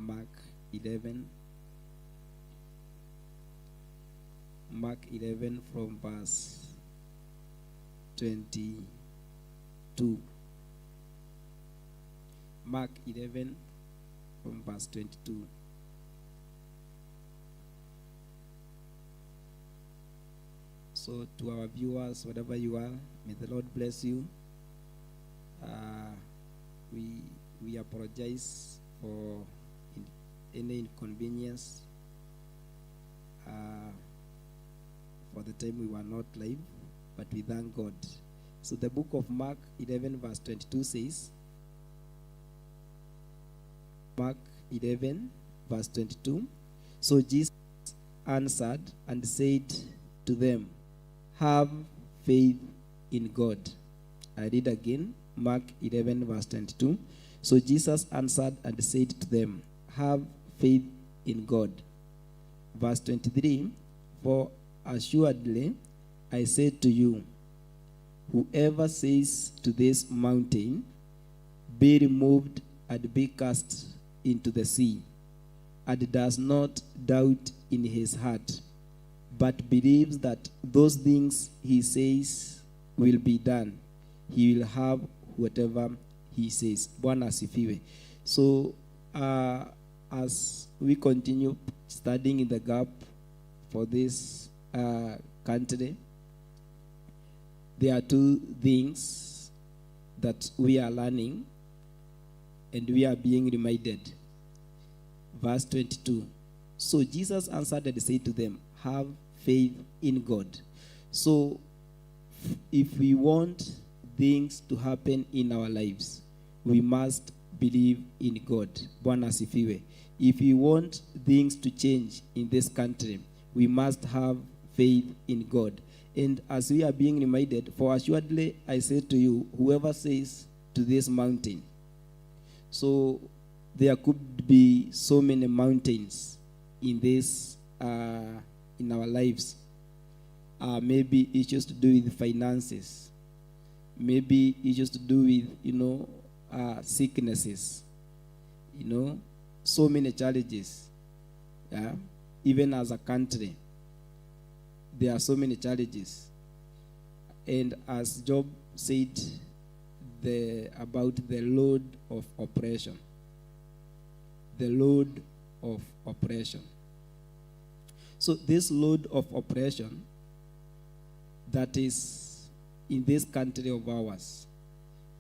Mark 11. Mark 11 from verse 22. Mark 11 from verse 22. So to our viewers, wherever you are, may the Lord bless you. We apologize for any inconvenience for the time we were not live, but we thank God. So the book of Mark 11 verse 22 says, Mark 11 verse 22, so Jesus answered and said to them, have faith in God. I read again, Mark 11 verse 22. So Jesus answered and said to them, have faith in God. Verse 23, for assuredly I say to you, whoever says to this mountain, be removed and be cast into the sea, and does not doubt in his heart, but believes that those things he says will be done, he will have whatever he says. Bwana asifiwe. So as we continue studying in the gap for this country, there are two things that we are learning and we are being reminded. Verse 22. So Jesus answered and said to them, have faith in God. So if we want things to happen in our lives, we must believe in God. Bwana asifiwe. If we want things to change in this country, we must have faith in God. And as we are being reminded, for assuredly I say to you, whoever says to this mountain. So there could be so many mountains in our lives. Maybe issues to do with finances. Maybe issues to do with sicknesses. So many challenges. Yeah? Even as a country, there are so many challenges. And as Job said about the load of oppression. The load of oppression. So this load of oppression that is in this country of ours,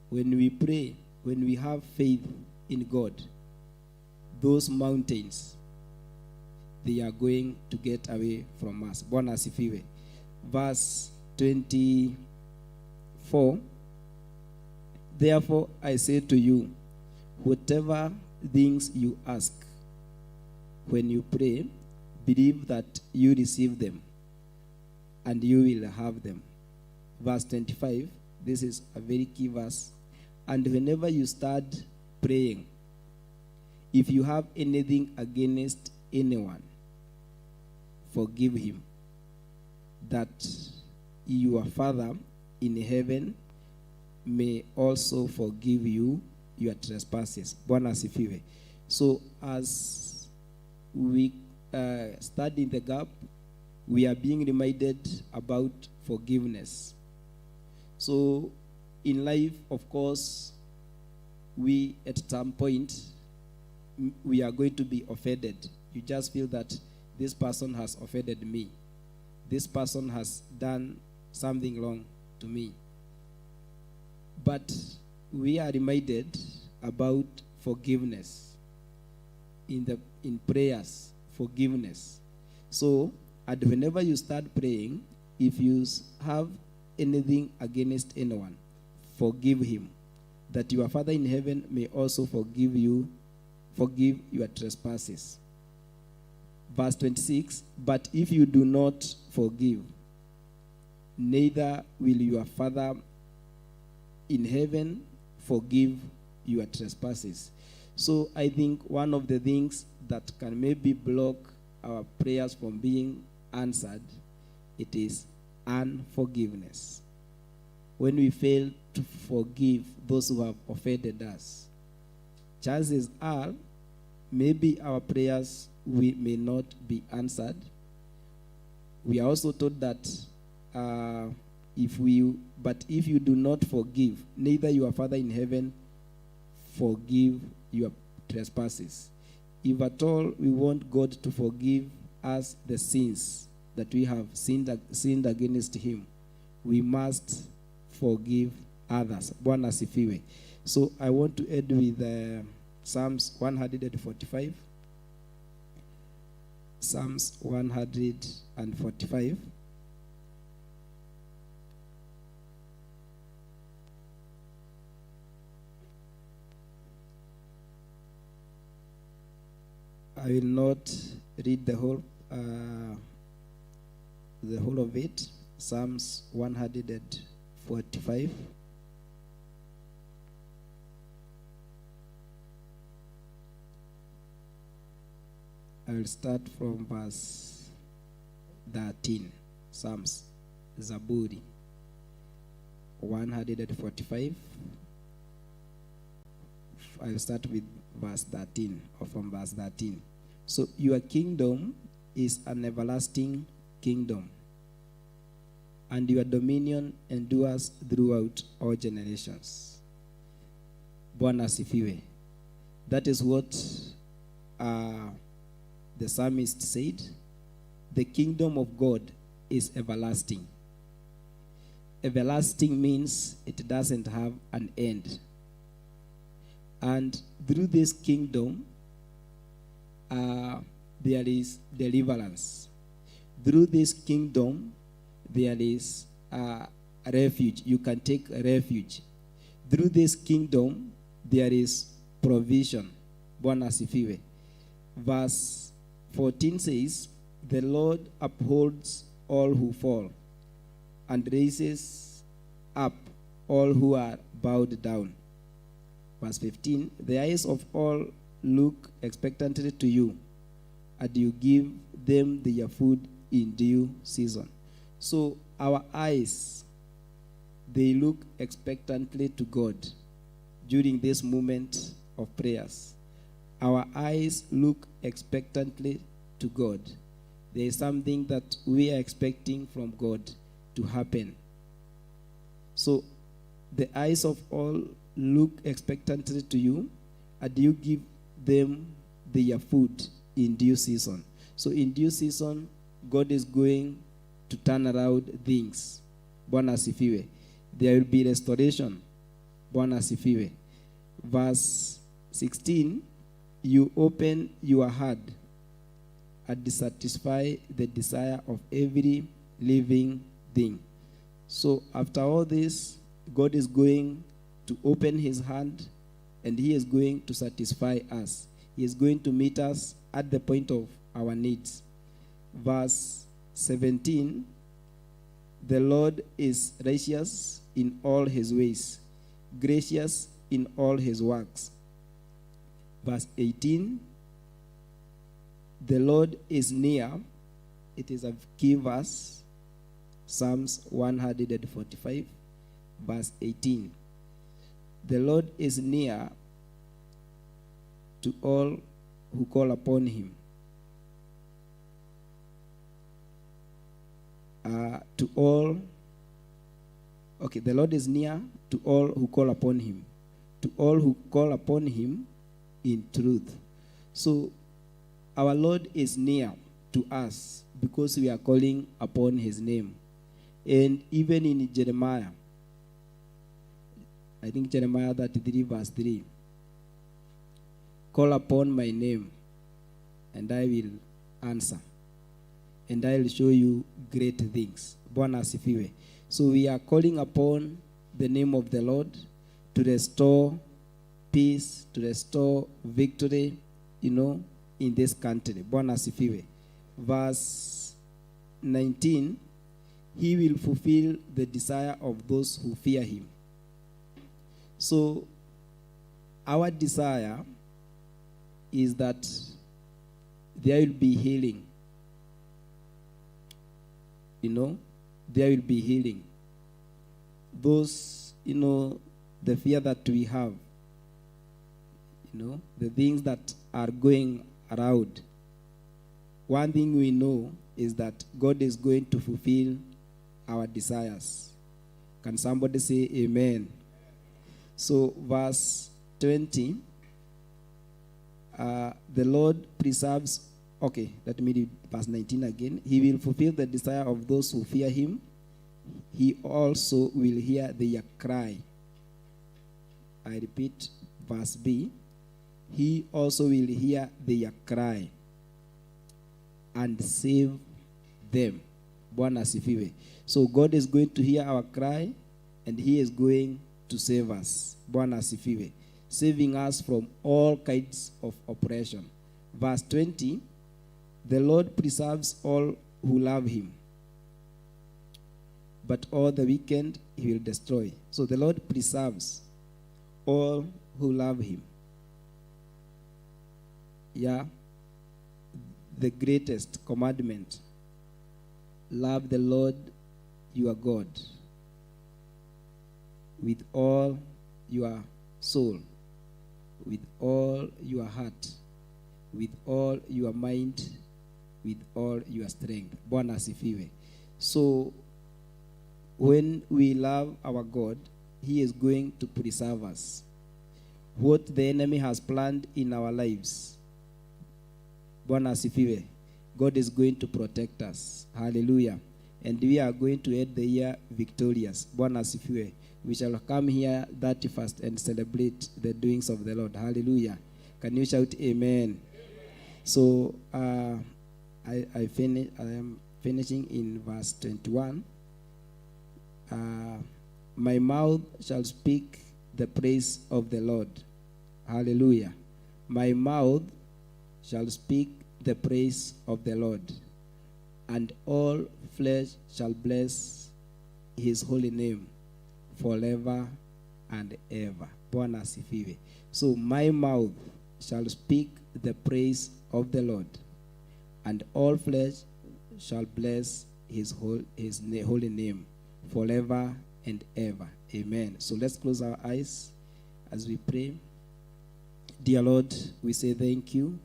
when we pray, when we have faith in God, those mountains, they are going to get away from us. Bwana asifiwe. Verse 24, therefore I say to you, whatever things you ask when you pray, believe that you receive them, and you will have them. Verse 25, this is a very key verse. And whenever you start praying, if you have anything against anyone, forgive him, that your Father in heaven may also forgive you your trespasses. Bwana asifiwe. So as we study the gap, we are being reminded about forgiveness. So in life, of course, we at some point, we are going to be offended. You just feel that this person has offended me. This person has done something wrong to me. But we are reminded about forgiveness in prayers, forgiveness. So, and whenever you start praying, if you have anything against anyone, forgive him, that your Father in heaven may also forgive you, forgive your trespasses. Verse 26, but if you do not forgive, neither will your Father in heaven forgive your trespasses. So I think one of the things that can maybe block our prayers from being answered, it is unforgiveness. When we fail to forgive those who have offended us, chances are Maybe our prayers we may not be answered. We are also told that if we, but if you do not forgive, neither your Father in heaven forgive your trespasses. If at all we want God to forgive us the sins that we have sinned against him, we must forgive others. Bwana asifiwe. So I want to end with Psalms 145. Psalms 145. I will not read the whole of it. Psalms 145. I will start from verse 13. Psalms, Zaburi 145. I will start with verse 13, or from verse 13. So your kingdom is an everlasting kingdom, and your dominion endures throughout all generations. Bwana asifiwe. That is what the psalmist said. The kingdom of God is everlasting. Everlasting means it doesn't have an end. And through this kingdom, there is deliverance. Through this kingdom, there is refuge. You can take refuge. Through this kingdom, there is provision. Bwana asifiwe. Verse 14 says, the Lord upholds all who fall and raises up all who are bowed down. Verse 15, the eyes of all look expectantly to you, and you give them their food in due season. So our eyes, they look expectantly to God during this moment of prayers. Our eyes look expectantly to God. There is something that we are expecting from God to happen. So the eyes of all look expectantly to you, and you give them their food in due season. So in due season, God is going to turn around things. Bwana asifiwe. There will be restoration. Bwana asifiwe. Verse 16, you open your heart and satisfy the desire of every living thing. So after all this, God is going to open his hand and he is going to satisfy us. He is going to meet us at the point of our needs. Verse 17, the Lord is righteous in all his ways, gracious in all his works. Verse 18, the Lord is near. It is a key verse. Psalms 145, verse 18. The Lord is near to all who call upon him. To all, okay, the Lord is near to all who call upon him. To all who call upon him in truth. So our Lord is near to us because we are calling upon his name. And even in Jeremiah, I think Jeremiah 33 verse 3, call upon my name and I will answer, and I will show you great things. Bwana asifiwe. So we are calling upon the name of the Lord to restore peace, to restore victory, in this country. Bwana asifiwe. Verse 19, he will fulfill the desire of those who fear him. So our desire is that there will be healing. There will be healing. Those, the fear that we have, the things that are going around, one thing we know is that God is going to fulfill our desires. Can somebody say amen? So, verse 20, the Lord preserves. Okay, let me read verse 19 again. He will fulfill the desire of those who fear him. He also will hear their cry. I repeat, verse B. He also will hear their cry and save them. Bwana asifiwe. So God is going to hear our cry and he is going to save us. Bwana asifiwe. Saving us from all kinds of oppression. Verse 20, the Lord preserves all who love him, but all the wicked he will destroy. So the Lord preserves all who love him. Yeah. The greatest commandment: love the Lord your God with all your soul, with all your heart, with all your mind, with all your strength. Bwana asifiwe. So when we love our God, he is going to preserve us. What the enemy has planned in our lives, Bwana asifiwe, God is going to protect us. Hallelujah. And we are going to end the year victorious. Bwana asifiwe. We shall come here 31st and celebrate the doings of the Lord. Hallelujah. Can you shout amen? So I am finishing in verse 21. My mouth shall speak the praise of the Lord. Hallelujah. My mouth shall speak the praise of the Lord, and all flesh shall bless his holy name forever and ever. Bwana asifiwe. So my mouth shall speak the praise of the Lord, and all flesh shall bless his holy name forever and ever. Amen. So let's close our eyes as we pray. Dear Lord, we say thank you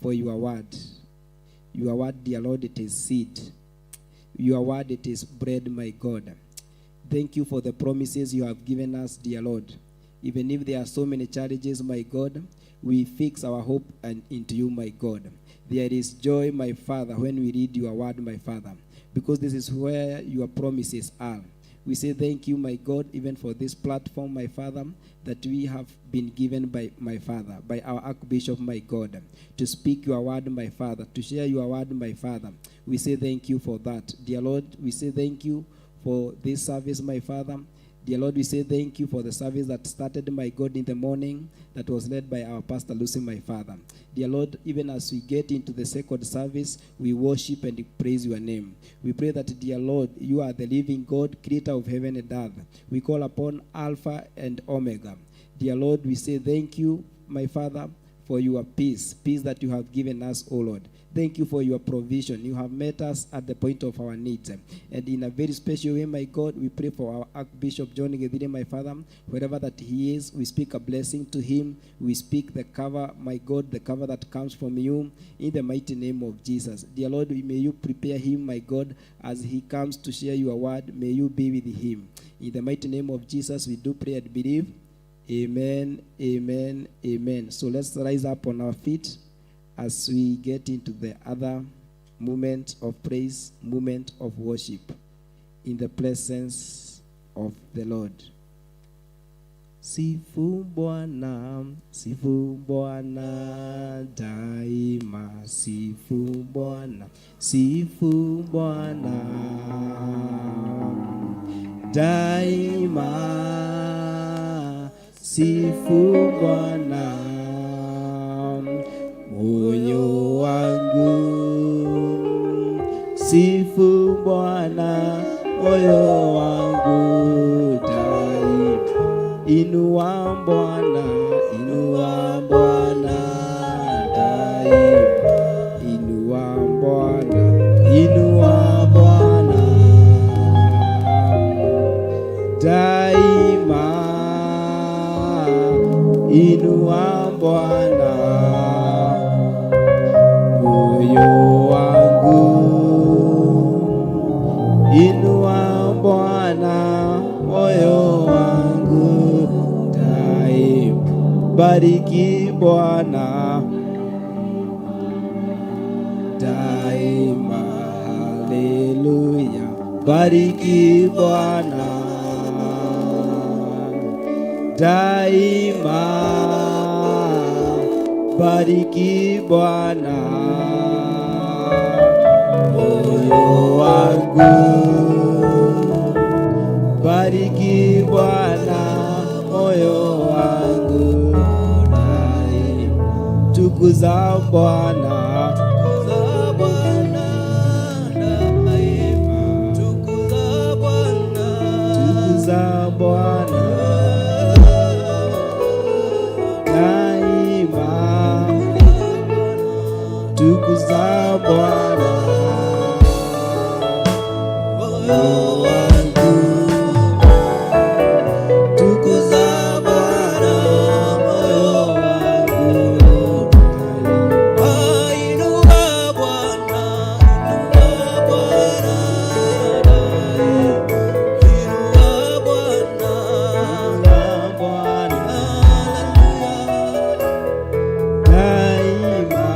for your word. Your word, dear Lord, it is seed. Your word, it is bread, my God. Thank you for the promises you have given us, dear Lord. Even if there are so many challenges, my God, we fix our hope and into you, my God. There is joy, my Father, when we read your word, my Father, because this is where your promises are. We say thank you, my God, even for this platform, my Father, that we have been given by my Father, by our Archbishop, my God, to speak your word, my Father, to share your word, my Father. We say thank you for that. Dear Lord, we say thank you for this service, my Father. Dear Lord, we say thank you for the service that started, my God, in the morning, that was led by our Pastor Lucy, my Father. Dear Lord, even as we get into the second service, we worship and praise your name. We pray that, dear Lord, you are the living God, creator of heaven and earth. We call upon Alpha and Omega. Dear Lord, we say thank you, my Father, for your peace, peace that you have given us, O Lord. Thank you for your provision. You have met us at the point of our needs. And in a very special way, my God, we pray for our Archbishop John Githiri, my Father, wherever that he is, we speak a blessing to him. We speak the cover, my God, the cover that comes from you, in the mighty name of Jesus. Dear Lord, may you prepare him, my God, as he comes to share your word. May you be with him. In the mighty name of Jesus, we do pray and believe. Amen, amen, amen. So let's rise up on our feet as we get into the other moment of praise, moment of worship in the presence of the Lord. Sifu Bwana, sifu Bwana daima, sifu Bwana, sifu Bwana daima, sifu Bwana, moyo wangu, sifu Bwana, moyo wangu daima. Inua Bwana, inua Bwana daima, inua Bwana, inua Bwana daima, inua Bwana. Daima, haleluya, bariki Bwana daima, bariki Bwana moyo wangu, bariki Bwana moyo wangu, daima, tukuza Bwana. Tukuza Bwana daima, tukuza Bwana. Tukuza Bwana daima, tukuza Bwana Moyo wangu, tukuza Bwana moyo wangu. Inua Bwana, inua Bwana daima, inua Bwana. Tukuza Bwana Haleluya. Daima,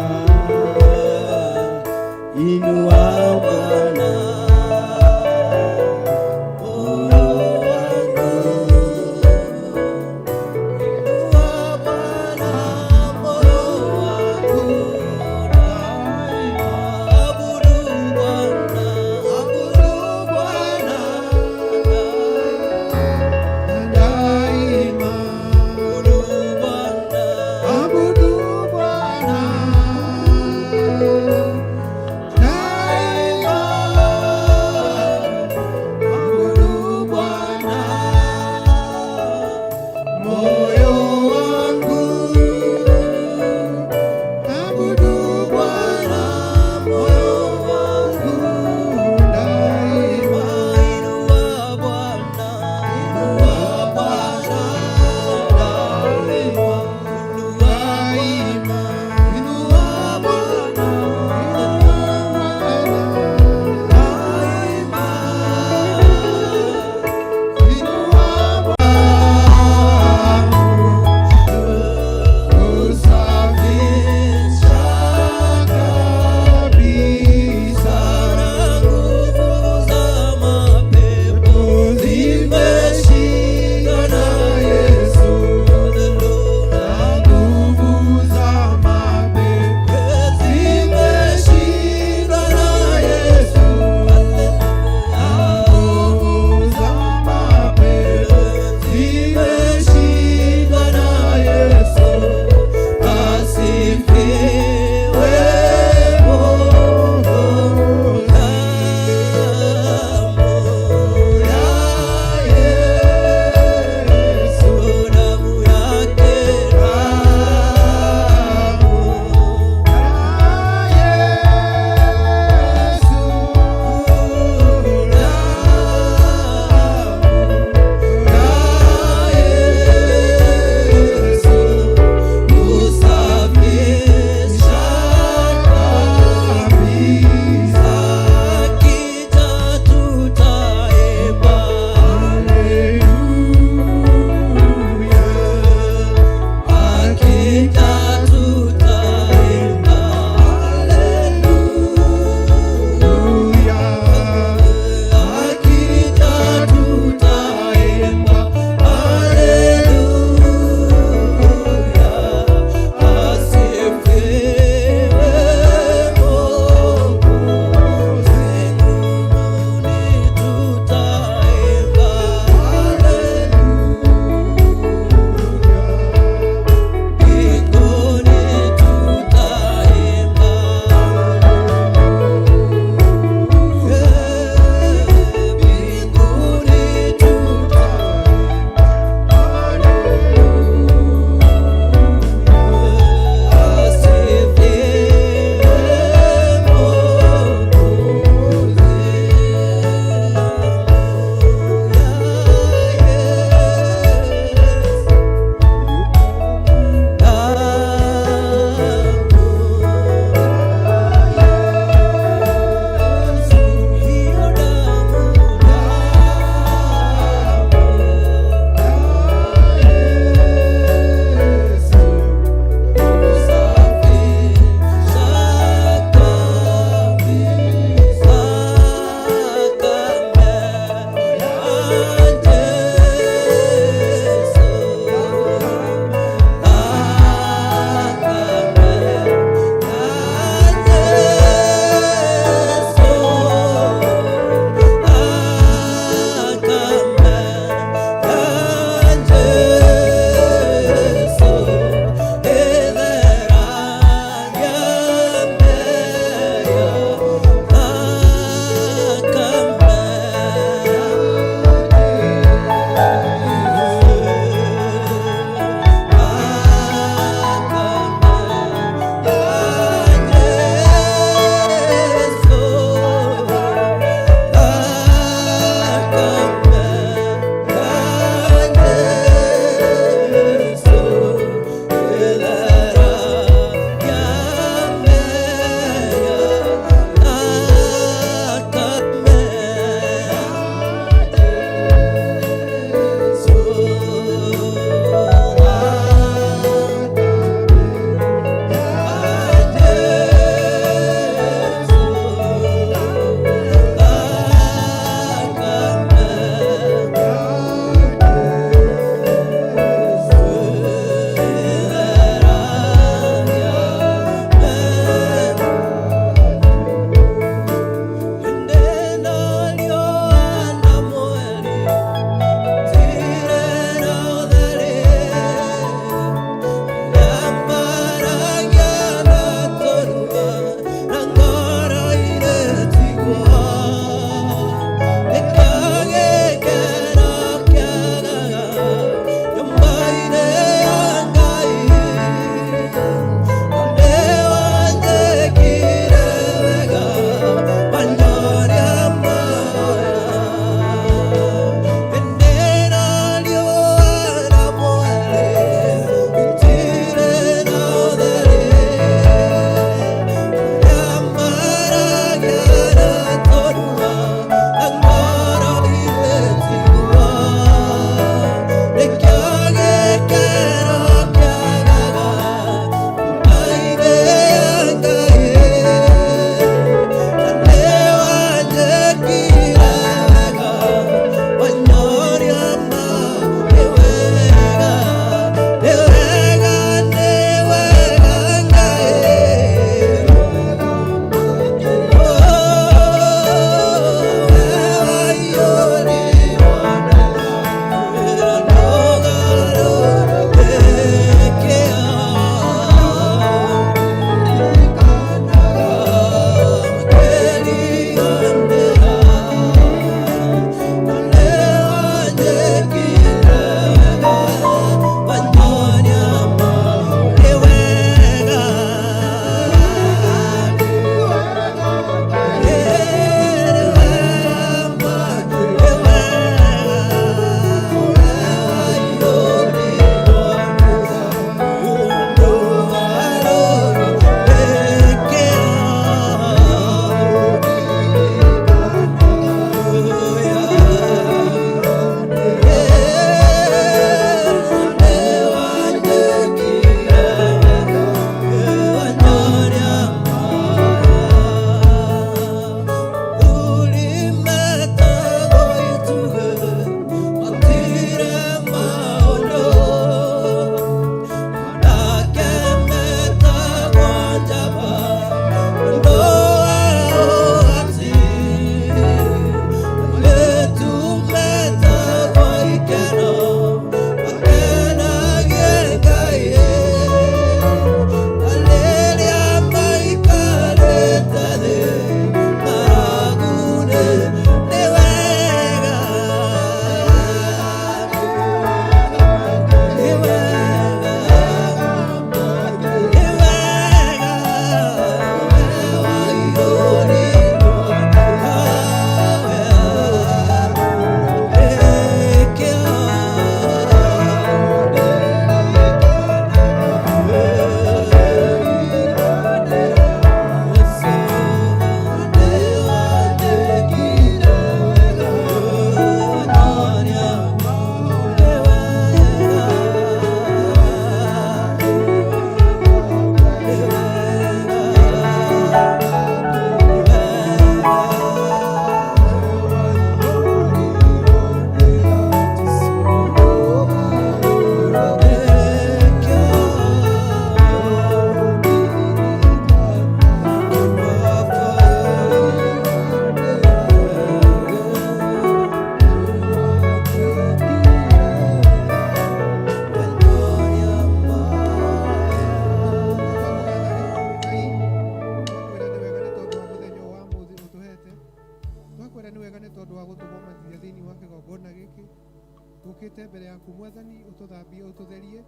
Tũkĩte mbere yaku Mwathani, ũtũthambie, ũtũtherie,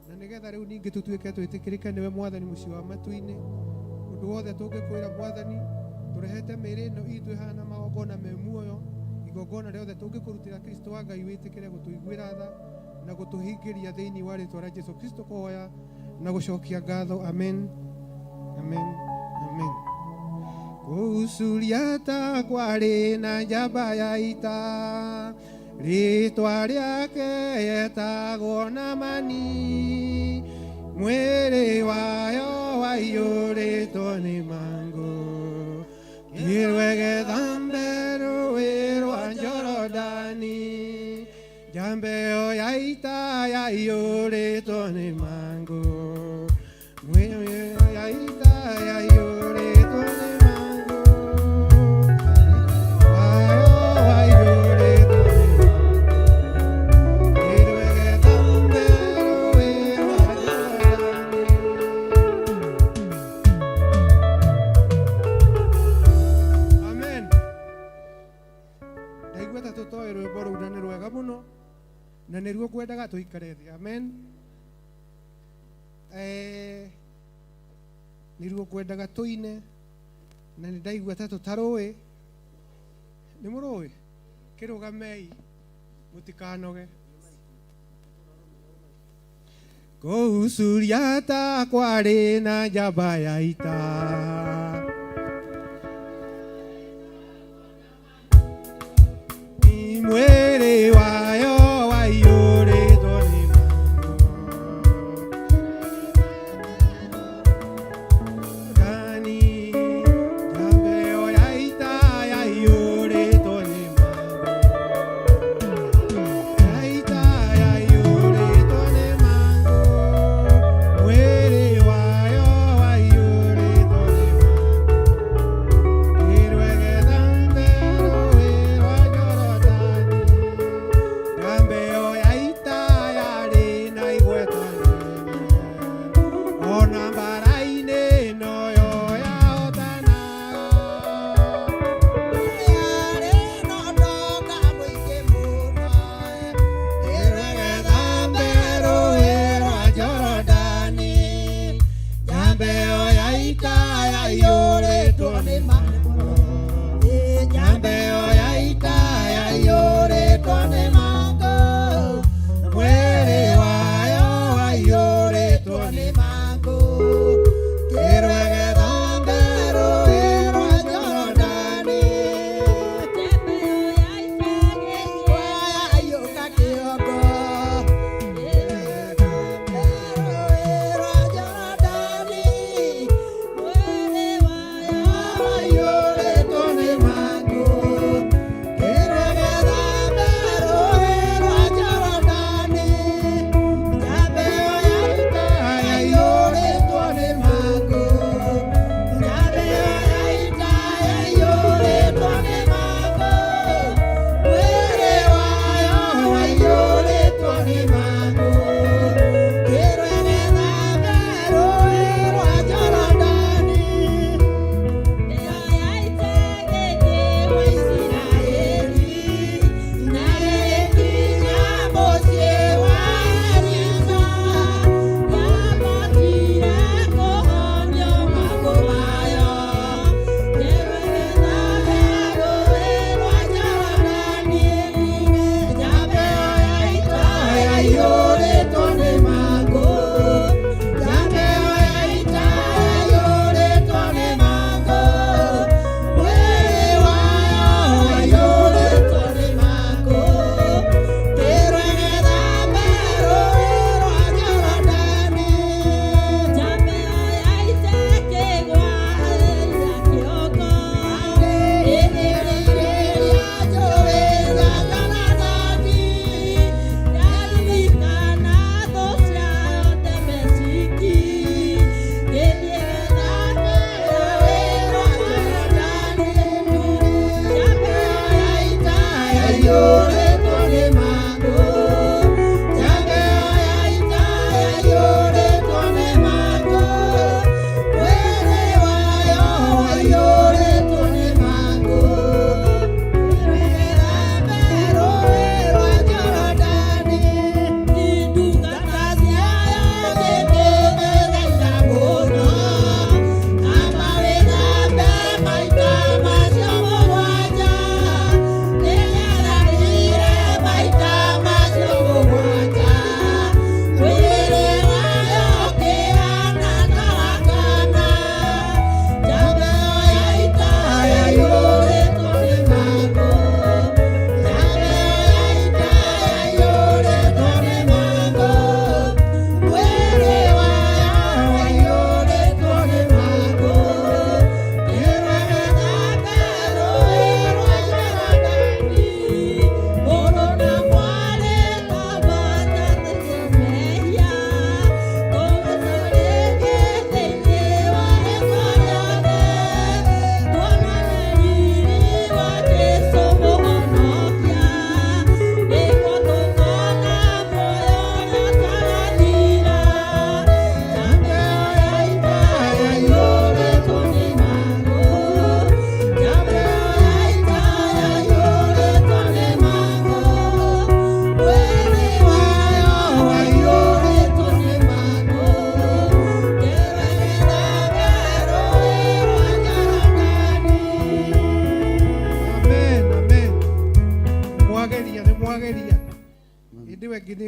na nĩgetha rĩu ningĩ tũtuĩke twĩtĩkĩrĩke nĩwe Mwathani mũciĩ wa matu-inĩ. Ũndũ wothe tũngĩkwĩra Mwathani, tũrehete mĩĩrĩ ĩno itũ ĩhana magongona me muoyo, igongona rĩothe tũngĩkũrutĩra Kristo wa Ngai, wĩtĩkĩre gũtũiguĩra tha na gũtũhingĩria thĩinĩ wa rĩtwa rĩa Jesu Kristo kũhoya na gũcokia ngatho. Amen, amen, amen. Kũu Suriata kwarĩ na njamba ya ita, rĩtwa rĩake yetagwo Naamani, mwĩrĩ wayo waiyũrĩtwo nĩ mangũ, kĩrwegethambe rũĩ rwa Jorodani, njamba ĩyo ya ita yaiyũrĩtwo nĩ mangũ, mwĩrĩ ya ita yaiyũrĩtwo nĩ mangũ, wayo waiyũrĩtwo nĩ mangũ, kĩrwegethambe rũĩ rwa Jorodani. Amen. Ndaigua ta tũtoĩ rwĩmbo rũu na nĩ rwega mũno na nĩruo ngwendaga tũikare thĩ. Amen. Nĩruo ngwendaga tũine na nĩ ndaigua ta tũtarũĩ. Nĩ mũrũĩ? Kĩrũgamei mũtikanoge. Kũu Suriata kwarĩ na njamba ya ita, mwĩrĩ wayo waiyũrĩtwo nĩ mangũ, Dani, njamba ĩyo ya ita yaiyũrĩtwo nĩ mangũ, ya ita yaiyũrĩtwo nĩ mangũ, mwĩrĩ wayo waiyũrĩtwo nĩ mangũ, kĩrwegethambe rũĩ rwa Jorodani.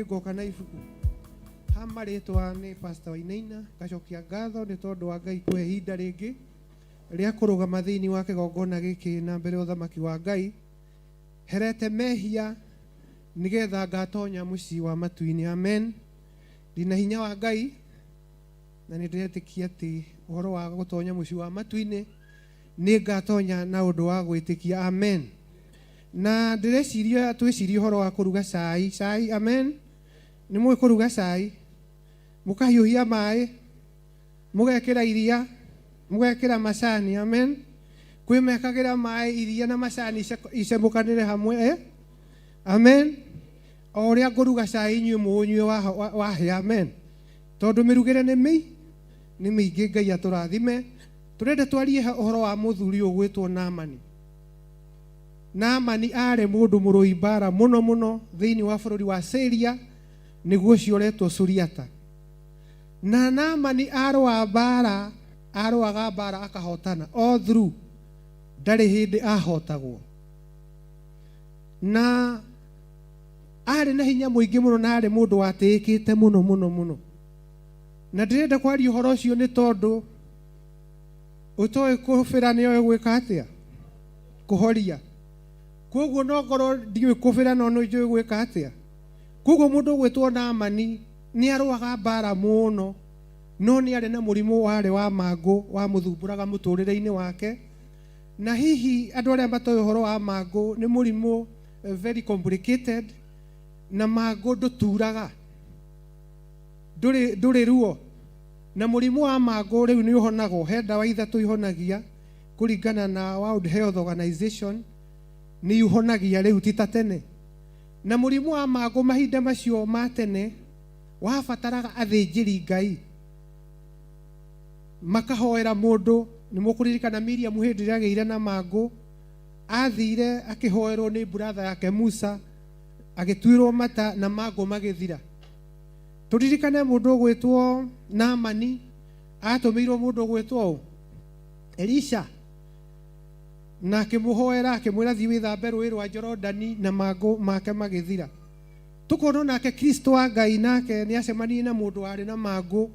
Ngoka na ibuku. Ha marĩtwa nĩ Pastor Wainaina, ngacokia ngatho nĩ tondũ wa Ngai kũhe ihinda rĩngĩ rĩa kũrũgama thĩinĩ wa kĩgongona gĩkĩ na mbere ya ũthamaki wa Ngai, herete mehia nĩgetha ngatonya mũciĩ wa matu-inĩ. Amen. Ndĩna hinya wa Ngai na nĩ ndĩretĩkia atĩ ũhoro wa gũtonya mũciĩ wa matu-inĩ nĩ ngatonya na ũndũ wa gwĩtĩkia. Amen. Na ndĩreciria twĩcirie ũhoro wa kũruga cai. Cai, amen. Nĩ mũĩ kũruga cai? Mũkahiũhia maĩ, mũgekĩra iria, mũgekĩra macani. Amen. Kwĩ mekagĩra maĩ, iria na macani icemũkanĩre hamwe, eh? Amen. O ũrĩa ngũruga cai inyuĩ mũũnyue wahĩa. Amen. Tondũ mĩrugĩre nĩ mĩingĩ. Ngai atũrathime. Tũrenda twarie ũhoro wa mũthuri ũgwĩtwo Naamani. Naamani arĩ mũndũ mũrũi mbara mũno mũno thĩinĩ wa bũrũri wa Syria, nĩguo ũcio ũretwo Suriata. Na Naamani arũa mbara, arũaga mbara akahotana all through, ndarĩ hĩndĩ ahotagwo. Na arĩ na hinya mũingĩ mũno na arĩ mũndũ watĩĩkĩte mũno mũno mũno. Na ndĩrenda kwaria ũhoro ũcio nĩ tondũ ũtoĩ kũbĩra nĩ oĩ gwĩka atĩa? Kũhoria. Koguo no ngorwo ndiũĩ kũbĩra no nĩ njũĩ gwĩka atĩa? Koguo mũndũ ũgwĩtwo Naamani nĩ arũaga mbara mũno, no nĩ arĩ na mũrimũ warĩ wa mangũ wamũthumbũraga mũtũrĩre-inĩ wake. Na hihi andũ arĩa matoĩ ũhoro wa mangũ, nĩ mũrimũ very complicated, na mangũ ndũturaga, ndũrĩ ruo. Na mũrimũ wa mangũ rĩu nĩ ũhonagwo, he ndawa ithatũ ihonagia kũringana na World Health Organization, nĩ ihonagia rĩu ti ta tene. Na mũrimũ wa mangũ mahinda macio ma tene wabataraga athĩnjĩri Ngai makahoera mũndũ. Nĩ mũkũririkana Miriam hĩndĩ ĩrĩa agĩire na mangũ, athire akĩhoerwo nĩ brother yake Musa, agĩtuĩrwo mata na mangũ magĩthira. Tũririkane mũndũ ũgwĩtwo Naamani atũmĩirwo mũndũ ũgwĩtwo ũ? Elisha, na akĩmũhoera akĩmwĩra thiĩ wĩthambe rũĩ rwa Jorodani, na mangũ make magĩthira. Tũkona nake Kristo wa Ngai nake nĩ acemanirie na mũndũ warĩ na mangũ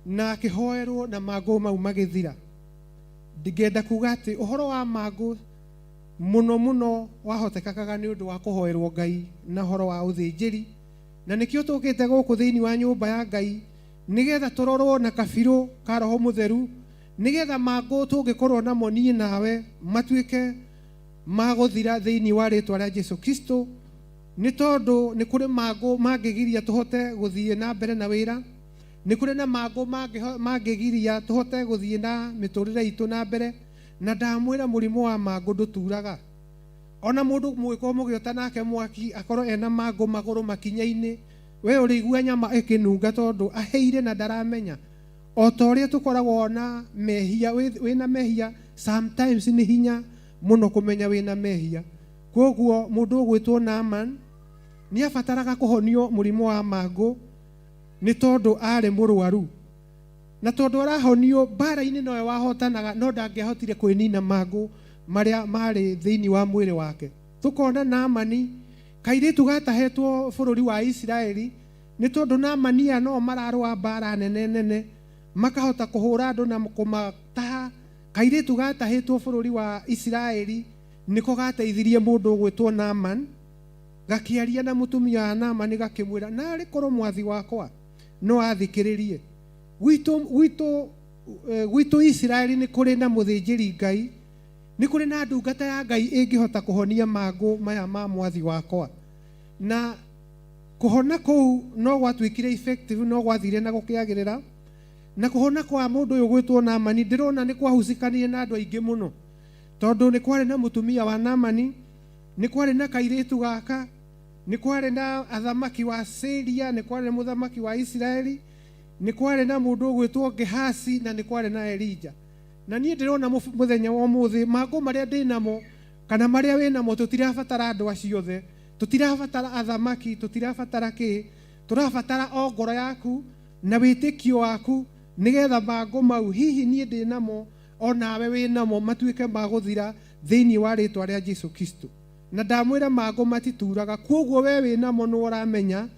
na akĩhoerwo na mangũ mau magĩthira. Ndingĩenda kuga atĩ ũhoro wa mangũ mũno mũno wahotekaga nĩ ũndũ wa kũhoerwo Ngai na ũhoro wa ũthĩnjĩri, na nĩkĩo tũkĩte gũkũ thĩinĩ wa nyũmba ya Ngai nĩgetha tũrorwo na kabirũ ka Roho Mũtheru, nĩgetha mangũ tũngĩkorwo namo niĩ nawe matuĩke ma gũthira thĩinĩ wa rĩtwa rĩa Jesu Kristo. Nĩ tondũ nĩ kũrĩ mangũ mangĩgiria tũhote gũthiĩ na mbere na wĩra, nĩ kũrĩ na mangũ mangĩgiria tũhote gũthiĩ na mĩtũrĩre itũ na mbere. Na ndamwĩra mũrimũ wa mangũ ndũturaga. Ona mũndũ mũgĩkorwo mũgĩota nake mwaki akorwo ena mangũ magũrũ makinya-inĩ, we ũrĩigua nyama ĩkĩnunga tondũ aheire na ndaramenya. O ta ũrĩa tũkoragwo na mehia, wĩna mehia sometimes nĩ hinya mũno kũmenya wĩna mehia. Koguo mũndũ ũgwĩtwo Naaman nĩ abataraga kũhonio mũrimũ wa mangũ nĩ tondũ arĩ mũrwaru. Na tondũ arahonio mbara-inĩ nowe wahotanaga, no ndangĩahotire kwĩnina mangũ marĩa marĩ thĩinĩ wa mwĩrĩ wake. Tũkona Naamani kairĩtu gatahetwo bũrũri wa Isiraeli, nĩ tondũ Naamani aya no mararũa mbara nene nene, makahota kũhũra andũ na kũmataha. Kairĩtu gatahĩtwo bũrũri wa Isiraeli nĩko gateithirie mũndũ ũgwĩtwo Naaman, gakĩaria na mũtumia wa Naamani gakĩmwĩra, narĩ korwo mwathi wakwa no athikĩrĩrie, gwitũ Isiraeli nĩ kũrĩ na mũthĩnjĩri Ngai, nĩ kũrĩ na ndungata ya Ngai ĩngĩhota kũhonia mangũ maya ma mwathi wakwa. Na kũhona kũu no gwatuĩkire effective, no gwathire na gũkĩagĩrĩra. Na kũhona kwa mũndũ ũyũ gwĩtwo Naamani ndĩrona nĩ kwahucikanire na andũ aingĩ mũno, tondũ nĩ kwarĩ na mũtumia wa Naamani, nĩ kwarĩ na kairĩtu gaka, nĩ kwarĩ na athamaki wa Syria, nĩ kwarĩ na mũthamaki wa Isiraeli, nĩ kwarĩ na mũndũ ũgwĩtwo Gehasi, na nĩ kwarĩ na Elija. Na niĩ ndĩrona mũthenya wa ũmũthĩ mangũ marĩa ndĩ namo kana marĩa wĩ namo, tũtirabatara andũ acio othe, tũtirabatara athamaki, tũtirabatara kĩ, tũrabatara o ngoro yaku na wĩtĩkio waku, nĩgetha mangũ mau hihi niĩ ndĩ namo o nawe wĩ namo matuĩke ma gũthira thĩinĩ wa rĩtwa rĩa Jesu Kristo. Na ndamwĩra mangũ matituraga, koguo we wĩ namo nĩ ũramenya.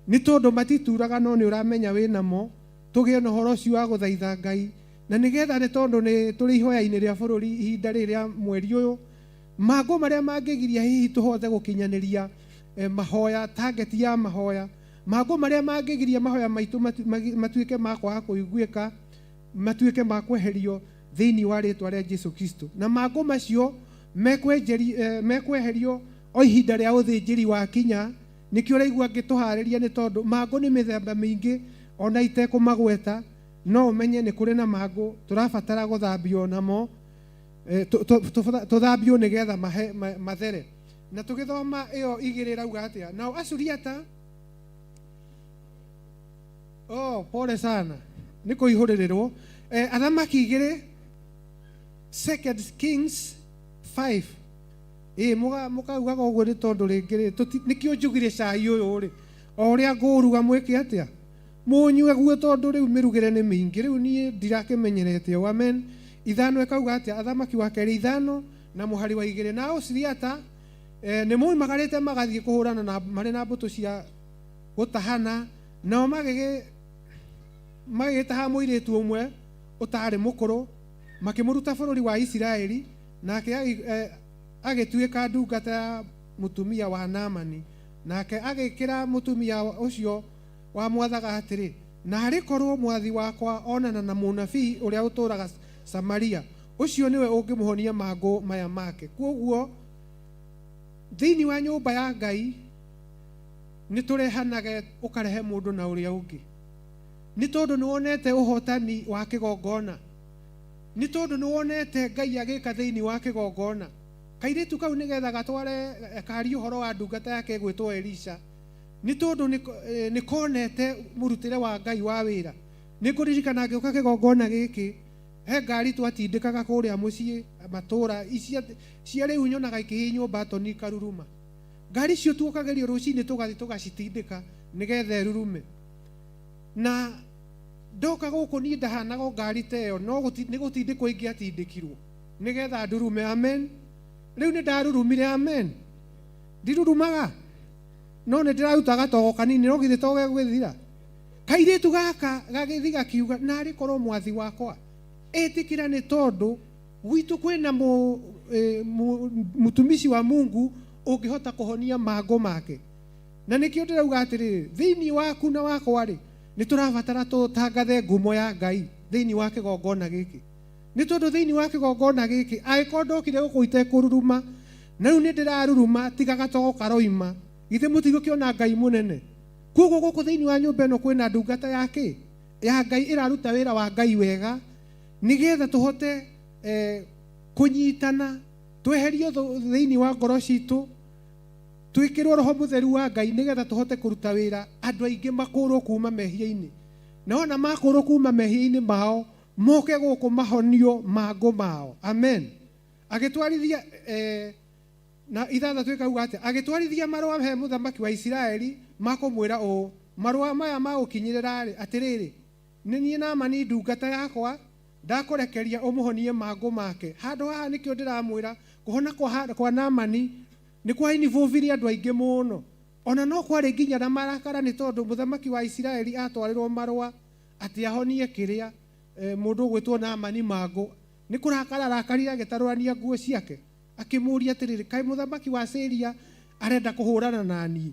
Nĩ tondũ matituraga no nĩ ũramenya wĩ namo, tũgĩe na ũhoro ũcio wa gũthaitha Ngai. Na nĩgetha nĩ tondũ nĩ tũrĩ ihoya-inĩ rĩa bũrũri ihinda rĩrĩ rĩa mweri ũyũ, mangũ marĩa mangĩgiria hihi tũhote gũkinyanĩria mahoya, target ya mahoya, mangũ marĩa mangĩgiria mahoya maitũ matuĩke ma kwaga kũiguĩka, matuĩke ma kweherio thĩinĩ wa rĩtwa rĩa Jesu Kristo. Na mangũ macio mekweherio o ihinda rĩa ũthĩnjĩri wa kinya. Nĩkĩo ũraigua ngĩtũharĩria, nĩ tondũ mangũ nĩ mĩthemba mĩingĩ, ona itekũmagweta no ũmenye nĩ kũrĩ na mangũ tũrabatara gũthambio namo, tũthambio nĩgetha mathere. Na tũgĩthoma ĩyo igĩrĩ ĩrauga atĩa? Nao Asuriata, oh, pole sana nĩ kũihũrĩrĩrwo. Athamaki igĩrĩ, Second Kings 5. Ĩ mũkaugaga ũguo nĩ tondũ rĩngĩ rĩ, nĩkĩo njugire cai ũyũ rĩ, o ũrĩa ngũũruga mwĩke atĩa, mũnyue guo, tondũ rĩu mĩrugĩre nĩ mĩingĩ, rĩu niĩ ndirakĩmenyerete ũũ. Amen. Ithano ĩkauga atĩa? Athamaki wa kerĩ ithano na mũhari wa igĩrĩ. Nao Suriata nĩ moimagarĩte magathiĩ kũhũrana na marĩ na mbũtũ cia gũtahana, nao magĩgĩtaha mũirĩtu ũmwe ũtaarĩ mũkũrũ, makĩmũruta bũrũri wa Isiraeli, nake agĩtuĩka ndungata ya mũtumia wa Naamani. Nake agĩkĩra mũtumia ũcio wamwathaga atĩrĩ, naarĩ korwo mwathi wakwa onana na mũnabii ũrĩa ũtũũraga Samaria, ũcio nĩwe ũngĩmũhonia mangũ maya make. Kwoguo thĩinĩ wa nyũmba ya Ngai nĩ tũrehanage, ũkarehe mũndũ na ũrĩa ũngĩ, nĩ tondũ nĩ wonete ũhotani wa kĩgongona, nĩ tondũ nĩ wonete Ngai agĩka thĩinĩ wa kĩgongona. Kairĩtu kau nĩgetha gatware karie ũhoro wa ndungata yake ĩgwĩtwo Elisha, nĩ tondũ nĩ konete mũrutĩre wa Ngai wa wĩra. Nĩ ngũririkana ngĩũka kĩgongona gĩkĩ, he ngari twatindĩkaga kũrĩa mũciĩ matũra cia rĩu nyonaga ikĩhihinywo batoni ikaruruma. Ngari icio tuokagĩrio rũcinĩ tũgathiĩ tũgacitindĩka nĩgetha ĩrurume. Na ndoka gũkũ niĩ ndahanaga o ngari ta ĩyo, no nĩ gũtindĩkwo ingĩatindĩkirwo nĩgetha ndurume. Amen. Rĩu nĩ ndarurumire. Amen. Ndirurumaga, no nĩ ndĩraruta gatogo kanini, no githĩ to gegwĩthira. Kairĩtu gaka gagĩthiĩ gakiuga, narĩ korwo mwathi wakwa ĩtĩkĩra, nĩ tondũ gwitũ kwĩna mũtumishi wa Mungu ũngĩhota kũhonia mangũ make. Na nĩkĩo ndĩrauga atĩrĩrĩ, thĩinĩ waku na wakwa rĩ, nĩ tũrabatara tũtangathe ngumo ya Ngai thĩinĩ wa kĩgongona gĩkĩ, nĩ tondũ thĩinĩ wa kĩgongona gĩkĩ angĩkorwo ndokire gũkũ itekũruruma, na rĩu nĩ ndĩraruruma, tiga gatogo karoima, githĩ mũtigũkĩona Ngai mũnene? Koguo gũkũ thĩinĩ wa nyũmba ĩno kwĩna ndungata ya kĩ ya Ngai ĩraruta wĩra wa Ngai wega, nĩgetha tũhote kũnyitana, tweherio thĩinĩ wa ngoro citũ, twĩkĩrwo roho mũtheru wa Ngai, nĩgetha tũhote kũruta wĩra, andũ aingĩ makũrwo kuma mehia-inĩ, na ona makũrwo kuma mehia-inĩ mao moke gũkũ mahonio mangũ mao. Amen. Agĩtwarithia na ithathatũ ĩkauga atĩ agĩtwarithia marũa he mũthamaki wa Isiraeli makũmwĩra ũũ, marũa maya magũkinyĩrĩra rĩ, atĩrĩrĩ, nĩ niĩ Naamani ndungata yakwa ndakũrekeria ũmũhonie mangũ make. Handũ haha nĩkĩo ndĩramwĩra kũhona kwa Naamani nĩ kwa involvire andũ aingĩ mũno, ona no kwarĩ nginya na marakara, nĩ tondũ mũthamaki wa Isiraeli atwarĩrwo marũa atĩ ahonie kĩrĩa mũndũ ũgwĩtwo Naamani mangũ, nĩ kũrakara arakarire, agĩtarũrania nguo ciake, akĩmũũria atĩrĩrĩ, kaĩ mũthamaki wa Syria arenda kũhũrana na niĩ,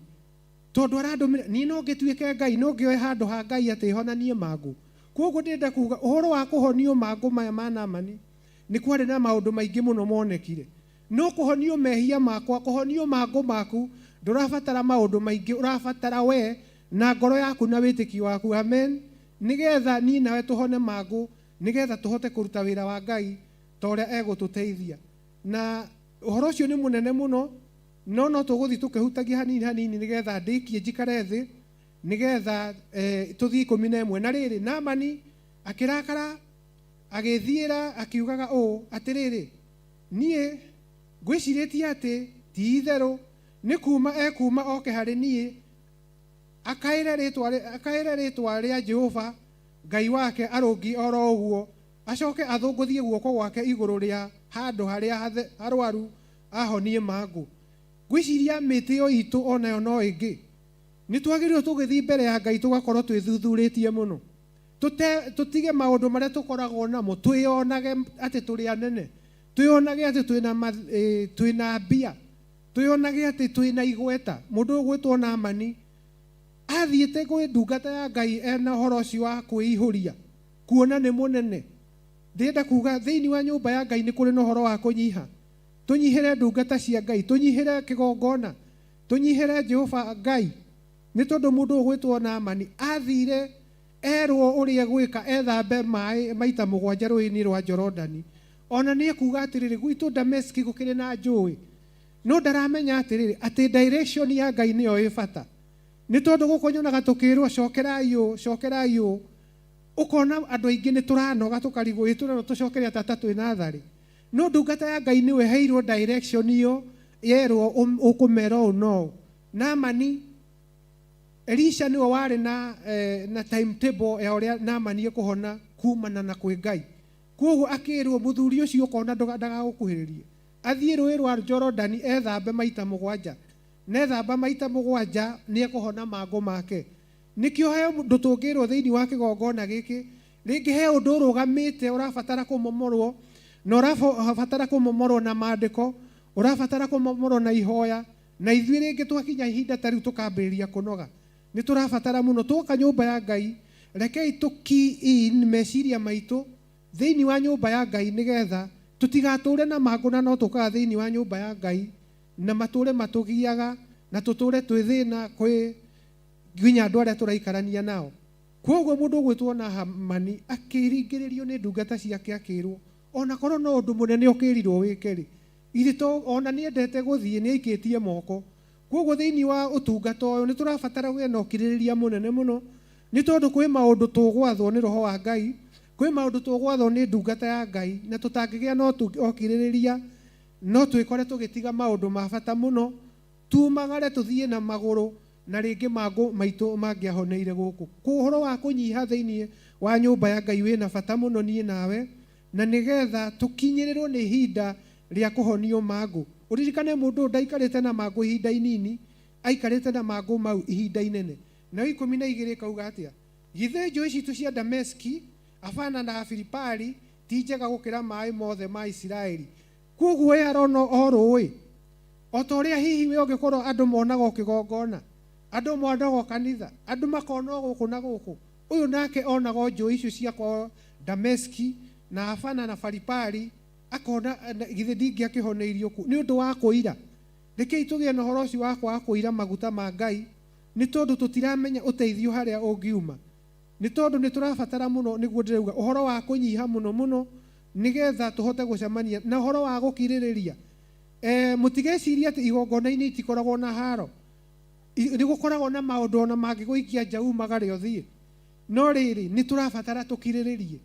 tondũ arandũmĩra niĩ no ngĩtuĩke Ngai, no ngĩoe handũ ha Ngai atĩ honanie mangũ? Koguo ndĩrenda kuga ũhoro wa kũhonio mangũ maya ma Naamani nĩ kwarĩ na maũndũ maingĩ mũno monekire. No kũhonio mehia makwa, kũhonio mangũ maku, ndũrabatara maũndũ maingĩ, ũrabatara we na ngoro yaku na wĩtĩkio waku. Amen. Nĩgetha niĩ nawe tũhone mangũ, nĩgetha tũhote kũruta wĩra wa Ngai ta ũrĩa egũtũteithia. Na ũhoro ũcio nĩ mũnene mũno, no no tũgũthiĩ tũkĩhutagia hanini hanini nĩgetha ndĩkie njikare thĩ, nĩgetha tũthiĩ 11. Na rĩrĩ, Naamani akĩrakara, agĩthiĩra akiugaga ũũ, atĩrĩrĩ, niĩ ngwĩcirĩtie atĩ ti itherũ nĩ kuma ekuma oke harĩ niĩ, akaĩre rĩtwa rĩa Jehova Ngai wake arũngi oro ũguo, acoke athũngũthie guoko gwake igũrũ rĩa handũ harĩa harwaru ahonie mangũ. Ngwĩciria mĩtĩo itũ onayo no ĩngĩ. Nĩ twagĩrĩirwo tũgĩthiĩ mbere ya Ngai tũgakorwo twĩthuthurĩtie mũno. Tũtige maũndũ marĩa tũkoragwo namo, twĩyonage atĩ tũrĩ anene, twĩyonage atĩ twĩna mbia, twĩyonage atĩ twĩna igweta. Mũndũ ũyũ ũgwĩtwo Naamani athiĩte kwĩ ndungata ya Ngai ena ũhoro ũcio wa kwĩihũria, kuona nĩ mũnene. Ndĩrenda kuga thĩinĩ wa nyũmba ya Ngai nĩ kũrĩ na ũhoro wa kũnyiha. Tũnyihĩre ndungata cia Ngai, tũnyihĩre kĩgongona, tũnyihĩre Jehova Ngai. Nĩ tondũ mũndũ ũyũ ũgwĩtwo Naamani athire erwo ũrĩa egwĩka, ethambe maĩ maita 7 rũĩ-inĩ rwa Jorodani. Ona nĩ ekuga atĩrĩrĩ, gwitũ Dameski gũkĩrĩ na njũĩ. No ndaramenya atĩrĩrĩ, atĩ direction ya Ngai nĩyo ĩ bata. Nĩ tondũ gũkũ nyonaga tũkĩrwo cokerai ũũ, cokerai ũũ. Ũkona andũ aingĩ nĩ tũranoga tũkarigwo ĩ tũrerwo tũcokere atĩ ta twĩ natharĩ. No ndungata ya Ngai nĩwe ĩheirwo direction ĩyo, yerwo ũkũmera ũũ na ũũ. Naamani, Elisha nĩwe warĩ na timetable ya ũrĩa Naamani ekũhona kumana na kwĩ Ngai. Kwoguo akĩrwo mũthuri ũcio ũkona ndagagũkuhĩrĩrie. Athiĩ rũĩ rwa Jorodani ethambe maita 7. Na ethamba maita 7 nĩ ekũhona mangũ make. Nĩkĩo he ũndũ tũngĩrwo thĩinĩ wa kĩgongona gĩkĩ, rĩngĩ he ũndũ ũrũgamĩte ũrabatara kũmomorwo, na ũrabatara kũmomorwo na maandĩko, ũrabatara kũmomorwo na ihoya, na ithuĩ rĩngĩ twakinya ihinda ta rĩu tũkambĩrĩria kũnoga. Nĩ tũrabatara mũno twoka nyũmba ya Ngai, rekei tũ key in meciria maitũ thĩinĩ wa nyũmba ya Ngai nĩgetha tũtigatũre na mangũ, na no tũkaga thĩinĩ wa nyũmba ya Ngai na matũre matũgiaga na tũtũre twĩ thĩna kwĩ nginya andũ arĩa tũraikarania nao. Kwoguo mũndũ ũgwĩtwo Naamani akĩringĩrĩrio nĩ ndungata ciake akĩrwo ona korwo no ũndũ mũnene ũkĩrirwo wĩke rĩ, githĩ to ona nĩendete gũthiĩ nĩaikĩtie moko. Kwoguo thĩinĩ wa ũtungata ũyũ nĩ tũrabatara kũgĩa na ũkirĩrĩria mũnene mũno, nĩ tondũ kwĩ maũndũ tũgwathwo nĩ Roho wa Ngai, kwĩ maũndũ tũgwathwo nĩ ndungata ya Ngai, na tũtangĩgĩa na ũkirĩrĩria no twĩkore tũgĩtiga maũndũ ma bata mũno, tumagare tũthiĩ na magũrũ na rĩngĩ mangũ maitũ mangĩahoneire gũkũ. Ũhoro wa kũnyiha thĩinĩ wa nyũmba ya Ngai wĩna bata mũno niĩ nawe, na nĩgetha tũkinyĩrĩrwo nĩ ihinda rĩa kũhonio mangũ. Ũririkane mũndũ ũyũ ndaikarĩte na mangũ ihinda inini, aikarĩte na mangũ mau ihinda inene. Nayo 12 ĩkauga atĩa? Githĩ njũĩ citũ cia Dameski, Abana na Afiripari ti njega gũkĩra maĩ mothe ma Isiraeli? Kwoguo we arona o rũĩ. O ta ũrĩa hihi we ũngĩkorwo andũ monaga o kĩgongona, andũ monaga o kanitha, andũ makona o gũkũ na gũkũ. Ũyũ nake onaga o njũĩ icio cia kwao Dameski na Abana na Faripari, akona githĩ ndingĩakĩhoneirio kũ nĩ ũndũ wa kũira. Rekei tũgĩe na ũhoro ũcio wa kwaga kũira maguta ma Ngai, nĩ tondũ tũtiramenya ũteithio harĩa ũngiuma. Nĩ tondũ nĩ tũrabatara mũno, nĩguo ndĩrauga ũhoro wa kũnyiha mũno mũno, nĩgetha tũhote gũcemania na ũhoro wa gũkirĩrĩria. Mũtigecirie atĩ igongona-inĩ itikoragwo na haro. Nĩ gũkoragwo na maũndũ ona mangĩgũikia nja umagare ũthiĩ. No rĩrĩ, nĩ tũrabatara tũkirĩrĩrie.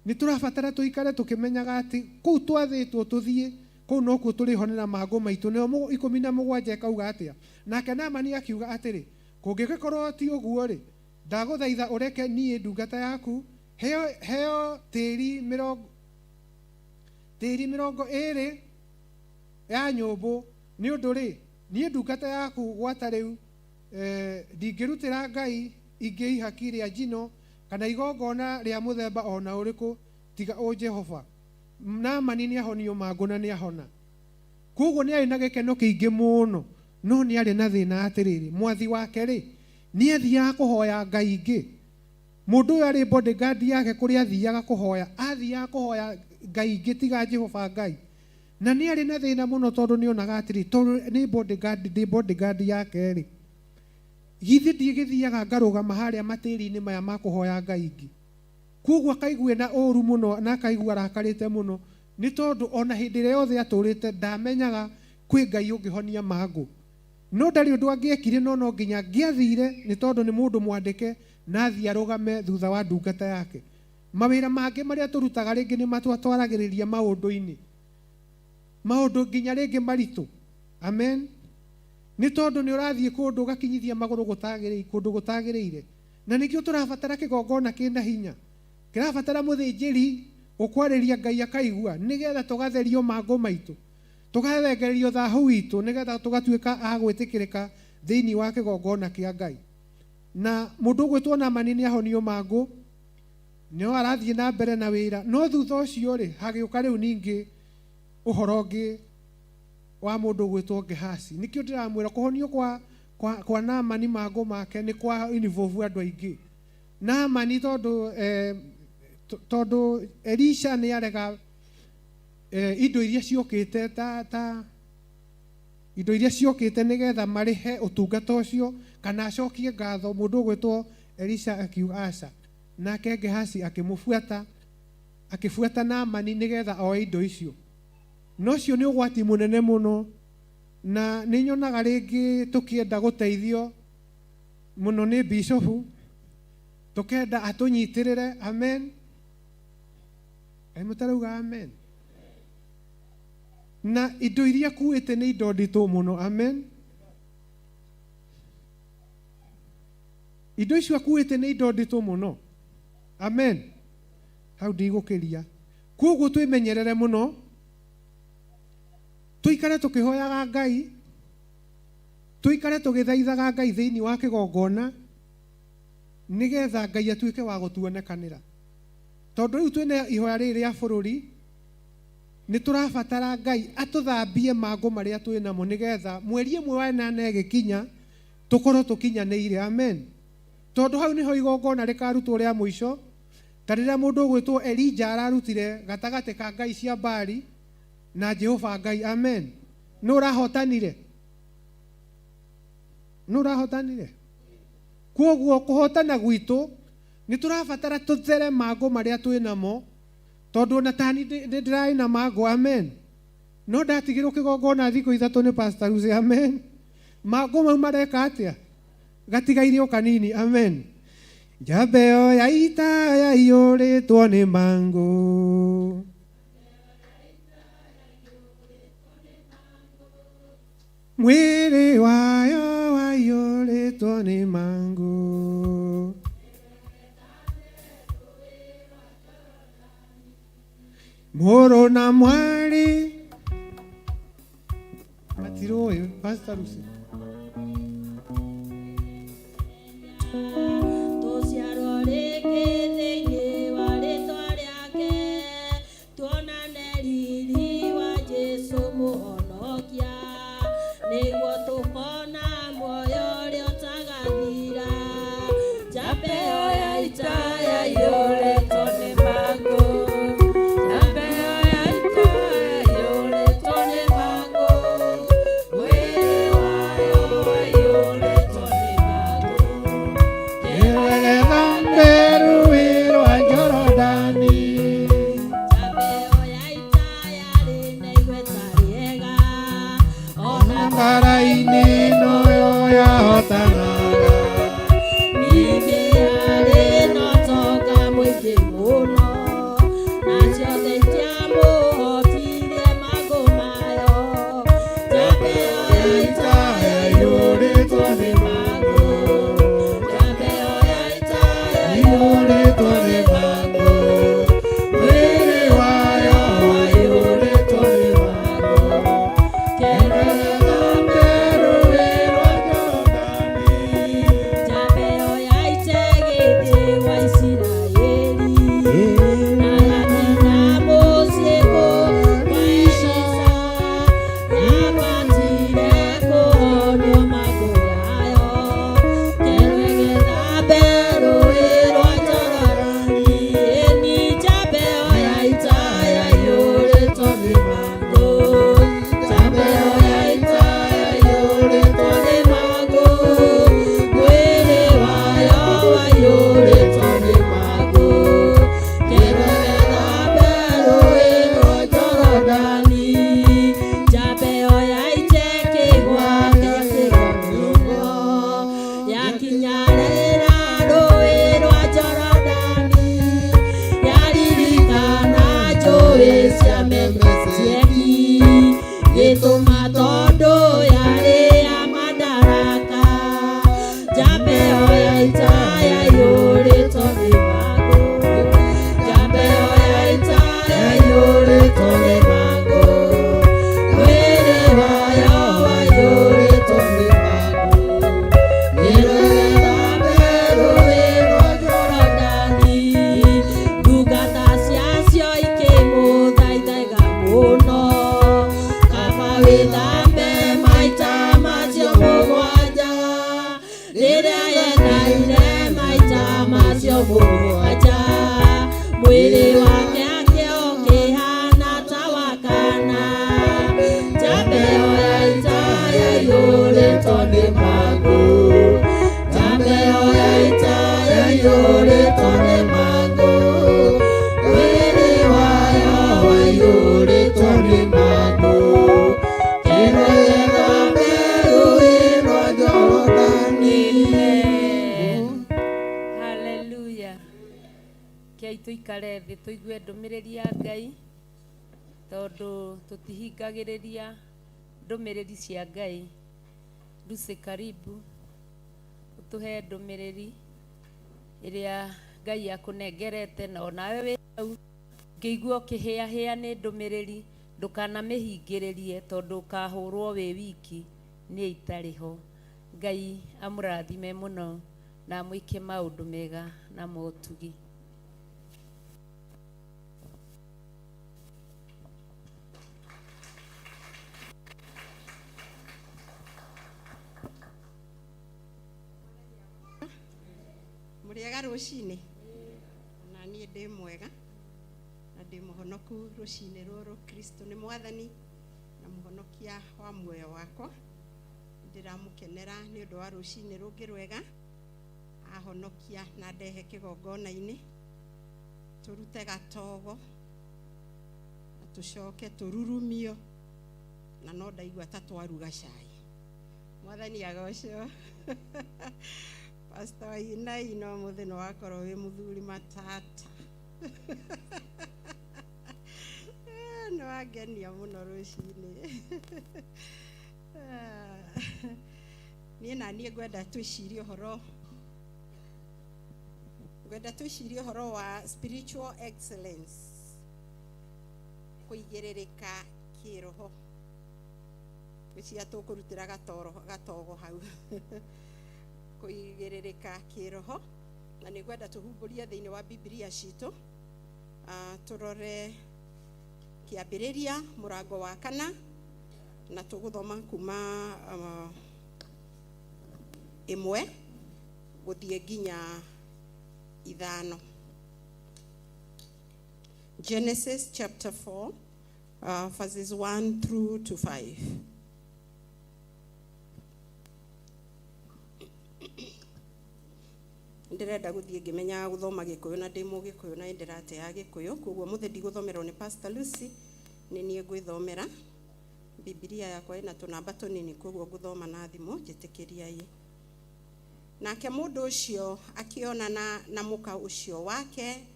Nĩ tũrabatara tũikare tũkĩmenyaga atĩ kũu twathĩtwo tũthiĩ, kũu nokuo tũrĩhonera mangũ maitũ. Nayo 17 ĩkauga atĩa? Nake Naamani akiuga atĩrĩ, kũngĩgĩkorwo ti ũguo-rĩ, ndagũthaitha ũreke niĩ ndungata yaku heo tĩri 20 ya nyũmbũ, nĩ ũndũ rĩ, niĩ ndungata yaku gwata rĩu ndingĩrutĩra Ngai ingĩ ihaki rĩa njino kana igongona rĩa mũthemba o na ũrĩkũ tiga o Jehova. Naamani nĩahonio mangũ na nĩahona. Kwoguo nĩarĩ na gĩkeno kĩingĩ mũno, no nĩarĩ na thĩna atĩrĩrĩ, mwathi wake rĩ, nĩathiaga kũhoya Ngai ingĩ. Mũndũ ũyũ arĩ bodyguard yake kũrĩa athiaga kũhoya, athiaga kũhoya Ngai ingĩ tiga Jehova Ngai. Na nĩarĩ na thĩna mũno tondũ nĩonaga atĩrĩ, tondũ nĩ bodyguard, ndĩ bodyguard yake rĩ, githĩ ndigĩthiaga ngarũgama harĩa matĩri-inĩ maya ma kũhoya Ngai ingĩ. Kwoguo akaigua ena ũru mũno na akaigua arakarĩte mũno, nĩ tondũ ona hĩndĩ ĩrĩa yothe atũrĩte ndamenyaga kwĩ Ngai ũngĩhonia mangũ. No ndarĩ ũndũ angĩekire, no no nginya angĩathire, nĩ tondũ nĩ mũndũ mwandĩke, na athiĩ arũgame thutha wa ndungata yake. Mawĩra mangĩ marĩa tũrutaga rĩngĩ nĩ matwatwaragĩrĩria maũndũ-inĩ, maũndũ nginya rĩngĩ maritũ. Amen. Nĩ tondũ nĩ ũrathiĩ kũndũ ũgakinyithia magũrũ kũndũ gũtagĩrĩire. Na nĩkĩo tũrabatara kĩgongona kĩna hinya. Kĩrabatara mũthĩnjĩri ũkwarĩria Ngai akaigua, nĩgetha tũgatherio mangũ maitũ, tũgathengererio thahu witũ, nĩgetha tũgatuĩka a gwĩtĩkĩrĩka Thĩinĩ wa kĩgongona kĩa Ngai. Na mũndũ ũgwĩtwo Naamani nĩ ahonio mangũ, no arathiĩ na mbere na wĩra. No thutha ũcio rĩ, hagĩũka rĩu ningĩ ũhoro ũngĩ wa mũndũ ũgwĩtwo Gehazi. Nĩkĩo ndĩramwĩra kũhonio kwa Naamani mangũ make nĩ kwa involve andũ aingĩ. Naamani tondũ Elisha nĩ arega indo iria ciokĩte ta indo iria ciokĩte nĩgetha marĩhe ũtungata ũcio kana acokie ngatho, mũndũ ũgwĩtwo Elisha akiuga aca. Nake Gehazi akĩmũbuata, akĩbuata Naamani nĩgetha oe indo icio. No ũcio nĩ ũgwati mũnene mũno, na nĩ nyonaga rĩngĩ tũkĩenda gũteithio mũno nĩ bishofu, tũkenda atũnyitĩrĩre. Amen. Kaĩ mũtarauga amen? Na indo iria akuĩte nĩ indo nditũ mũno. Amen. Indo icio akuĩte nĩ indo nditũ mũno. Amen. Hau ndigũkĩria. Koguo twĩmenyerere mũno, tũikare tũkĩhoyaga Ngai, tũikare tũgĩthaithaga Ngai thĩinĩ wa kĩgongona, nĩgetha Ngai atuĩke wa gũtuonekanĩra. Tondũ rĩu twĩna ihoya rĩrĩ rĩa bũrũri, nĩ tũrabatara Ngai atũthambie mangũ marĩa twĩ namo, nĩgetha mweri ĩmwe wa ĩnana ĩgĩkinya tũkorwo tũkinyanĩire. Amen. Tondũ hau nĩho igongona rĩkarutwo rĩa mũico, ta rĩrĩa mũndũ ũgwĩtwo Elija ararutire gatagatĩ ka ngai cia Baali na Jehova Ngai. Amen. Nũ ũrahotanire? Nũ ũrahotanire? Koguo kũhotana gwitũ nĩ tũrabatara tũthere mangũ marĩa twĩ namo, tondũ ona tani nĩ ndĩrarĩ na mangũ. Amen. No ndatigirwo kĩgongona thikũ ithatũ nĩ Pastor Lucy. Amen. Mangũ mau mareka atĩa? Gatigaire o kanini. Amen. Njamba ĩyo ya ita yaiyũrĩtwo nĩ mangũ, mwĩrĩ wayo waiyũrĩtwo nĩ mangũ. Mũrũ na mwarĩ matirũĩ. Pastor Lucy. Tũciarwo rĩngĩ thĩinĩ wa rĩtwa rĩake, tuonane riri wa Jesũ mũhonokia, nĩguo tũkona muoyo ũrĩa ũtagathira. Njamba ĩyo ya ita yaiyũrĩtwo nĩ mangũ, njamba ĩyo ya ita yaiyũrĩtwo nĩ mangũ, mwĩrĩ wayo waiyũrĩtwo nĩ mangũ. Ĩgethambe rũĩ rwa Jorodani. Njamba ĩyo ya ita yarĩ na igweta rĩega, ona mbara-inĩ noyo yahotanaga. Ningĩ yarĩ na ũtonga mũingĩ mũno, na ciothe itiamũhotirie mangũ mayo. Njamba ĩyo ya ita yaiyũrĩtwo nĩ mangũ, njamba ĩyo ya ita yaiyũrĩtwo nĩ mangũ, mwĩrĩ wayo waiyũrĩtwo nĩ mangũ. Ĩgethambe rũĩ rwa Jorodani. Njamba ĩyo ya ita ĩgĩthiĩ gwa Isiraeli, na yakinya mũciĩ kwa Elisha, yabatire kũhonio mangũ yayo. Kerwo ĩgethambe rũĩ rwa Jorodani. Ĩni njamba ĩyo ya ita yaiyũrĩtwo nĩ mangũ, njamba ĩyo ya ita yaiyũrĩtwo nĩ mangũ, mwĩrĩ wayo waiyũrĩtwo nĩ mangũ. Kerwo ĩgethambe rũĩ rwa Jorodani. Njamba ĩyo ya ita ĩkĩgwa kĩgonyo, yakinyarĩra rũĩ rwa Jorodani, yaririkana njũĩ cia Memeseki, gĩtũma tondũ yarĩ ya madaraka. Njamba ĩyo ya ita yaiyũrĩtwo nĩ mangũ, njamba ĩyo ya ita yaiyũrĩtwo nĩ mangũ, mwĩrĩ wayo waiyũrĩtwo nĩ mangũ. Mũgwanja, mwĩrĩ wake akĩũkĩhana ta wa kana. Njamba ĩyo ya ita yaiyũrĩtwo nĩ mangũ, njamba ĩyo ya ita yaiyũrĩtwo nĩ mangũ, mwĩrĩ wayo waiyũrĩtwo nĩ mangũ, kĩrũĩgambe rũĩ rwa Jorodani. Haleluya. Kei tũikare thĩ tũigue ndũmĩrĩri ya Ngai, tondũ tũtihingagĩrĩria ndũmĩrĩri cia Ngai. Lucy, karibu ũtũhe ndũmĩrĩri ĩrĩa Ngai akũnengerete, na onawe wĩ hau ũngĩigua ũkĩhĩahĩa nĩ ndũmĩrĩri, ndũkanamĩhingĩrĩrie tondũ ũkahũrwo wĩ wiki niĩ itarĩ ho. Ngai amũrathime mũno na amwĩke maũndũ mega na motugi. Mũrĩega rũcinĩ? Na niĩ ndĩ mwega na ndĩ mũhonoku rũcinĩ rũrũ. Kristo nĩ Mwathani na Mũhonokia wa muoyo wakwa. Ndĩramũkenera nĩ ũndũ wa rũcinĩ rũngĩ rwega ahonokia na ndehe kĩgongona-inĩ, tũrute gatogo na tũcoke tũrurumio, na no ndaigua ta twaruga cai. Mwathani agocwo. Pastor Wainai, no mũthĩ nĩ wakorwo wĩ mũthuri matata. Nĩ wangenia mũno rũcinĩ. Niĩ na niĩ ngwenda twĩcirie ũhoro, ngwenda twĩcirie ũhoro wa spiritual excellence, kũigĩrĩrĩka kĩroho. Gwĩciria tũkũrutĩra gatoro gatogo hau, kũigĩrĩrĩka kĩroho, na nĩ ngwenda tũhumbũrie thĩinĩ wa Bibilia citũ, tũrore Kĩambĩrĩria mũrango wa kana, na tũgũthoma kuma 1 gũthiĩ nginya 5. Genesis chapter 4, verses 1 through to 5. Ndĩrenda gũthiĩ ngĩmenyaga gũthoma Gĩkũyũ, na ndĩ Mũgĩkũyũ na nĩndĩratea Gĩkũyũ, koguo mũthĩ ndigũthomerwo nĩ Pastor Lucy, nĩ niĩ ngwĩthomera. Bibilia yakwa ĩna tũnamba tũnini, koguo ngũthoma na thimũ, njĩtĩkĩriai. Nake mũndũ ũcio akĩonana na mũka ũcio wake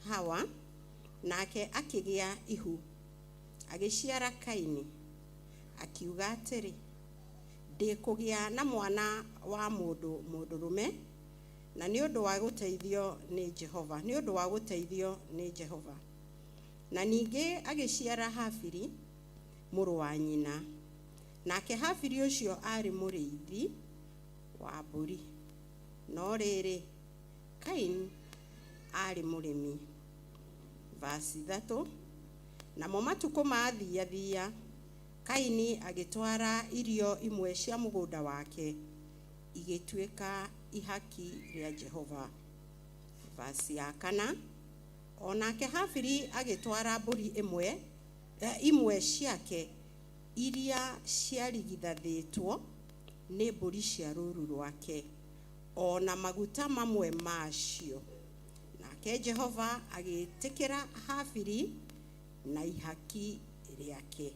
Hawa, nake akĩgĩa ihu, agĩciara Kaini, akiuga atĩrĩ, ndĩkũgĩa na mwana wa mũndũ mũndũrũme, na nĩ ũndũ wa gũteithio nĩ Jehova, nĩ ũndũ wa gũteithio nĩ Jehova. Na ningĩ agĩciara Habili mũrũ wa nyina. Nake Habili ũcio aarĩ mũrĩithi wa mbũri, no rĩrĩ, Kain aarĩ mũrĩmi. Verse 3. Namo matukũ mathiathia, Kaini agĩtwara irio imwe cia mũgũnda wake igĩtuĩka ihaki rĩa Jehova. Verse ya 4. Onake Habili agĩtwara mbũri ĩmwe, imwe ciake iria ciarigithathĩtwo nĩ mbũri cia rũũru rwake, o na maguta mamwe macio. Nake Jehova agĩtĩkĩra Habili na ihaki rĩake,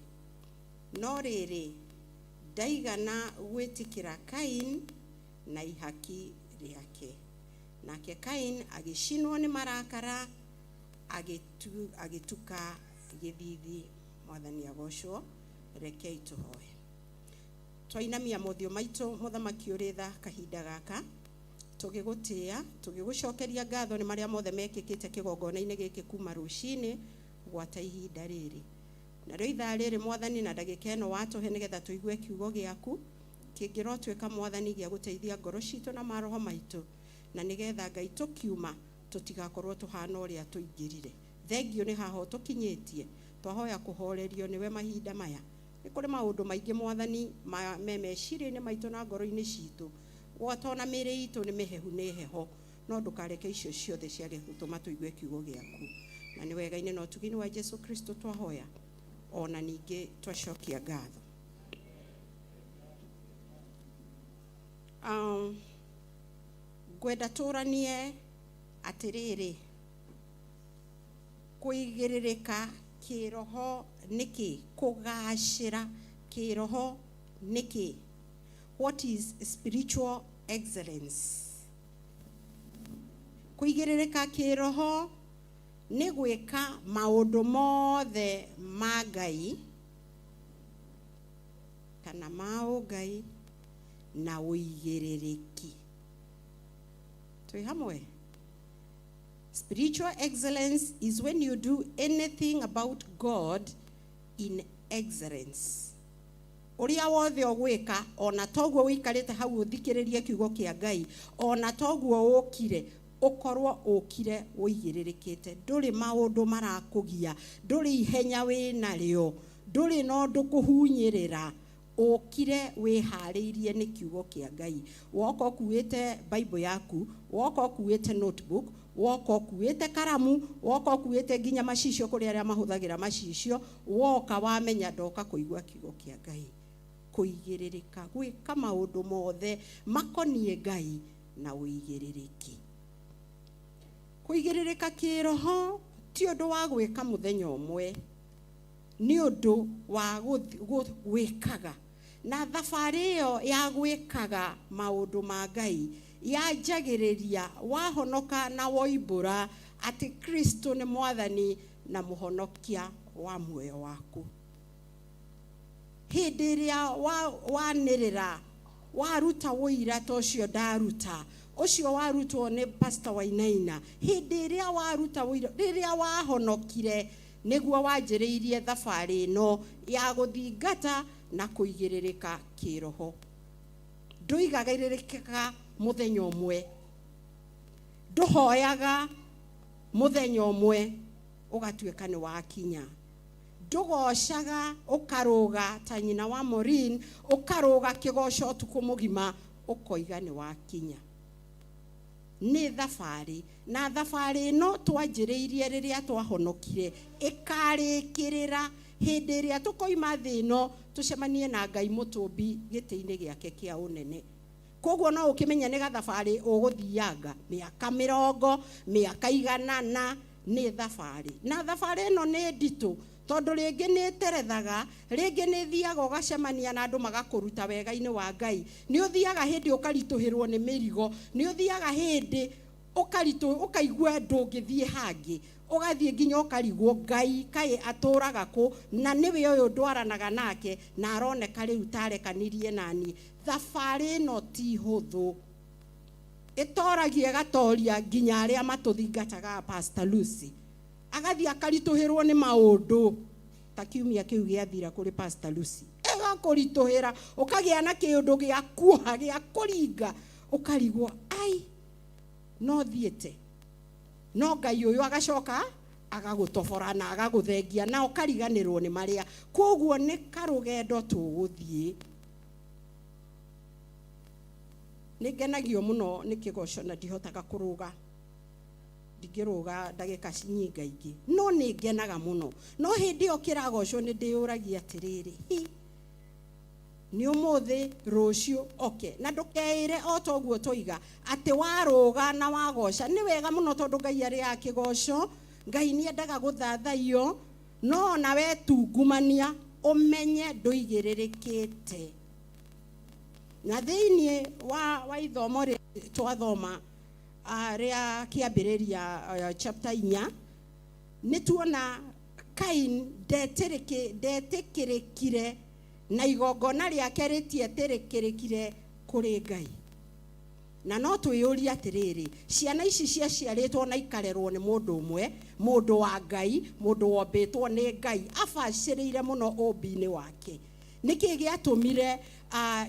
no rĩrĩ, ndaigana gwĩtĩkĩra Kain na ihaki rĩake. Nake Kain agĩcinwo nĩ marakara, agĩtuka gĩthithi. Mwathani agocwo. Rekei tũhoe. Twainamia mothiũ maitũ, Mũthamaki ũrĩ tha, kahinda gaka tũgĩgũtĩĩa, tũgĩgũcokeria ngatho nĩ marĩa mothe mekĩkĩte kĩgongona-inĩ gĩkĩ kuma rũcinĩ gwata ihinda rĩrĩ. Narĩo ithaa rĩrĩ, Mwathani, na ndagĩka ĩno watũhe nĩgetha tũigue kiugo gĩaku kĩngĩrotuĩka, Mwathani, gĩa gũteithia ngoro citũ na maroho maitũ, na nĩgetha Ngai tũkiuma tũtigakorwo tũhana ũrĩa tũingĩrire. Thengio nĩ haha ũtũkinyĩtie. Twahoya kũhorerio nĩwe mahinda maya. Nĩ kũrĩ maũndũ maingĩ, Mwathani, me meciria-inĩ maitũ na ngoro-inĩ citũ, gwata ona mĩĩrĩ itũ nĩ mĩhehu nĩ heho. No ndũkareke icio ciothe ciage gũtũma tũigue kiugo gĩaku. Na nĩ wega-inĩ na ũtugi-inĩ wa Jesu Kristo twahoya, ona ningĩ twacokia ngatho. Ngwenda tũranie atĩrĩrĩ, kũigĩrĩrĩka kĩroho nĩkĩ? Kũgacĩra kĩroho nĩkĩ? What is spiritual excellence? Kũigĩrĩrĩka kĩroho nĩ gwĩka maũndũ mothe ma Ngai kana ma ũngai na ũigĩrĩrĩki. Twĩ hamwe? Spiritual excellence is when you do anything about God in excellence. Ũrĩa wothe ũgwĩka, ona toguo ũikarĩte hau ũthikĩrĩrie kiugo kĩa Ngai, ona toguo ũkire, ũkorwo ũkire ũigĩrĩrĩkĩte. Ndũrĩ maũndũ marakũgia, ndũrĩ ihenya wĩnarĩo, ndũrĩ na ũndũ kũhunyĩrĩra, ũkire wĩharĩirie nĩ kiugo kĩa Ngai. Woka ũkuĩte Bible yaku, woka ũkuĩte notebook, woka ũkuĩte karamu, woka ũkuĩte nginya macicio kũrĩ arĩa mahũthagĩra macicio, woka wamenya ndoka kũigua kiugo kĩa Ngai. Kũigĩrĩrĩka, gwĩka maũndũ mothe makoniĩ Ngai na ũigĩrĩrĩki. Kũigĩrĩrĩka kĩroho ti ũndũ wa gwĩka mũthenya ũmwe, nĩ ũndũ wa gwĩkaga. Na thabarĩ ĩyo ya gwĩkaga maũndũ ma Ngai yanjagĩrĩria wahonoka na woimbũra atĩ Kristo nĩ mwathani na mũhonokia wa muoyo waku. Hĩndĩ ĩrĩa wanĩrĩra, waruta ũira ta ũcio ndaruta, ũcio warutwo nĩ Pastor Wainaina, hĩndĩ ĩrĩa waruta ũira, rĩrĩa wahonokire, nĩguo wanjĩrĩirie thabarĩ ĩno ya gũthingata na kũigĩrĩrĩka kĩroho. Ndũigagĩrĩrĩkaga mũthenya ũmwe, ndũhoyaga mũthenya ũmwe ũgatuĩka nĩ wakinya, ndũgocaga ũkarũga ta nyina wa Maureen, ũkarũga kĩgoco ũtukũ mũgima ũkoiga nĩ wakinya. Nĩ thabarĩ, na thabarĩ ĩno twanjĩrĩirie rĩrĩa twahonokire ĩkarĩkĩrĩra hĩndĩ ĩrĩa tũkoima thĩ ĩno tũcemanie na Ngai mũtũmbi gĩtĩ-inĩ gĩake kĩa ũnene. Koguo no ũkĩmenye nĩ gathabarĩ ũgũthianga mĩaka mĩrongo, mĩaka igana, na nĩ thabarĩ. Na thabarĩ ĩno nĩ nditũ tondũ rĩngĩ nĩ ĩterethaga, rĩngĩ nĩ ĩthiaga ũgacemania na andũ magakũruta wega-inĩ wa Ngai. Nĩ ũthiaga hĩndĩ ũkaritũhĩrwo nĩ mĩrigo, nĩ ũthiaga hĩndĩ ũkaigua ndũngĩthiĩ hangĩ, ũgathiĩ nginya ũkarigwo Ngai kaĩ atũraga kũ, na nĩwe ũyũ ndwaranaga nake na aroneka rĩu tarekanirie nani. Thabarĩ ĩno ti hũthũ, ĩtoragia ĩgatoria nginya arĩa matũthingataga. Pastor Lucy agathiĩ akaritũhĩrwo nĩ maũndũ ta kiumia kĩu gĩathira kũrĩ Pastor Lucy, ĩgakũritũhĩra ũkagĩa na kĩũndũ gĩa kuoha gĩa kũringa, ũkarigwo ai no thiĩte, no Ngai ũyũ agacoka agagũtobora na agagũthengia na ũkariganĩrwo nĩ marĩa. Koguo nĩ karũgendo tũgũthiĩ. Nĩ ngenagio mũno nĩ kĩgoco na ndihotaga kũrũga, ndingĩrũga ndagĩka nyingaingĩ, no nĩ ngenaga mũno. No hĩndĩ ĩyo kĩragocwo nĩ ndĩyũragia atĩrĩrĩ, hi nĩ ũmũthĩ rũciũ oke. Na ndũkeĩre o ta ũguo twoiga atĩ warũga na wagoca nĩ wega mũno, tondũ Ngai arĩaga kĩgoco, Ngai nĩ endaga gũthathaiyo, no ona we tungumania ũmenye ndũigĩrĩrĩkĩte. Na thĩinĩ wa ithomo rĩrĩ twathoma rĩa kĩambĩrĩria chapter 4, nĩ tuona Kain ndetĩkĩrĩkire na igongona rĩake rĩtietĩkĩrĩkire kũrĩ Ngai. Na no twĩyũrie atĩrĩrĩ, ciana ici ciaciarĩtwo na ikarerwo nĩ mũndũ ũmwe, mũndũ wa Ngai, mũndũ wombĩtwo nĩ Ngai, abacĩrĩire mũno ũmbi-inĩ wake. Nĩkĩ gĩatũmire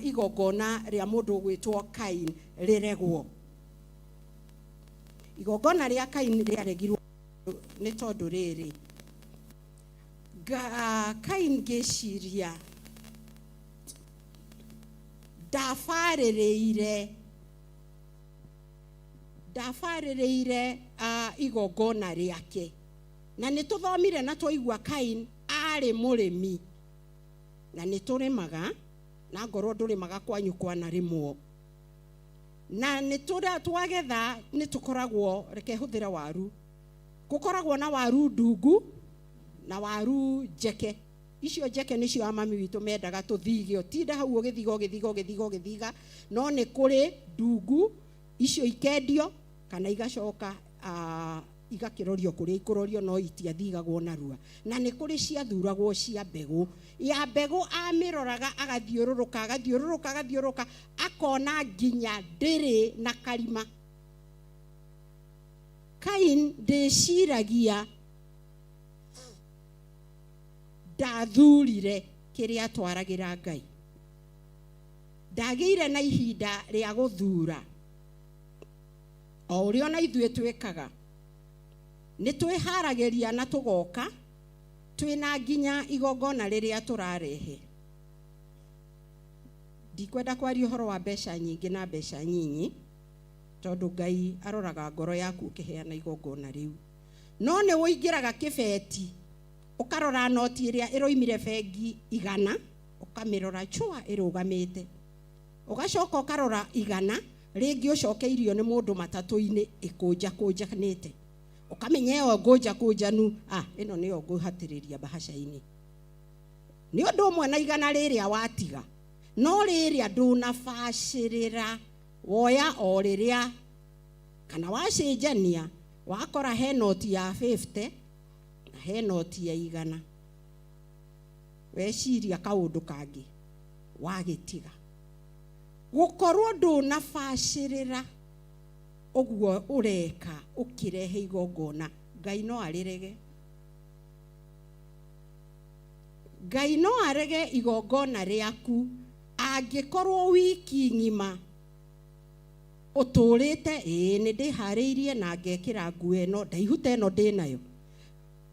igongona rĩa mũndũ ũgwĩtwo Kain rĩregwo? Igongona rĩa Kain rĩaregirwo nĩ tondũ rĩrĩ, Kain ngĩciria ndabarĩrĩire Ndabarĩrĩire igongona rĩake. Na nĩ tũthomire na twaigua Kain arĩ mũrĩmi. Na nĩ tũrĩmaga, na ngorwo ndũrĩmaga kwanyu kwanarĩmwo. Na nĩ twagetha nĩ tũkoragwo, reke hũthĩre waru. Gũkoragwo na waru ndungu na waru njeke. Icio njeke nĩcio amami witũ mendaga tũthige, ũtinde hau ũgĩthiga ũgĩthiga ũgĩthiga ũgĩthiga, no nĩ kũrĩ ndungu icio ikendio kana igacoka igakĩrorio kũrĩa ikũrorio, no itiathigagwo narua. Na nĩ kũrĩ ciathuragwo cia mbegũ. Ya mbegũ amĩroraga agathiũrũrũka agathiũrũrũka agathiũrũrũka akona nginya ndĩrĩ na karima. Kain ndĩciragia ndathurire kĩrĩa atwaragĩra Ngai. Ndagĩire na ihinda rĩa gũthura. O ũrĩa ona ithuĩ twĩkaga, nĩ twĩharagĩria na tũgoka twĩna nginya igongona rĩrĩa tũrarehe. Ndikwenda kwaria ũhoro wa mbeca nyingĩ na mbeca nyinyi, tondũ Ngai aroraga ngoro yaku ũkĩheana igongona rĩu. No nĩ ũingĩraga kĩbeti, ũkarora noti ĩrĩa ĩroimire bengi 100, ũkamĩrora chua ĩrũgamĩte. Ũgacoka ũkarora 100, rĩngĩ ũcokeirio nĩ mũndũ matatũ-inĩ ĩkũnjakũnjanĩte. Ũkamenya ĩyo ngũnjakũnjanu, ĩno nĩyo ngũhatĩrĩria mbahaca-inĩ. Nĩ ũndũ ũmwe na 100 rĩrĩa watiga, no rĩrĩa ndũnabacĩrĩra, woya o rĩrĩa kana wacenjania, wakora he noti ya 50 na he noti ya 100. Weciria kaũndũ kangĩ wagĩtiga. Gũkorwo ndũnabacĩrĩra ũguo ũreka ũkĩrehe igongona, Ngai no arĩrege. Ngai no arege igongona rĩaku angĩkorwo wiki ng'ima ũtũrĩte, ĩĩ nĩ ndĩharĩirie na ngekĩra nguo ĩno ndaihu ta ĩno ndĩnayo,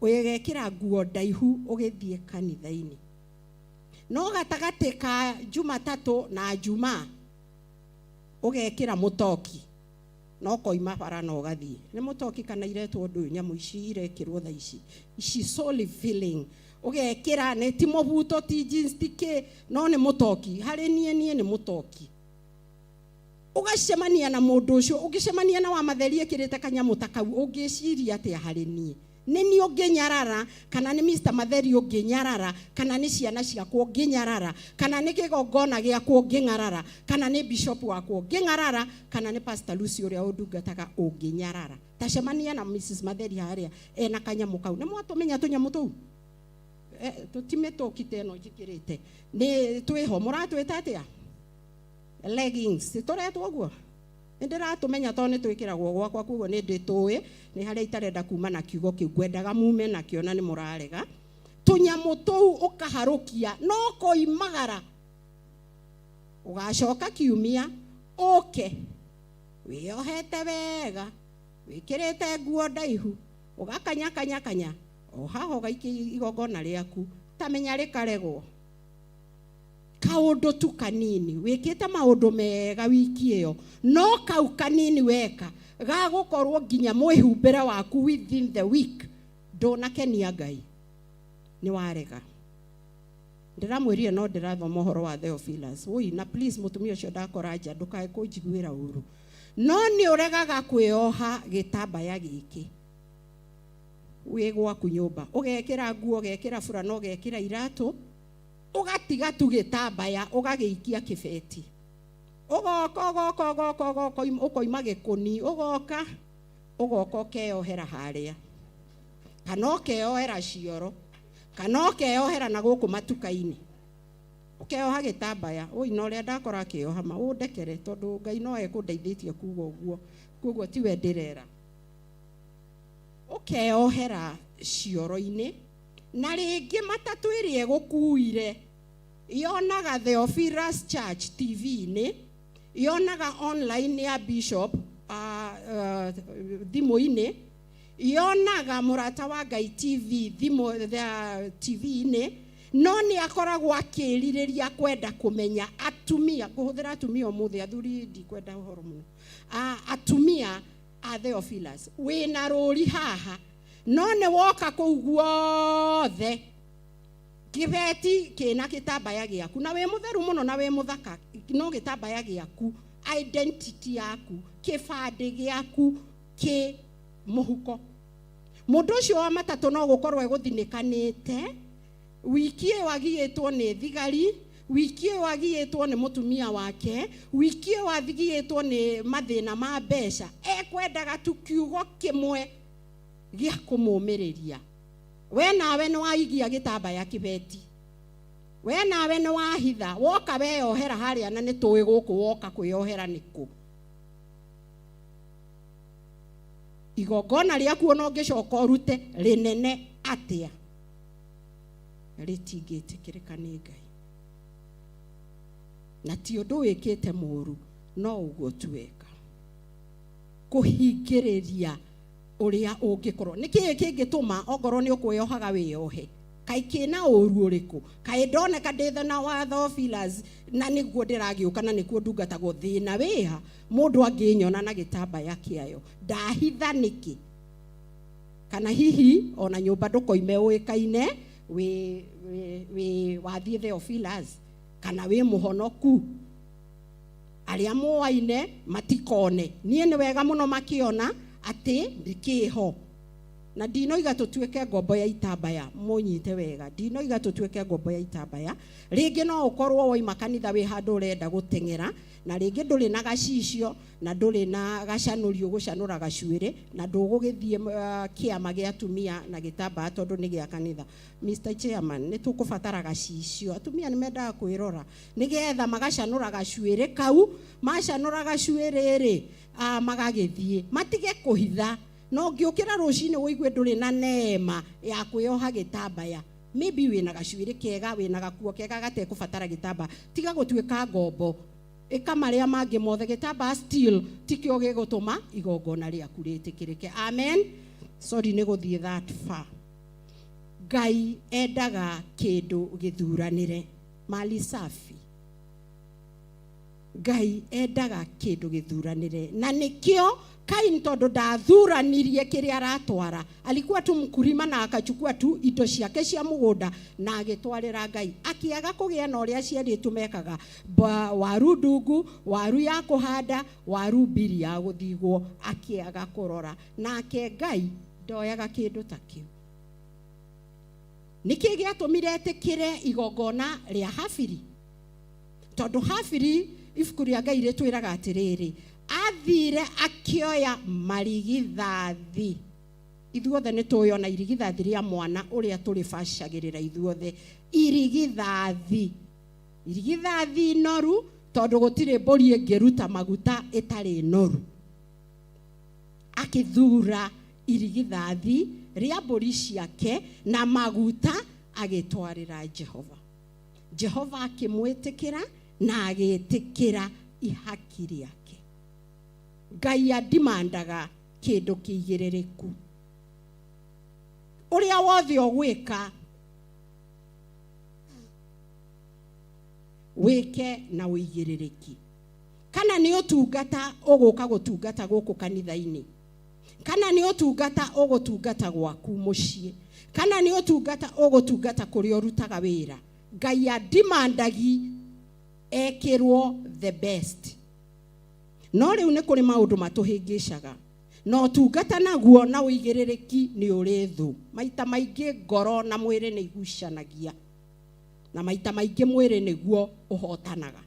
ũgekĩra nguo ndaihu ũgĩthiĩ kanitha-inĩ. No gatagatĩ ka Jumatatũ na Jumaa ũgekĩra mũtoki no koima bara na ũgathiĩ. Nĩ mũtoki kana iretwo ũndũ ũyũ, nyamũ ici irekĩrwo thaa ici, ici soul feeling. Ũgekĩra nĩ ti mũbuto, ti jeans, ti kĩ, no nĩ mũtoki. Harĩ niĩ, niĩ nĩ mũtoki. Ũgacemania na mũndũ ũcio, ũngĩcemania na wa matheri ekĩrĩte kanyamũ ta kau, ũngĩciria atĩa harĩ niĩ? Nĩ niĩ ũngĩnyarara, kana nĩ Mr. Matheri ũngĩnyarara, kana nĩ ciana ciakwa ũngĩnyarara, kana nĩ kĩgongona gĩakwa ũngĩng'arara, kana nĩ bishop wakwa ũngĩng'arara, kana nĩ Pastor Lucy ũrĩa ũndungataga ũngĩnyarara. Tacemania na Mrs. Matheri harĩa ena kanyamũ kau. Nĩ mwatũmenya tũnyamũ tũu? Tũtimĩtũki ta ĩno njĩkĩrĩte. Nĩ twĩho, mũratwĩta atĩa? Leggings. Tũretwo ũguo? Nĩ ndĩratũmenya tondũ nĩ twĩkĩragwo gwakwa, koguo nĩ ndĩtũĩ, nĩ harĩa itarenda kuma na kiugo kĩu, ngwendaga mume nakĩo na nĩ mũrarega. Tũnyamũ tũu ũkaharũkia, no koimagara. Ũgacoka kiumia, ũke, wĩyohete wega, wĩkĩrĩte nguo ndaihu, ũgakanya kanya kanya, o haha ũgaikia igongona rĩaku, ta menya rĩkaregwo. Kaũndũ tu kanini, wĩkĩte maũndũ mega wiki ĩyo, no kau kanini weka, gagũkorwo nginya mwĩhumbĩre waku within the week, ndũnakenia Ngai. Nĩ warega. Ndĩramwĩrire no ndĩrathoma ũhoro wa Theophilus. Woi, na please mũtumia ũcio ndakora nja, ndũkae kũnjiguĩra ũru. No nĩ ũregaga kwĩoha gĩtambaya gĩkĩ. Wĩ gwaku nyũmba, ũgekĩra nguo, ũgekĩra burana, ũgekĩra iratũ, ũgatiga tu gĩtambaya, ũgagĩikia kĩbeti. Ũgoka, ũgoka, ũgoka, ũgoka, ũkoima gĩkũni, ũgoka, ũgoka ũkeyohera harĩa. Kana ũkeyohera cioro, kana ũkeyohera na gũkũ matuka-inĩ. Ũkeyoha gĩtambaya. Oi, na ũrĩa ndakora akĩyoha ma, ũndekere, tondũ Ngai no ekũndeithĩtie kuga ũguo. Koguo tiwe ndĩrera. Ũkeyohera cioro-inĩ, na rĩngĩ matatũ ĩrĩa ĩgũkuire, yonaga Theophilus Church TV-inĩ, yonaga online ya Bishop, thimũ-inĩ, yonaga Mũrata wa Ngai TV thimũ, TV-inĩ, no nĩ akoragwo akĩrirĩria kwenda kũmenya atumia, ngũhũthĩra atumia ũmũthĩ, athuri ndikwenda ũhoro mũno. Atumia A Theophilus, wĩna rũri haha no nĩ woka kũu guothe kĩbeti kĩna gĩtambaya gĩaku na wĩ mũtheru mũno na wĩ mũthaka, no gĩtambaya gĩaku, identity yaku, kĩbandĩ gĩaku kĩ mũhuko. Mũndũ ũcio wa matatũ no gũkorwo egũthinĩkanĩte wiki ĩyo agiĩtwo nĩ thigari, wiki ĩyo agiĩtwo nĩ mũtumia wake, wiki ĩyo athigiĩtwo nĩ mathĩna ma mbeca, ekwendaga tu kiugo kĩmwe gĩa kũmũmĩrĩria. We nawe nĩ waigia gĩtambaya kĩbeti, we nawe nĩ wahitha, woka weyohera harĩa, na nĩ tũĩ gũkũ woka kwĩyohera nĩkũ. Igongona rĩaku ona ũngĩcoka ũrute rĩnene atĩa, rĩtingĩtĩkĩrĩka nĩ Ngai. Na ti ũndũ wĩkĩte mũru, no ũguo tu weka. Kũhingĩrĩria ũrĩa ũngĩkorwo nĩ kĩĩ kĩngĩtũma ongorwo nĩ ũkwĩyohaga wĩyohe, kaĩ kĩna ũru ũrĩkũ, kaĩ ndoneka ndĩ thĩna wa Theophilus na nĩguo ndĩragĩũka na nĩkuo ndungatagwo, thĩna wĩha mũndũ angĩnyona na gĩtambaya kĩayo ndahitha nĩkĩ? Kana hihi ona nyũmba ndũkoime ũĩkaine wĩ wĩ wathiĩ Theophilus, kana wĩ mũhonoku, arĩa moaine matikone. Niĩ nĩ wega mũno makĩona atĩ ndikĩho. Na ndinoiga tũtuĩke ngombo ya itambaya, mũnyite wega, ndinoiga tũtuĩke ngombo ya itambaya. Rĩngĩ no ũkorwo woima kanitha wĩ handũ ũrenda gũteng'era, na rĩngĩ ndũrĩ na gacicio na ndũrĩ na gacanũri ũgũcanũra gacuĩrĩ, na ndũgũgĩthiĩ kĩama gĩa atumia na gĩtambaya tondũ nĩ gĩa kanitha. Mr. Chairman, nĩ tũkũbatara gacicio. Atumia nĩ mendaga kwĩrora nĩgetha magacanũra gacuĩrĩ kau, macanũra gacuĩrĩ rĩ, magagĩthiĩ matige kũhitha. No ũngĩũkĩra rũcinĩ ũigue ndũrĩ na neema ya kwĩyoha gĩtambaya, maybe wĩna gacuĩrĩ kega, wĩna gakuo kega gatekũbatara gĩtambaya, tiga gũtuĩka ngombo. Ĩka marĩa mangĩ mothe, gĩtambaya still tikĩo gĩgũtũma igongona rĩaku rĩtĩkĩrĩke. Amen. Sorry nĩ gũthiĩ that far. Ngai endaga kĩndũ gĩthuranĩre, mali safi. Ngai endaga kĩndũ gĩthuranĩre, na nĩkĩo Kain tondũ ndathuranirie kĩrĩa aratwara, alikuwa tu mkulima na akachukua tu indo ciake cia mũgũnda na agĩtwarĩra Ngai, akĩaga kũgĩa na ũrĩa aciarĩtwo mekaga, waru ndungu, waru ya kũhanda, waru mbiri ya gũthigwo, akĩaga kũrora. Nake Ngai ndoyaga kĩndũ ta kĩu. Nĩkĩ gĩatũmire etĩkĩre igongona rĩa Habili? Tondũ Habili, ibuku rĩa Ngai rĩtwĩraga atĩrĩrĩ, athire akĩoya marigithathi. Ithuothe nĩ tũĩ ona irigithathi rĩa mwana ũrĩa tũrĩbacagĩrĩra ithuothe, irigithathi, irigithathi noru, tondũ gũtirĩ mbũri ĩngĩruta maguta ĩtarĩ noru. Akĩthura irigithathi rĩa mbũri ciake na maguta agĩtwarĩra Jehova. Jehova akĩmwĩtĩkĩra na agĩtĩkĩra ihaki rĩake. Ngai andimandaga kĩndũ kĩigĩrĩrĩku. Ũrĩa wothe ũgwĩka, wĩke na ũigĩrĩrĩki. Kana nĩ ũtungata ũgũka gũtungata gũkũ kanitha-inĩ, kana nĩ ũtungata ũgũtungata gwaku mũciĩ, kana nĩ ũtungata ũgũtungata kũrĩa ũrutaga wĩra, Ngai andimandagi ekĩrwo the best. No rĩu nĩ kũrĩ maũndũ matũhĩngĩcaga, na ũtungata naguo na ũigĩrĩrĩki nĩ ũrĩ thũ. Maita maingĩ ngoro na mwĩrĩ nĩ igucanagia, na maita maingĩ mwĩrĩ nĩguo ũhotanaga.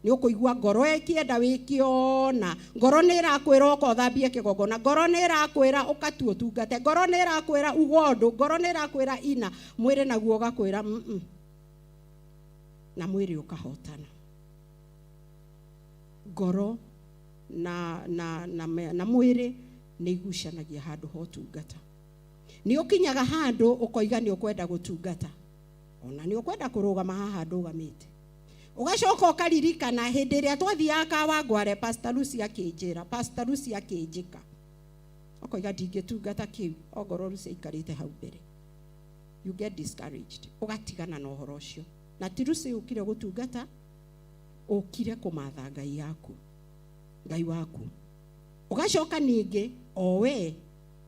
Nĩ ũkũigua ngoro ĩkĩenda wĩkĩona, ngoro nĩ ĩrakwĩra ũka ũthambie kĩgongona, ngoro nĩ ĩrakwĩra ũkatue ũtungate, ngoro nĩ ĩrakwĩra uga ũndũ, ngoro nĩ ĩrakwĩra ina, mwĩrĩ naguo ũgakwĩra mm-mm, na mwĩrĩ ũkahotana. Ngoro na mwĩrĩ nĩ igucanagia handũ ha ũtungata. Nĩ ũkinyaga handũ ũkoiga nĩ ũkwenda gũtungata, ona nĩ ũkwenda kũrũgama haha ndũgamĩte. Ũgacoka ũkaririkana hĩndĩ ĩrĩa twathiaga Kawangware, Pastor Lucy akĩnjĩra, Pastor Lucy akĩnjĩka. Ũkoiga ndingĩtungata kĩu, ongorwo Lucy aikarĩte hau mbere. You get discouraged. Ũgatigana na ũhoro ũcio. Na ti Lucy ũkire gũtungata, ũkire kũmatha Ngai yaku, Ngai waku. Ũgacoka ningĩ o we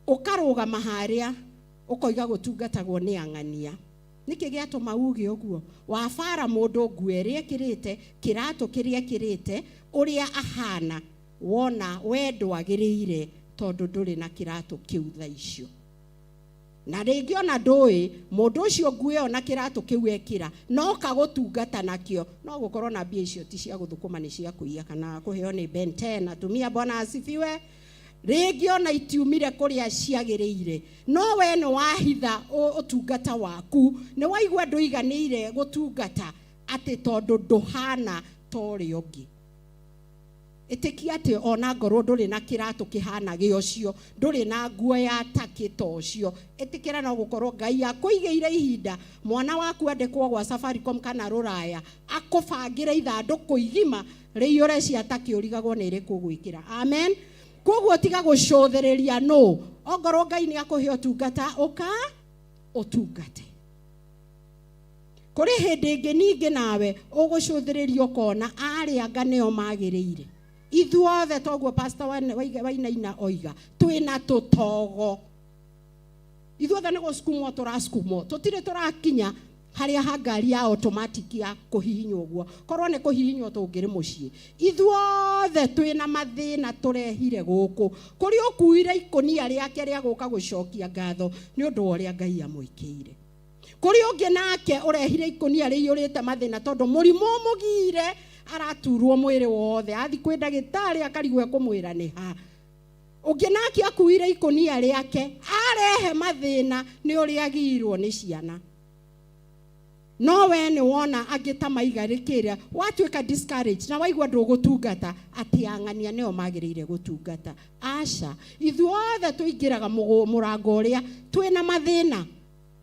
ũkarũgama harĩa ũkoiga gũtungatagwo nĩ ang'ania. Nĩkĩ gĩatũma uge ũguo? Wabara mũndũ nguo ĩrĩa ekĩrĩte, kĩratũ kĩrĩa ekĩrĩte, ũrĩa ahana, wona we ndwagĩrĩire tondũ ndũrĩ na kĩratũ kĩu thaa icio. Na rĩngĩ ona ndũĩ mũndũ ũcio nguo ĩyo na kĩratũ kĩu ekĩra no kagũtungata nakĩo, no gũkorwo na mbia icio ti cia gũthũkũma, nĩ cia kũiya kana kũheo nĩ Ben 10. Atumia, Bwana asifiwe. Rĩngĩ ona itiumire kũrĩa ciagĩrĩire, no we nĩ wahitha ũtungata waku, nĩ waigua ndũiganĩire gũtungata atĩ tondũ ndũhana ta ũrĩa ũngĩ. Ĩtĩkia atĩ ona ngorwo ndũrĩ na kĩratũ kĩhana gĩa ũcio, ndũrĩ na nguo ya takĩ ta ũcio, ĩtĩkĩra no gũkorwo Ngai akũigĩire ihinda mwana waku andĩkwo gwa Safaricom kana rũraya, akũbangĩre ithandũkũ igima rĩiyũre cia takĩ ũrigagwo nĩ ĩrĩkũ ũgwĩkĩra. Amen. Koguo tiga gũcũthĩrĩria nũ, ongorwo Ngai nĩ akũhe ũtungata, ũka ũtungate. Kũrĩ hĩndĩ ĩngĩ ningĩ nawe ũgũcũthĩrĩria ũkona arĩa anga nĩo magĩrĩire. Ithuothe toguo Pastor Wainaina oiga, twĩna tũtogo. Ithuothe nĩ gũsukumwo tũrasukumwo, tũtirĩ tũrakinya harĩa ha ngari ya automatic ya kũhihinywo ũguo. Korwo nĩ kũhihinywo tũngĩrĩ mũciĩ. Ithuothe twĩna mathĩna tũrehire gũkũ. Kũrĩ ũkuire ikũnia rĩake rĩa gũka gũcokia ngatho nĩ ũndũ wa ũrĩa Ngai amwĩkĩire. Kũrĩ ũngĩ nake ũrehire ikũnia rĩiyũrĩte mathĩna tondũ mũrimũ ũmũgire araturwo mwĩrĩ wothe, athi kwĩ ndagĩtarĩ akarigwo ekũmwĩra nĩ ha. Ũngĩ nake akuire ikũnia rĩake arehe mathĩna nĩ ũrĩa agirwo nĩ ciana. No we nĩ wona angĩ ta maigarĩkĩra, watuĩka discouraged na waigua ndũgũtungata, atĩ ang'ania nĩo magĩrĩire gũtungata. Aca, ithuothe tũingĩraga mũrango ũrĩa twĩna mathĩna,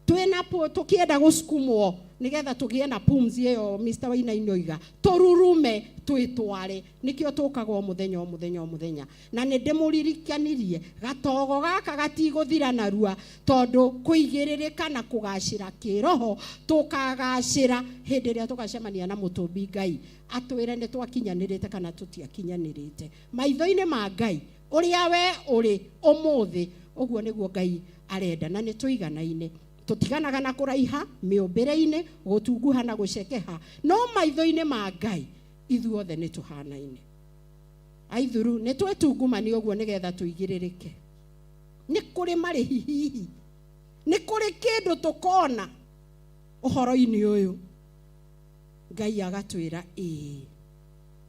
twĩna tũkĩenda gũsukumwo nĩgetha tũgĩe na pumzi ĩyo Mr. Wainaina oiga, tũrurume twĩtware. Nĩkĩo tũkaga o mũthenya o mũthenya o mũthenya. Na nĩ ndĩmũririkanirie gatogo gaka gatigũthira narua, tondũ kũigĩrĩrĩka na kũgacĩra kĩroho tũkagacĩra hĩndĩ ĩrĩa tũgacemania na mũtũmbi Ngai atwĩre nĩ twakinyanĩrĩte kana tũtiakinyanĩrĩte. Maitho-inĩ ma Ngai ũrĩa we ũrĩ ũmũthĩ, ũguo nĩguo Ngai arenda, na nĩ tũiganaine. Tũtiganaga na kũraiha mĩũmbĩre-inĩ, gũtunguha na gũcekeha, no maitho-inĩ ma Ngai ithuothe nĩ tũhanaine. Aithuru nĩ twĩtungumanie ũguo nĩgetha tũigĩrĩrĩke. Nĩ kũrĩ marĩhi hihi, nĩ kũrĩ kĩndũ tũkona ũhoro-inĩ ũyũ. Ngai agatwĩra ĩĩ,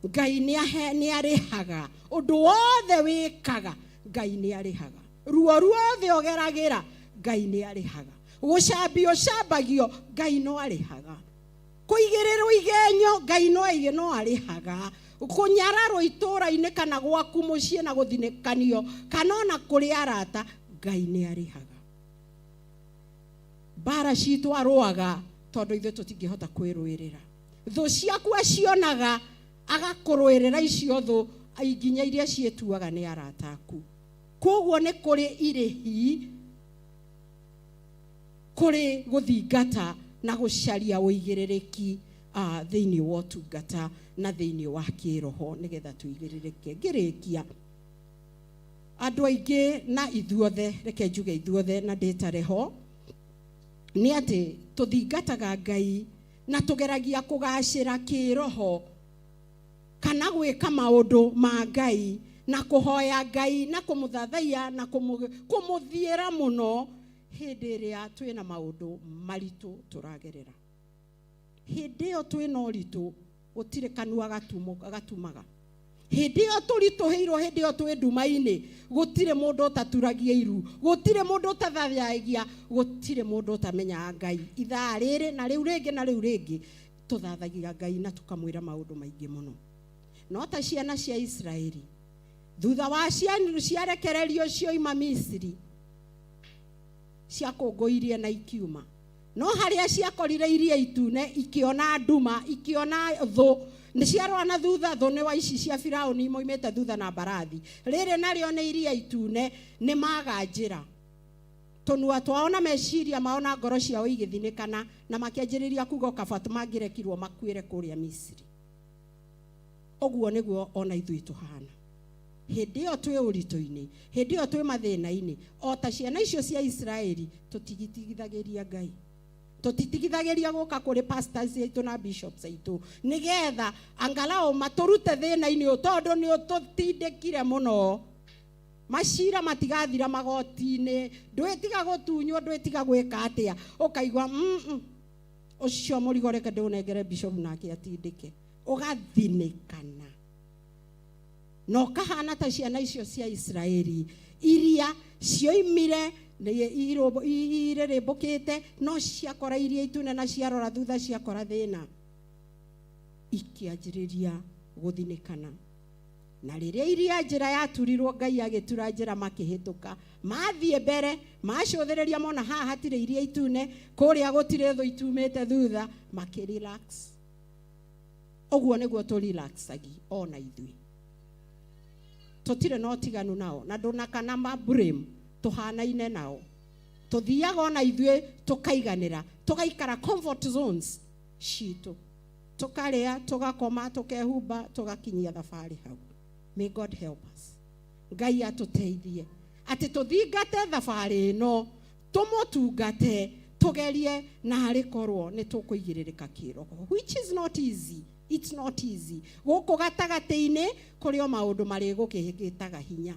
Ngai nĩ arĩhaga ũndũ wothe wĩkaga. Ngai nĩ arĩhaga ruo ruothe ũgeragĩra. Ngai nĩ arĩhaga gũcambio ũcambagio. Ngai no arĩhaga kũigĩrĩrwo igenyo. Ngai no no arĩhaga kũnyararwo itũũra-inĩ kana gwaku mũciĩ na gũthinĩkanio kana ona kũrĩ arata. Ngai nĩ arĩhaga mbara citũ arũaga, tondũ ithuĩ tũtingĩhota kwĩrũĩrĩra. Thũ ciaku acionaga agakũrũĩrĩra icio thũ nginya iria ciĩtuaga nĩ arata aku. Koguo nĩ kũrĩ irĩhi kũrĩ gũthingata na gũcaria ũigĩrĩrĩki thĩinĩ wa ũtungata na thĩinĩ wa kĩroho nĩgetha tũigĩrĩrĩke. Ngĩrĩkia, andũ aingĩ na ithuothe, reke njuge ithuothe na ndĩtare ho, nĩ atĩ tũthingataga Ngai na tũgeragia kũgacĩra kĩroho kana gwĩka maũndũ ma Ngai na kũhoya Ngai na kũmũthathaiya na kũmũthiĩra mũno hĩndĩ ĩrĩa twĩna maũndũ maritũ tũragerera. Hĩndĩ ĩyo twĩna ũritũ gũtirĩ kanua gatumaga. Hĩndĩ ĩyo tũritũhĩirwo, hĩndĩ ĩyo twĩ nduma-inĩ, gũtirĩ mũndũ ũtaturagia iru, gũtirĩ mũndũ ũtathathayagia, gũtirĩ mũndũ ũtamenyaga Ngai. Ithaa rĩrĩ na rĩu rĩngĩ na rĩu rĩngĩ tũthathagia Ngai na tũkamwĩra maũndũ maingĩ mũno. No ta ciana cia Israeli thutha wa ciarekererio cioima Misiri, ciakũngũirie na ikiuma, no harĩa ciakorire iria itune ikĩona nduma, ikĩona thũ nĩ ciarũa na thutha. Thũ nĩ wa ici cia Firaũni moimĩte thutha na mbarathi. Rĩrĩ narĩo nĩ iria itune, nĩ maga njĩra. Tũnua twao na meciria mao na ngoro ciao igĩthinĩkana, na makĩanjĩrĩria kuga kaba mangĩrekirwo makuĩre kũrĩa Misiri. Ũguo nĩguo ona ithuĩ tũhana. Hĩndĩ ĩyo twĩ ũritũ-inĩ, hĩndĩ ĩyo twĩ mathĩna-inĩ, o ta ciana icio cia Isiraeli, tũtitigithagĩria Ngai, tũtitigithagĩria gũka kũrĩ pastors aitũ na bishops aitũ, nĩgetha angalau matũrute thĩna-inĩ ũyũ, tondũ nĩ ũtũtindĩkire mũno. Macira matigathira magoti-inĩ, ndwĩtiga gũtunywo, ndwĩtiga gwĩka atĩa, ũkaigua ũcio mũrigo reke ndĩũnengere bishop nake atindĩke, ũgathinĩkana na ũkahana ta ciana icio cia Isiraeli iria cioimire irĩrĩmbũkĩte, no ciakora iria itune na ciarora thutha ciakora thĩna, ikĩanjĩrĩria gũthinĩkana. Na rĩrĩa iria njĩra yaturirwo, Ngai agĩtura njĩra makĩhĩtũka, mathiĩ mbere macũthĩrĩria mona haha hatirĩ iria itune, kũrĩa gũtirĩ thũ itumĩte thutha, makĩrelax. Ũguo nĩguo tũrelaxagi ona ithuĩ, tũtirĩ na ũtiganu nao, na ndũnakana mablame tũhanaine nao, tũthiaga ona ithuĩ tũkaiganĩra, tũgaikara comfort zones citũ, tũkarĩa, tũgakoma, tũkehumba, tũgakinyia thabarĩ hau. May God help us. Ngai atũteithie atĩ tũthingate thabarĩ ĩno, tũmũtungate, tũgerie na harĩ korwo nĩ tũkũigĩrĩrĩka kĩroho, which is not easy. It's not easy. Gũkũ gatagatĩ-inĩ kũrĩ o maũndũ marĩgũkĩgĩtaga hinya,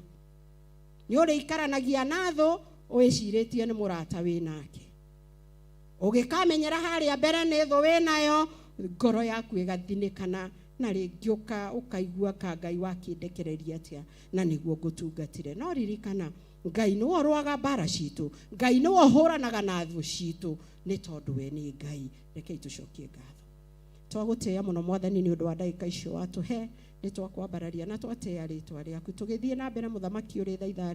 nĩ ũrĩikaranagia na thũ wĩcirĩtie nĩ mũrata wĩ nake, ũgĩkamenyera harĩa mbere nĩ thũ wĩ nayo, ngoro yaku ĩgathinĩkana, na rĩngĩ ũkaigua ka Ngai wakĩndekereria atĩa na nĩguo ngũtungatire. No ririkana, Ngai nĩwe ũrũaga mbara citũ, Ngai nĩwe ũhũranaga na thũ citũ, nĩ tondũ we nĩ Ngai. Rekei tũcokie ngatho. Twagũtĩĩa mũno Mwathani nĩ ũndũ wa ndagĩka icio watũhe, nĩ twakwambararia na twatĩĩa rĩtwa rĩaku. Tũgĩthiĩ na mbere, mũthamaki ũrĩ tha ithaa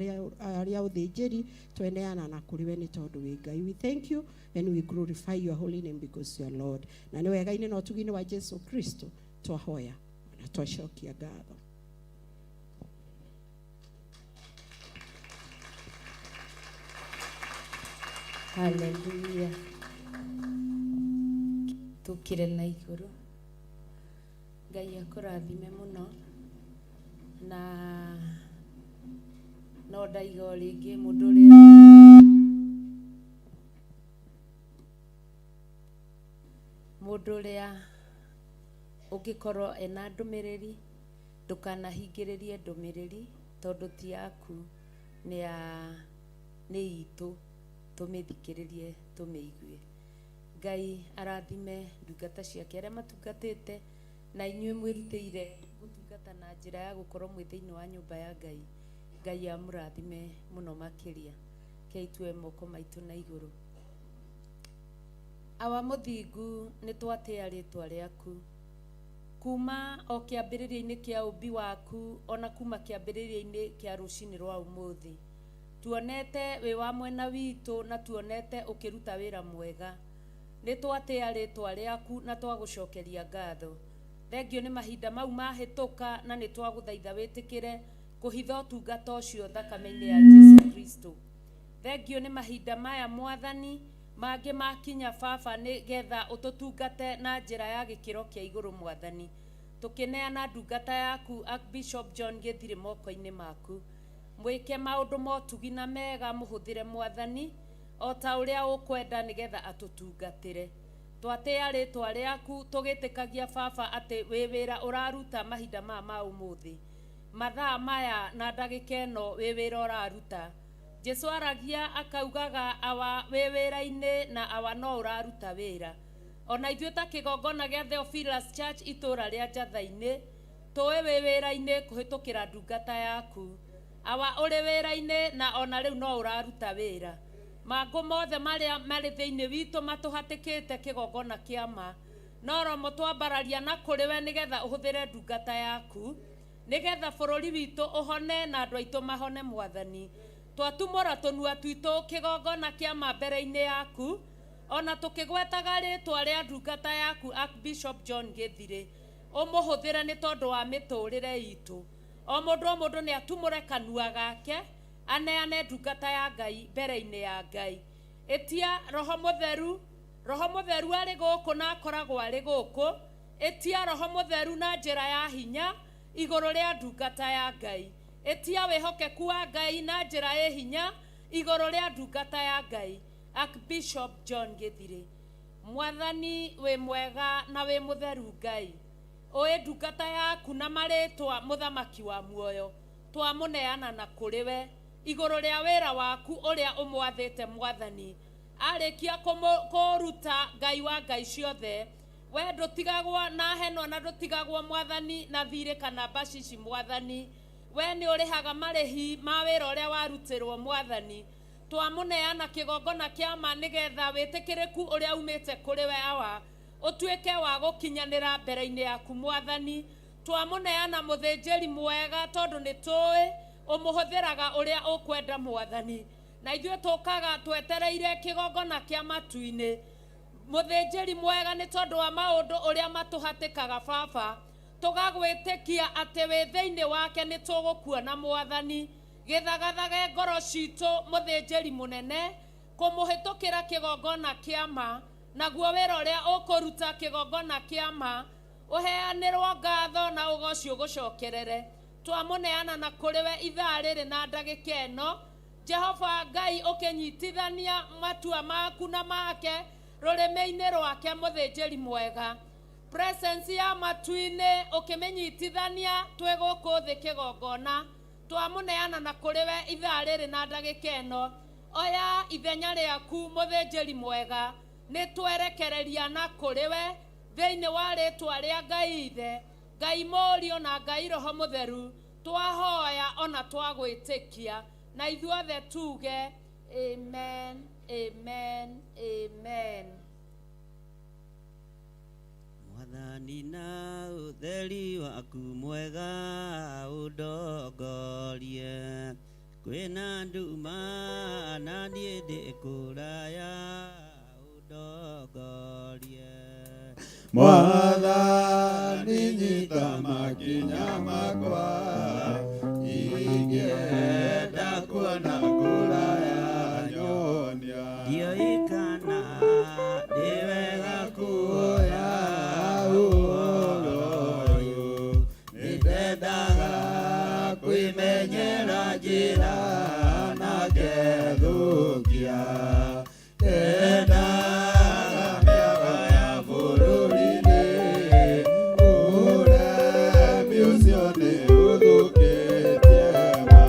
rĩa ũthĩnjĩri, tweneana na kũrĩ we nĩ tondũ wĩ Ngai. We thank you and we glorify your holy name because you are Lord. Na nĩ wega-inĩ na ũtugi-inĩ wa Jesu Kristo twahoya na twacokia ngatho. Haleluya. Tukire na igũrũ. Ngai akũrathime mũno, na no ndaiga o rĩngĩ, mũndũ ũrĩa ũngĩkorwo ena ndũmĩrĩri, ndũkanahingĩrĩrie ndũmĩrĩri, tondũ ti yaku, nĩ ya nĩ itũ, tũmĩthikĩrĩrie, tũmĩigue. Ngai arathime ndungata ciake arĩa matungatĩte, na inyuĩ mwĩrutĩire gũtungata na njĩra ya gũkorwo mwĩ thĩinĩ wa nyũmba ya Ngai. Ngai amũrathime mũno makĩria. Kei tuoe moko maitũ na igũrũ. Awa mũthingu, nĩ twatĩa rĩtwa rĩaku kuma o kĩambĩrĩria-inĩ kĩa ũmbi waku, ona kuma kĩambĩrĩria-inĩ kĩa rũcinĩ rwa ũmũthĩ. Tuonete wĩ wa mwena witũ na tuonete ũkĩruta wĩra mwega. Nĩ twatĩa rĩtwa rĩaku na twagũcokeria ngatho. Thengio nĩ mahinda mau mahĩtũka, na nĩ twagũthaitha wĩtĩkĩre kũhitha ũtungata ũcio thakame-inĩ ya Jesu Kristo. Thengio nĩ mahinda maya, Mwathani, mangĩ makinya, Baba, nĩ getha ũtũtungate na njĩra ya gĩkĩro kĩa igũrũ. Mwathani, tũkĩneana ndungata yaku Archbishop John Gĩthirĩ moko-inĩ maku, mwĩke maũndũ motugi na mega, mũhũthĩre, Mwathani, o ta ũrĩa ũkwenda, nĩgetha atũtungatĩre. Twatĩa rĩtwa rĩaku, tũgĩtĩkagia, Baba, atĩ wĩ wĩra ũraruta mahinda maya ma ũmũthĩ, mathaa maya na ndagĩka ĩno, wĩ wĩra ũraruta. Jesu aragia akaugaga, awa wĩ wĩra-inĩ na awa no ũraruta wĩra. Ona ithuĩ ta kĩgongona gĩa Theophilus Church itũũra rĩa Njatha-inĩ, tũĩ wĩ wĩra-inĩ kũhĩtũkĩra ndungata yaku. Awa ũrĩ wĩra-inĩ na ona rĩu no ũraruta wĩra. Mangũ mothe marĩa marĩ thĩinĩ witũ matũhatĩkĩte kĩgongona kĩa ma, no romo twambararia na kũrĩ we, nĩgetha ũhũthĩre ndungata yaku, nĩgetha bũrũri witũ ũhone na andũ aitũ mahone. Mwathani, twatumũra tũnua twitũ kĩgongona kĩa ma mbere-inĩ yaku, ona tũkĩgwetaga rĩtwa rĩa ndungata yaku Archbishop John Gĩthirĩ, ũmũhũthĩre nĩ tondũ wa mĩtũrĩre itũ. O mũndũ o mũndũ nĩ atumũre kanua gake, aneane ndungata ya Ngai mbere-inĩ ya Ngai. Ĩtia Roho Mũtheru. Roho Mũtheru arĩ gũkũ na akoragwo arĩ gũkũ. Ĩtia Roho Mũtheru na njĩra ya hinya igũrũ rĩa ndungata ya Ngai. Ĩtia wĩhokeku wa Ngai na njĩra ĩ hinya igũrũ rĩa ndungata ya Ngai Archbishop John Gĩthirĩ. Mwathani wĩ mwega na wĩ mũtheru Ngai, ũĩ ndungata yaku na marĩtwa mũthamaki wa muoyo, twamũneana na kũrĩ we igũrũ rĩa wĩra waku ũrĩa ũmwathĩte Mwathani. Arĩkia kũũruta Ngai wa Ngai ciothe, we ndũtigagwo na henwa na ndũtigagwo Mwathani na thirĩ kana mbacici Mwathani. We nĩ ũrĩhaga marĩhi ma wĩra ũrĩa warutĩrwo Mwathani. Twamũneana kĩgongona kĩa ma nĩgetha wĩtĩkĩrĩku ũrĩa umĩte kũrĩ we Awa ũtuĩke wa gũkinyanĩra mbere-inĩ yaku Mwathani. Twamũneana mũthĩnjĩri mwega tondũ nĩ tũĩ ũmũhũthĩraga ũrĩa ũkwenda Mwathani. Na ithuĩ tũkaga twetereire kĩgongona kĩa matu-inĩ. Mũthĩnjĩri mwega nĩ tondũ wa maũndũ ũrĩa matũhatĩkaga Baba, tũgagwĩtĩkia atĩ wĩ thĩinĩ wake nĩ tũgũkuona Mwathani. Gĩthagathage ngoro citũ mũthĩnjĩri mũnene kũmũhĩtũkĩra kĩgongona kĩa ma, naguo wĩra ũrĩa ũkũruta kĩgongona kĩa ma ũheanĩrwo ngatho na ũgoci ũgũcokerere. Twamũneana na kũrĩ we ithaa rĩrĩ na ndagĩka ĩno. Jehova Ngai ũkĩnyitithania matua maku na make rũrĩmĩ-inĩ rwake mũthĩnjĩri mwega. Presence ya matu-inĩ ũkĩmĩnyitithania twĩ gũkũ thĩ kĩgongona. Twamũneana na kũrĩ we ithaa rĩrĩ na ndagĩka ĩno. Oya ithenya rĩaku mũthĩnjĩri mwega, nĩ twerekereria na kũrĩ we thĩinĩ wa rĩtwa rĩa Ngai Ithe, Ngai Mũriũ na Ngai Roho Mũtheru. Twahoya ona twagwĩtĩkia na ithuothe tuge amen, amen, amen. Mwathani na ũtheri waku mwega ũndongorie, kwĩna nduma na niĩ ndĩ kũraya ũndongorie. Mwathani nyita makinya makwa, ingĩenda kuona kũraya nyonia. Ndiũĩ kana nĩ wega kuoya ũhoro ũyũ, nĩndendaga kwĩmenyera njĩra na ngethũkia. Ndendaga mĩago ya bũrũri-inĩ, ũremi ũcio nĩ ũthũkĩtie ma.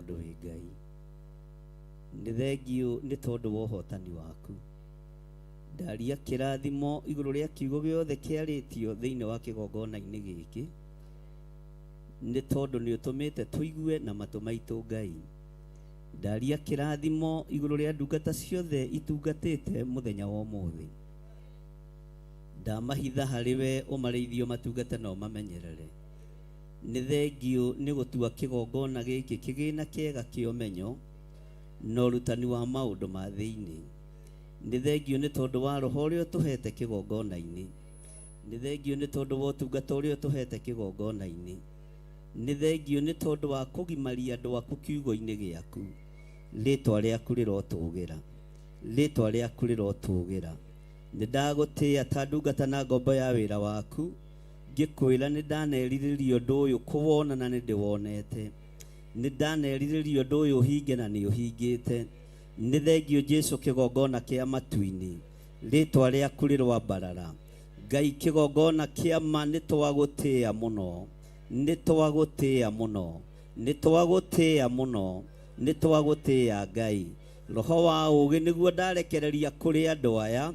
tondũ wĩ Ngai. Nĩ thengiũ nĩ tondũ wa ũhotani waku. Ndaria kĩrathimo igũrũ rĩa kiugo gĩothe kĩarĩtio thĩinĩ wa kĩgongona-inĩ gĩkĩ, nĩ tondũ nĩ ũtũmĩte tũigue na matũ maitũ Ngai. Ndaria kĩrathimo igũrũ rĩa ndungata ciothe itungatĩte mũthenya wa ũmũthĩ. Ndamahitha harĩ we ũmarĩithie, ũmatungate na ũmamenyerere. Nĩ thengiũ nĩ gũtua kĩgongona gĩkĩ kĩgĩna kĩega kĩa ũmenyo na ũrutani wa maũndũ ma thĩinĩ. Nĩ thengiũ nĩ tondũ wa roho ũrĩa ũtũhete kĩgongona-inĩ. Nĩ thengiũ nĩ tondũ wa ũtungata ũrĩa ũtũhete kĩgongona-inĩ. Nĩ thengiũ nĩ tondũ wa kũgimaria andũ aku kiugo-inĩ gĩaku. Rĩtwa rĩaku rĩrotũgĩra, rĩtwa rĩaku rĩrotũgĩra. Nĩ ndagũtĩĩa ta ndungata na ngombo ya wĩra waku, ngĩkwĩra nĩ ndanerirĩria ũndũ ũyũ kũwona na nĩ ndĩwonete. Nĩ ndanerirĩria ũndũ ũyũ ũhinge na nĩ ũhingĩte. Nĩ thengiũ Jesu kĩgongona kĩa matu-inĩ, rĩtwa rĩaku rĩroambarara. Ngai kĩgongona kĩa ma nĩ twagũtĩĩa mũno, nĩ twagũtĩĩa mũno, nĩ twagũtĩĩa mũno, nĩ twagũtĩĩa Ngai. Roho wa ũũgĩ nĩguo ndarekereria kũrĩ andũ aya,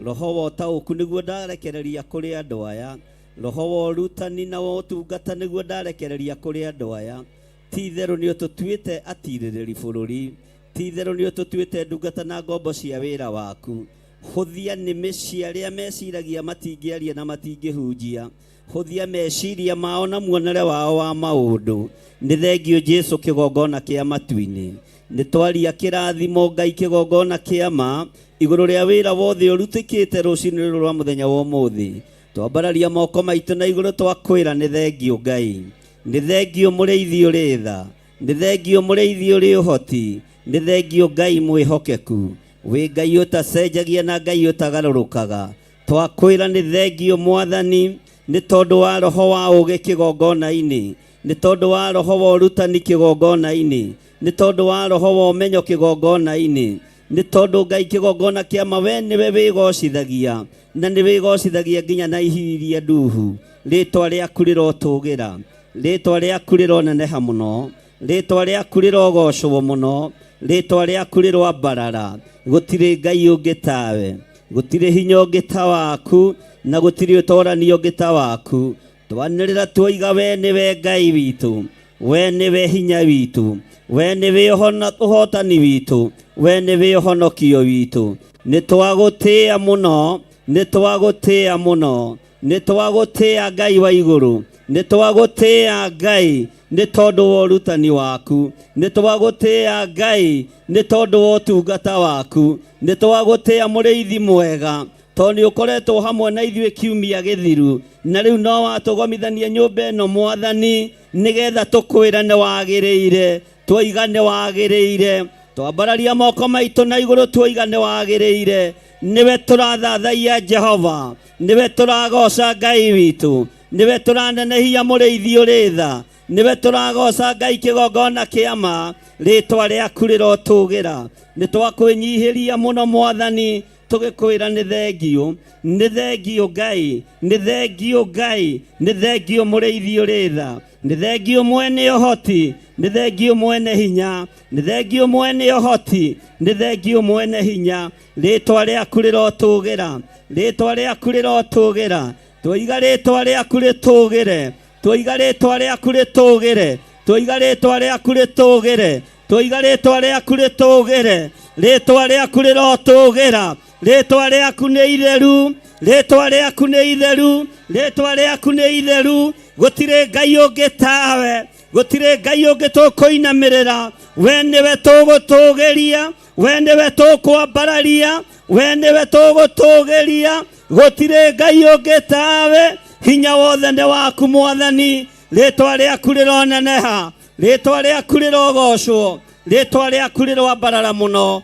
roho wa ũtaũku nĩguo ndarekereria kũrĩ andũ aya, roho wa ũrutani na wa ũtungata nĩguo ndarekereria kũrĩ andũ aya. Ti itherũ nĩ ũtũtuĩte atirĩrĩri bũrũri, ti itherũ nĩ ũtũtuĩte ndungata na ngombo cia wĩra waku. Hũthia nĩmĩ cia arĩa meciragia matingĩaria na matingĩhunjia. Hũthia meciria mao na muonere wao wa maũndũ. Nĩ thengiũ Jesu kĩgongona kĩa matu-inĩ. Nĩ twaria kĩrathimo Ngai kĩgongona kĩa ma igũrũ rĩa wĩra wothe ũrutĩkĩte rũcinĩ rũrũ rwa mũthenya wa ũmũthĩ. Twambararia moko maitũ na igũrũ twakwĩra nĩ thengiũ Ngai. Nĩ thengiũ mũrĩithi ũrĩ tha, nĩ thengiũ mũrĩithi ũrĩ ũhoti, nĩ thengiũ Ngai mwĩhokeku. Wĩ Ngai ũtacenjagia na Ngai ũtagarũrũkaga. Twakwĩra nĩ thengiũ Mwathani nĩ tondũ wa roho wa ũũgĩ kĩgongona-inĩ, nĩ tondũ wa roho wa ũrutani kĩgongona-inĩ, nĩ tondũ wa roho wa ũmenyo kĩgongona-inĩ, nĩ tondũ Ngai kĩgongona kĩa ma we nĩwe wĩgocithagia na nĩ wĩgocithagia nginya na ihiria nduhu. Rĩtwa rĩaku rĩrotũgĩra, rĩtwa rĩaku rĩroneneha mũno, rĩtwa rĩaku rĩrogocwo mũno, rĩtwa rĩaku rĩroambarara. Gũtirĩ Ngai ũngĩ tawe, gũtirĩ hinya ũngĩ ta waku, na gũtirĩ ũtorani ũngĩ ta waku. Twanĩrĩra tuoiga we nĩwe Ngai witũ, we nĩwe hinya witũ, we nĩwe ũhotani witũ, we nĩwe ũhonokio witũ. Nĩ twagũtĩĩa mũno, nĩ twagũtĩĩa mũno, nĩ twagũtĩĩa Ngai wa igũrũ, nĩ twagũtĩĩa Ngai nĩ tondũ wa ũrutani waku, nĩ twagũtĩĩa Ngai nĩ tondũ wa ũtungata waku, nĩ twagũtĩĩa mũrĩithi mwega, tondũ nĩ ũkoretwo hamwe na ithuĩ kiumia gĩthiru, na rĩu no watũgomithania nyũmba ĩno Mwathani, nĩgetha tũkwĩre nĩ wagĩrĩire, twoiga nĩ wagĩrĩire, twambararia moko maitũ na igũrũ twoiga nĩ wagĩrĩire. Nĩwe tũrathathaiya Jehova, nĩwe tũragoca Ngai witũ, nĩwe tũranenehia mũrĩithi ũrĩ tha, nĩwe tũragoca Ngai kĩgongona kĩa ma, rĩtwa rĩaku rĩrotũgĩra. Nĩ twakwĩnyihĩria mũno Mwathani, tũgĩkwĩra nĩ thengiũ, nĩ thengiũ Ngai, nĩ thengiũ Ngai, nĩ thengiũ mũrĩithi ũrĩ tha, nĩ thengiũ mwene ũhoti, nĩ thengiũ mwene hinya, nĩ thengiũ mwene ũhoti, nĩ thengiũ mwene hinya. Rĩtwa rĩaku rĩrotũgĩra, rĩtwa rĩaku rĩrotũgĩra. Twoiga rĩtwa rĩaku rĩtũgĩre, twoiga rĩtwa rĩaku rĩtũgĩre, twoiga rĩtwa rĩaku rĩtũgĩre, twoiga rĩtwa rĩaku rĩtũgĩre, rĩtwa rĩaku rĩrotũgĩra. Rĩtwa rĩaku nĩ itheru, rĩtwa rĩaku nĩ itheru, rĩtwa rĩaku nĩ itheru. Gũtirĩ Ngai ũngĩ tawe, gũtirĩ Ngai ũngĩ tũkũinamĩrĩra. We nĩwe tũgũtũgĩria, we nĩwe tũkwambararia, we nĩwe tũgũtũgĩria. Gũtirĩ Ngai ũngĩ tawe, hinya wothe nĩ waku Mwathani. Rĩtwa rĩaku rĩroneneha, rĩtwa rĩaku rĩrogocwo, rĩtwa rĩaku rĩroambarara mũno.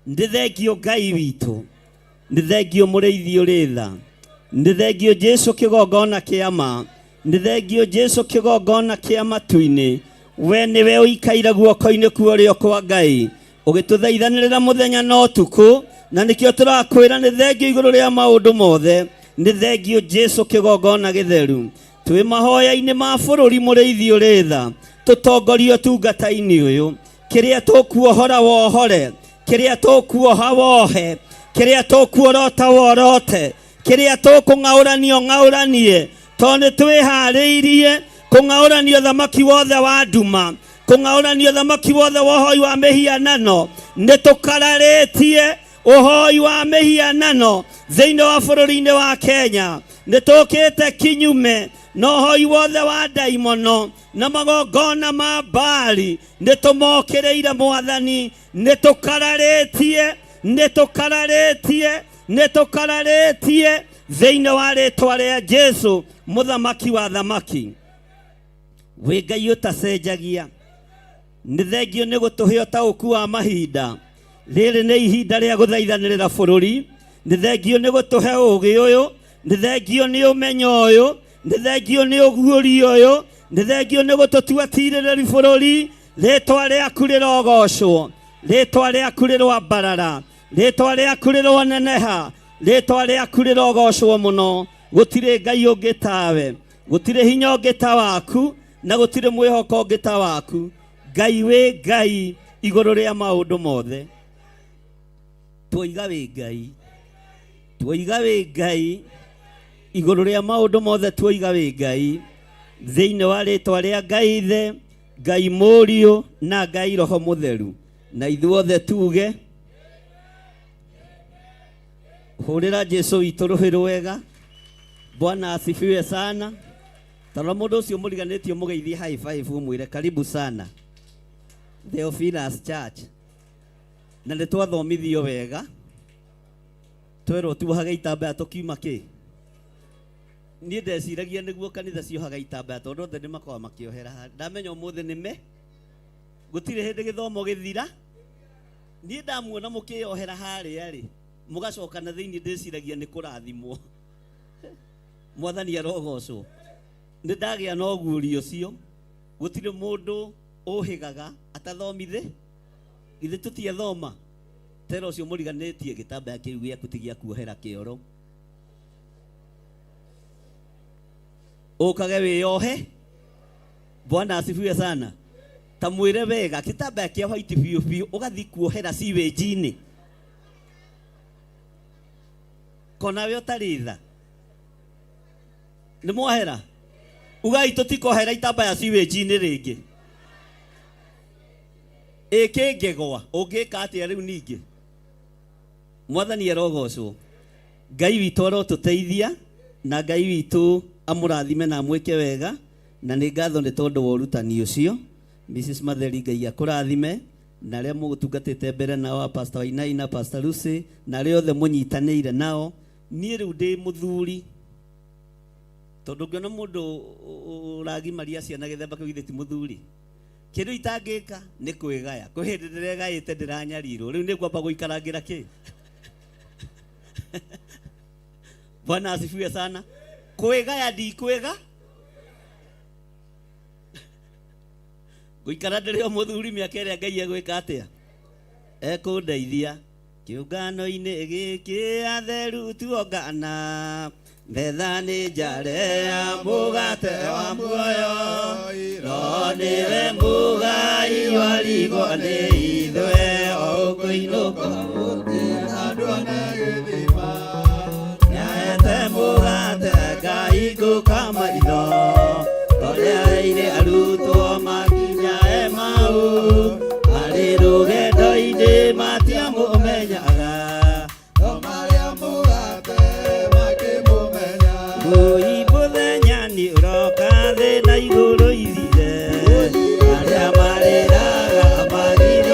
Nĩ thengiũ Ngai witũ, nĩ thengiũ mũrĩithi ũrĩ tha, nĩ thengiũ Jesu kĩgongona kĩa ma, nĩ thengiũ Jesu kĩgongona kĩa matu-inĩ. We nĩwe ũikaire guoko-inĩ kwa ũrĩo kwa Ngai, ũgĩtũthaithanĩrĩra mũthenya na ũtukũ, na nĩkĩo tũrakwĩra nĩ thengiũ igũrũ rĩa maũndũ mothe. Nĩ thengiũ Jesu kĩgongona gĩtheru. Twĩ mahoya-inĩ ma bũrũri mũrĩithi ũrĩ tha, Tũtongorie ũtungata-inĩ ũyũ. Kĩrĩa tũkuohora wohore, kĩrĩa tũkuoha wohe, kĩrĩa tũkuorota worote, kĩrĩa tũkũng'aũranio ng'aũranie, tondũ nĩ twĩharĩirie kũng'aũranio thamaki wothe wa nduma, kũng'aũranio thamaki wothe wa ũhoi wa mĩhianano. Nĩ tũkararĩtie ũhoi wa mĩhianano thĩinĩ wa bũrũri-inĩ wa Kenya. Nĩ tũkĩte kinyume na ũhoi wothe wa ndaimono na magongona ma Baali. Nĩ tũmokĩrĩire Mwathani, nĩ tũkararĩtie, nĩ tũkararĩtie, nĩ tũkararĩtie thĩinĩ wa rĩtwa rĩa Jesu mũthamaki wa thamaki. Wĩ Ngai ũtacenjagia. Nĩ thengio nĩ gũtũhe ũtaũku wa mahinda. Rĩrĩ nĩ ihinda rĩa gũthaithanĩrĩra bũrũri. Nĩ thengio nĩ gũtũhe ũũgĩ ũyũ, nĩ thengio nĩ ũmenyo ũyũ, nĩ thengio nĩ ũguũrio ũyũ, nĩ thengio nĩ gũtũtua tirĩrĩri bũrũri. Rĩtwa rĩaku rĩrogocwo, rĩtwa rĩaku rĩroambarara, rĩtwa rĩaku rĩroneneha, rĩtwa rĩaku rĩrogocwo mũno. Gũtirĩ Ngai ũngĩ tawe, gũtirĩ hinya ũngĩ ta waku, na gũtirĩ mwĩhoko ũngĩ ta waku. Ngai wĩ Ngai igũrũ rĩa maũndũ mothe. Twoiga wĩ Ngai, twoiga wĩ Ngai igũrũ rĩa maũndũ mothe, twoiga wĩ Ngai thĩinĩ wa rĩtwa rĩa Ngai Ithe, Ngai Mũriũ na Ngai Roho Mũtheru. Na ithuothe tuge hũrĩra Jesu witũ rũhĩ rwega. Bwana asifiwe sana. Tarora mũndũ ũcio mũriganĩtio mũgeithie high five, ũmwĩre karibu sana Theophilus Church. Na nĩ twathomithio wega, twerwo tuohage itambaya tũkiuma kĩ. Niĩ ndeciragia nĩguo kanitha ciohaga itambaya tondũ othe nĩ makoragwo makĩohera haha. Ndamenya ũmũthĩ nĩ me gũtirĩ hĩndĩ gĩthomo gĩthira. Niĩ ndamuona mũkĩyohera harĩa rĩ, mũgacoka na thĩinĩ, ndĩciragia nĩ kũrathimwo. Mwathani arogocwo. Nĩ ndagĩa na ũguũrio ũcio, gũtirĩ mũndũ ũhĩgaga atathomithe. Githĩ tũtiathoma? Tera ũcio mũriganĩtie gĩtambaya kĩu gĩaku ti gĩa kuohera kĩoro, ũkage wĩyohe. Bwana asifiwe sana. Ta mwĩre wega, gĩtambaya kĩa white biũ biũ ũgathiĩ kuohera sewage-inĩ, kona we ũtarĩ tha. Nĩ mwohera? Ugai tũtikohera itambaya sewage-inĩ rĩngĩ. Ĩkĩngĩgwa ũngĩka atĩa rĩu ningĩ? Mwathani arogocwo. Ngai witũ arotũteithia, na Ngai witũ amũrathime na amwĩke wega. Na nĩ ngatho nĩ tondũ wa ũrutani ũcio, Mrs. Matheri. Ngai akũrathime na arĩa mũgũtungatĩte mbere nao, Pastor Wainaina, Pastor Lucy, na arĩa othe mũnyitanĩire nao. Niĩ rĩu ndĩ mũthuri, tondũ ngĩona mũndũ ũragimaria ciana gĩthemba kĩu, githĩ ti mũthuri? Kĩndũ itangĩka nĩ kwĩgaya. Kwĩ hĩndĩ ndĩregaĩte, ndĩranyarirwo. Rĩu nĩ ngwamba gũikarangĩra kĩ. Bwana asifiwe sana. Kwĩgaya ndikwĩga, ngũikara ndĩrĩ o mũthuri mĩaka ĩrĩa Ngai egwĩka atĩa, ekũndeithia. Kĩũngano-inĩ gĩkĩ atheru tuongana, metha nĩ njare ya mũgate wa muoyo. Roho nĩwe mũgai warigwo nĩ ithuĩ o ũkũinũka. Nduone gĩthima. Nĩaete mũgate ngahingũka maitho, ũrĩa heire arutwo makinya Emau, marĩ rũgendo-inĩ matiamũmenyaga. No marĩa mũgate makĩmũmenya. Ngũi mũthenya nĩ ũroka thĩ na igũrũ ithire, arĩa marĩraga magiro.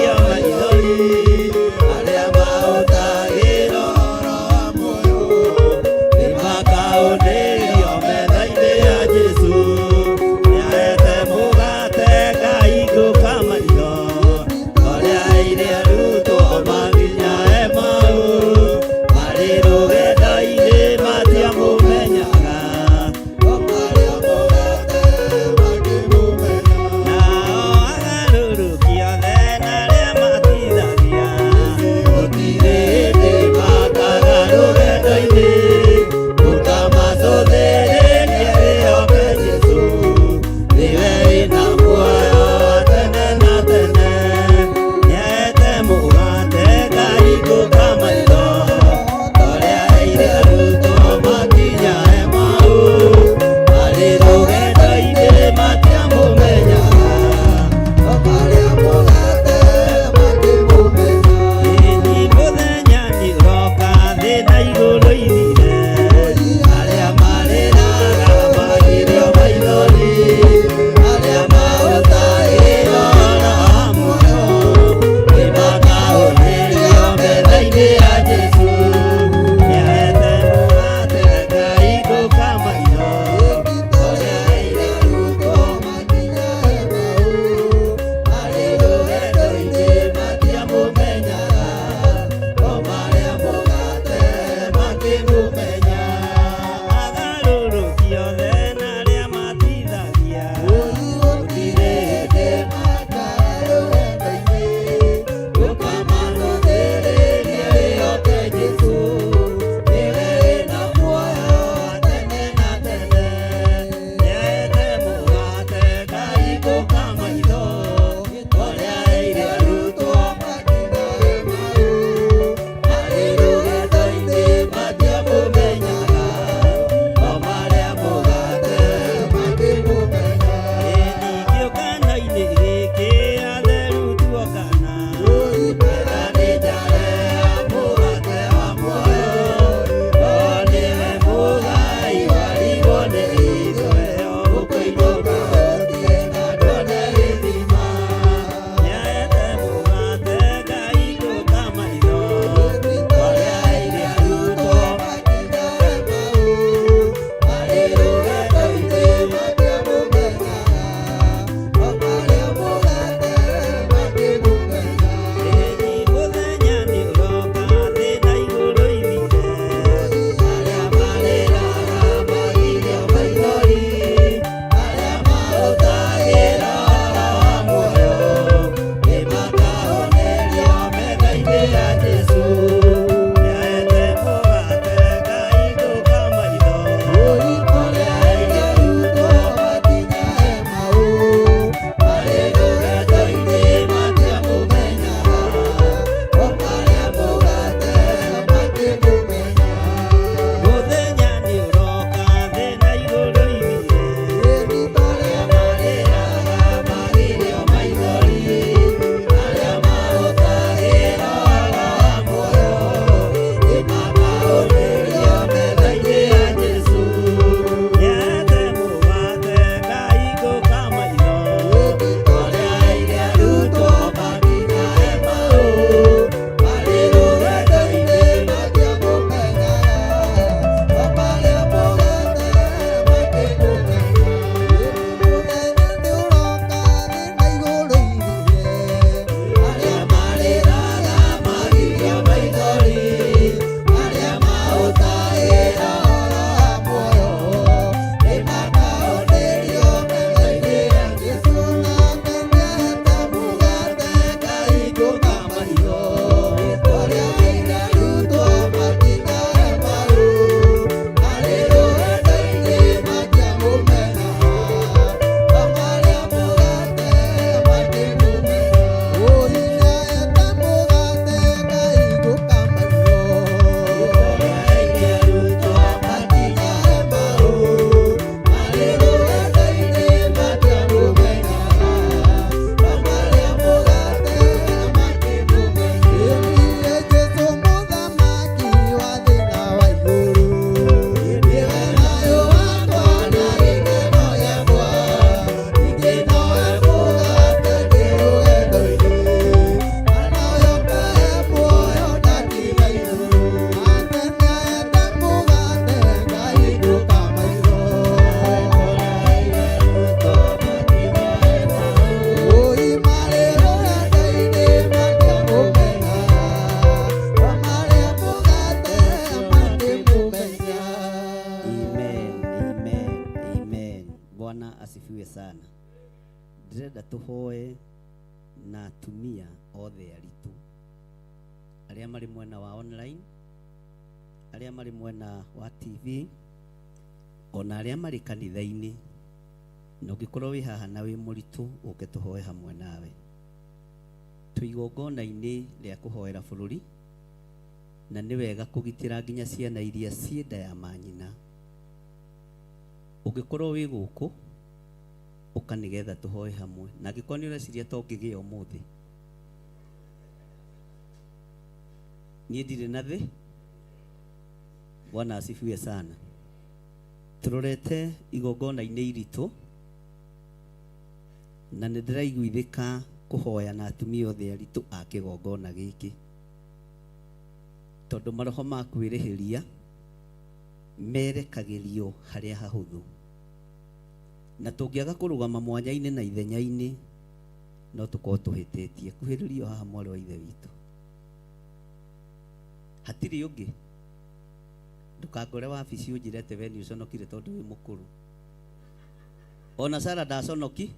Ndĩrenda tũhoe na atumia othe aritũ arĩa marĩ mwena wa online, arĩa marĩ mwena wa TV, ona arĩa marĩ kanitha-inĩ. Na ũngĩkorwo wĩ haha na wĩ mũritũ, ũke tũhoe hamwe nawe. Twĩ igongona-inĩ rĩa kũhoera bũrũri, na nĩ wega kũgitĩra nginya ciana iria ciĩ nda ya manyina. Ũngĩkorwo wĩ gũkũ, ũka nĩgetha tũhoe hamwe. Na angĩkorwo nĩ ũreciria to ngĩgĩe ũmũthĩ, niĩ ndirĩ na thĩ. Bwana asifiwe sana. Tũrorete igongona-inĩ iritũ, na nĩ ndĩraiguithĩka kũhoya na atumia othe aritũ a kĩgongona gĩkĩ, tondũ maroho ma kwĩrĩhĩria merekagĩrio harĩa hahũthũ, na tũngĩaga kũrũgama mwanya-inĩ na ithenya-inĩ no tũkorwo tũhĩtĩtie. Kuhĩrĩrio haha mwarĩ wa ithe witũ, hatirĩ ũngĩ. Ndũkangore wabici ũnjĩre atĩ we nĩ ũconokire tondũ wĩ mũkũrũ. Ona Sara ndaconoki,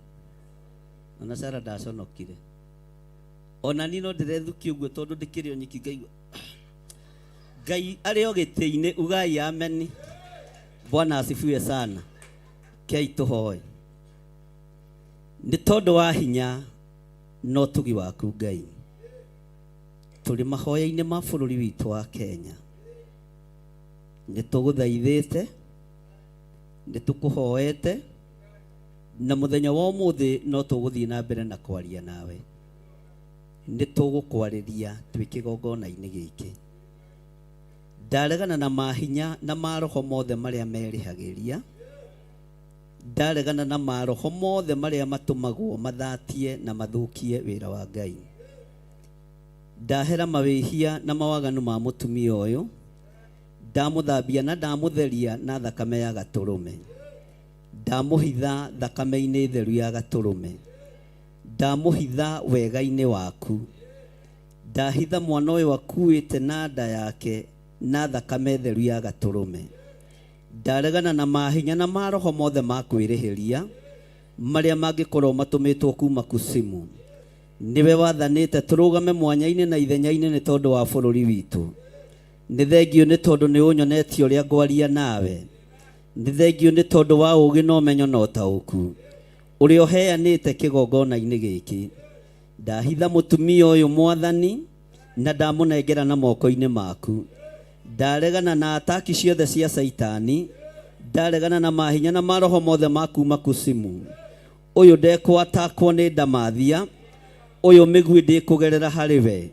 ona Sara ndaconokire. Ona niĩ no ndĩrethukia ũguo tondũ ndĩkĩrĩ o nyiki, ngaigua Ngai arĩ o gĩtĩ-inĩ. Ugai ameni. Bwana asifiwe sana. Kei tũhoe. Nĩ tondũ wa hinya na ũtugi waku Ngai, tũrĩ mahoya-inĩ ma bũrũri witũ wa Kenya, nĩ tũgũthaithĩte, nĩ tũkũhoete, na mũthenya wa ũmũthĩ no tũgũthiĩ na mbere na kwaria nawe. Nĩ tũgũkwarĩria twĩ kĩgongona-inĩ gĩkĩ. Ndaregana na mahinya na maroho mothe marĩa merĩhagĩria, ndaregana na maroho mothe marĩa matũmagwo mathatie na mathũkie wĩra wa Ngai. Ndahera mawĩhia na mawaganu ma mũtumia ũyũ, ndamũthambia na ndamũtheria na thakame ya gatũrũme, ndamũhitha thakame-inĩ theru ya gatũrũme, ndamũhitha wega-inĩ waku, ndahitha mwana ũyũ akuĩte na nda yake na thakame theru ya gatũrũme. Ndaregana na mahinya na maroho mothe ma kwĩrĩhĩria marĩa mangĩkorwo matũmĩtwo kuma kusimu. Nĩwe wathanĩte tũrũgame mwanya-inĩ na ithenya-inĩ nĩ tondũ wa bũrũri witũ. Nĩ thengio nĩ tondũ nĩ ũnyonetie ũrĩa ngwaria nawe. Nĩ thengio nĩ tondũ wa ũũgĩ na ũmenyo na ũtaũku ũrĩa ũheanĩte kĩgongona-inĩ gĩkĩ. Ndahitha mũtumia ũyũ Mwathani, na ndamũnengera na moko-inĩ maku. Ndaregana na ataki ciothe cia Caitani, ndaregana na mahinya na maroho mothe ma kuma kusimu. Ũyũ ndekwatakwo nĩ ndamathia, ũyũ mĩguĩ ndĩkũgerera harĩ we,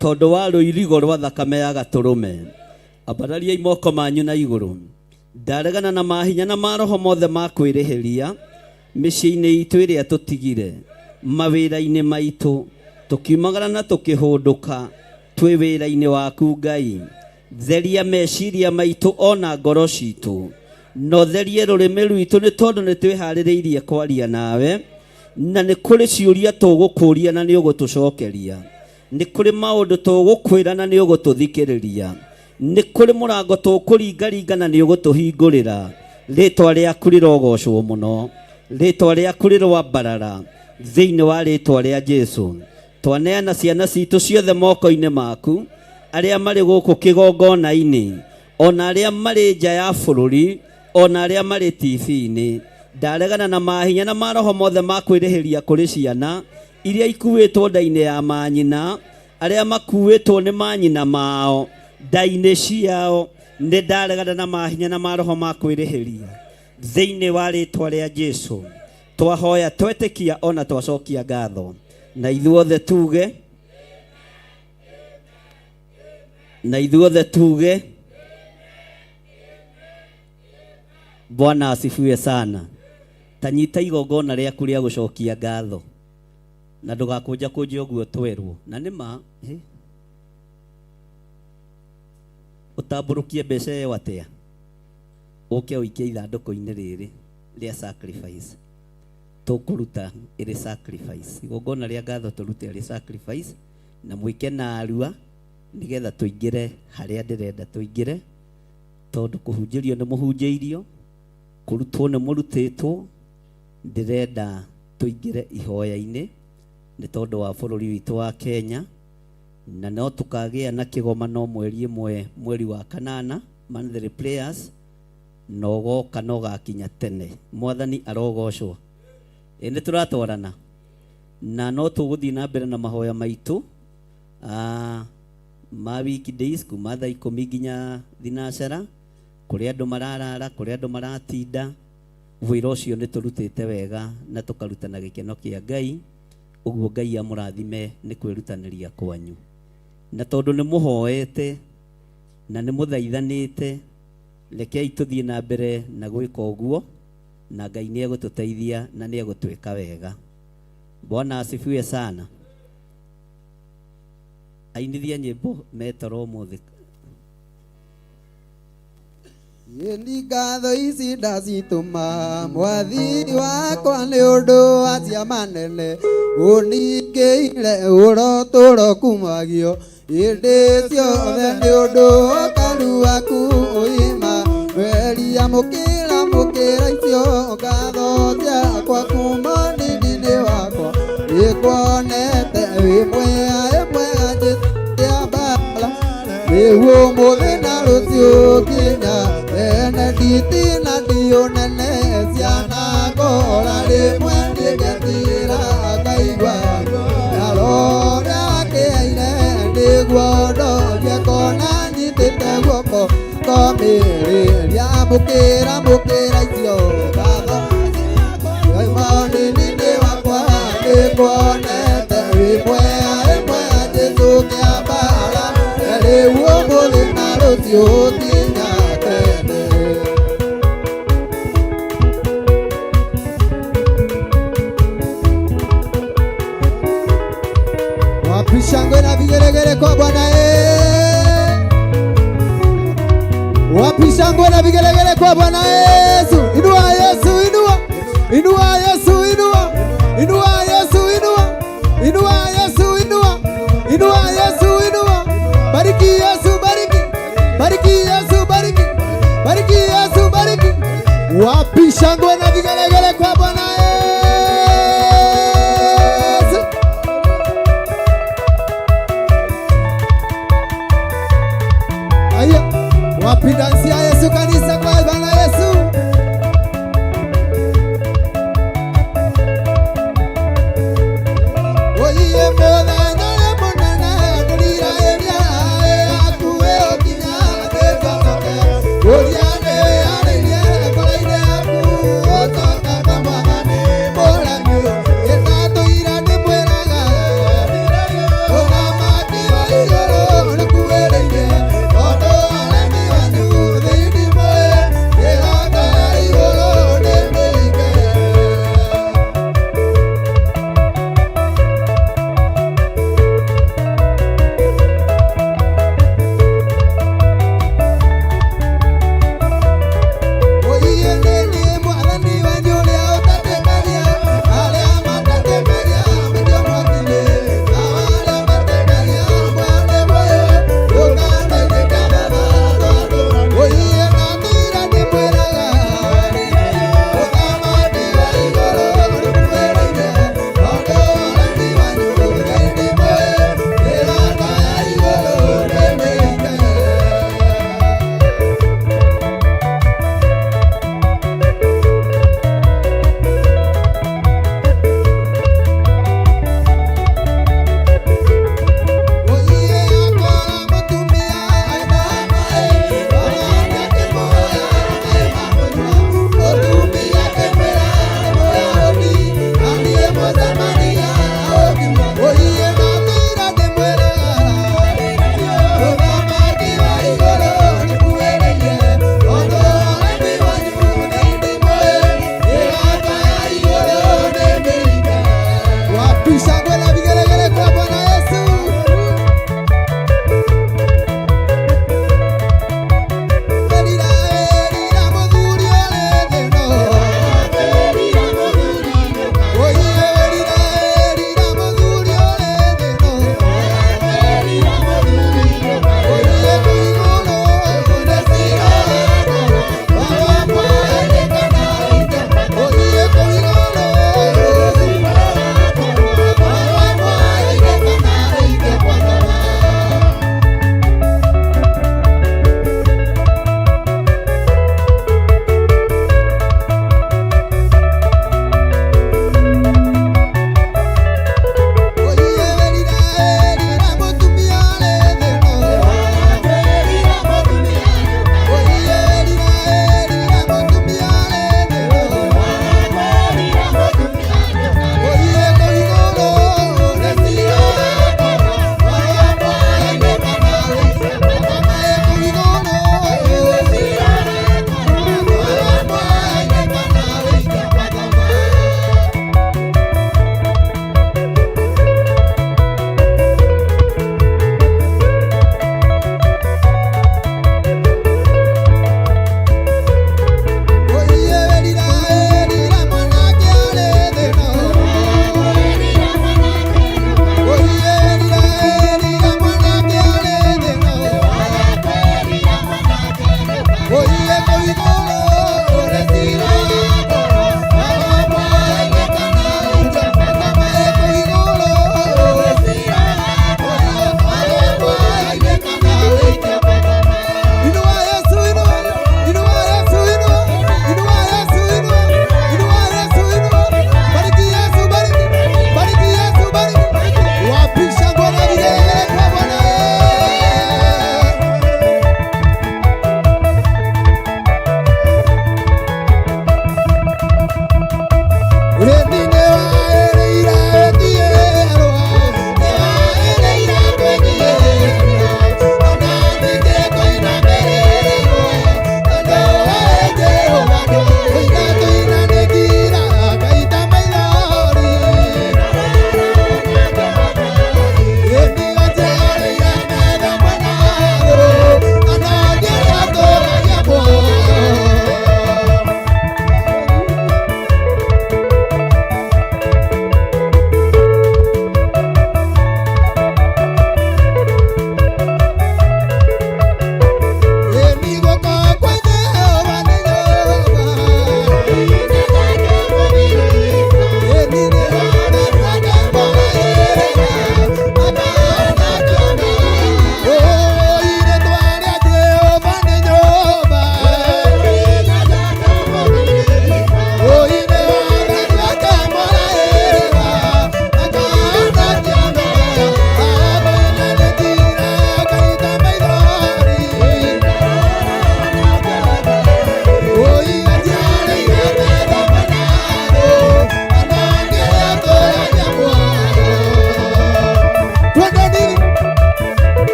tondũ wa rũirigo rwa thakame ya gatũrũme. Ambarariai moko manyu na igũrũ. Ndaregana na mahinya na maroho mothe ma kwĩrĩhĩria mĩciĩ-inĩ itũ ĩrĩa tũtigire, mawĩra-inĩ maitũ, tũkiumagara na tũkĩhũndũka twĩ wĩra-inĩ waku Ngai. Theria meciria maitũ ona ngoro citũ, na ũtherie rũrĩmĩ rwitũ, nĩ tondũ nĩ twĩharĩrĩirie kwaria nawe, na nĩ kũrĩ ciũria tũgũkũria na nĩ ũgũtũcokeria, nĩ kũrĩ maũndũ tũgũkwĩra na nĩ ũgũtũthikĩrĩria, nĩ kũrĩ mũrango tũkũringaringa na nĩ ũgũtũhingũrĩra. Rĩtwa rĩaku rĩrogocwo mũno, rĩtwa rĩaku rĩroambarara thĩinĩ wa rĩtwa rĩa Jesu. Twaneana ciana citũ ciothe moko-inĩ maku, arĩa marĩ gũkũ kĩgongona-inĩ, ona arĩa marĩ nja ya bũrũri, ona arĩa marĩ TV-inĩ. Ndaregana na mahinya na maroho mothe ma kwĩrĩhĩria kũrĩ ciana iria ikuĩtwo nda-inĩ ya manyina, arĩa makuĩtwo nĩ manyina mao nda-inĩ ciao. Nĩ ndaregana na mahinya na maroho ma kwĩrĩhĩria thĩinĩ wa rĩtwa rĩa Jesu. Twahoya twetĩkia ona twacokia ngatho, na ithuothe tuge, na ithuothe tuge Bwana asifiwe sana. Ta nyita igongona rĩaku rĩa gũcokia ngatho, na ndũgakũnja kũnja ũguo twerwo. Na nĩ ma ũtambũrũkie mbeca ĩyo atĩa, ũke ũikie ithandũkũ-inĩ rĩrĩ rĩa sacrifice. Tũkũruta ĩrĩ sacrifice, igongona rĩa ngatho tũrute ĩrĩ sacrifice, na mwĩke narua nĩgetha tũingĩre harĩa ndĩrenda tũingĩre, tondũ kũhunjĩrio nĩ mũhunjĩirio, kũrutwo nĩ mũrutĩtwo. Ndĩrenda Tũingĩre ihoya-inĩ nĩ tondũ wa bũrũri witũ wa Kenya, na no tũkagĩa na kĩgomano mweri ĩmwe mweri wa kanana, monthly prayers, na ũgoka na ũgakinya tene. Mwathani arogocwo. Ĩ nĩ tũratwarana na no tũgũthiĩ na mbere na mahoya maitũ ma weekdays kuma thaa 10 nginya thinacara, kũrĩa andũ mararara, kũrĩa andũ maratinda. Wĩra ũcio nĩ tũrutĩte wega na tũkaruta na gĩkeno kĩa Ngai. Ũguo Ngai amũrathime nĩ kwĩrutanĩria kwanyu, na tondũ nĩ mũhoete na nĩ mũthaithanĩte, rekei tũthiĩ na mbere na gwĩka ũguo, na Ngai nĩ egũtũteithia na nĩ egũtwĩka wega. Bwana asifiwe sana. Ainithia nyĩmbo metoro ũmũthĩ. Ĩni ngatho ici ndacitũma mwathi wakwa nĩ ũndũ wa ciama nene ũningĩire ũrotũro kumagio hĩndĩ ciothe nĩ ũndũ ũkaru waku ũima weria mũkĩra mũkĩra icio ngatho ciakwa kuma nini-inĩ wakwa nĩkuonete wĩ mwega ĩ mwega Jesũ kĩa mbara rĩu ũmũthĩ na rũciũ nginya tene nditina ndiũnene ciana ngora rĩmwe nĩngetira ngaigua ndarora kĩaire nĩguo ndorie kona nyitĩte guoko komĩrĩria mũkĩra mũkĩra icio ngatho nini wakwa nĩkuonete wĩ mwega ĩ mwega Jesũ kĩa mbara rĩu ũmũthĩ na rũciũ nginya tene. Wapi shangwe na vigelegele kwa Bwana Yesu? Wapi shangwe na vigelegele kwa Bwana Yesu? Inua Yesu, inua. Inua Yesu, inua. Inua Yesu, inua. Inua Yesu, inua. Inua Yesu, inua. Bariki Yesu, bariki. Bariki Yesu, bariki. Bariki Yesu, bariki. Wapi shangwe na vigelegele kwa Bwana Yesu? Aya, wapi dansi ya Yesu kanisa kwa Bwana Yesu? Oiye mũthenya ũrĩa mũnene ndĩrira ĩrĩa yaku ĩgũkinya nĩnjonoke. Ũrĩa nĩwĩharĩirie ngoro-inĩ yaku ũcoka kwa Mwathani mũremi. Ĩtatũire ndĩmwĩraga ũthamaki wa igũrũ nĩũkuhĩrĩirie. Tondũ aremi wanyu thĩinĩ mwĩ mĩhaka ya igũrũ nĩmĩige.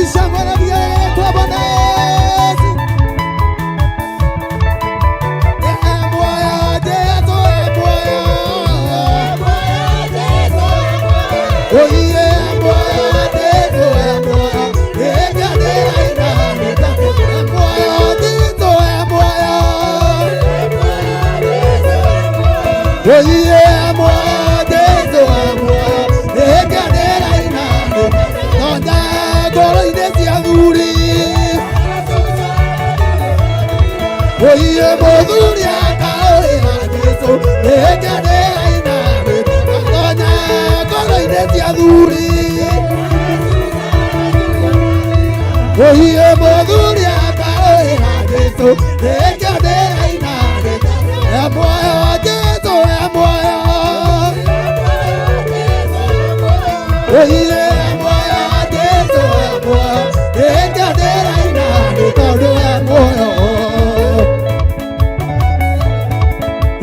Wapi shangwe na vigelegele kwa Bwana Yesu? Moyo Jesu, moyo. Oye, moyo Jesu, moyo. Ega dera ina nita. Moyo Jesu, moyo. Oye, moyo Jesu, moyo. Ega dera ina nita. Tonya ngoro-inĩ cia athuri. Oye, mũthuri akaũrĩra Jesu. Ega dera ina nita. Tonya ngoro-inĩ cia athuri. Oye, mũthuri akaũrĩra Jesu. Ega dera ina nita. Moyo Jesu, moyo. Oye, moyo Jesu, moyo. Ega dera ina nita. Tondũ e muoyo.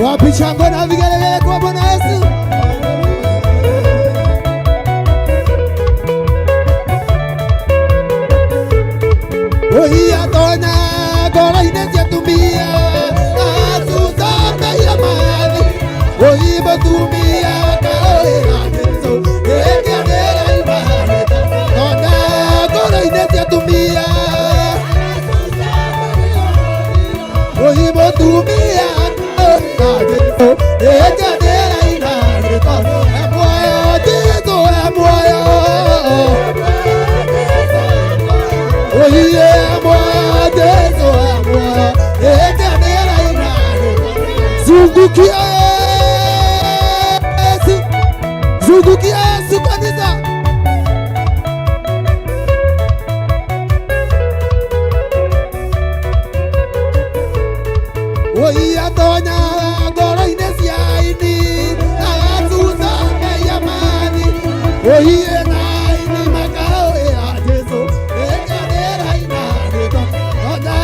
Wapi shangwe na vigelegele kwa Bwana Yesu? Oye, atonya ngoro-inĩ cia atumia, atutambeire mathi. Oye, mũtumia akaũrĩra Jesu, ĩngĩ ndĩraima nĩta. Tonya ngoro-inĩ cia atumia. Oye, mũtumia akaũrĩra Jesu, ĩngĩ ndĩraima nĩta. E muoyo Jesu, e muoyo. Oye, moyo Jesu, e muoyo. Ĩngĩ ndĩraima nĩta. Zungukia Yesu, zungukia Yesu kanisa. Oye, atonya ngoro-inĩ cia aini, agacuca mathi. Oye, na aini makaũrĩra Jesu, ĩngĩ ndĩraina nĩta. Tonya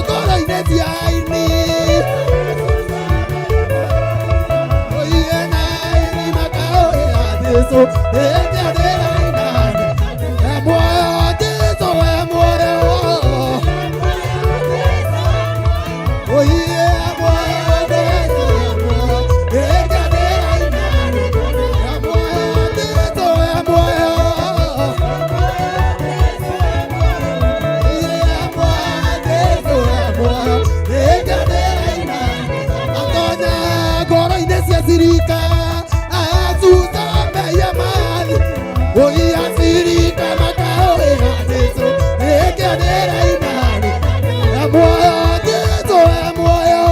ngoro-inĩ cia aini. Oye, na aini makaũrĩra Jesu, ĩngĩ ndĩraina nĩta. E muoyo Jesu, e muoyo. Oye, muoyo Jesu, e muoyo. Ĩngĩ ndĩraina nĩta. E muoyo Jesu, e muoyo. Oye, muoyo Jesu, e muoyo. Ĩngĩ ndĩraina nĩta. Atonya ngoro-inĩ cia cirika, acuca mathi. Oye, acirika makaũrĩra Jesu, ĩngĩ ndĩraina nĩta. E muoyo Jesu, e muoyo.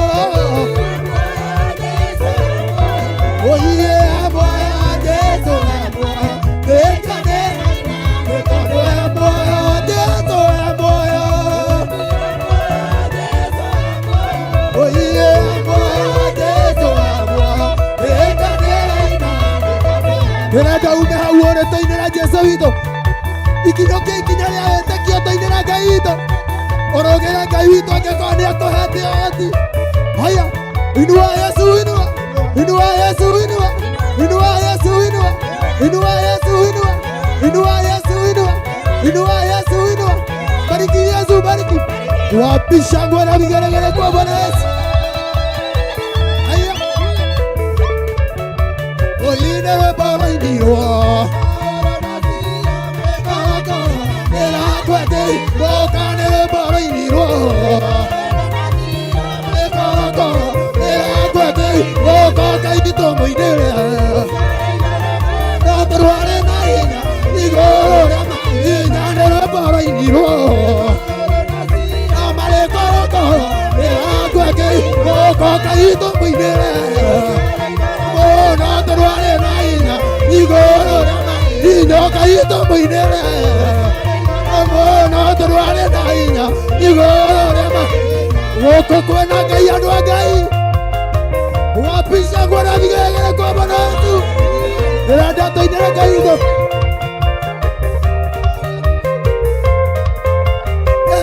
Oye, muoyo Jesu, e muoyo. Ĩngĩ ndĩraina nĩta. E muoyo Jesu, e muoyo. Oye, muoyo Jesu, e muoyo. Ĩngĩ ndĩraina nĩta. Ndĩrenda ume hau ũrĩ tũinĩra Jesu witũ. Ikinyũkia ikinya rĩa wĩtĩkio tũinĩra Ngai witũ. Ũrũgĩre Ngai witũ angĩkorwo nĩ akũhete ũhoti. Haya, inua Yesu, inua. Inua Yesu, inua. Inua Yesu, inua. Inua Yesu, inua. Inua Yesu, inua. Inua Yesu, inua. Bariki Yesu, bariki. Wapi shangwe na vigelegele kwa Bwana Yesu? Haya. Oine rwĩmbo rũinirwo. Gũka nĩ rwĩmbo rũinirwo. Gũka kaitũ mũinĩre. No tũrware na hinya igũrũ rĩa mahinya nĩ rwĩmbo rũinirwo. No marĩ korokoro ĩrakwete gũka kaitũ mũinĩre. Mũno tũrware na hinya igũrũ rĩa mahinya kaitũ mũinĩre. Mũno tũrware na hinya igũrũ rĩa mahinya. Gũkũ kwĩna Ngai andũ a Ngai. Wapi shangwe na vigelegele kwa Bwana wetu? Ndĩrenda tũinĩre Ngai witũ.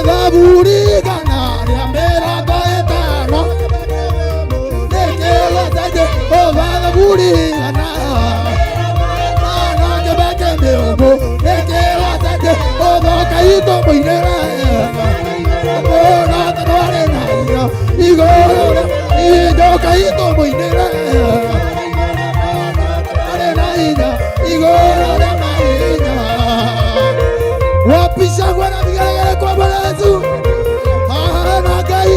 Thaburi igana rĩa mĩrongo ĩtano nĩkĩgwete Jehova. Thaburi igana ĩtano kĩbeke mĩũmũ nĩkĩgwete Jehova. Ngai tũmũinĩre na tũrware na hinya igũrũ rĩa njokai tũmũinĩre tũrware na hinya igũrũ rĩa mahinya. Wapi shangwe na vigelegele kwa Bwana Yesu? Haha na Ngai.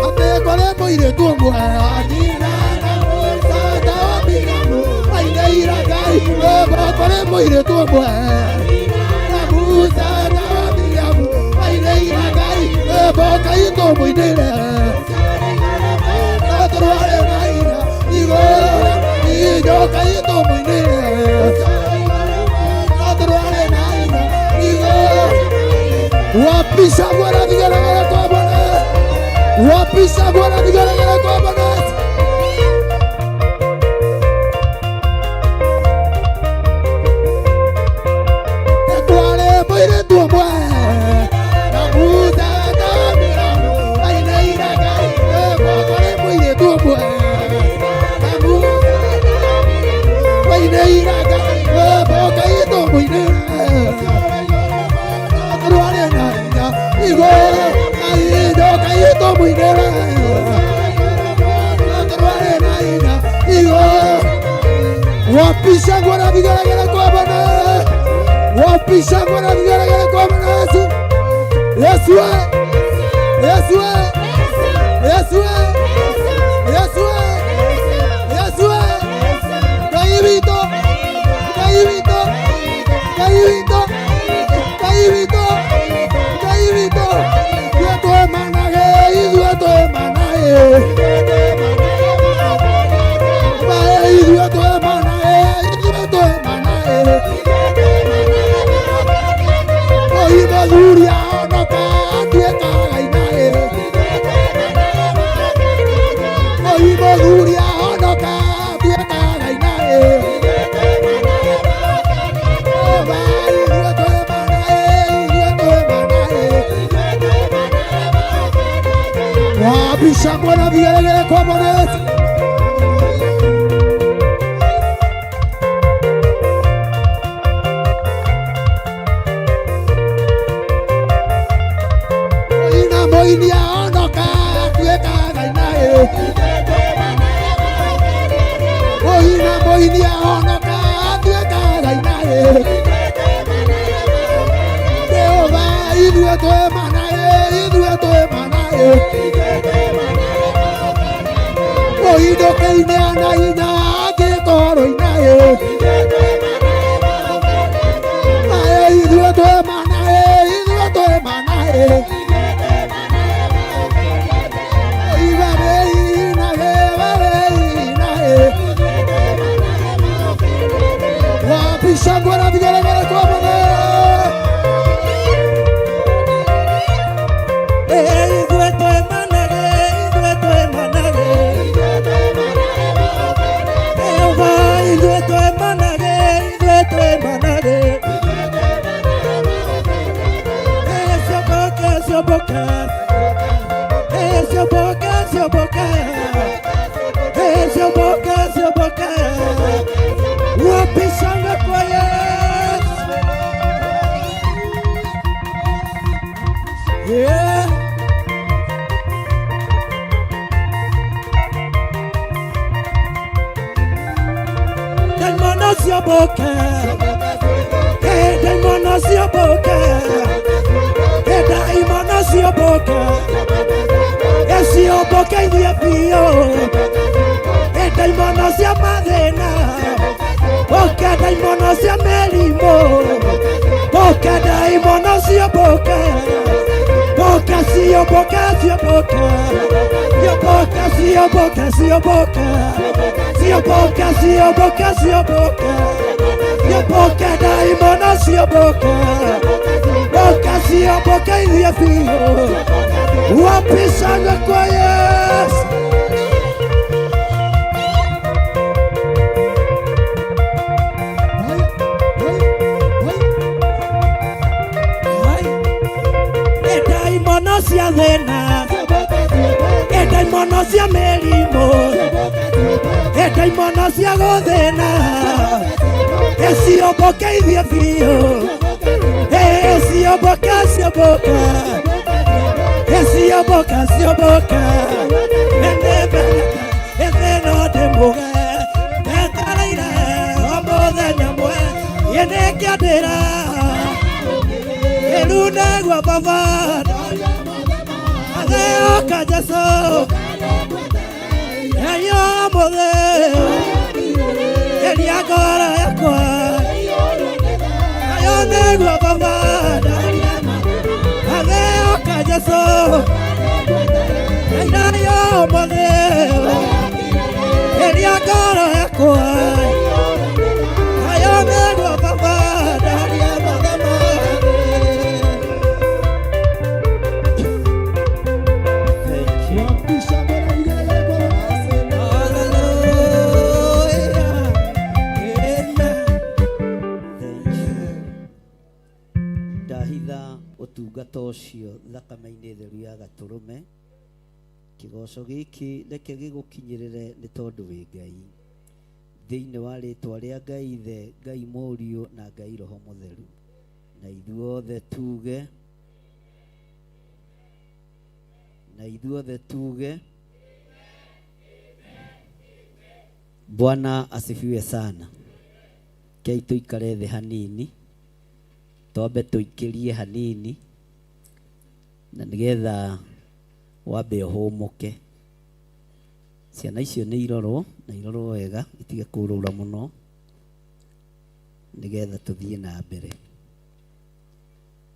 Atĩ kũrĩ mũirĩtu ũmwe anyina na Musa ta wa Miriamu ainĩire Ngai rwĩmbo. Kũrĩ mũirĩtu ũmwe na Musa ta wa Miriamu ainĩire Ngai rwĩmbo. Ngai tũmũinĩre na tũrware na hinya igũrũ rĩa njokai tũmũinĩre na tũrware na hinya igũrũ. Wapi shangwe na vigelegele kwa Bwana? Wapi shangwe na vigelegele kwa Bwana? Kwale mũirĩtu ũmwe na Musa ta wa Miriamu ainĩire Ngai rwĩmbo. Kũrĩ mũirĩtu ũmwe na Musa ta wa Miriamu ainĩire Ngai rwĩmbo. Ngai tũmũinĩre na tũrware na hinya igũrũ na Ngai tũmũinĩre na tũrware na hinya igũrũ. Wapi shangwe na vigelegele kwa Bwana? Wapi shangwe na vigelegele kwa Bwana Yesu? Yesu Yesu Yesu Yesu Yesu Ngai witũ, Ngai witũ, Ngai witũ, Ngai witũ, Ngai witũ. Ithuĩ twĩmanage, ithuĩ twĩmanage, ithuĩ twĩmanage, ithuĩ twĩmanage. Oi mũthuri ahonoka atuĩkaga inaĩ. Oi mũthuri ahonoka atuĩkaga inaĩ. Ithuĩ twĩmanage, ithuĩ twĩmanage. Wapi shangwe na vigelegele kwa Bwana Yesu? Ina moini ahonoka atuĩkaga inaĩ. Ina moini ahonoka atuĩkaga inaĩ. Jehova ithuĩ twĩmanaĩ, ithuĩ twĩmanaĩ. Oi ndũkĩine na hinya angĩkorwo inaĩ. Aĩ ithuĩ twĩmanaĩ, ithuĩ twĩmanaĩ. Oi bareinage, bareinage. Wapi shangwe na vigelegele kwa Bwana? Ithuĩ twĩmanage, ithuĩ twĩmanage. Jehova, ithuĩ twĩmanage, ithuĩ twĩmanage. Sioboka, sioboka. Sioboka, sioboka. Sioboka, sioboka. Wapi shangwe kwa Yesu? Yeah. Daimono sioboka. Daimono sioboka. Daimono sioboka. Sioboka ithuĩ biũ. Daimono cia mathĩna. Boka daimono cia mĩrimũ. Boka daimono sioboka. Boka sioboka sioboka. Sioboka sioboka sioboka. Sioboka sioboka sioboka. Sioboka daimono sioboka. Boka sioboka ithuĩ biũ. Wapi shangwe kwa Yesu? Daimono cia thĩna. Daimono cia mĩrimũ. Ndaimono cia gũthĩna Eciomboke ithiĩ biũ Eciomboke ciomboka Eciomboka ciomboka Nĩmenete ĩthĩno ndĩmũge Ndetereire o mũthenya mwe Ĩnĩkĩo ndĩra Ĩru nĩguo baba Athĩoka Jesũ Eyo mũthĩ Eria ngoro yakwa Ayo nĩguo baba Athĩoka Jesũ Ainayo mũthĩ Eria ngoro yakwa Ayo nĩguo baba Ndaria mothe mothe. Thank you. Hallelujah. Amen. Thank you. Ndahitha ũtungata ũcio thakame-inĩ theru ya gatũrũme kĩgoco gĩkĩ reke gĩgũkinyĩrĩre nĩ tondũ wĩ Ngai thĩinĩ wa rĩtwa rĩa Ngai Ithe Ngai Mũriũ na Ngai Roho Mũtheru na ithuothe tuge na ithuothe tuge Bwana asifiwe sana. Kei tuikare thĩ hanini twambe tũikĩrie hanini na nĩgetha wambe ũhũmũke. Ciana icio nĩ irorwo na irorwo wega itige kũrũra mũno nĩgetha tũthiĩ na mbere.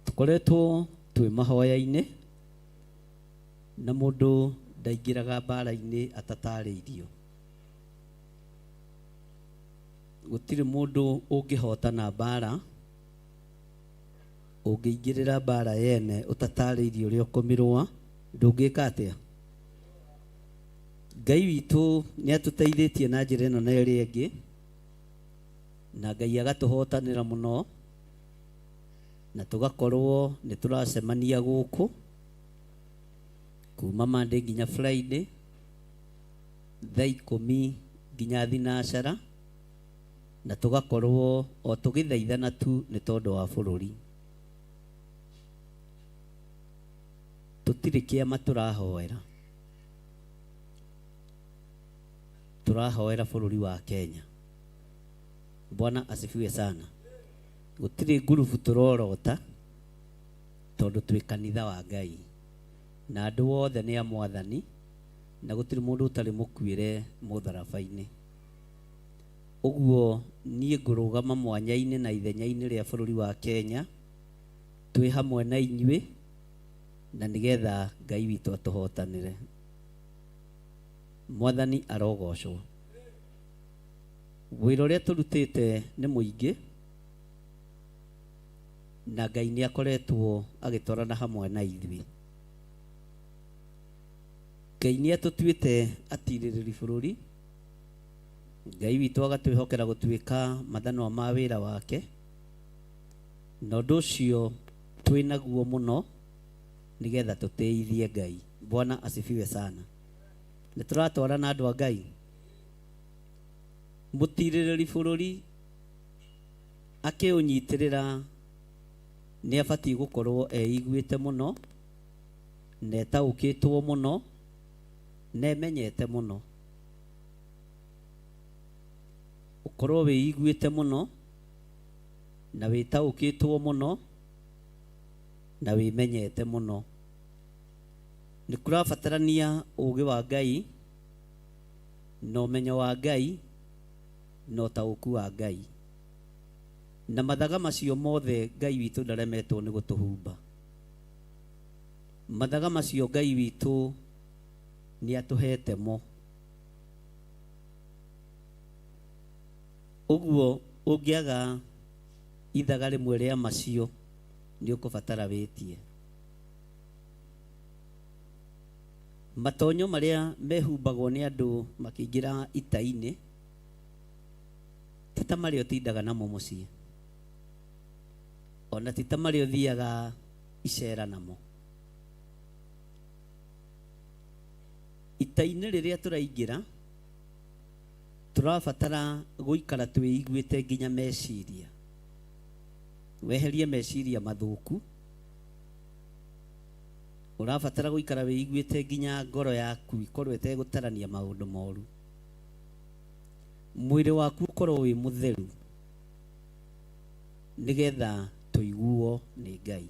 Tũkoretwo twĩ mahoya-inĩ na mũndũ ndaingĩraga mbara-inĩ atatarĩirio. Gũtirĩ mũndũ ũngĩhotana mbara ũngĩingĩrĩra mbara yene ũtatarĩirio ũrĩa ũkũmĩrũa ndũngĩka atĩa. Ngai witũ nĩ atũteithĩtie na njĩra ĩno na ĩrĩa ĩngĩ na Ngai agatũhotanĩra mũno na tũgakorwo nĩ tũracemania gũkũ kuma Monday nginya Friday thaa ikũmi nginya thinacara na tũgakorwo o tũgĩthaithana tu nĩ tondũ wa bũrũri. Tũtirĩ kĩama tũrahoera, tũrahoera bũrũri wa Kenya. Bwana asifiwe sana. Gũtirĩ ngurubu tũrorota tondũ twĩ kanitha wa Ngai na andũ othe nĩ a mwathani na gũtirĩ mũndũ ũtarĩ mũkuĩre mũtharaba-inĩ. Ũguo niĩ ngũrũgama mwanya-inĩ na ithenya-inĩ rĩa bũrũri wa Kenya twĩ hamwe na inyuĩ na nĩgetha Ngai witũ atũhotanĩre. Mwathani arogocwo. Wĩra ũrĩa tũrutĩte nĩ mũingĩ na Ngai nĩ akoretwo agĩtwarana hamwe na ithuĩ. Ngai nĩ atũtuĩte atirĩrĩri bũrũri. Ngai witũ agatwĩhokera gũtuĩka mathanwa ma wĩra wake na ũndũ ũcio twĩ naguo mũno nĩgetha tũtĩithie Ngai. Bwana asifiwe sana. Nĩ tũratwarana andũ a Ngai. Mũtirĩrĩri bũrũri akĩũnyitĩrĩra nĩ abatiĩ gũkorwo eiguĩte mũno na etaũkĩtwo mũno na emenyete mũno. Ũkorwo wĩiguĩte mũno na wĩtaũkĩtwo mũno na wĩmenyete mũno. Nĩ kũrabatarania ũũgĩ wa Ngai na ũmenyo wa Ngai na ũtaũku wa Ngai. Na mathaga macio mothe Ngai witũ ndaremetwo nĩ gũtũhumba. Mathaga macio Ngai witũ nĩ atũhete mo. Ũguo ũngĩaga ithaga rĩmwe rĩa macio nĩ ũkũbatara wĩtie. Matonyo marĩa mehumbagwo nĩ andũ makĩingĩra ita-inĩ ti ta marĩa ũtindaga namo mũciĩ ona ti ta marĩa ũthiaga icera namo. Ita-inĩ rĩrĩa tũraingĩra Tũrabatara gũikara twĩiguĩte nginya meciria. Weherie meciria mathũku. Ũrabatara gũikara wĩiguĩte nginya ngoro yaku ikorwo ĩtegũtarania maũndũ moru. Mwĩrĩ waku ũkorwo wĩ mũtheru nĩgetha tũiguo nĩ Ngai.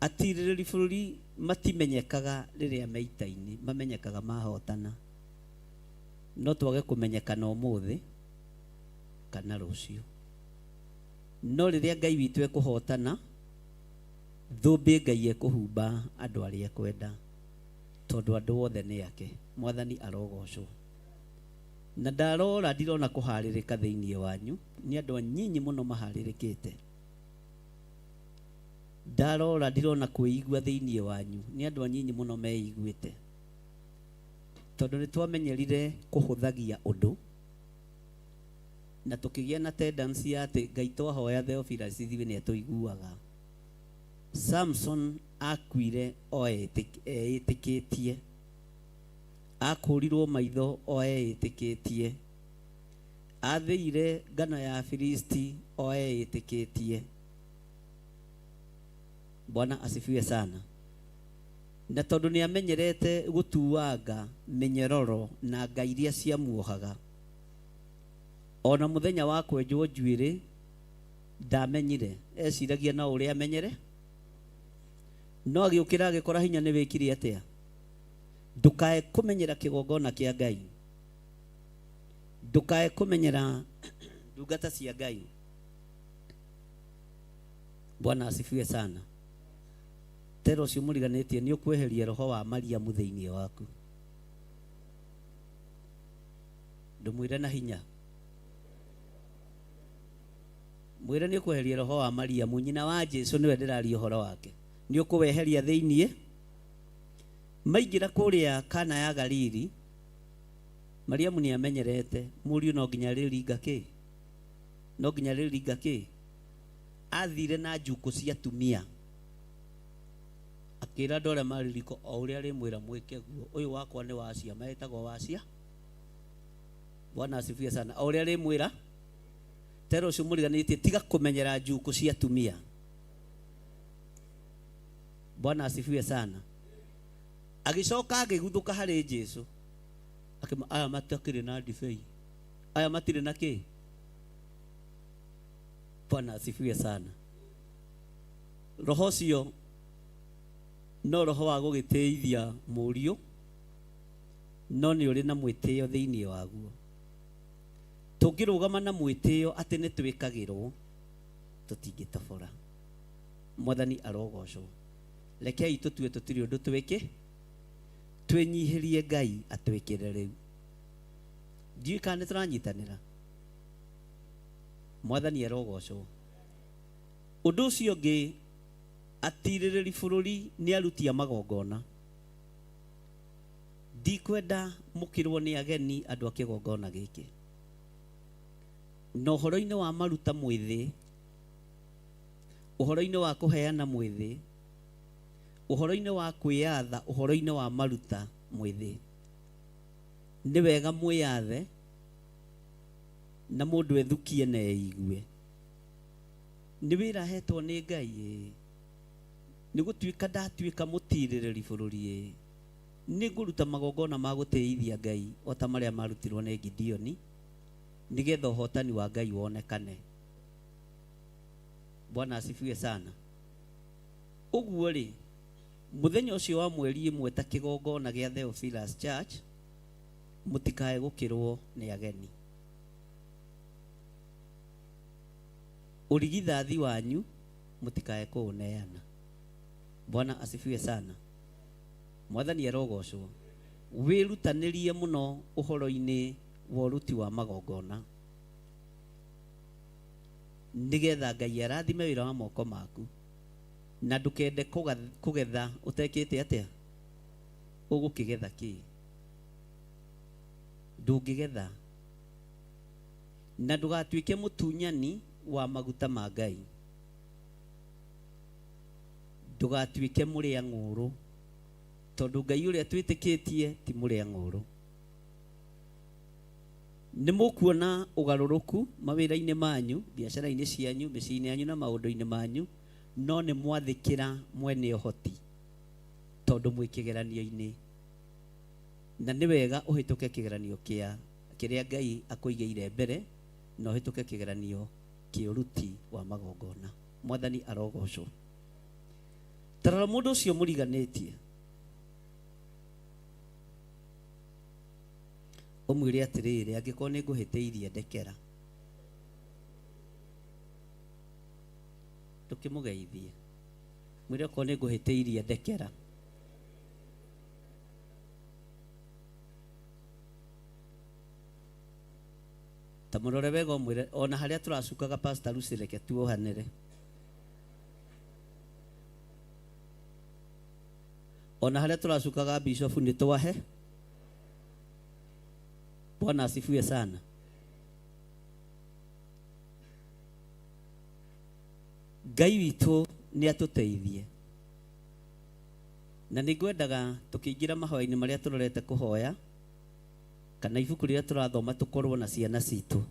Atirĩrĩri bũrũri matimenyekaga rĩrĩa me ita-inĩ, mamenyekaga mahotana. No twage kũmenyekana ũmũthĩ kana rũciũ. No rĩrĩa Ngai witũ ekũhotana, thũmbĩ Ngai ekũhumba andũ arĩa ekwenda, tondũ andũ othe nĩ ake. Mwathani arogocwo. Na ndarora ndirona kũharĩrĩka thĩinĩ wanyu, nĩ andũ anyinyi mũno maharĩrĩkĩte. Ndarora ndirona kwĩigua thĩinĩ wanyu, nĩ andũ anyinyi mũno meiguĩte. Tondũ nĩ twamenyerire kũhũthagia ũndũ, na tũkĩgĩa na tendency ya atĩ Ngai twahoya Theophilus ithuĩ nĩ atũiguaga. Samson akuire o eĩtĩkĩtie. Akũrirwo maitho o eĩtĩkĩtie. Athĩire ngano ya Filisti o eĩtĩkĩtie. Bwana asifiwe sana. Na tondũ nĩ amenyerete gũtuanga mĩnyororo na nga iria ciamuohaga, ona mũthenya wa kwenjwo njuĩrĩ ndamenyire, eciragia no ũrĩa amenyere, no agĩũkĩra agĩkora hinya nĩ wĩkire atĩa. Ndũkae kũmenyera kĩgongona kĩa Ngai, ndũkae kũmenyera ndungata cia Ngai. Bwana asifiwe sana. Tera ũcio mũriganĩtie nĩ ũkweheria roho wa Mariamu thĩinĩ waku. Ndũmwĩre na hinya, mwĩre nĩ ũkweheria roho wa Mariamu, nyina wa Jesu nĩwe ndĩraria ũhoro wake, nĩ ũkũweheria thĩinĩ. Maingĩra kũrĩa Kana ya Galili, Mariamu nĩ amenyerete mũriũ no nginya rĩringa kĩ, no nginya rĩringa kĩ. Athire na njukũ cia atumia, akĩra andũ arĩa marĩ riko o ũrĩa rĩmwĩra mwĩke guo, ũyũ wakwa nĩ wacia, metagwo wacia. Bwana asifiwe sana. O ũrĩa rĩmwĩra, tera ũcio mũriganĩtie, tiga kũmenyera njukũ cia atumia. Bwana asifiwe sana. Agĩcoka agĩguthũka harĩ Jesu, akĩma aya matakĩrĩ na ndibei, aya matirĩ na kĩ. Bwana asifiwe sana. Roho ũcio no roho wa gũgĩtĩithia mũriũ, no nĩ ũrĩ na mwĩtĩo thĩinĩ waguo. Tũngĩrũgama na mwĩtĩo atĩ nĩ twĩkagĩrwo, tũtingĩtobora. Mwathani arogocwo. Rekei tũtue tũtirĩ ũndũ twĩke, twĩnyihĩrie Ngai atwĩkĩre rĩu. Ndiũĩ kana nĩ tũranyitanĩra. Mwathani arogocwo. Ũndũ ũcio ũngĩ, atirĩrĩri bũrũri nĩ aruti a magongona. Ndikwenda mũkĩrwo nĩ ageni andũ a kĩgongona gĩkĩ. Na ũhoro-inĩ wa maruta mwĩthĩ, ũhoro-inĩ wa kũheana mwĩthĩ, ũhoro-inĩ wa kwĩyatha, ũhoro-inĩ wa maruta mwĩthĩ, nĩ wega mwĩyathe na mũndũ ethukie na eigue. Nĩ wĩra ahetwo nĩ Ngai ĩ, nĩ gũtuĩka ndatuĩka mũtirĩrĩri bũrũri ĩ, nĩ ngũruta magongona ma gũtĩithia Ngai o ta marĩa marutirwo nĩ Gideoni, nĩgetha ũhotani wa Ngai wonekane. Bwana asifiwe sana. Ũguo rĩ, mũthenya ũcio wa mweri ĩmwe ta kĩgongona gĩa Theophilus Church, mũtikae gũkĩrwo nĩ ageni. Ũrigithathi wanyu mũtikae kũũneana. Bwana asifiwe sana. Mwathani arogocwo. Wĩrutanĩrie mũno ũhoro-inĩ wa ũruti wa magongona, nĩgetha Ngai arathime wĩra wa moko maku, na ndũkende kũgetha ũtekĩte atĩa. Ũgũkĩgetha kĩ? Ndũngĩgetha. Na ndũgatuĩke mũtunyani wa maguta ma Ngai. Ndũgatuĩke mũrĩa ng'ũrũ, tondũ Ngai ũrĩa twĩtĩkĩtie ti mũrĩa ng'ũrũ. Nĩ mũkuona ũgarũrũku mawĩra-inĩ manyu, biacara-inĩ cianyu, mĩciĩ-inĩ yanyu na maũndũ-inĩ manyu, no nĩ mwathĩkĩra mwene ũhoti tondũ mwĩ kĩgeranio-inĩ. Na nĩ wega ũhĩtũke kĩgeranio kĩa kĩrĩa Ngai akũigĩire mbere na ũhĩtũke kĩgeranio kĩa ũruti wa magongona. Mwathani arogocwo. Tarora mũndũ ũcio mũriganĩtie, ũmwĩre atĩrĩrĩ, angĩkorwo nĩ ngũhĩtĩirie ndekera. Ndũkĩmũgeithie, mwĩre okorwo nĩ ngũhĩtĩirie ndekera. Ta mũrore wega ũmwĩre ona harĩa tũracukaga Pastor Lucy reke tuohanĩre. Ona harĩa tũracukaga Bishop nĩ twahe. Bwana asifiwe sana. Ngai witũ nĩ atũteithie. Na nĩ ngwendaga tũkĩingĩra mahoya-inĩ marĩa tũrorete kũhoya kana ibuku rĩrĩa tũrathoma tũkorwo na ciana citũ.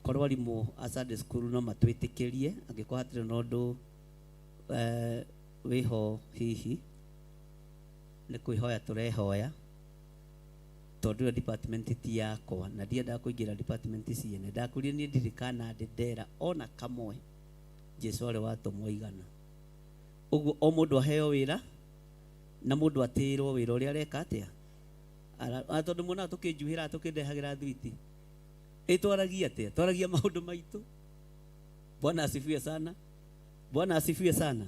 Korwo arimũ a Sunday school no matwĩtĩkĩrie angĩkorwo hatirĩ na ũndũ wĩho hihi nĩ kwĩhoya tũrehoya tondũ ĩyo department ti yakwa na ndiendaga kũingĩra department ciene. Ndakwĩrire niĩ ndirĩ kana ndĩ ndera ona kamwe Jesu arĩ watũmwo igana. Ũguo o mũndũ aheo wĩra na mũndũ atĩĩrwo wĩra ũrĩa areka atĩa. Tondũ muonaga tũkĩnjuhĩra tũkĩndehagĩra thwiti. Ĩ twaragia atĩa? Twaragia maũndũ maitũ. Bwana asifiwe sana. Bwana asifiwe sana.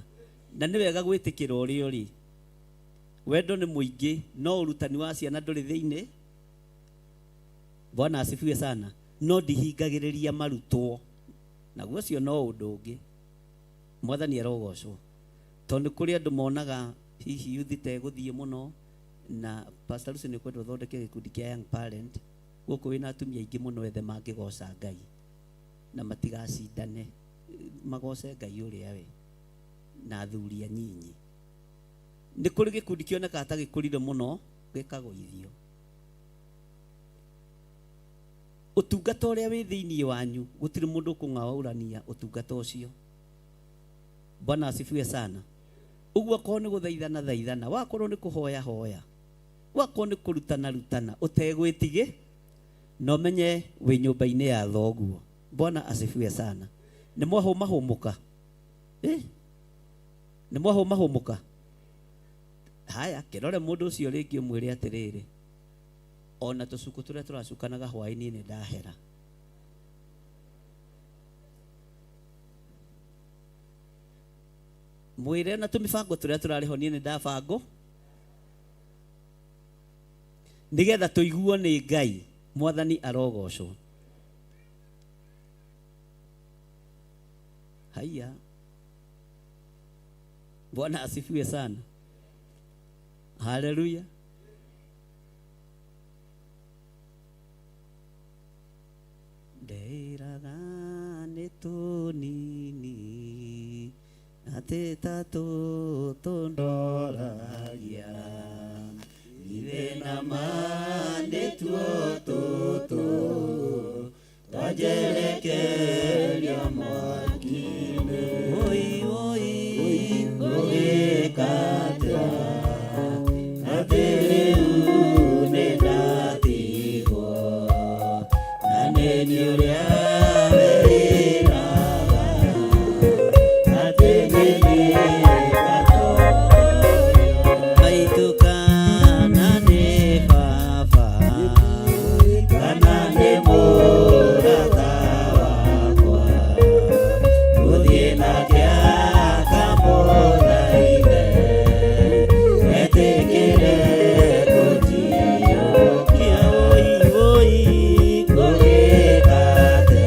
Na nĩ wega gwĩtĩkĩra ũrĩa ũrĩ. Wendo nĩ mũingĩ no ũrutani wa ciana ndũrĩ thĩinĩ. Bwana asifiwe sana. No ndihingagĩrĩria marutwo. Naguo ũcio no ũndũ ũngĩ. Mwathani arogocwo. Tondũ nĩ kũrĩ andũ monaga hihi yuthi ta ĩgũthiĩ mũno na Pastor Lucy nĩ ũkwenda ũthondeke gĩkundi kĩa young parent gũkũ wĩna atumia aingĩ mũno ethĩ mangĩgoca Ngai na matigacindane magoce Ngai ũrĩa we na athuri anyinyi. Nĩ kũrĩ gĩkundi kĩonekaga ta gĩkũrire mũno gĩkagũithio. Ũtungata ũrĩa wĩ thĩinĩ wanyu gũtirĩ mũndũ ũkũng'aũrania ũtungata ũcio. Bwana asifiwe sana. Ũguo akorwo nĩ gũthaithana thaithana, wakorwo nĩ kũhoya hoya, wakorwo nĩ kũrutana rutana ũtegwĩtigĩ na ũmenye wĩ nyũmba-inĩ ya thoguo. Bwana asifiwe sana. Nĩ mwahũmahũmũka? Eh? Nĩ mwahũmahũmũka? Haya, kĩrore mũndũ ũcio rĩngĩ ũmwĩre atĩrĩrĩ, ona tũcuku tũrĩa tũracukanaga hwaĩ-inĩ nĩ ndahera. Mwĩre na tũmĩbango tũrĩa tũrarĩ ho niĩ nĩ ndabango nĩgetha tũiguo nĩ Ngai. Mwathani arogocwo. Haiya, Bwana asifiwe sana. Haleluya. Ndeiraga nĩ tũnini atĩ ta tũtũ ndoragia ithe na ma nĩtuo tũtũ twanjerekeria mwaki-inĩ. Oi oi ngũgĩka atĩa atĩ rĩu nĩ ndatigwo na nĩ niĩ ũrĩa wĩraga atĩ nĩ niĩ ngatongoria. Maitũ kana nĩ baba kana nĩ mũrata wakwa gũthiĩ nake akamũthaithe etĩkĩre kũnjiyũkia. Oi oi ngũgĩka atĩa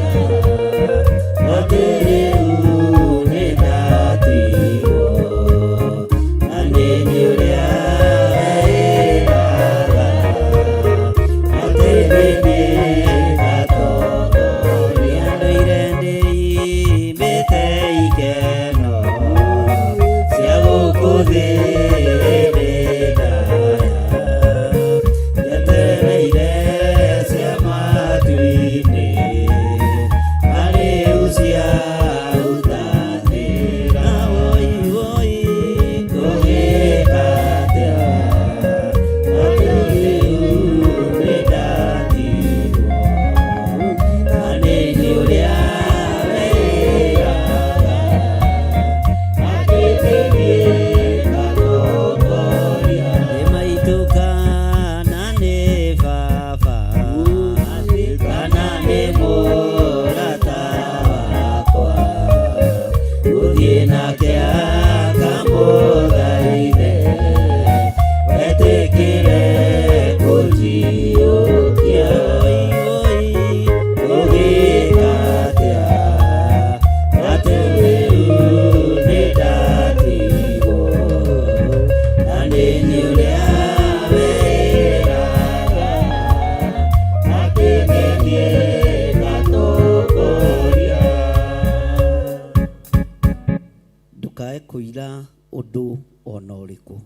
Kũira ũndũ ona ũrĩkũ.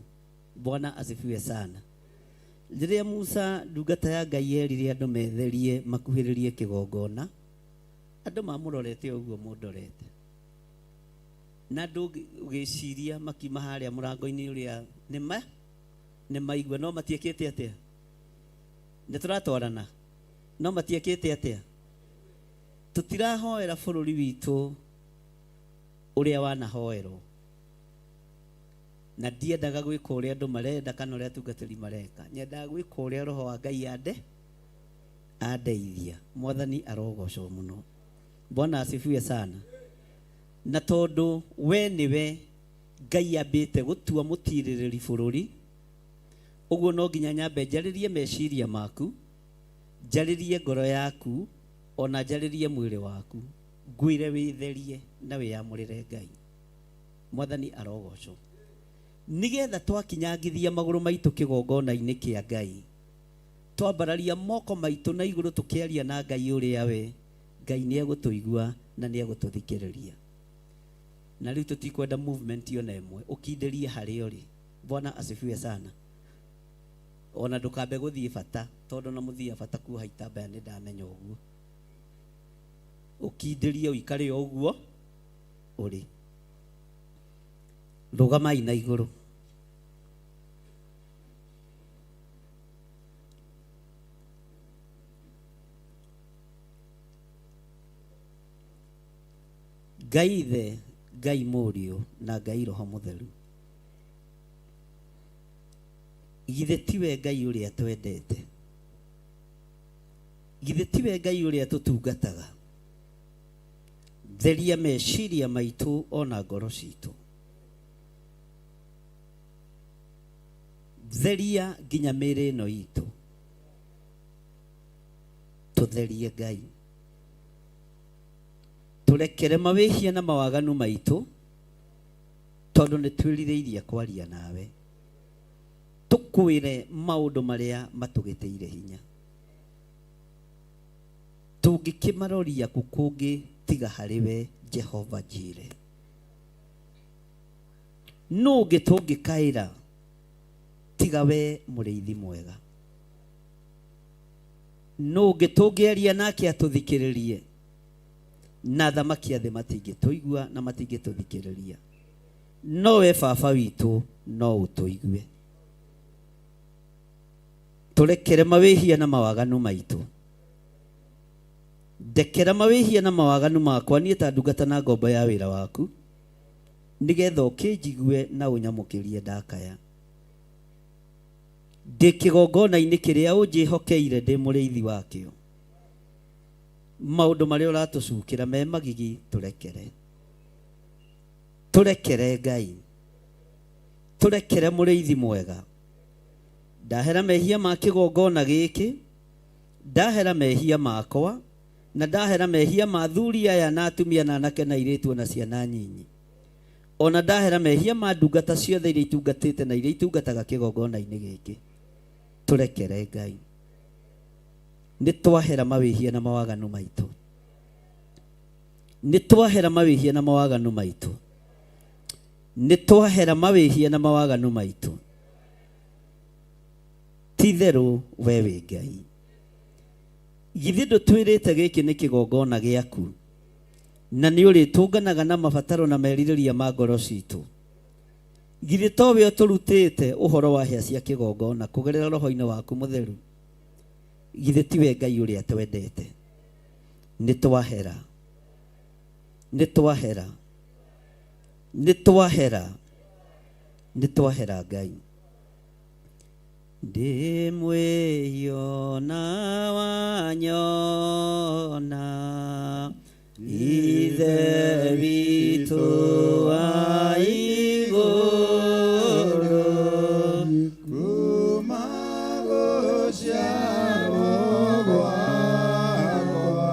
Bwana asifiwe sana. Rĩrĩa Musa ndungata ya Ngai erire andũ metherie makuhĩrĩrie kĩgongona, andũ mamũrorete o ũguo mũndorete, na andũ ũgĩciria makiuma harĩa mũrango-inĩ ũrĩa nĩma nĩmaigua no matiĩkĩte atĩa, nĩ tũratwarana no matiĩkĩte atĩa. Tũtirahoera bũrũri witũ ũrĩa wanahoerwo, na ndiendaga gwĩka ũrĩa andũ marenda kana ũrĩa atungatĩri mareka, nyendaga gwĩka ũrĩa roho wa Ngai ande andeithia. Mwathani arogocwo mũno. Bwana asifiwe sana. Na tondũ we nĩwe Ngai ambĩte gũtua mũtirĩrĩri bũrũri, ũguo no nginya nyambe njarĩrie meciria maku, njarĩrie ngoro yaku, ona njarĩrie mwĩrĩ waku, ngwĩre wĩtherie na wĩyamũrĩre Ngai. Mwathani arogocwo. Nigetha twakinyangithia magũrũ maitũ kĩgongona-inĩ kĩa Ngai, twambararia moko maitũ na igũrũ tũkĩaria na Ngai ũrĩa we, Ngai nĩegũtũigua na nĩegũtũthikĩrĩria. Na rĩu tũtikwenda movement ona ĩmwe, ũkindĩrie harĩa ũrĩ. Bwana asifiwe sana. Ona ndũkambe gũthiĩ bata, tondũ na mũthia bata kuoha itambaya nĩ ndamenya ũguo. Ũkindĩrie ũikare o ũguo ũrĩ. Rũgamai na igũrũ. Ngai Ithe, Ngai Mũriũ na Ngai Roho Mũtheru, githĩ tiwe Ngai ũrĩa twendete? Githĩ tiwe Ngai ũrĩa tũtungataga? Theria meciria maitũ ona ngoro citũ, theria nginya mĩĩrĩ ĩno itũ, tũtherie Ngai, tũrekere mawĩhia na mawaganu maitũ, tondũ nĩ twĩrirĩirie kwaria nawe, tũkwĩre maũndũ marĩa matũgĩtĩire hinya. Tũngĩkĩmaroria kũ kũngĩ tiga harĩ we Jehova Jire? Nũ ũngĩ tũngĩkaĩra tiga we mũrĩithi mwega? Nũ ũngĩ tũngĩaria nake atũthikĩrĩrie? Na athamaki a thĩ matingĩtũigua na matingĩtũthikĩrĩria, no we baba witũ no ũtũigue. Tũrekere mawĩhia na mawaganu maitũ. Ndekera mawĩhia na mawaganu makwa niĩ ta ndungata na ngombo ya wĩra waku, nĩgetha ũkĩnjigue na ũnyamũkĩrie ndakaya. Ndĩ kĩgongona-inĩ kĩrĩa ũnjĩhokeire ndĩ mũrĩithi wakĩo. Maũndũ marĩa ũratũcukĩra me magigi tũrekere. Tũrekere Ngai, tũrekere mũrĩithi mwega. Ndahera mehia ma kĩgongona gĩkĩ, ndahera mehia makwa, na ndahera mehia ma athuri aya na atumia na anake na airĩtu ona ciana nyinyi. Ona ndahera mehia ma ndungata ciothe iria itungatĩte na iria itungataga kĩgongona-inĩ gĩkĩ. Tũrekere Ngai. Nĩ twahera mawĩhia na mawaganu maitũ. Nĩ twahera mawĩhia na mawaganu maitũ. Nĩ twahera mawĩhia na mawaganu maitũ. Ti-itherũ we wĩ Ngai. Githĩ ndũtwĩrĩte gĩkĩ nĩ kĩgongona gĩaku, na nĩ ũrĩtũnganaga na mabataro na merirĩria ma ngoro citũ? Githĩ towe ũtũrutĩte ũhoro wa hĩa cia kĩgongona kũgerera roho-inĩ waku mũtheru? Githĩ tiwe Ngai ũrĩa twendete? Nĩ twahera, nĩ twahera, nĩ twahera, nĩ twahera Ngai. Ndĩ mwĩhio na wanyona, Ithe witũ wa igũrũ, Kuma gũciarwo gwakwa,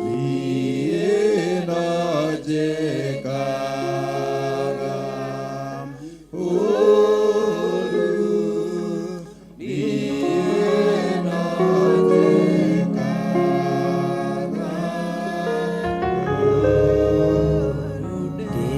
niĩ no njĩkaga ũũru, niĩ no njĩkaga ndĩ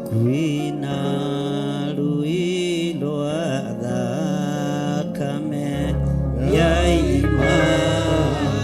Kwĩna rũĩ rwa thakame ya Immanueli.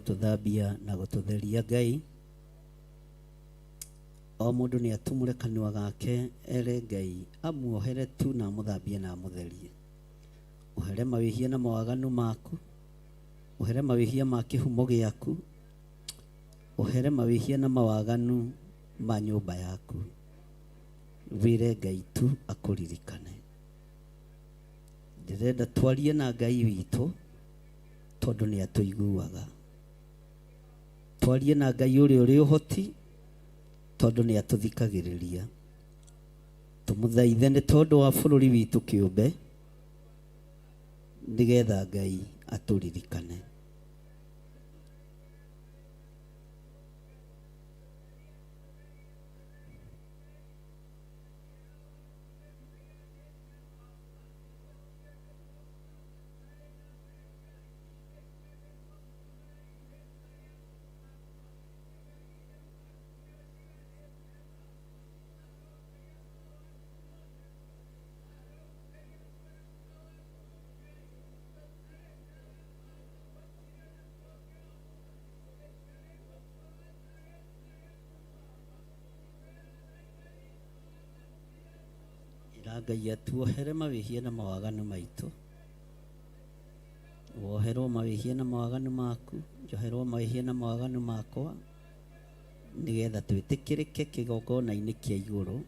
Gũtũthambia na gũtũtheria Ngai. O mũndũ nĩ atumũre kanua gake ere Ngai amuohere tu na amũthambie na amũtherie. Ũhere mawĩhia na mawaganu maku, ũhere mawĩhia ma kĩhumo gĩaku, ũhere mawĩhia na mawaganu ma nyũmba yaku. Wĩre Ngai tu akũririkane. Ndĩrenda twarie na Ngai witũ tondũ nĩ atũiguaga. Twarie na Ngai ũrĩa ũrĩ ũhoti tondũ nĩ atũthikagĩrĩria. Tũmũthaithe nĩ tondũ wa bũrũri witũ kĩũmbe nĩgetha Ngai atũririkane. Ĩra Ngai atuohere mawĩhia na mawaganu maitũ. Woherwo mawĩhia na mawaganu maku, njoherwo mawĩhia na mawaganu makwa, nĩgetha twĩtĩkĩrĩke kĩgongona-inĩ kĩa igũrũ,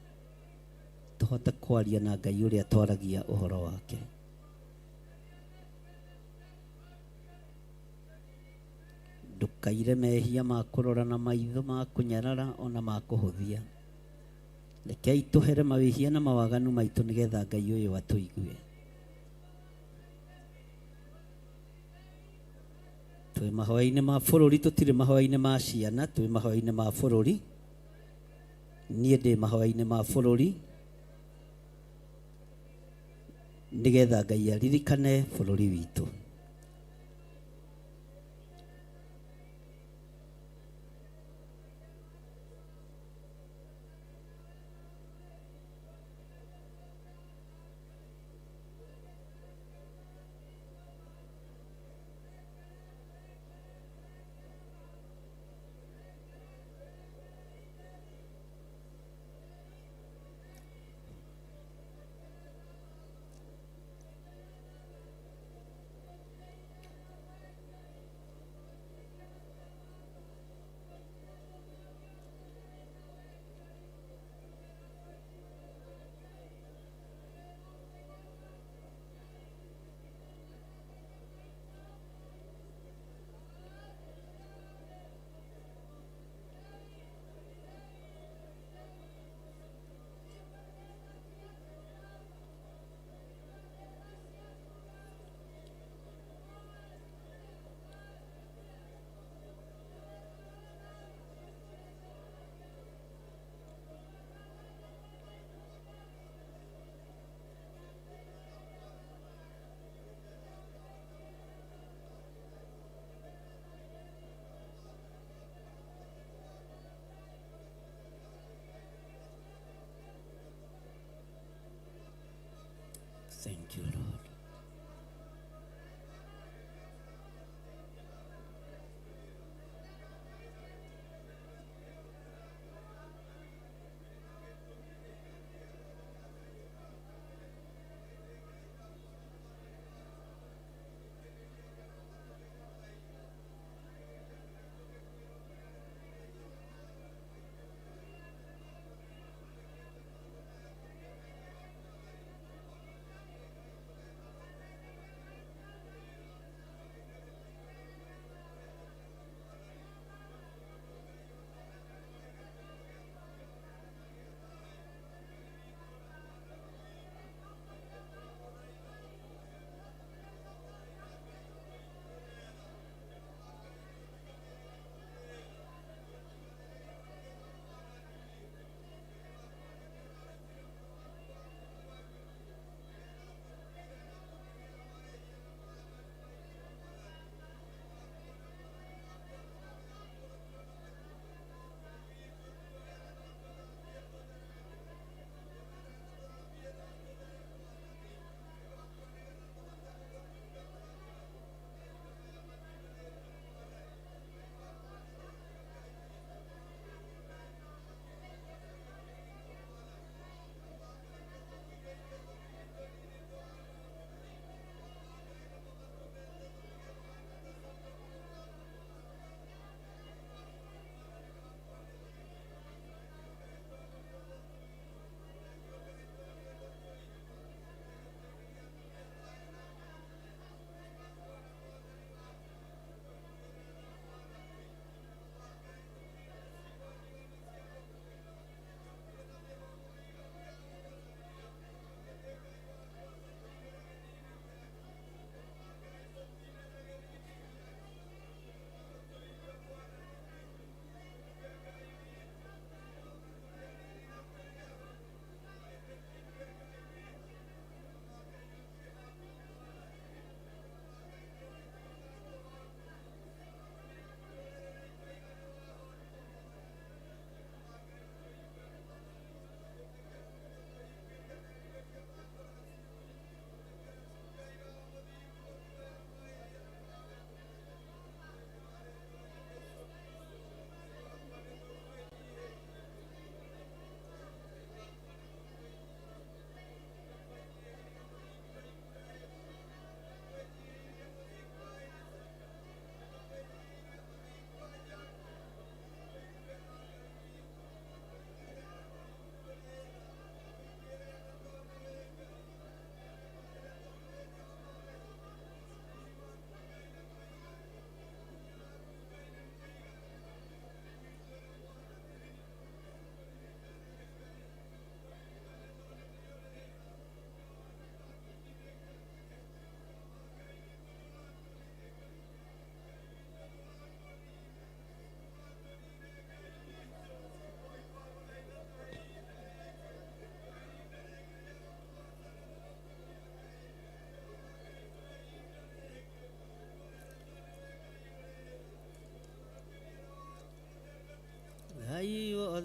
tũhote kwaria na Ngai ũrĩa twaragia ũhoro wake. Ndũkaire mehia ma kũrora na maitho ma kũnyarara ona ma kũhũthia. Rekei tũhere mawĩhia na mawaganu maitũ nĩgetha Ngai ũyũ atũigue. Twĩ mahoya-inĩ ma bũrũri, tũtirĩ mahoya-inĩ ma ciana, twĩ mahoya-inĩ ma bũrũri. Niĩ ndĩ mahoya-inĩ ma bũrũri nĩgetha Ngai aririkane bũrũri witũ.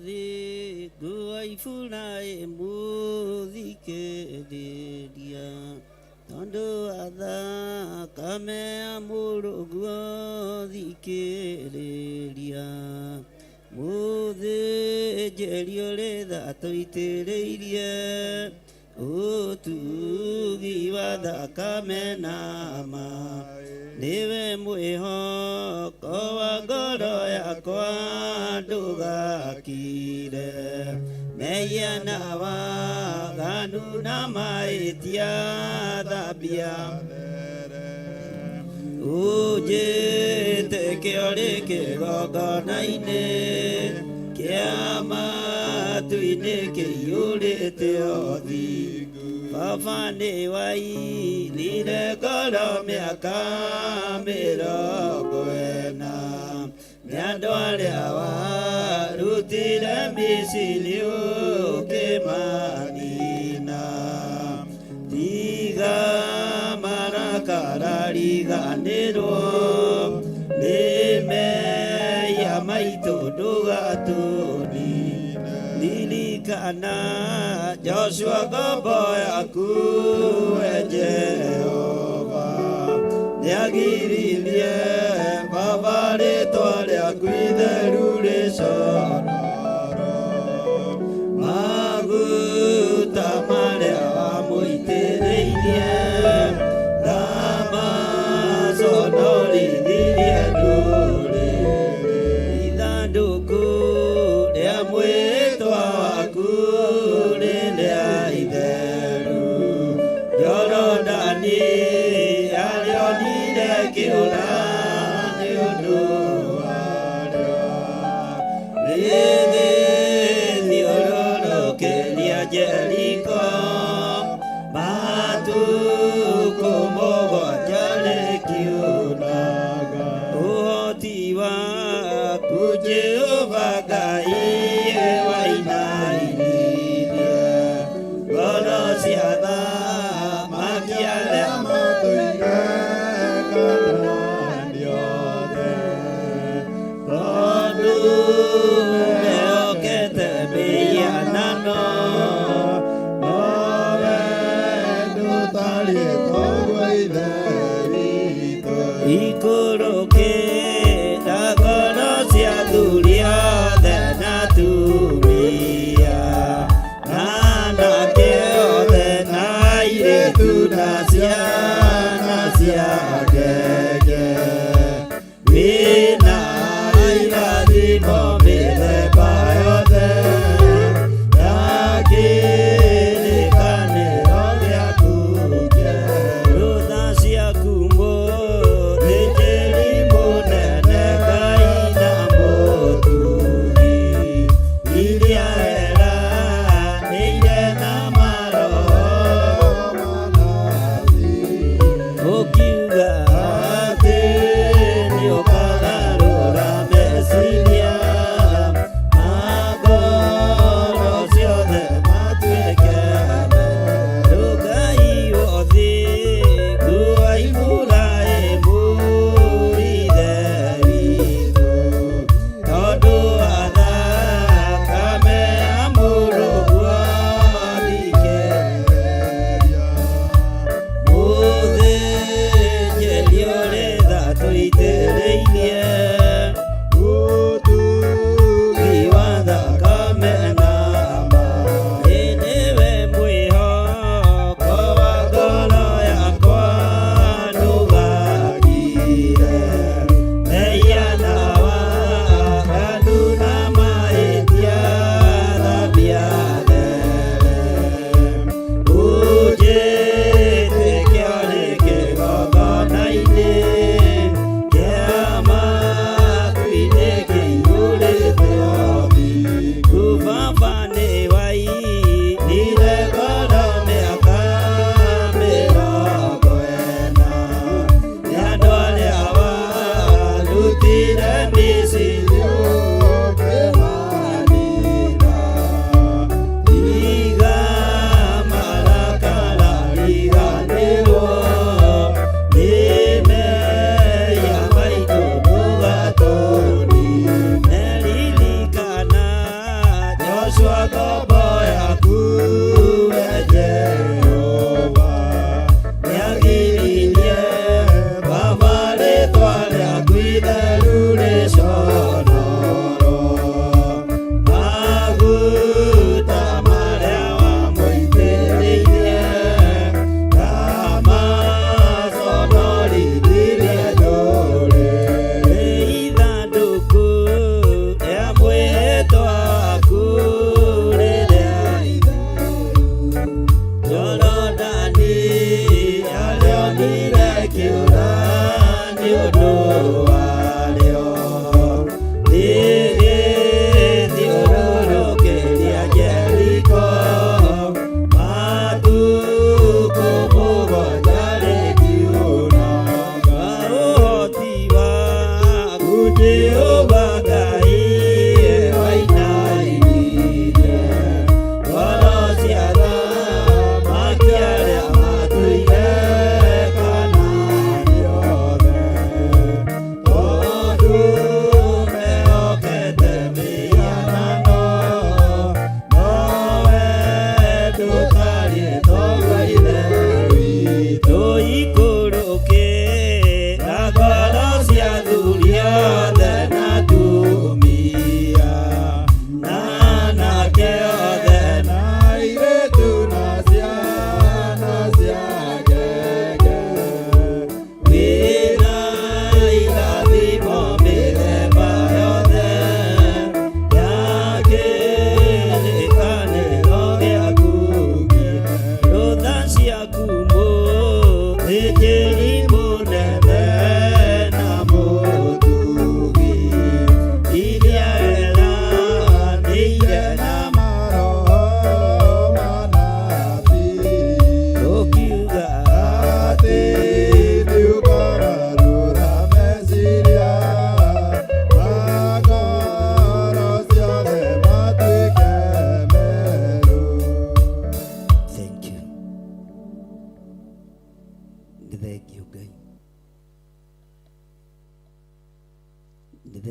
Mũthingu wa Iburahĩmu thikĩrĩria, tondũ wa thakame ya mũrũguo thikĩrĩria. Mũthĩnjĩri ũrĩ tha tũitĩrĩirie ũtugi wa thakame na ma, nĩwe mwĩhoko wa ngoro yakwa, ndũgakire. Mehia na waganu na mahĩtia thambia, ũnjĩtĩke ũrĩ kĩgongona-inĩ kĩa matu-inĩ kĩiyũrĩte ũthingu. Baba nĩ wainire ngoro mĩaka 40, nĩ andũ arĩa warutire Misiri ũkĩmanina. Tiga marakara, riganĩrwo nĩ mehia maitũ, ndũgatũnine. Ririkana Joshua ngombo yaku, we Jehova, nĩagiririe Baba rĩtwa rĩaku itheru rĩconorwo. Maguta marĩa wamũitĩrĩirie ndamaconorithirie ndũrĩrĩ. Ithandũkũ rĩa mwĩtwa waku rĩrĩa itheru, Jorodani arĩonire kĩũra nĩ ũndũ warĩo. Rĩgĩthiũrũrũkĩria Jeriko matukũ 7 rĩkiunaga. Ũhoti waku Jehova Ngai wainainirie ngoro cia athamaki arĩa matũire Kanaani othe. Tondũ mehokete mĩhianano, Nowe ndũtariĩ toguo Ithe witũ. Ikũrũkĩra ngoro cia athuri othe na atumia, na anake othe na airĩtu na ciana cia ngenge. Wĩna irathimo mĩthemba yothe ya kĩrĩkanĩro gĩaku kĩerũ. Tha ciaku mũthĩnjĩri mũnene Ngai na mũtugi, iria eranĩire na maroho ũkiuga atĩ nĩũkagarũra meciria.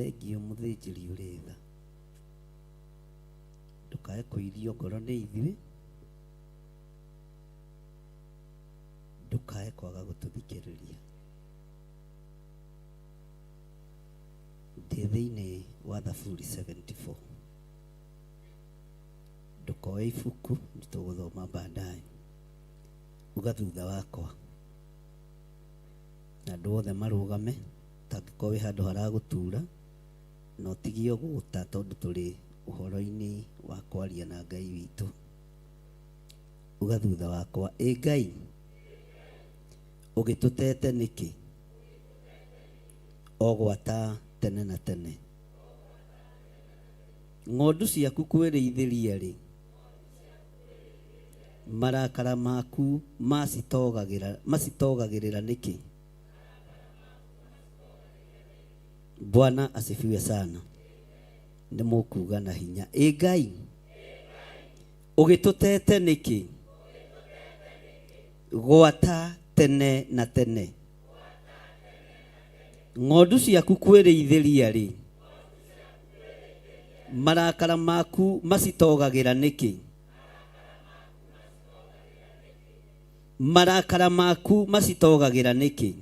Thengiũ mũthĩnjĩri ũrĩ tha. Ndũkae kũirio ngoro nĩ ithuĩ, ndũkae kwaga gũtũthikĩrĩria. Ndĩ thĩinĩ wa Thaburi 74. Ndũkoe ibuku, nĩtũgũthoma baadaye. Uga thutha wakwa. Na andũ othe marũgame, ũtangĩkorwo wĩ handũ haragũtura, na ũtigie ũgũta tondũ tũrĩ ũhoro-inĩ wa kwaria na Ngai witũ. Uga thutha wakwa, ĩ Ngai, ũgĩtũtete nĩkĩ? O gwata tene na tene. Ng'ondu ciaku kwĩrĩithĩria-rĩ, marakara maku macitogagĩrĩra nĩkĩ? Bwana asifiwe sana. Nĩ mũkuga na hinya. Ĩ Ngai, ũgĩtũtete nĩkĩ? Gwata tene na tene. Ng'ondu ciaku kwĩrĩithĩria-rĩ, marakara maku macitogagĩra nĩkĩ? Marakara maku macitogagĩra nĩkĩ?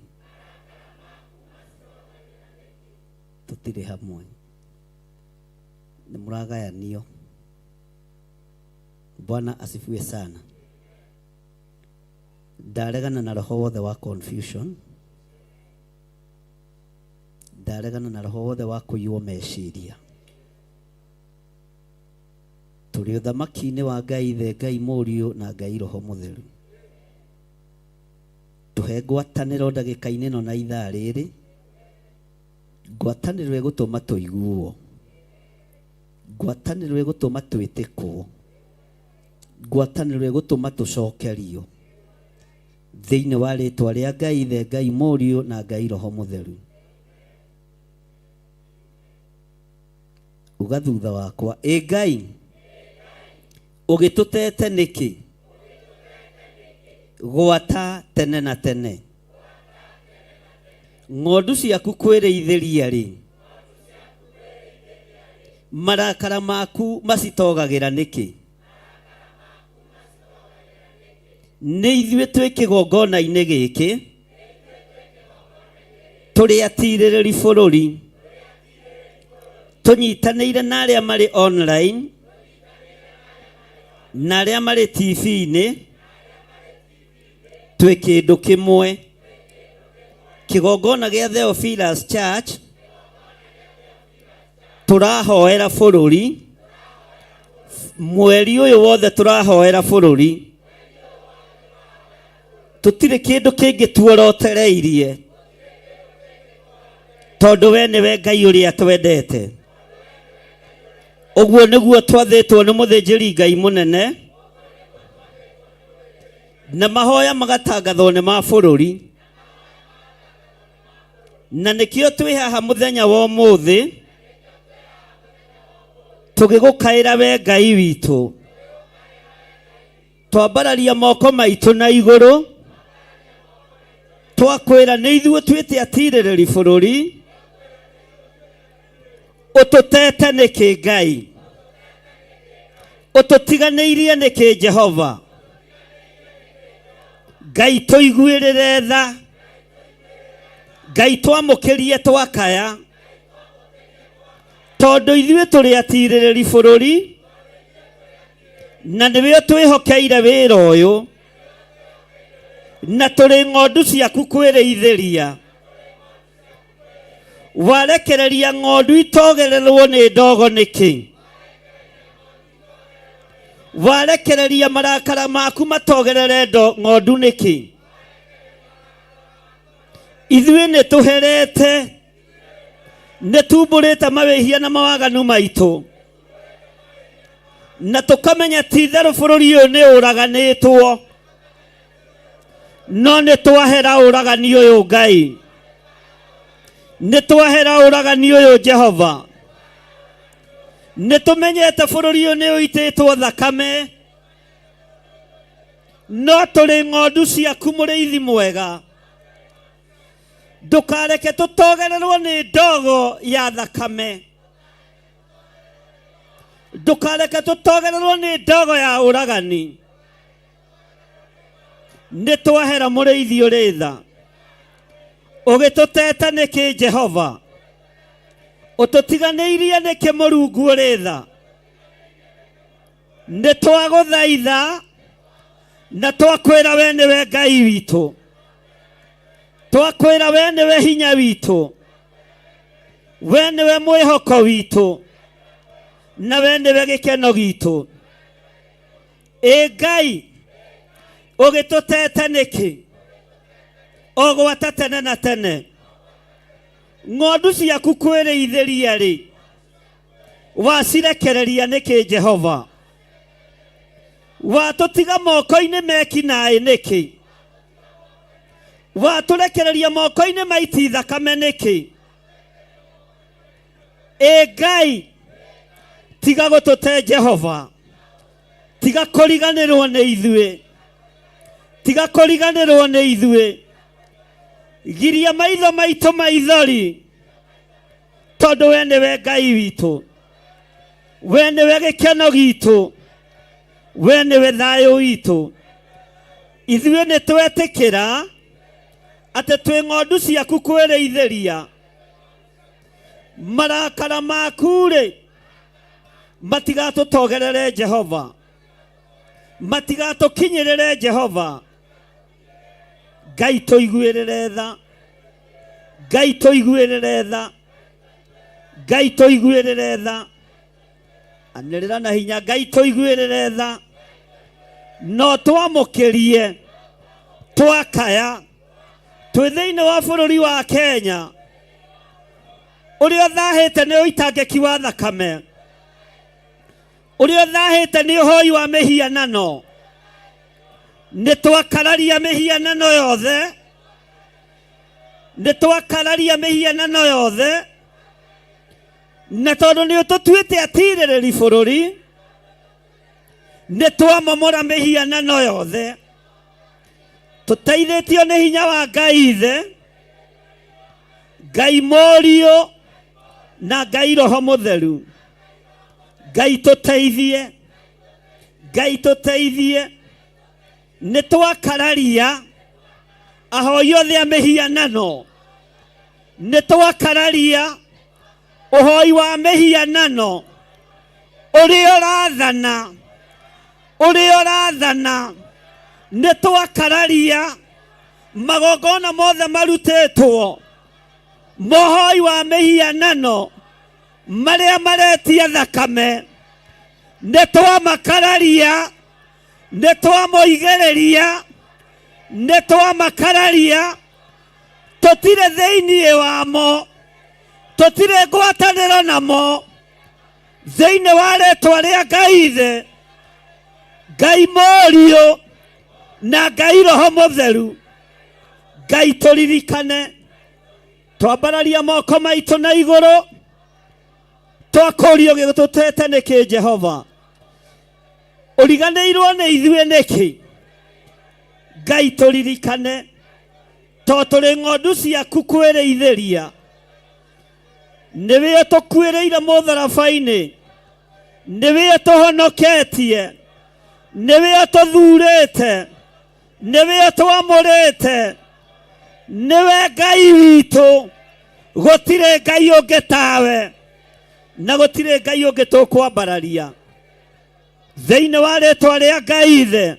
Tũtirĩ hamwe. Nĩ mũragayanio. Bwana asifiwe sana. Ndaregana na roho wothe wa confusion. Ndaregana na roho wothe wa kũiywo meciria. Tũrĩ ũthamaki-inĩ wa Ngai Ithe, Ngai Mũriũ na Ngai Roho Mũtheru. Tũhe ngwatanĩro ndagĩka-inĩ ĩno na ithaa rĩrĩ, ngwatanĩro ĩgũtũma tũiguo, ngwatanĩro ĩgũtũma twĩtĩkwo, ngwatanĩro ĩgũtũma tũcokerio thĩinĩ wa rĩtwa rĩa Ngai Ithe, Ngai Mũriũ na Ngai Roho Mũtheru. Uga thutha wakwa, ĩ Ngai, ũgĩtũtete nĩkĩ? Gwata tene na tene. Ng'ondu ciaku kwĩrĩithĩria-rĩ, marakara maku macitogagĩra nĩkĩ? Nĩ ithuĩ twĩ kĩgongona-inĩ gĩkĩ, tũrĩ atirĩrĩri bũrũri, tũnyitanĩire na arĩa marĩ online na arĩa marĩ TV-inĩ, twĩ kĩndũ kĩmwe. Kĩgongona gĩa Theophilus Church tũrahoera bũrũri, mweri ũyũ wothe tũrahoera bũrũri, tũtirĩ kĩndũ kĩngĩ tuorotereirie, tondũ we nĩwe Ngai ũrĩa twendete. Ũguo nĩguo twathĩtwo nĩ mũthĩnjĩri Ngai mũnene, na mahoya magatangathwo nĩ ma bũrũri, na nĩkĩo twĩ haha mũthenya wa ũmũthĩ tũgĩgũkaĩra we Ngai witũ. Twambararia moko maitũ na igũrũ, twakwĩra nĩ ithuĩ twĩte atirĩrĩri bũrũri, ũtũtete nĩkĩ Ngai? Ũtũtiganĩirie nĩkĩ Jehova? Ngai tũiguĩrĩre tha, Ngai twamũkĩrie twakaya, tondũ ithuĩ tũrĩ atirĩrĩri bũrũri, na nĩwe ũtwĩhokeire wĩra ũyũ, na tũrĩ ng'ondu ciaku kwĩrĩithĩria. Warekereria ng'ondu itogererwo nĩ ndogo nĩkĩ? Warekereria marakara maku matogerere ng'ondu nĩkĩ? Ithuĩ nĩ tũherete, nĩ tumbũrĩte mawĩhia na mawaganu maitũ, na tũkamenya ti itherũ bũrũri ũyũ nĩ ũraganĩtwo, no nĩ twahera ũragani ũyũ Ngai, nĩ twahera ũragani ũyũ Jehova. Nĩ tũmenyete bũrũri ũyũ nĩ ũitĩtwo thakame, no tũrĩ ng'ondu ciaku mũrĩithi mwega. Ndũkareke tũtogererwo nĩ ndogo ya thakame. Ndũkareke tũtogererwo nĩ ndogo ya ũragani. Nĩ twahera mũrĩithi ũrĩ tha. Ũgĩtũteta nĩkĩ Jehova? Ũtũtiganĩirie nĩkĩ Mũrungu ũrĩ tha? Nĩ twagũthaitha na twakwĩra we nĩwe Ngai witũ. Twakwĩra we nĩwe hinya witũ. We nĩwe mwĩhoko witũ. Na we nĩwe gĩkeno gitũ. Ĩ Ngai, ũgĩtũtete nĩkĩ? O gwata tene na tene. Ng'ondu ciaku kwĩrĩithĩria rĩ, wacirekereria nĩkĩ Jehova? Watũtiga moko-inĩ mekinaĩ nĩkĩ? Watũrekereria moko-inĩ ma iti thakame nĩkĩ? Ĩ Ngai, tiga gũtũte Jehova, tiga kũriganĩrwo nĩ ithuĩ, tiga kũriganĩrwo nĩ ithuĩ. Giria maitho maitũ maithori, tondũ we nĩwe Ngai witũ, we nĩwe gĩkeno gitũ, we nĩwe thayũ witũ. Ithuĩ nĩ twetĩkĩra atĩ twĩ ng'ondu ciaku kwĩrĩithĩria. Marakara maku-rĩ matigatũtogerere Jehova, matigatũkinyĩrĩre Jehova. Ngai tũiguĩrĩre tha, Ngai tũiguĩrĩre tha, Ngai tũiguĩrĩre tha. Anĩrĩra na hinya, Ngai tũiguĩrĩre tha. No twamũkĩrie twakaya twĩ thĩinĩ wa bũrũri wa Kenya ũrĩa ũthahĩte nĩ ũitangĩki wa thakame, ũrĩa ũthahĩte nĩ ũhoi wa mĩhianano. Nĩ twakararia mĩhianano yothe, nĩ twakararia mĩhianano yothe, na tondũ nĩ ũtũtuĩte atirĩrĩri bũrũri, nĩ twamomora mĩhianano yothe. Tũteithĩtio nĩ hinya wa Ngai Ithe, Ngai Mũriũ na Ngai Roho Mũtheru. Ngai tũteithie, Ngai tũteithie. Nĩ twakararia ahoi othe a mĩhianano, nĩ twakararia ũhoi wa mĩhianano ũrĩa ũrathana, ũrĩa ũrathana. Nĩ twakararia magongona mothe marutĩtwo mohoi wa mĩhianano marĩa maretia thakame, nĩ twamakararia, nĩ twamoigĩrĩria, nĩ twamakararia. Tũtirĩ thĩinĩ wamo, tũtirĩ ngwatanĩro namo, thĩinĩ wa rĩtwa rĩa Ngai Ithe, Ngai Mũriũ na Ngai Roho Mũtheru. Ngai tũririkane, twambararia moko maitũ na igũrũ, twakũrio gĩtũtete nĩkĩ Jehova? Ũriganĩirwo nĩ ithuĩ nĩkĩ? Ngai tũririkane, to tũrĩ ng'ondu ciaku kwĩrĩithĩria. Nĩwe ũtũkuĩrĩire mũtharaba-inĩ, nĩwe ũtũhonoketie, nĩwe ũtũthurĩte, nĩwe ũtwamũrĩte, nĩwe Ngai witũ. Gũtirĩ Ngai ũngĩ tawe, na gũtirĩ Ngai ũngĩ tũkwambararia. Thĩinĩ wa rĩtwa rĩa Ngai Ithe,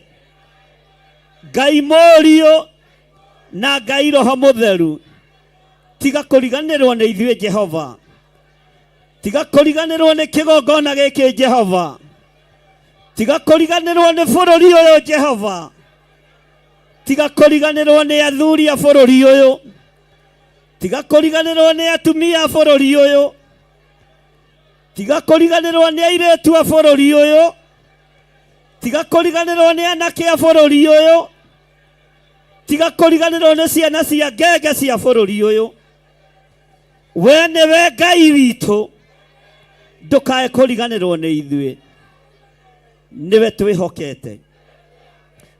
Ngai Mũriũ na Ngai Roho Mũtheru, tiga kũriganĩrwo nĩ ithuĩ Jehova, tiga kũriganĩrwo nĩ kĩgongona gĩkĩ Jehova, tiga kũriganĩrwo nĩ bũrũri ũyũ Jehova, tiga kũriganĩrwo nĩ athuri a bũrũri ũyũ, tiga kũriganĩrwo nĩ atumia a bũrũri ũyũ, tiga kũriganĩrwo nĩ airĩtu a bũrũri ũyũ, tiga kũriganĩrwo nĩ anake a bũrũri ũyũ, tiga kũriganĩrwo nĩ ciana cia ngenge cia bũrũri ũyũ. We nĩwe Ngai witũ, ndũkae kũriganĩrwo nĩ ithuĩ, nĩwe twĩhokete.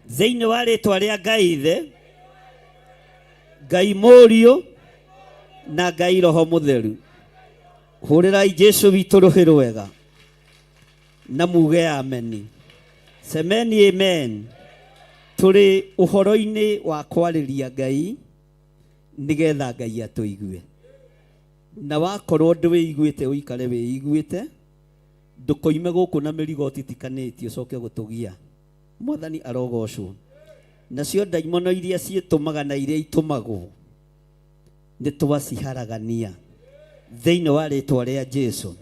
Thĩinĩ wa rĩtwa rĩa Ngai Ithe, Ngai Mũriũ Na Ngai Roho Mũtheru. Hũrĩrai Jesu witũ rũhĩ rwega na muge ameni. Semeni amen. Tũrĩ ũhoro-inĩ wa kwarĩria Ngai nĩgetha Ngai atũigue. Na wakorwo ndwĩiguĩte ũikare wĩiguĩte, ndũkoime gũkũ na mĩrigo ũtitikanĩtie ũcoke gũtũgia. Mwathani arogocwo. Nacio ndaimono iria ciĩtũmaga na iria itũmagwo nĩ twaciharagania thĩinĩ wa rĩtwa rĩa Jesu.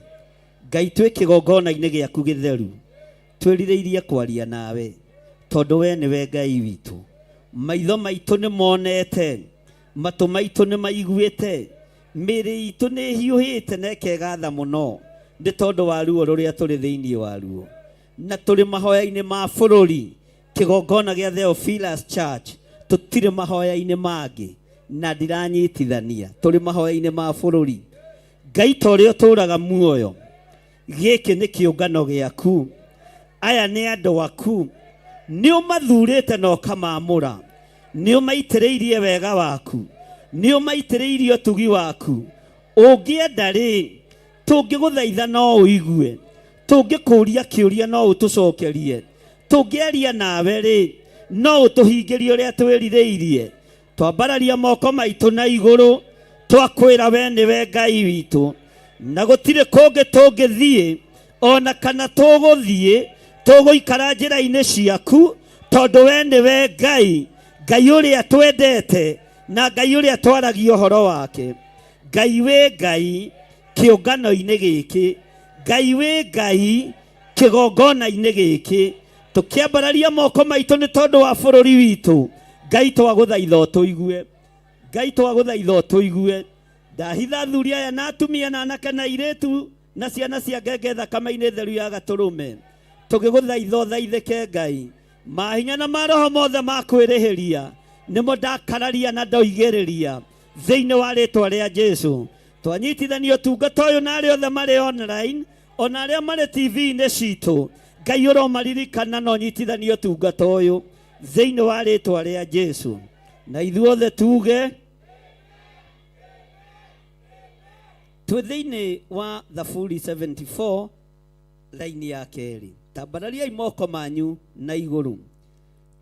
Ngai twĩ kĩgongona-inĩ gĩaku gĩtheru, twĩrirĩirie kwaria nawe tondũ we nĩwe Ngai witũ. Maitho maitũ nĩ monete, matũ maitũ nĩ maiguĩte, mĩĩrĩ itũ nĩ ĩhiũhĩte na ĩkegatha mũno nĩ tondũ wa ruo rũrĩa tũrĩ thĩinĩ waruo. Na tũrĩ mahoya-inĩ ma bũrũri, kĩgongona gĩa Theophilus Church, tũtirĩ mahoya-inĩ mangĩ na ndiranyitithania, tũrĩ mahoya-inĩ ma bũrũri. Ngai ta ũrĩa ũtũũraga muoyo, gĩkĩ nĩ kĩũngano gĩaku, aya nĩ andũ aku, nĩ ũmathurĩte na ũkamaamũra, nĩ ũmaitĩrĩirie wega waku, nĩ ũmaitĩrĩirie ũtugi waku. Ũngĩenda rĩ, tũngĩgũthaitha no ũigue, tũngĩkũria kĩũria no ũtũcokerie, tũngĩaria nawe rĩ, no ũtũhingĩrie ũrĩa twĩrirĩirie. Twambararia moko maitũ na igũrũ, twakwĩra we nĩwe Ngai witũ, na gũtirĩ kũngĩ tũngĩthiĩ ona kana tũgũthiĩ, tũgũikara njĩra-inĩ ciaku, tondũ we nĩwe Ngai, Ngai ũrĩa twendete na Ngai ũrĩa twaragia ũhoro wake. Ngai wĩ Ngai kĩũngano-inĩ gĩkĩ, Ngai wĩ Ngai kĩgongona-inĩ gĩkĩ, tũkĩambararia moko maitũ nĩ tondũ wa bũrũri witũ. Ngai twagũthaitha ũtũigue, Ngai twagũthaitha ũtũigue. Ndahitha athuri aya na atumia na anake na airĩtu na ciana cia ngenge thakame-inĩ theru ya gatũrũme, tũgĩgũthaitha ũthaithĩke Ngai. Mahinya na maroho mothe ma kwĩrĩhĩria nĩmo ndakararia na ndoigĩrĩria thĩinĩ wa rĩtwa rĩa Jesu. Twanyitithania ũtungata ũyũ na arĩa othe marĩ online ona arĩa marĩ TV-inĩ citũ, Ngai ũromaririkana na ũnyitithanie ũtungata ũyũ thĩinĩ wa rĩtwa rĩa Jesu. Na ithuothe tuge twĩ thĩinĩ wa Thaburi 74 raini ya kerĩ. Tambarariai moko manyu na igũrũ,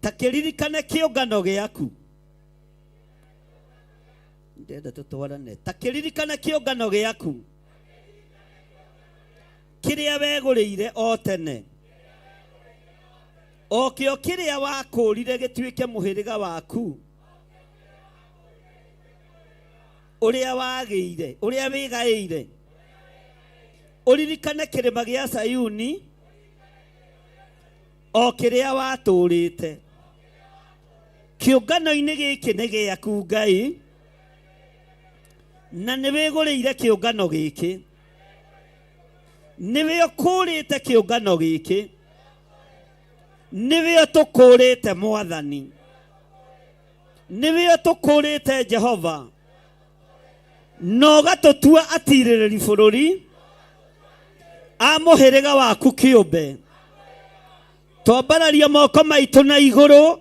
ta kĩririkane kĩũngano gĩaku. Ndĩrenda tũtwarane. Ta kĩririkane kĩũngano gĩaku kĩrĩa wegũrĩire o tene, o kĩo kĩrĩa wakũũrire gĩtuĩke mũhĩrĩga waku, ũrĩa wagĩire, ũrĩa wĩgaĩire. Ũririkane kĩrĩma gĩa Sayuni, o kĩrĩa watũũrĩte. Kĩũngano-inĩ gĩkĩ nĩ gĩaku Ngai, na nĩ wĩgũrĩire kĩũngano gĩkĩ, nĩwe ũkũũrĩte kĩũngano gĩkĩ, nĩwe ũtũkũũrĩte Mwathani, nĩwe ũtũkũũrĩte Jehova, na ũgatũtua atirĩrĩri bũrũri a mũhĩrĩga waku kĩũmbe. Twambararia moko maitũ na igũrũ,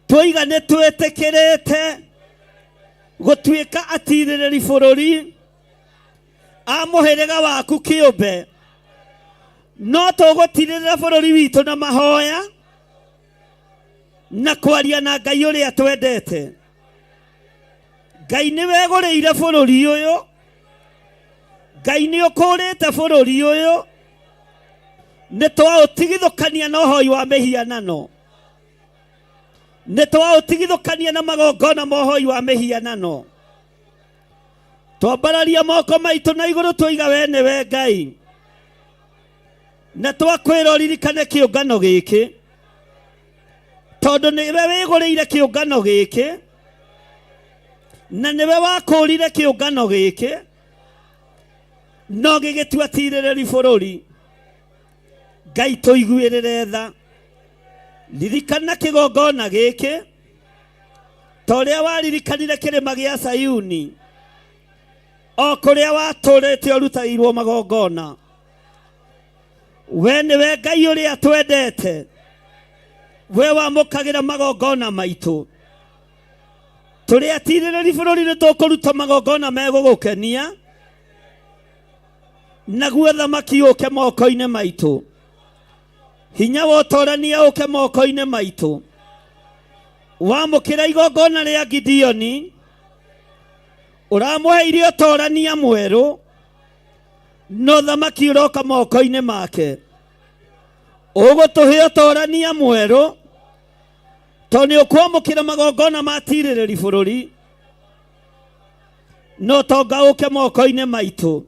twoiga nĩ twĩtĩkĩrĩte gũtuĩka atirĩrĩri bũrũri a mũhĩrĩga waku kĩũmbe, no tũgũtirĩrĩra bũrũri witũ na mahoya na kwaria na Ngai ũrĩa twendete. Ngai nĩ wegũrĩire bũrũri ũyũ, Ngai nĩ ũkũũrĩte bũrũri ũyũ, nĩ twaũtigithũkania na ũhoi wa mĩhianano, nĩ twaũtigithũkania na magongona ma ũhoi wa mĩhianano. Twambararia moko maitũ na igũrũ twoiga we nĩwe Ngai, na twakwĩra ũririkane kĩũngano gĩkĩ, tondũ nĩwe wĩgũrĩire kĩũngano gĩkĩ, na nĩwe wakũũrire kĩũngano gĩkĩ, no gĩgĩtua tirĩrĩri bũrũri. Ngai tũiguĩrĩre tha, ririkana kĩgongona gĩkĩ ta ũrĩa waririkanire kĩrĩma gĩa Sayuni, o kũrĩa watũũrĩte ũrutagĩirwo magongona. We nĩwe Ngai ũrĩa twendete, we wamũkagĩra magongona maitũ. Tũrĩ atirĩrĩri bũrũri nĩ tũkũruta magongona megũgũkenia, naguo thamaki ũke moko-inĩ maitũ, hinya wa ũtorania ũke moko-inĩ maitũ. Wamũkĩra igongona rĩa Gideoni, ũramũheire ũtorania mwerũ, no thamaki ũroka moko-inĩ make. Ũgũtũhe ũtorania mwerũ tondũ nĩ ũkwamũkĩra magongona ma tirĩrĩri bũrũri, no tonga ũke moko-inĩ maitũ.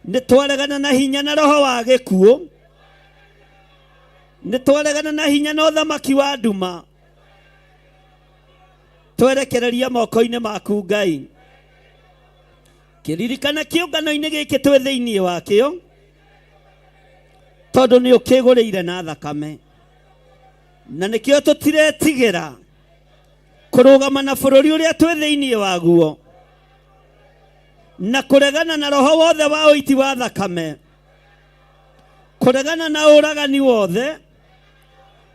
Nĩ twaregana na hinya na roho wa gĩkuũ, nĩ twaregana na hinya na ũthamaki wa nduma, twerekereria moko-inĩ maku Ngai. Kĩririkana kĩũngano-inĩ gĩkĩ twĩ thĩinĩ wakĩo, tondũ nĩ ũkĩgũrĩire na thakame, na nĩkĩo tũtiretigĩra kũrũgama na bũrũri ũrĩa twĩ thĩinĩ waguo, na kũregana na roho wothe wa ũiti wa thakame, kũregana na ũragani wothe,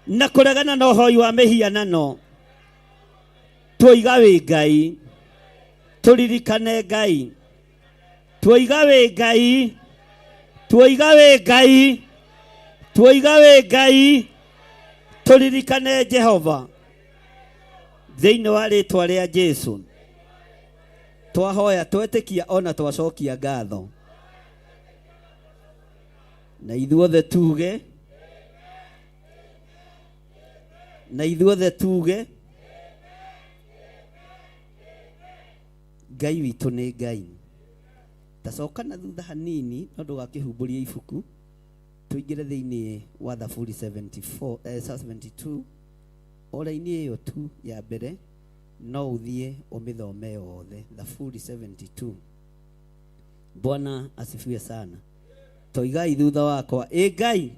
na kũregana na ũhoi wa mĩhianano. Tuoiga wĩ Ngai, tũririkane Ngai. Tuoiga wĩ Ngai, tuoiga wĩ Ngai, tuoiga wĩ Ngai, tũririkane Jehova. Thĩinĩ wa rĩtwa rĩa Jesu twahoya, twetĩkia ona twacokia ngatho, na ithuothe tuge, na ithuothe tuge, Ngai witũ nĩ Ngai. Tacoka na thutha hanini no ndũgakĩhumbũrie ibuku, tũingĩre thĩinĩ wa Thaburi 74, 72 o raini ĩyo tu ya mbere, no ũthiĩ ũmĩthome yothe. Thaburi 72. Bwana asifiwe sana. Toigai thutha wakwa, ĩ Ngai,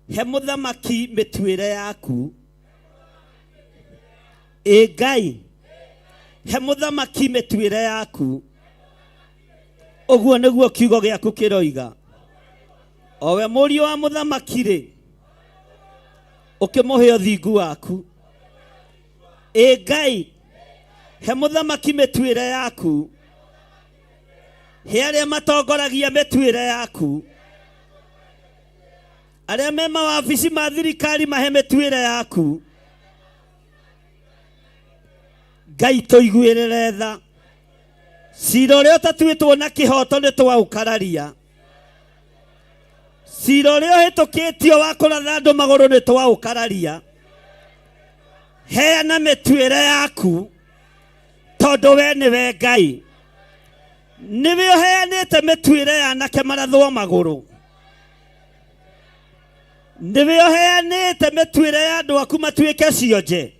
he mũthamaki mĩtuĩre yaku. Ĩ Ngai, he mũthamaki mĩtuĩre yaku. Ũguo nĩguo kiugo gĩaku kĩroiga. O we mũriũ wa mũthamaki rĩ, ũkĩmũhe ũthingu waku. Ĩ Ngai, he mũthamaki mĩtuĩre yaku. He arĩa matongoragia mĩtuĩre yaku. Arĩa me mawabici ma thirikari mahe mĩtuĩre yaku. Ngai tũiguĩrĩre tha. Cira ũrĩa ũtatuĩtwo na kĩhoto nĩ twaũkararia. Cira ũrĩa ũhĩtũkĩtio wa kũratha andũ magũrũ nĩ twaũkararia. Heana mĩtuĩre yaku, tondũ we nĩwe Ngai. Nĩwe ũheanĩte mĩtuĩre ya anake marathwo magũrũ. Nĩwe ũheanĩte mĩtuĩre ya andũ aku matuĩke cionje.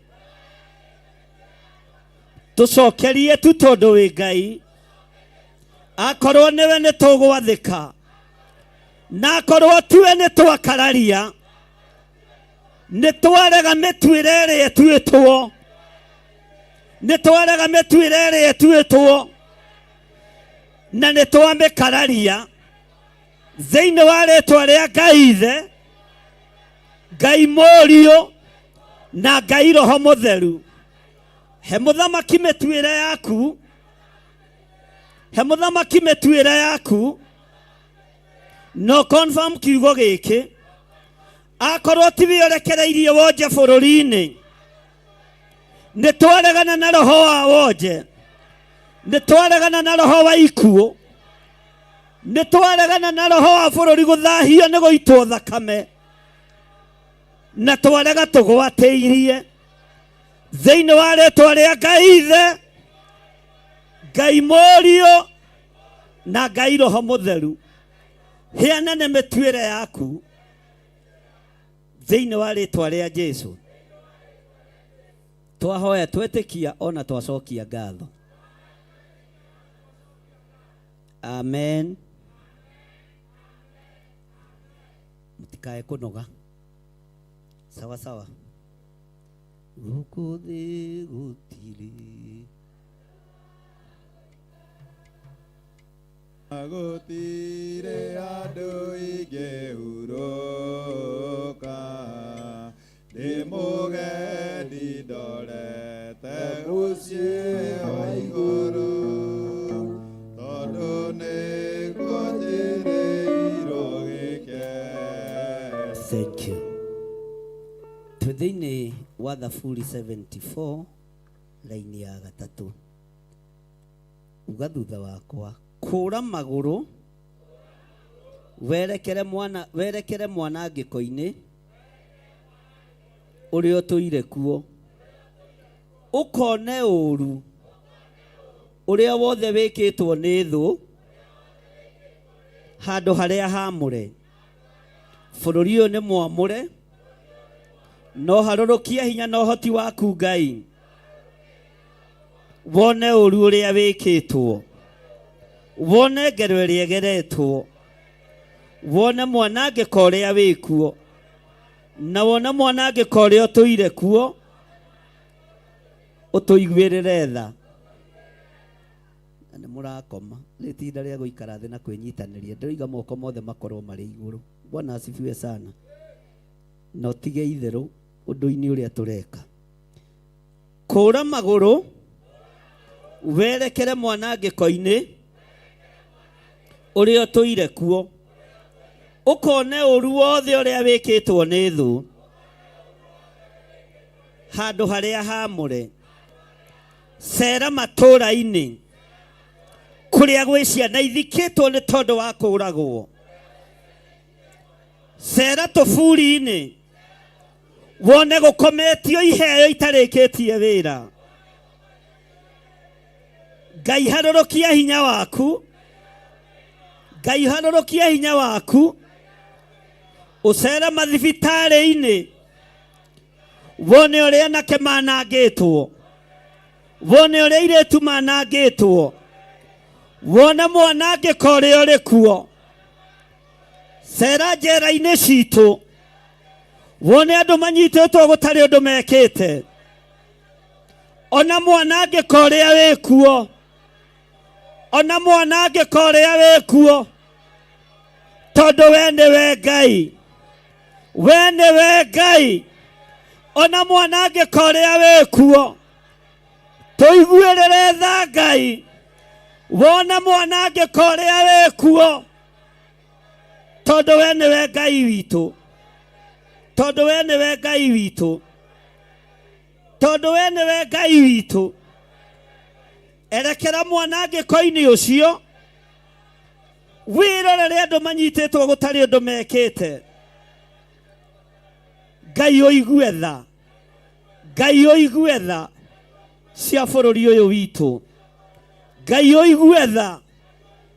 Tũcokerie tu tondũ wĩ Ngai. Akorwo nĩwe nĩ tũgwathĩka, na akorwo tiwe nĩ twakararia, nĩ twarega mĩtuĩre ĩrĩa ĩtuĩtwo, nĩ twarega mĩtuĩre ĩrĩa ĩtuĩtwo, na nĩ twamĩkararia thĩinĩ wa rĩtwa rĩa Ngai Ithe, Ngai Mũriũ, na Ngai Roho Mũtheru. He mũthamaki mĩtuĩre yaku, he mũthamaki mĩtuĩre yaku. No confirm kiugo gĩkĩ, akorwo tiwe ũrekereirie wonje bũrũri-inĩ, nĩ twaregana na roho wa wonje, nĩ twaregana na roho wa ikuũ, nĩ twaregana na roho wa bũrũri gũthahio nĩ gũitwo thakame, na twarega tũgwatĩirie thĩinĩ wa rĩtwa rĩa Ngai Ithe, Ngai Mũriũ, na Ngai Roho Mũtheru. Heana nĩ mĩtuĩre yaku thĩinĩ wa rĩtwa rĩa Jesu. Twahoya, twetĩkia ona twacokia ngatho. Amen. Mũtikae kũnoga. Sawa sawa. Gũkũ thĩ gũtirĩ gũtirĩ andũ ingĩhurũka, ndĩ mũgeni ndorete. Thank you. Twĩ thĩinĩ wa Thaburi 74 raini ya gatatũ. Uga thutha wakwa, kũra magũrũ werekere mwana werekere mwanangĩko-inĩ ũrĩa ũtũire kuo, ũkone ũũru ũrĩa wothe wĩkĩtwo nĩ thũ handũ harĩa haamũre. Bũrũri ũyũ nĩ mwamũre, no harũrũkia hinya na ũhoti waku Ngai, wone ũru ũrĩa wĩkĩtwo, wone ngero ĩrĩa ĩgeretwo, wone mwanangĩko ũrĩa wĩkuo, na wone mwanangĩko ũrĩa ũtũire kuo, ũtũiguĩrĩre tha. Na nĩ mũrakoma rĩ ti ihinda rĩa gũikara thĩ na kwĩnyitanĩria. Ndĩroiga moko mothe makorwo marĩ igũrũ. Bwana asifiwe sana. Na ũtige itherũ ũndũ-inĩ ũrĩa tũreka. Kũra magũrũ werekere mwanangĩko-inĩ ũrĩa ũtũire kuo, ũkone ũru wothe ũrĩa wĩkĩtwo nĩ thũ handũ harĩa haamũre. Cera matũũra-inĩ kũrĩa gwĩ ciana ithikĩtwo nĩ tondũ wa kũũragwo. Cera tũburi-inĩ wone gũkometio iheo itarĩkĩtie wĩra. Ngai harũrũkia hinya waku, Ngai harũrũkia hinya waku, ũcere mathibitarĩ-inĩ wone ũrĩa anake manangĩtwo, wone ũrĩa airĩtu manangĩtwo, wone mwanangĩko ũrĩa ũrĩ kuo. Cera njera-inĩ citũ wone andũ manyitĩtwo gũtarĩ ũndũ mekĩte, ona mwanangĩko ũrĩa wĩ kuo, ona mwanangĩko ũrĩa wĩ kuo, tondũ we nĩwe Ngai, we nĩwe Ngai, ona mwanangĩko ũrĩa wĩ kuo, tũiguĩrĩre tha Ngai, wone mwanangĩko ũrĩa wĩ kuo, tondũ we nĩwe Ngai witũ, tondũ we nĩwe Ngai witũ, tondũ we nĩwe Ngai witũ. Erekera mwanangĩko-inĩ ũcio, wĩrorere andũ manyitĩtwo gũtarĩ ũndũ mekĩte. Ngai ũigue tha, Ngai ũigue tha cia bũrũri ũyũ witũ, Ngai ũigue tha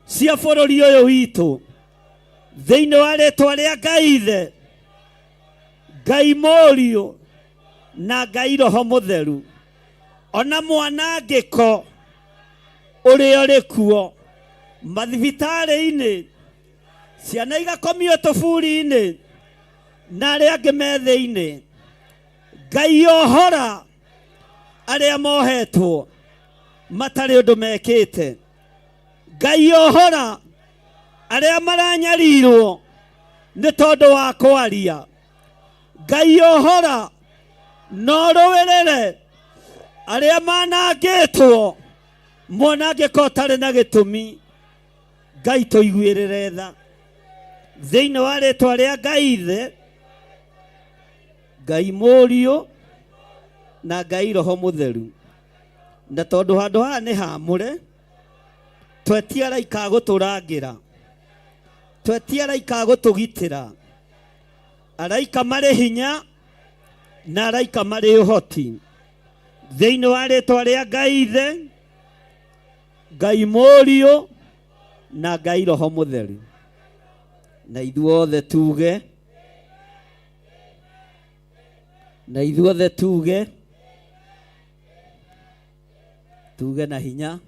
cia bũrũri ũyũ witũ, thĩinĩ wa rĩtwa rĩa Ngai Ithe, Ngai Mũriũ na Ngai Roho Mũtheru. Ona mwanangĩko ũrĩa ũrĩ kuo mathibitarĩ-inĩ, ciana igakomio tũburi-inĩ na arĩa angĩ me thĩinĩ. Ngai ohora arĩa mohetwo matarĩ ũndũ mekĩte. Ngai ohora arĩa maranyarirwo nĩ tondũ wa kwaria. Ngai ohora na ũrũĩrĩre arĩa manangĩtwo mwanangĩko ũtarĩ na gĩtũmi. Ngai tũiguĩrĩre tha thĩinĩ wa rĩtwa rĩa Ngai Ithe, Ngai Mũriũ na Ngai Roho Mũtheru. Na tondũ handũ haha nĩ haamũre, twetie araika a gũtũrangĩra, twetie araika a gũtũgitĩra, araika marĩ hinya na araika marĩ ũhoti, thĩinĩ wa rĩtwa rĩa Ngai Ithe, Ngai Mũriũ na Ngai Roho Mũtheru. Na ithuothe tuge, na ithuothe tuge, tuge na hinya.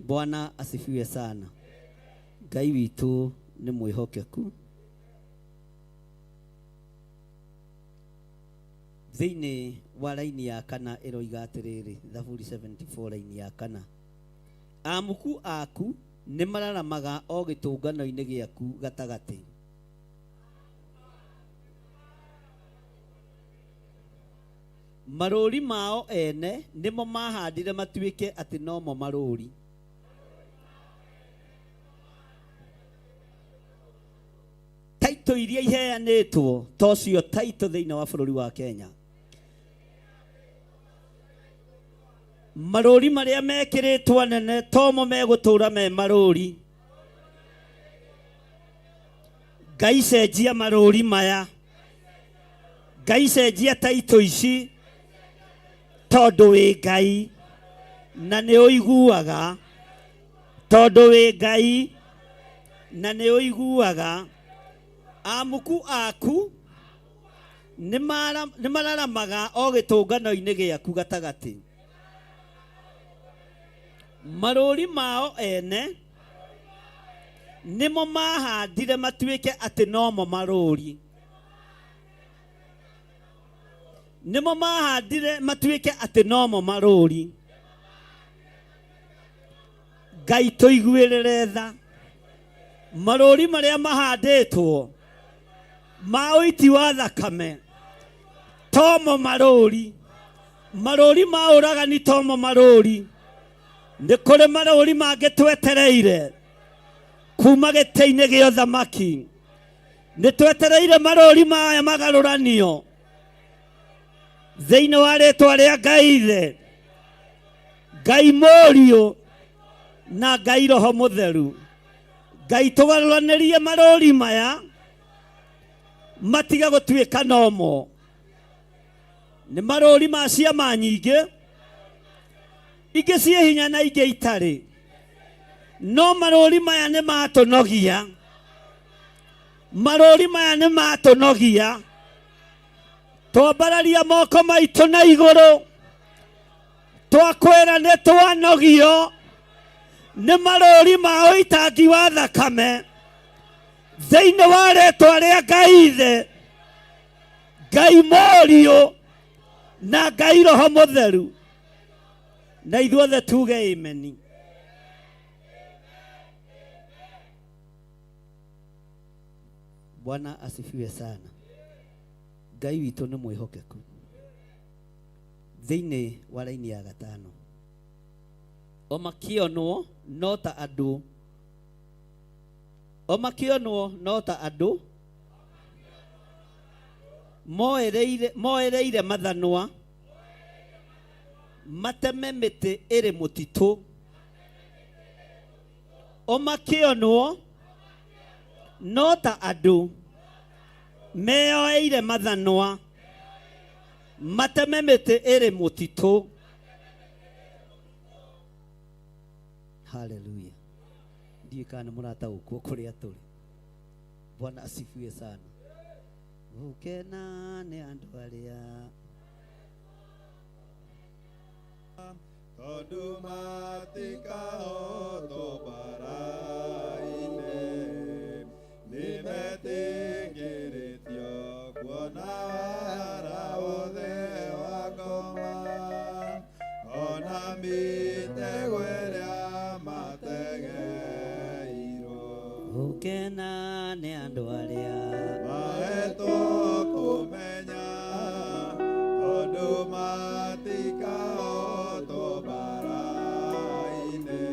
Bwana asifiwe sana. Ngai witũ nĩ mwĩhokeku. Thĩinĩ wa raini ya kana ĩroiga atĩrĩrĩ, Thaburi 74 raini ya kana, amuku aku nĩ mararamaga o gĩtũngano-inĩ gĩaku gatagatĩ. Marũũri mao ene nĩmo maahandire matuĩke atĩ nomo marũũri. Taitũ iria iheanĩtwo tocio taitũ thĩinĩ wa bũrũri wa Kenya. Marũri marĩa mekĩrĩtwo anene tomo megũtũra me marũri. Ngai cenjia marũri maya. Ngai cenjia taitũ ici tondũ wĩ Ngai na nĩ ũiguaga, tondũ wĩ Ngai na nĩ ũiguaga. Amuku aku nĩ mararamaga o gĩtũngano-inĩ gĩaku gatagatĩ. Marũri mao ene nĩmo mahandire matuĩke atĩ nomo marũri. Nĩmo mahandire matuĩke atĩ nomo marũri. Ngai tũiguĩrĩre tha. Marũri marĩa mahandĩtwo ma ũiti wa thakame tomo marũri. Marũri ma ũragani tomo marũri. Nĩ kũrĩ marũri mangĩ twetereire kuma gĩtĩ-inĩ gĩa ũthamaki. Nĩ twetereire marũri maya magarũranio thĩinĩ wa rĩtwa rĩa Ngai Ithe, Ngai Mũriũ na Ngai Roho Mũtheru. Ngai tũgarũranĩrie marũri maya matige gũtuĩka nomo. Nĩ marũri ma ciama nyingĩ, ingĩ ciĩ hinya na ingĩ itarĩ, no marũri maya nĩ matũnogia. Marũri maya nĩ matũnogia. Twambararia moko maitũ na igũrũ, twakwĩra nĩ twanogio nĩ marũri ma ũitangi wa thakame thĩinĩ wa rĩtwa rĩa Ngai Ithe, Ngai Mũriũ na Ngai Roho Mũtheru. Na ithuothe tuge ameni. Bwana asifiwe sana. Ngai witũ nĩ mwĩhokeku. Thĩinĩ wa raini ya gatano, o makĩonwo no ta andũ, o makĩonwo no ta andũ moereire mathanwa mateme mĩtĩ ĩrĩ mũtitũ. O makĩonwo no ta andũ meoeire mathanwa mateme mĩtĩ ĩrĩ mũtitũ. Haleluya. Ndiũĩ kana nĩ mũrataũkwo kũrĩa tũrĩ. Bwana asifiwe sana. Gũkena nĩ andũ arĩa Tondũ matikahotwo mbara-inĩ, nĩmetĩkĩrĩtio kuona wara wothe wa ngoma, ona mĩtego ĩrĩa mategeirwo. Gũkena nĩ andũ arĩa mahetwo kũmenya, tondũ matikahotwo mbara-inĩ,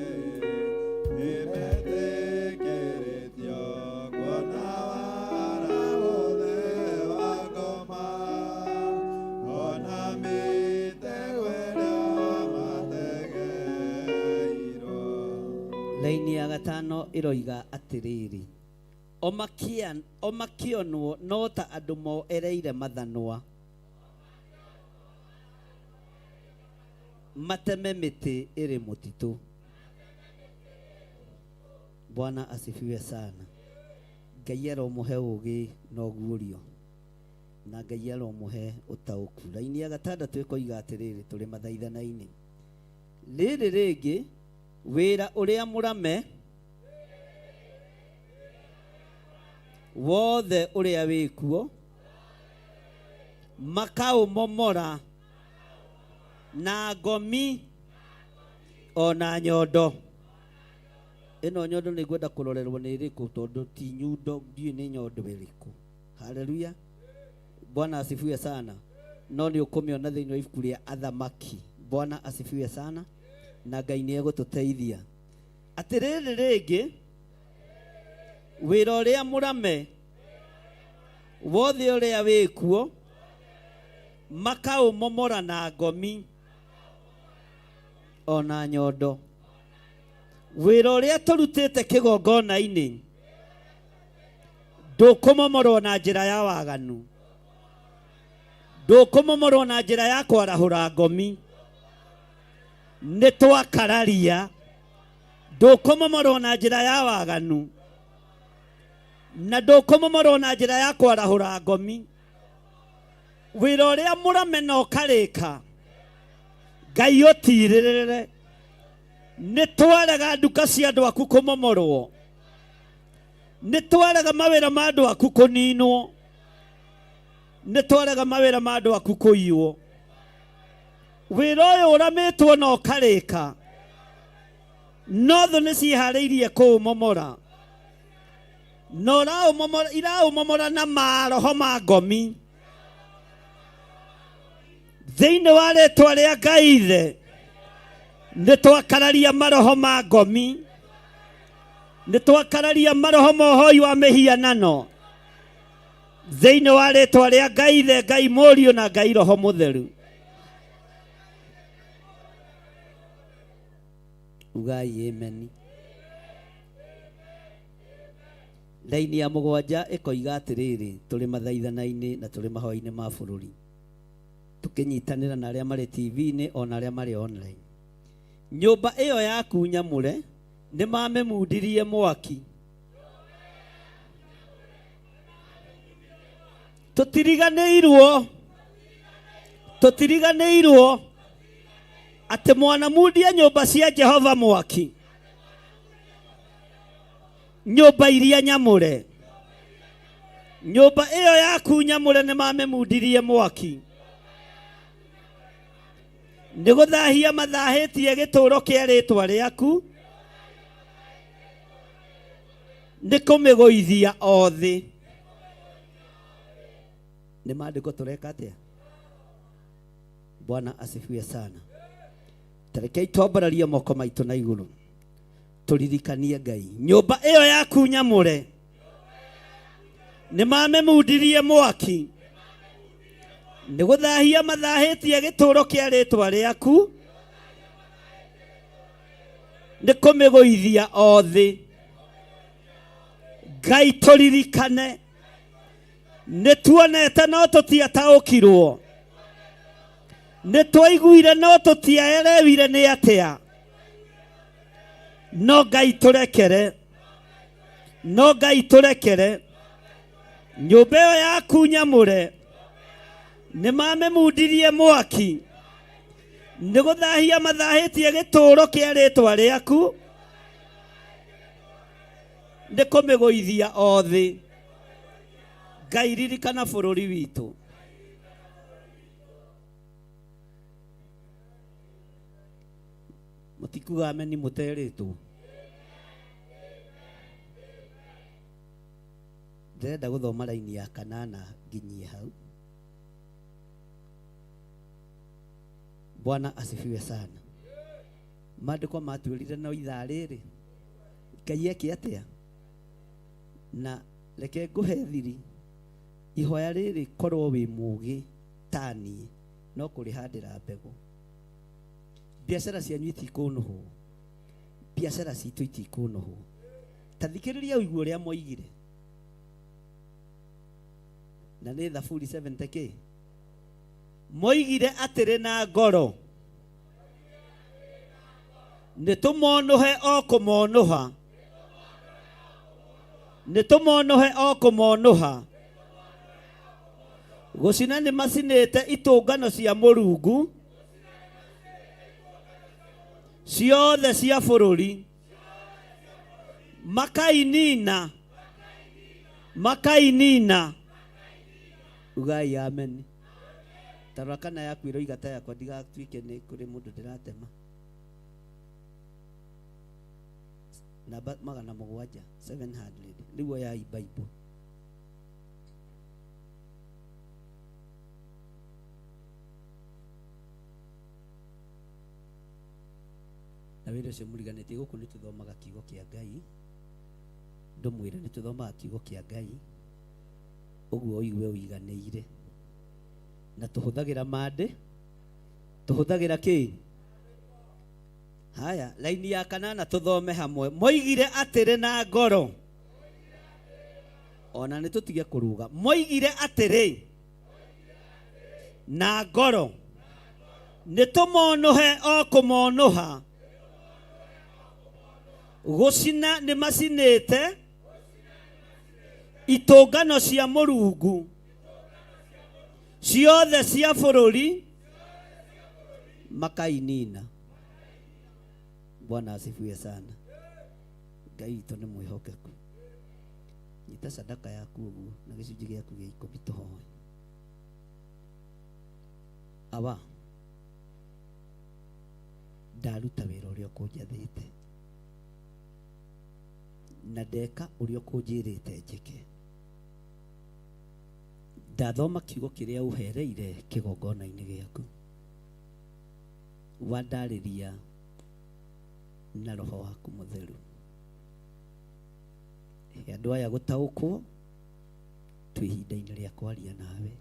nĩmetĩkĩrĩtio kuona wara wothe wa ngoma, ona mĩtego ĩrĩa mategeirwo. Laini ya gatano ĩroiga atĩrĩrĩ, o makĩonwo no ta andũ moereire mathanwa mateme mĩtĩ ĩrĩ mũtitũ. Bwana asifiwe sana. Ngai aromũhe ũũgĩ na ũguũrio, na Ngai aromũhe ũtaũku. Laini ya gatandatũ ĩkoiga atĩrĩrĩ, tũrĩ mathaithana-inĩ. Rĩrĩ rĩngĩ, wĩra ũrĩa mũrame wothe ũrĩa wĩkuo makaũmomora na ngomi ona nyondo. Ĩno nyondo nĩ ngwenda kũrorerwo nĩ ĩrĩkũ, tondũ ti nyundo, ndiũĩ nĩ nyondo ĩrĩkũ. Haleluya. Bwana asifiwe sana. No nĩ ũkũmĩona thĩinĩ wa ibuku rĩa Athamaki. Bwana asifiwe sana. Na Ngai nĩ egũtũteithia. Atĩrĩrĩ rĩngĩ, wĩra ũrĩa mũrame Wothe ũrĩa wĩkuo makaũmomora na ngomi ona nyondo. Wĩra ũrĩa tũrutĩte kĩgongona-inĩ ndũkũmomorwo na njĩra ya waganu, ndũkũmomorwo na njĩra ya kwarahũra ngomi. Nĩ twakararia, ndũkũmomorwo na njĩra ya waganu na ndũkũmomorwo na njĩra ya kwarahũra ngomi. Wĩra ũrĩa mũrame na ũkarĩka, Ngai ũtirĩrĩre. Nĩ twarega nduka cia andũ aku kũmomorwo, nĩ twarega mawĩra ma andũ aku kũninwo, nĩ twarega mawĩra ma andũ aku kũiywo. Wĩra ũyũ ũramĩtwo na ũkarĩka, no thũ nĩ ciĩharĩirie kũũmomora, na ũraũmomora, iraũmomora na maroho ma ngomi. Thĩinĩ wa rĩtwa rĩa Ngai Ithe nĩ twakararia maroho ma ngomi, nĩ twakararia maroho ma ũhoi wa mĩhianano thĩinĩ wa rĩtwa rĩa Ngai Ithe, Ngai Mũriũ na Ngai Roho Mũtheru. Ugai amen. Raini ya mũgwanja ĩkoiga atĩrĩrĩ, tũrĩ mathaithana-inĩ na tũrĩ mahoya-inĩ ma bũrũri, tũkĩnyitanĩra na arĩa marĩ TV-inĩ ona arĩa marĩ online. Nyũmba ĩyo yaku nyamũre nĩ mamĩmundirie mwaki. Tũtiriganĩirwo, tũtiriganĩirwo atĩ mwanamundia nyũmba cia Jehova mwaki, nyũmba iria nyamũre, nyũmba ĩyo yaku nyamũre nĩ mamĩmundirie mwaki. Nĩ gũthahia mathahĩtie gĩtũũro kĩa rĩtwa rĩaku, nĩ kũmĩgũithia o thĩ. Nĩ maandĩko tũreka atĩa? Bwana asifiwe sana. Tarekei twambararie moko maitũ na igũrũ tũririkanie Ngai. Nyũmba ĩyo yaku nyamũre nĩ mamĩmundirie mwaki, nĩ gũthahia mathahĩtie gĩtũũro kĩa rĩtwa rĩaku, nĩ kũmĩgũithia o thĩ. Ngai tũririkane, nĩ tuonete no tũtiataũkirwo, nĩ twaiguire no tũtiaerewire nĩ atĩa. No Ngai tũrekere, no Ngai tũrekere. Nyũmba ĩyo yaku nyamũre nĩ mamĩmundirie mwaki, nĩ gũthahia mathahĩtie gĩtũũro kĩa rĩtwa rĩaku, nĩ kũmĩgũithia o thĩ. Ngai ririkana bũrũri witũ. Mũtikuga ameni mũterĩtwo. Ndĩrenda gũthoma raini ya kanana nginyie hau. Bwana asifiwe sana. Maandĩko matwĩrire no ithaa rĩrĩ Ngai eke atĩa? Na reke ngũhe thiri, ihoya rĩrĩ korwo wĩ mũgĩ taniĩ no kũrĩhandĩra mbegũ. Biacara cianyu itikũnũhwo, biacara citũ itikũnũhwo. Ta thikĩrĩria ũigue ũrĩa moigire, na nĩ Thaburi 70 kĩ moigire atĩrĩ na ngoro, nĩ tũmonũhe o kũmonũha, nĩ tũmonũhe o kũmonũha. Gũcina nĩ macinĩte itũngano cia Mũrungu ciothe cia bũrũri, makainina, makainina. Ugai amen. Tarora kana yaku ĩroiga ta yakwa, ndigatuĩke nĩ kũrĩ mũndũ ndĩratema. Namba 700, 700. Rĩu oyai Bible. Na wĩra ũcio mũriganĩtie gũkũ nĩ tũthomaga kiugo kĩa Ngai, ndũmwĩre nĩ tũthomaga kiugo kĩa Ngai. Ũguo ũigue ũiganĩire. Na tũhũthagĩra mandĩ, tũhũthagĩra kĩ? Haya, laini ya kanana tũthome hamwe. Moigire atĩrĩ na ngoro. Ona nĩ tũtige kũruga. Moigire atĩrĩ na ngoro. Nĩ tũmonũhe o kũmonũha. Gũcina nĩ macinĩte itũngano cia Mũrungu ciothe cia bũrũri makainina. Bwana asifiwe sana. Ngai witũ nĩ mwĩhokeku. Nyita sadaka yaku ũguo na gĩcunjĩ gĩaku gĩa ikũmi tũhoe. Awa, ndaruta wĩra ũrĩa ũkũnjathĩte na ndeka ũrĩa ũkũnjĩrĩte njĩke. Ndathoma kiugo kĩrĩa ũhereire kĩgongona-inĩ gĩaku. Wandarĩria na roho waku mũtheru. He andũ aya gũtaũkwo twĩ ihinda-inĩ rĩa kwaria nawe.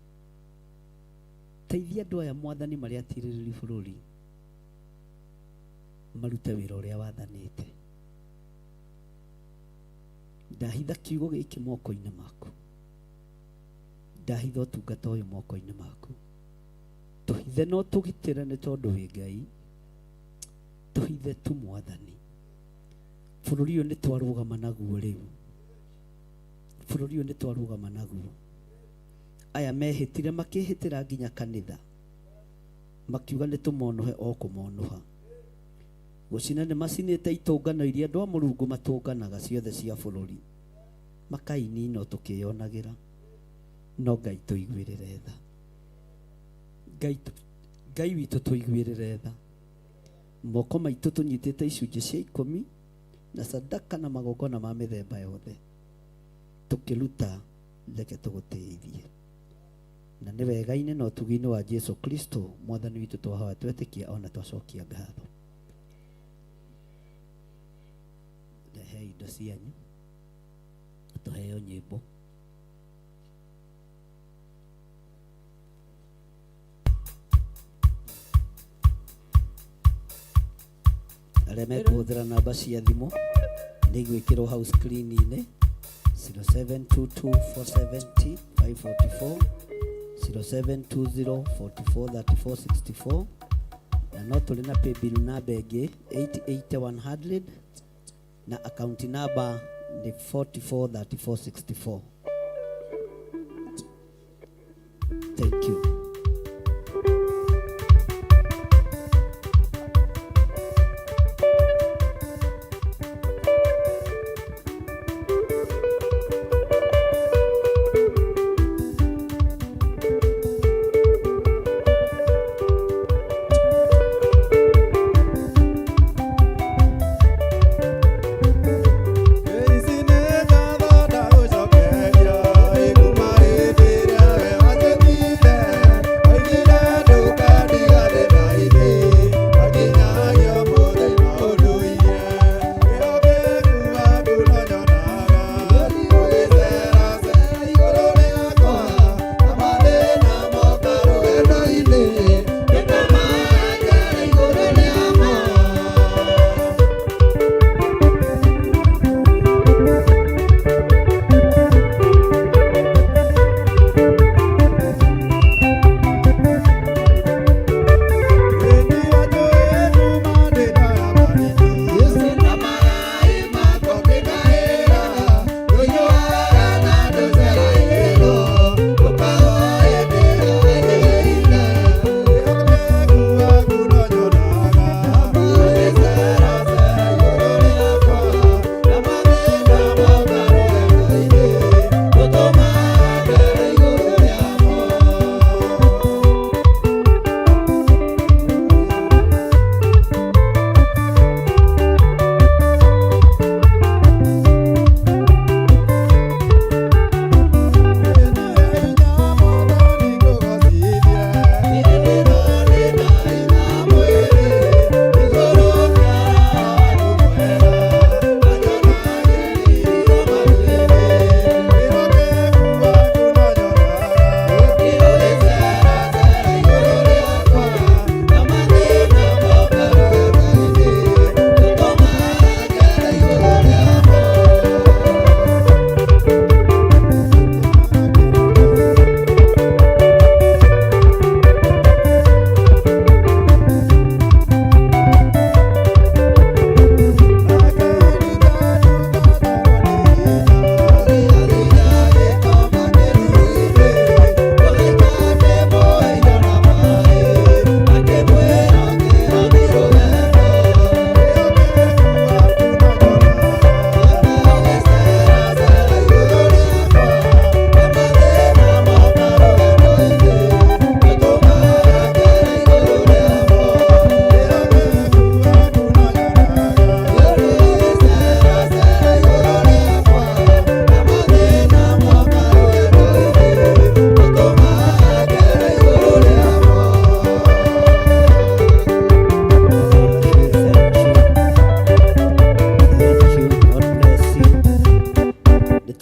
Teithia andũ aya mwathani marĩa atirĩrĩri bũrũri marute wĩra ũrĩa wathanĩte. Ndahitha kiugo gĩkĩ moko-inĩ maku. Ndahitha ũtungata ũyũ moko-inĩ maku. Tũhithe no tũgitĩre nĩ tondũ wĩ Ngai. Tũhithe tu mwathani. Bũrũri ũyũ nĩ twarũgama naguo rĩu. Bũrũri ũyũ nĩ twarũgama naguo. Aya mehĩtire makĩhĩtĩra nginya kanitha. Makiuga nĩ tũmonũhe o kũmonũha. Gũcina nĩ macinĩte itũngano iria andũ a Mũrungu matũnganaga ciothe cia bũrũri. Makainina o tũkĩyonagĩra. No Ngai tũiguĩrĩre tha. Ngai, Ngai witũ tũiguĩrĩre tha. Moko maitũ tũnyitĩte icunjĩ cia ikũmi na sadaka na magongona ma mĩthemba yothe. Tũkĩruta reke tũgũtĩithie. Na nĩ wega-inĩ na ũtugi-inĩ wa Jesu Kristo mwathani witũ twahoya twetĩkia ona twacokia ngatho. Rehe indo cianyu tũheo nyĩmbo. Arĩa mekũhũthĩra namba cia thimũ nĩ igwĩkĩrwo hau screen-inĩ 0722 470 544 0720 44 34 64 na no tũrĩ na paybill namba ĩngĩ 88100 na account number nĩ 44 34 64. Thank you. Ici nĩ ngatho ndagũcokeria.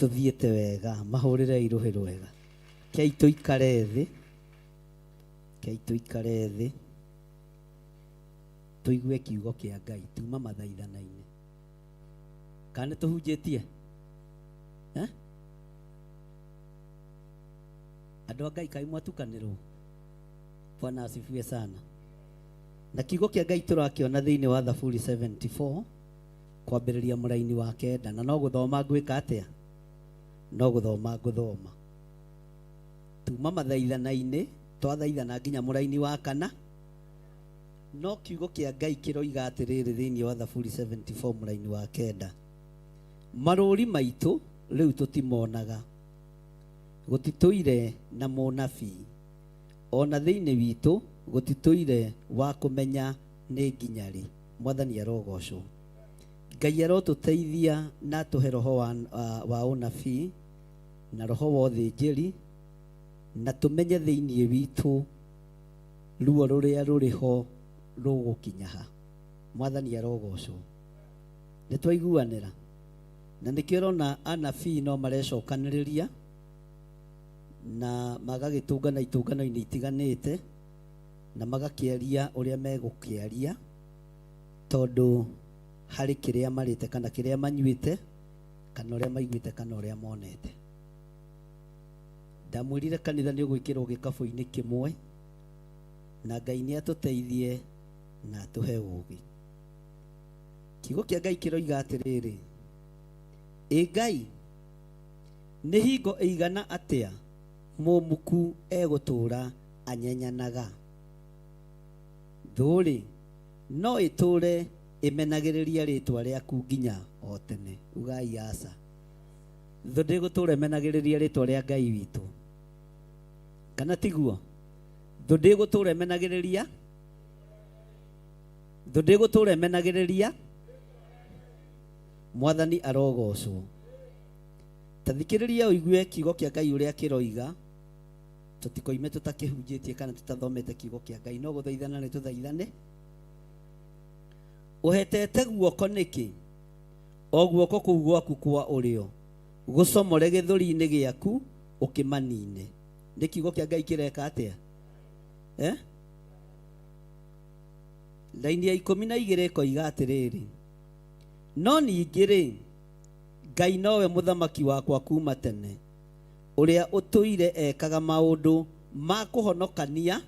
Tuthiĩte wega, mahũrĩre irũhĩ rwega. Kei tũikare thĩ, kei tũikare thĩ, tũigue kiugo kĩa Ngai tuma mathaithana-inĩ. Kana nĩ tũhunjĩtie? Eh? Andũ a Ngai kaĩ mwatukanĩrwo? Bwana asifiwe sana. Na kiugo kĩa Ngai tũrakĩona thĩinĩ wa Thaburi 74 kwambĩrĩria mũraini wa kenda, na no gũthoma ngwĩka atĩa? No gũthoma ngũthoma. Tuma mathaithana-inĩ, twathaithana nginya mũraini wa kana, no kiugo kĩa Ngai kĩroiga atĩrĩrĩ thĩinĩ wa Thaburi 74 mũraini wa kenda, marũri maitũ rĩu tũtimonaga, gũtitũire na mũnabii, ona thĩinĩ witũ gũtitũire wa kũmenya nĩ nginya rĩ. Mwathani arogocwo. Ngai arotũteithia na atũhe roho wa ũnabii na roho wa ũthĩnjĩri, na tũmenye thĩinĩ witũ ruo rũrĩa rũrĩ ho rũgũkinya ha. Mwathani arogocwo. Nĩ twaiguanĩra, na nĩkĩo ũrona anabii no marecokanĩrĩria na magagĩtũngana itũngano-inĩ itiganĩte na magakĩaria ũrĩa megũkĩaria, tondũ harĩ kĩrĩa marĩte kana kĩrĩa manyuĩte kana ũrĩa maiguĩte kana ũrĩa monete. Ndamwĩrire kanitha nĩ ũgwĩkĩrwo gĩkabũ-inĩ kĩmwe, na Ngai nĩ atũteithie na atũhe ũũgĩ. Kiugo kĩa Ngai kĩroiga atĩrĩrĩ, ĩ Ngai, nĩ hingo ĩigana atĩa mũmuku egũtũũra anyenyanaga? Thũ-rĩ, no ĩtũũre ĩmenagĩrĩria rĩtwa rĩaku nginya o tene. Ugai aca. Thũ ndĩgũtũũra ĩmenagĩrĩria rĩtwa rĩa Ngai witũ. Kana tiguo? Thũ ndĩgũtũũra ĩmenagĩrĩria, thũ ndĩgũtũũra ĩmenagĩrĩria. Mwathani arogocwo. Ta thikĩrĩria ũigue kiugo kĩa Ngai ũrĩa kĩroiga, tũtikoime tũtakĩhunjĩtie kana tũtathomete kiugo kĩa Ngai, no gũthaithana nĩ tũthaithane. Ũhetete guoko nĩkĩ? O guoko kũu gwaku kwa ũrĩo gũcomore gĩthũri-inĩ gĩaku ũkĩmanine. Nĩ kiugo kĩa Ngai kĩreka atĩa? Eh? Raini ya 12 ĩkoiga atĩrĩrĩ, no ningĩ rĩ, Ngai nowe mũthamaki wakwa kuma tene, ũrĩa ũtũire ekaga maũndũ ma kũhonokania,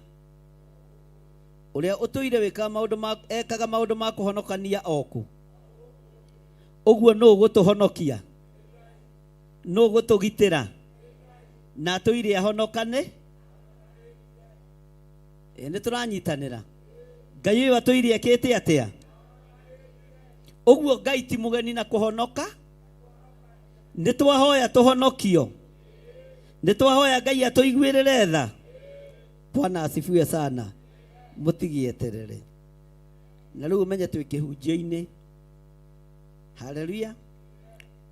ũrĩa ũtũire wĩkaga maũndũ ma, ekaga maũndũ ma kũhonokania o kũ. Ũguo nũ ũgũtũhonokia? Nũ ũgũtũgitĩra? Na atũire ahonokane? Nĩ tũranyitanĩra. Ngai ũyũ atũire ekĩte atĩa? Ũguo Ngai ti mũgeni na kũhonoka. Nĩ twahoya tũhonokio. Nĩ twahoya Ngai atũiguĩrĩre tha. Bwana asifiwe sana. Mũtigĩeterere. Na rĩu ũmenye twĩ kĩhunjio-inĩ. Haleluya.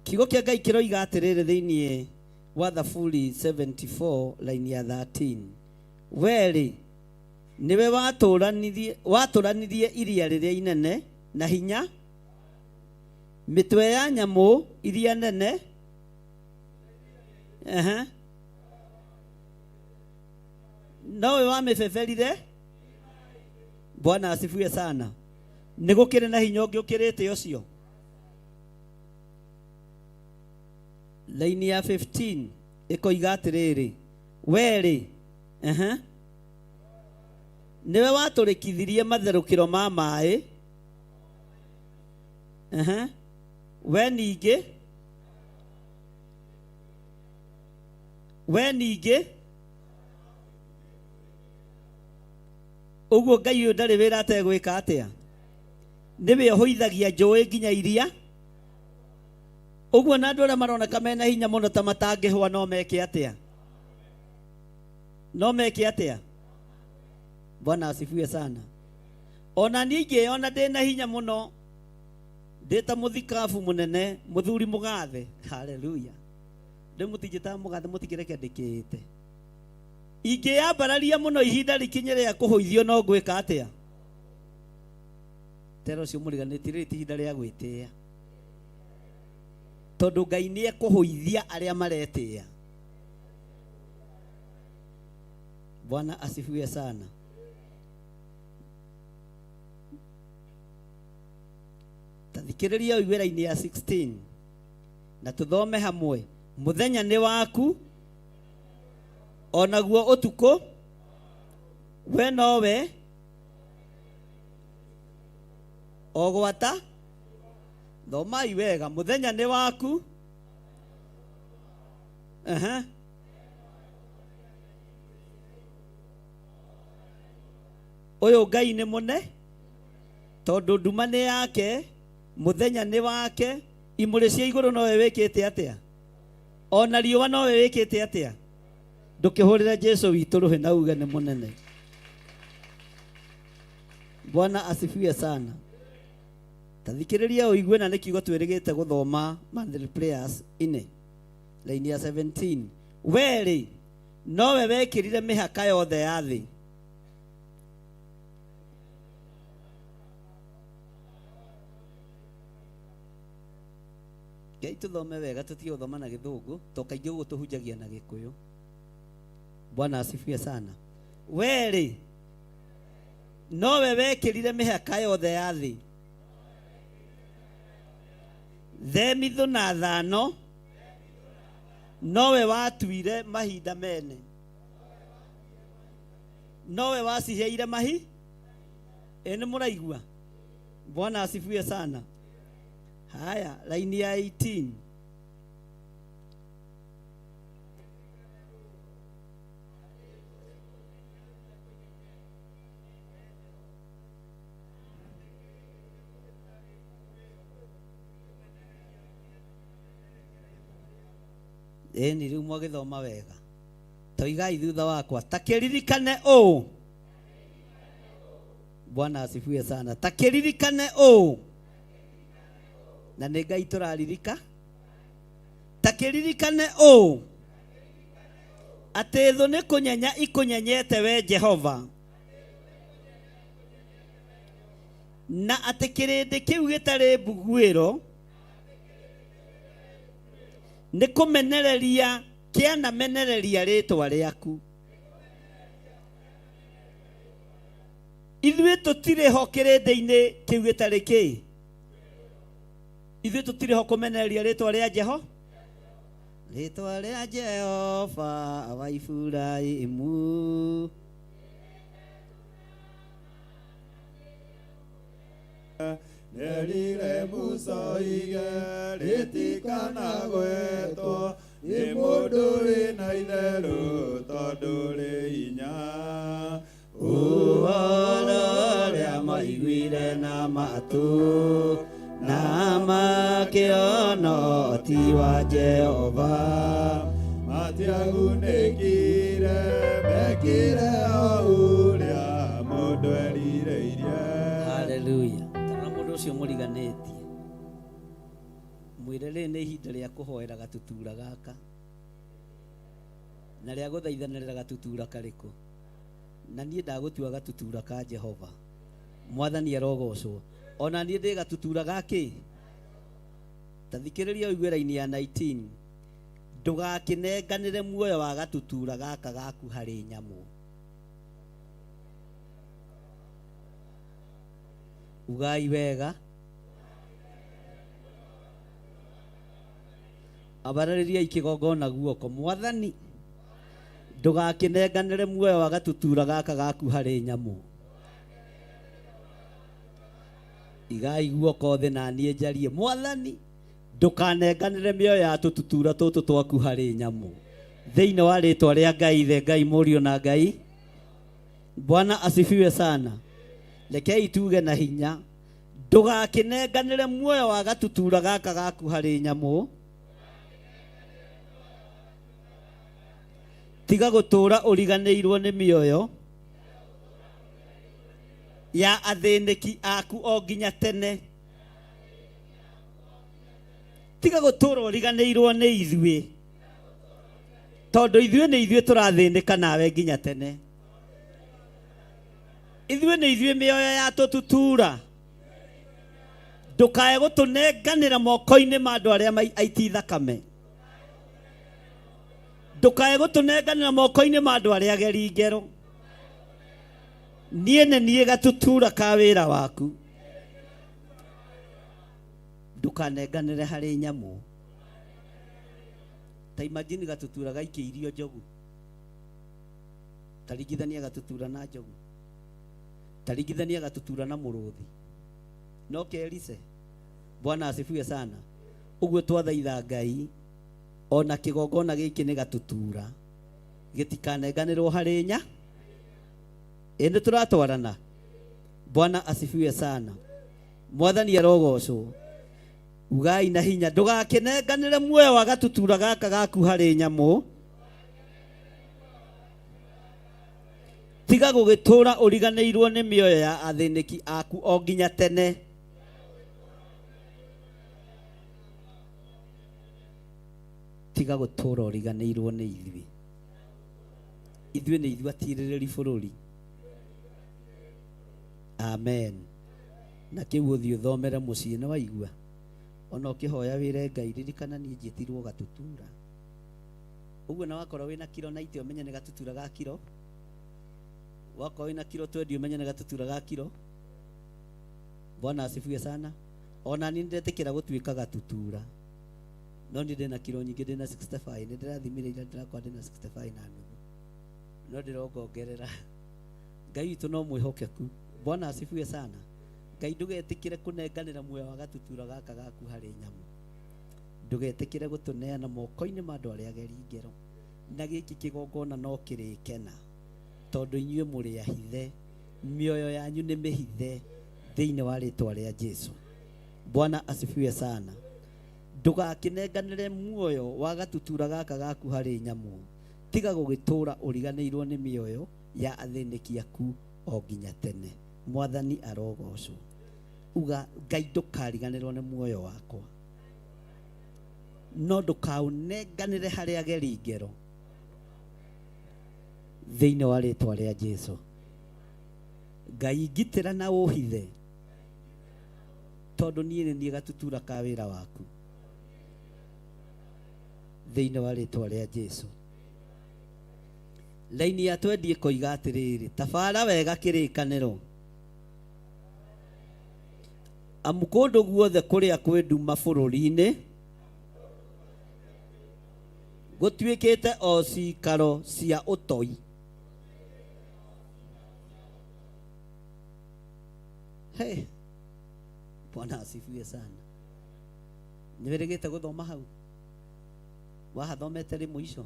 Kiugo kĩa Ngai kĩroiga atĩrĩrĩ thĩinĩ wa Thaburi 74 line ya 13, we-rĩ nĩwe watũranirie iria rĩrĩa inene na hinya, mĩtwe ya nyamũ iria nene. Ehe. Nowe wamĩbeberire. Bwana asifiwe sana. Nĩ gũkĩrĩ na hinya ũngĩ ũkĩrĩte ũcio. Laini ya 15 ĩkoiga atĩrĩrĩ, we-rĩ, ehe, nĩwe watũrĩkithirie matherũkĩro ma maĩ. Ehe. We ningĩ, we ningĩ, ũguo Ngai ũyũ ndarĩ wĩra ategwĩka atĩa? Nĩwe ũhũithagia njũĩ nginya iria. Ũguo na andũ arĩa maroneka mena hinya mũno ta matangĩhũa no meke atĩa? No meke atĩa? Bwana asifiwe sana. Ona niĩ ingĩyona ndĩna hinya mũno, ndĩ ta mũthikabu mũnene, mũthuri mũgathe. Haleluya. Rĩu mũtinjĩtaga mũgathe, mũtingĩreke ndĩkĩĩte. Ingĩyambararia mũno ihinda rĩkinye rĩa kũhũithio no ngwĩka atĩa? Tera ũcio mũriganĩtie, rĩrĩ ti ihinda rĩa gwĩtĩĩa. Tondũ Ngai nĩ ekũhũithia arĩa maretĩĩa. Bwana asifiwe sana. Ta thikĩrĩria ũigue raini ya 16 na tũthome hamwe. Mũthenya nĩ waku onaguo ũtukũ, we nowe o gwata. Thomai wega. Mũthenya nĩ waku. Aha. Ũyũ Ngai nĩ mũne tondũ nduma nĩ yake, mũthenya nĩ wake, imũrĩ cia igũrũ nowe wĩkĩte atĩa, ona riũa nowe wĩkĩte atĩa. Ndũkĩhũrĩre Jesu witũ rũhĩ na uge nĩ mũnene. Bwana asifiwe sana. Ta thikĩrĩria ũigue, na nĩ kiugo twĩrĩgĩte gũthoma monthly prayers inĩ, raini ya 17. Werĩ nowe wekĩrire mĩhaka yothe ya thĩ. Ngai tũthome wega, tũtige gũthoma na gĩthũngũ to kaingĩ ũguo tũhunjagia na gĩkũyũ. Bwana asifiwe sana. Werĩ nowe wekĩrire mĩhaka yothe ya thĩ. Themithũ na thano nowe watuire mahinda mene, nowe waciheire mahi. Ĩ nĩ mũraigua? Bwana asifiwe sana. Haya, laini ya 18. Ĩni rĩu mwagĩthoma wega, toigai thutha wakwa, takĩririkane ũũ. Bwana asifiwe sana. Takĩririkane ũũ, na nĩ Ngai tũraririka. Takĩririkane ũũ, atĩ thũ nĩ kũnyenya ikũnyenyete we Jehova, na atĩ kĩrĩndĩ kĩu gĩtarĩ mbuguĩro nĩ kũmenereria kĩanamenereria rĩtwa rĩaku. Ithuĩ tũtirĩ ho kĩrĩndĩ-inĩ kĩu gĩtarĩ kĩ, ithuĩ tũtirĩ ho kũmenereria rĩtwa rĩa Jeho, rĩtwa rĩa Jehova wa Iburahĩmu. Nerire Musa oige rĩtikanagwetwo nĩ mũndũ wĩna itherũ tondũ rĩ hinya. Ũhoro ũrĩa maiguire na matũ na makĩona ti wa Jehova, Matiagunĩkire, mekire o ũrĩa mũndũ erirĩirie. Haleluya. Tarora mũndũ ũcio mũriganĩtie, mwĩre rĩrĩ nĩ ihinda rĩa kũhoera gatutura gaka na rĩa gũthaithanĩrĩra gatutura karĩkũ, na niĩ ndagũtua gatutura ka Jehova. Mwathani arogocwo. Ona niĩ ndĩ gatutura gakĩ. Ta thikĩrĩria ũigue raini ya 19. Ndũgakĩnenganĩre muoyo wa gatutura gaka gaku harĩ nyamũ. Ugai wega. Abarĩrĩriai kĩgongona guoko. Mwathani, ndũgakĩnenganĩre muoyo wa gatutura gaka gaku harĩ nyamũ. Igai guoko thĩ na niĩ njarie. Mwathani, ndũkanenganĩre mĩoyo ya tũtutura tũtũ twaku harĩ nyamũ. Thĩinĩ wa rĩtwa rĩa Ngai Ithe, Ngai Mũriũ na Ngai Bwana asifiwe sana. Rekei tuge na hinya, ndũgakĩnenganĩre muoyo wa gatutura gaka gaku harĩ nyamũ. Tiga gũtũũra ũriganĩirwo nĩ mĩoyo ya athĩnĩki aku o nginya tene. Tiga gũtũũra ũriganĩirwo nĩ ithuĩ, tondũ ithuĩ nĩ ithuĩ tũrathĩnĩka nawe nginya tene. Ithuĩ nĩ ithuĩ mĩoyo ya tũtutura. Ndũkae gũtũnenganĩra moko-inĩ ma andũ arĩa aiti thakame. Ndũkae gũtũnenganĩra moko-inĩ ma andũ arĩa ageri ngero. Niĩ nĩ niĩ gatutura ka wĩra waku. Ndũkanenganĩre harĩ nyamũ. Ta imagine gatutura gaikĩirio njogu. Ta ringithania gatutura na njogu. Ta ringithania gatutura na mũrũthi. No kerice. Bwana asifiwe sana. Ũguo twathaitha Ngai ona kĩgongona gĩkĩ nĩ gatutura gĩtikanenganĩrwo harĩ nya. Ĩ nĩ tũratwarana. Bwana asifiwe sana. Mwathani arogocwo. Ugai na hinya ndũgakĩnenganĩre muoyo wa gatutura gaka gaku harĩ nyamũ. Tiga gũgĩtũra ũriganĩirwo nĩ mĩoyo ya athĩnĩki aku o nginya tene. Tiga gũtũra ũriganĩirwo nĩ ithuĩ. Ithuĩ nĩ ithuĩ atirĩrĩri bũrũri. Amen. Na kĩu ũthiĩ ũthomere mũciĩ nĩ waigua. Ona ũkĩhoya wĩre Ngai ririkana niĩ njĩtirwo gatutura. Ũguo na wakorwo wĩna kiro 90 ũmenye nĩ gatutura ga kiro. Wakorwo wĩna kiro 20 ũmenye nĩ gatutura ga kiro. Bwana asifiwe sana. Ona niĩ nĩndetĩkĩra gũtuĩka gatutura. No niĩ ndĩna kiro nyingĩ, ndĩna 65. Nĩ ndĩrathimire ira ndĩrakora ndĩna 65 na nuthu. No ndĩrongongerera. Ngai witũ no mwĩhokeku. Bwana asifiwe sana. Ngai ndũgetĩkĩre kũnenganĩra muoyo wa gatutura gaka gaku harĩ nyamũ. Ndũgetĩkĩre gũtũneana moko-inĩ ma andũ arĩa ageri ngero. Na gĩkĩ kĩgongona no kĩrĩkena tondũ inyuĩ mũrĩ ahithe, mĩoyo yanyu nĩ mĩhithe thĩinĩ wa rĩtwa rĩa Jesu. Bwana asifiwe sana. Ndũgakĩnenganĩre muoyo wa gatutura gaka gaku harĩ nyamũ. Tiga gũgĩtũra ũriganĩirwo nĩ mĩoyo ya athĩnĩki aku o nginya tene. Mwathani arogocwo. Uga Ngai ndũkariganĩrwo nĩ muoyo wakwa. No ndũkaũnenganĩre harĩ ageri ngero. Thĩinĩ wa rĩtwa rĩa Jesu. Ngai ngitĩra na ũhithe tondũ niĩ nĩ niĩ gatutura ka wĩra waku. Thĩinĩ wa rĩtwa rĩa Jesu. Laini ya twendi ĩkoiga atĩrĩrĩ, tabara wega kĩrĩkanĩro. Amu kũndũ guothe kũrĩa kwĩ nduma bũrũri-inĩ gũtuĩkĩte o cikaro cia ũtoi. Hey, Bwana asifiwe sana. Nĩ wĩrĩgĩte gũthoma hau? Wahathomete rĩ mũico?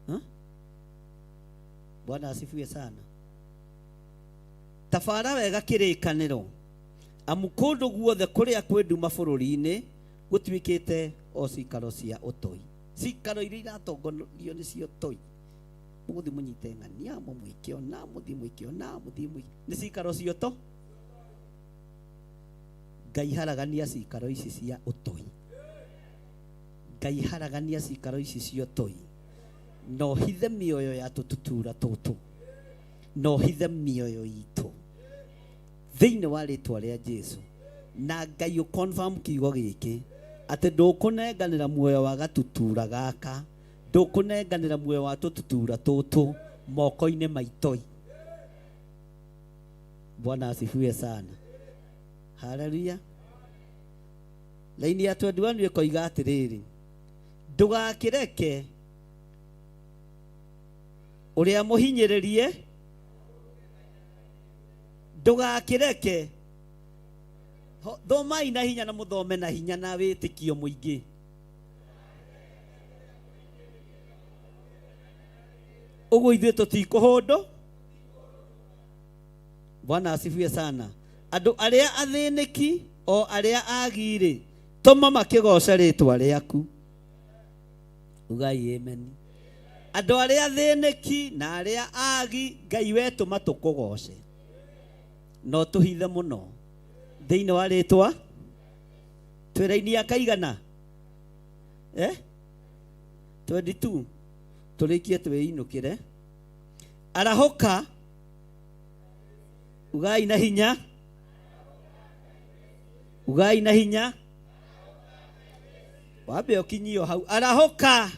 Huh? Bwana asifiwe sana. Tabara wega kĩrĩkanĩro. Amu kũndũ guothe kũrĩa kwĩ nduma bũrũri-inĩ gũtuĩkĩte o cikaro cia ũtoi. Cikaro iria iratongorio nĩ cia ũtoi. Mũgũthiĩ mũnyite ng'ania, mũmwĩke ũna, mũthiĩ mwĩke ũna, mũthiĩ mwĩke. Nĩ cikaro cia ũtoi. Ngai haragania cikaro ici cia ũtoi. Ngai haragania cikaro ici cia ũtoi. Na ũhithe mĩoyo ya tũtutura tũtũ. Na ũhithe mĩoyo itũ. Thĩinĩ wa rĩtwa rĩa Jesu. Na Ngai ũ confirm kiugo gĩkĩ atĩ ndũkũnenganĩra muoyo wa gatutura gaka, ndũkũnenganĩra muoyo wa tũtutura tũtũ moko-inĩ ma itoi. Bwana asifiwe sana. Haleluya. Laini ya 21 ĩkoiga atĩrĩrĩ, ndũgakĩreke ũrĩa mũhinyĩrĩrie, ndũgakĩreke. Thomai na hinya na mũthome na hinya na wĩtĩkio mũingĩ. Ũguo ithuĩ tũtikũhũndũ. Bwana asifiwe sana. Andũ arĩa athĩnĩki o arĩa agirĩ, tũma makĩgoce rĩtwa rĩaku. Ugai amen. Andũ arĩa athĩnĩki na arĩa agi, Ngai we tũma tũkũgoce. No tũhithe mũno thĩinĩ wa rĩtwa. Twĩraini ya kaigana? 22. Tũrĩkie twĩinũkĩre. Arahũka. Ugai na hinya. Ugai na hinya. Wambe ũkinyio hau. Arahũka.